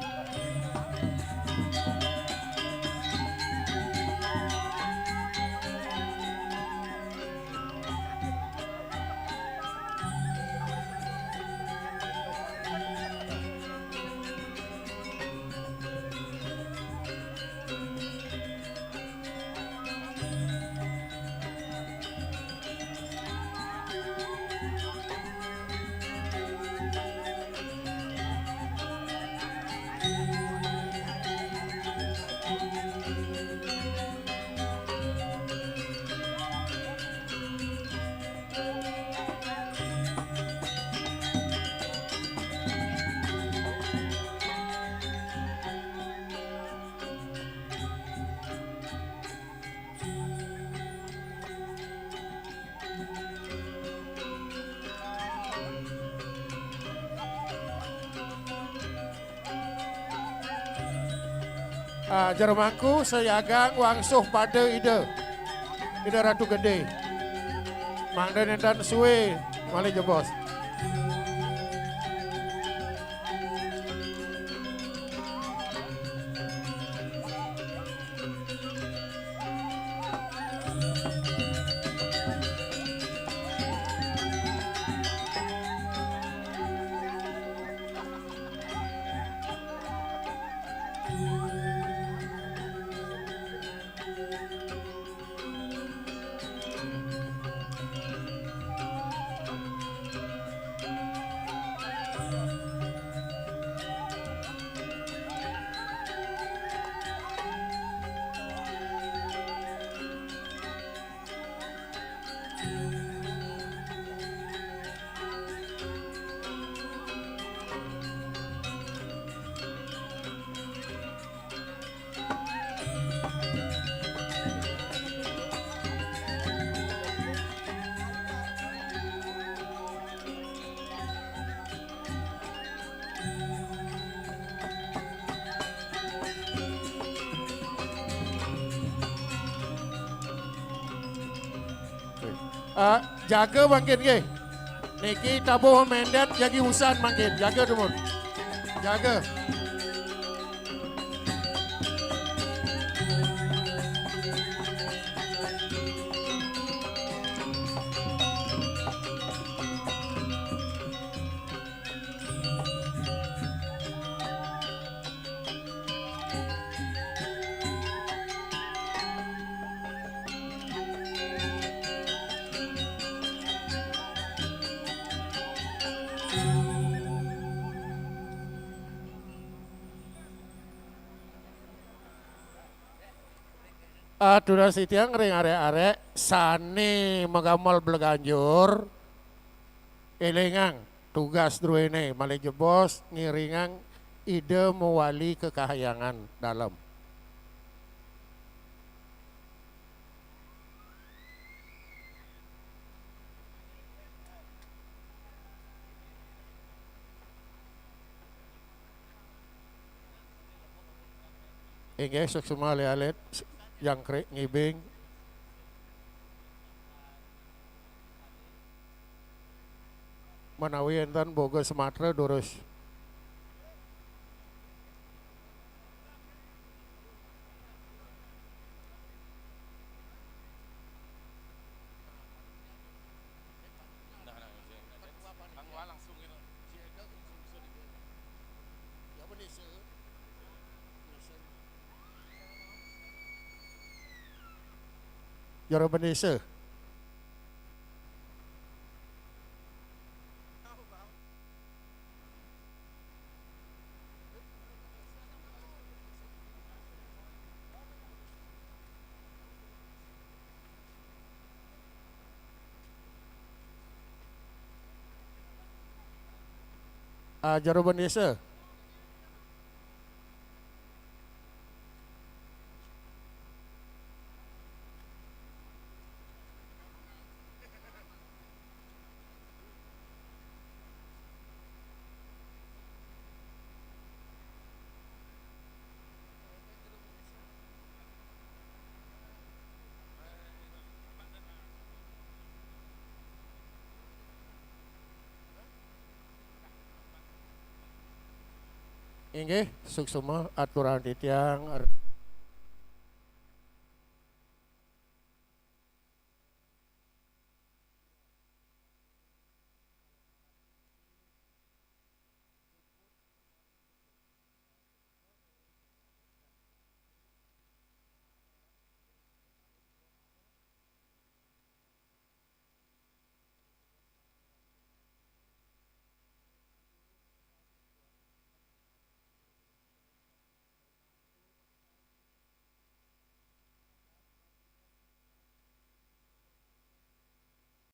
Ah, jero mangku sayagang wangsuh pada Ida. Ida Ratu Gede. Mangda nenten suwe malih jebos. Ah, jaga mangkin nggih. Niki tabuh mendet jagi usan mangkin. Jaga dumun. Jaga. Aturang sitiang ring arek-arek sane magamel bleganjur, elingang tugas druene malih jebos ngiringang Ida mawali ka Kahyangan Dalem. Inggih, suksma alit-alit, jangkrik ngibing. Menawi enten boga sematra durus. Jero bendesa. Ah, jero bendesa. Inggih, suksma aturang titiang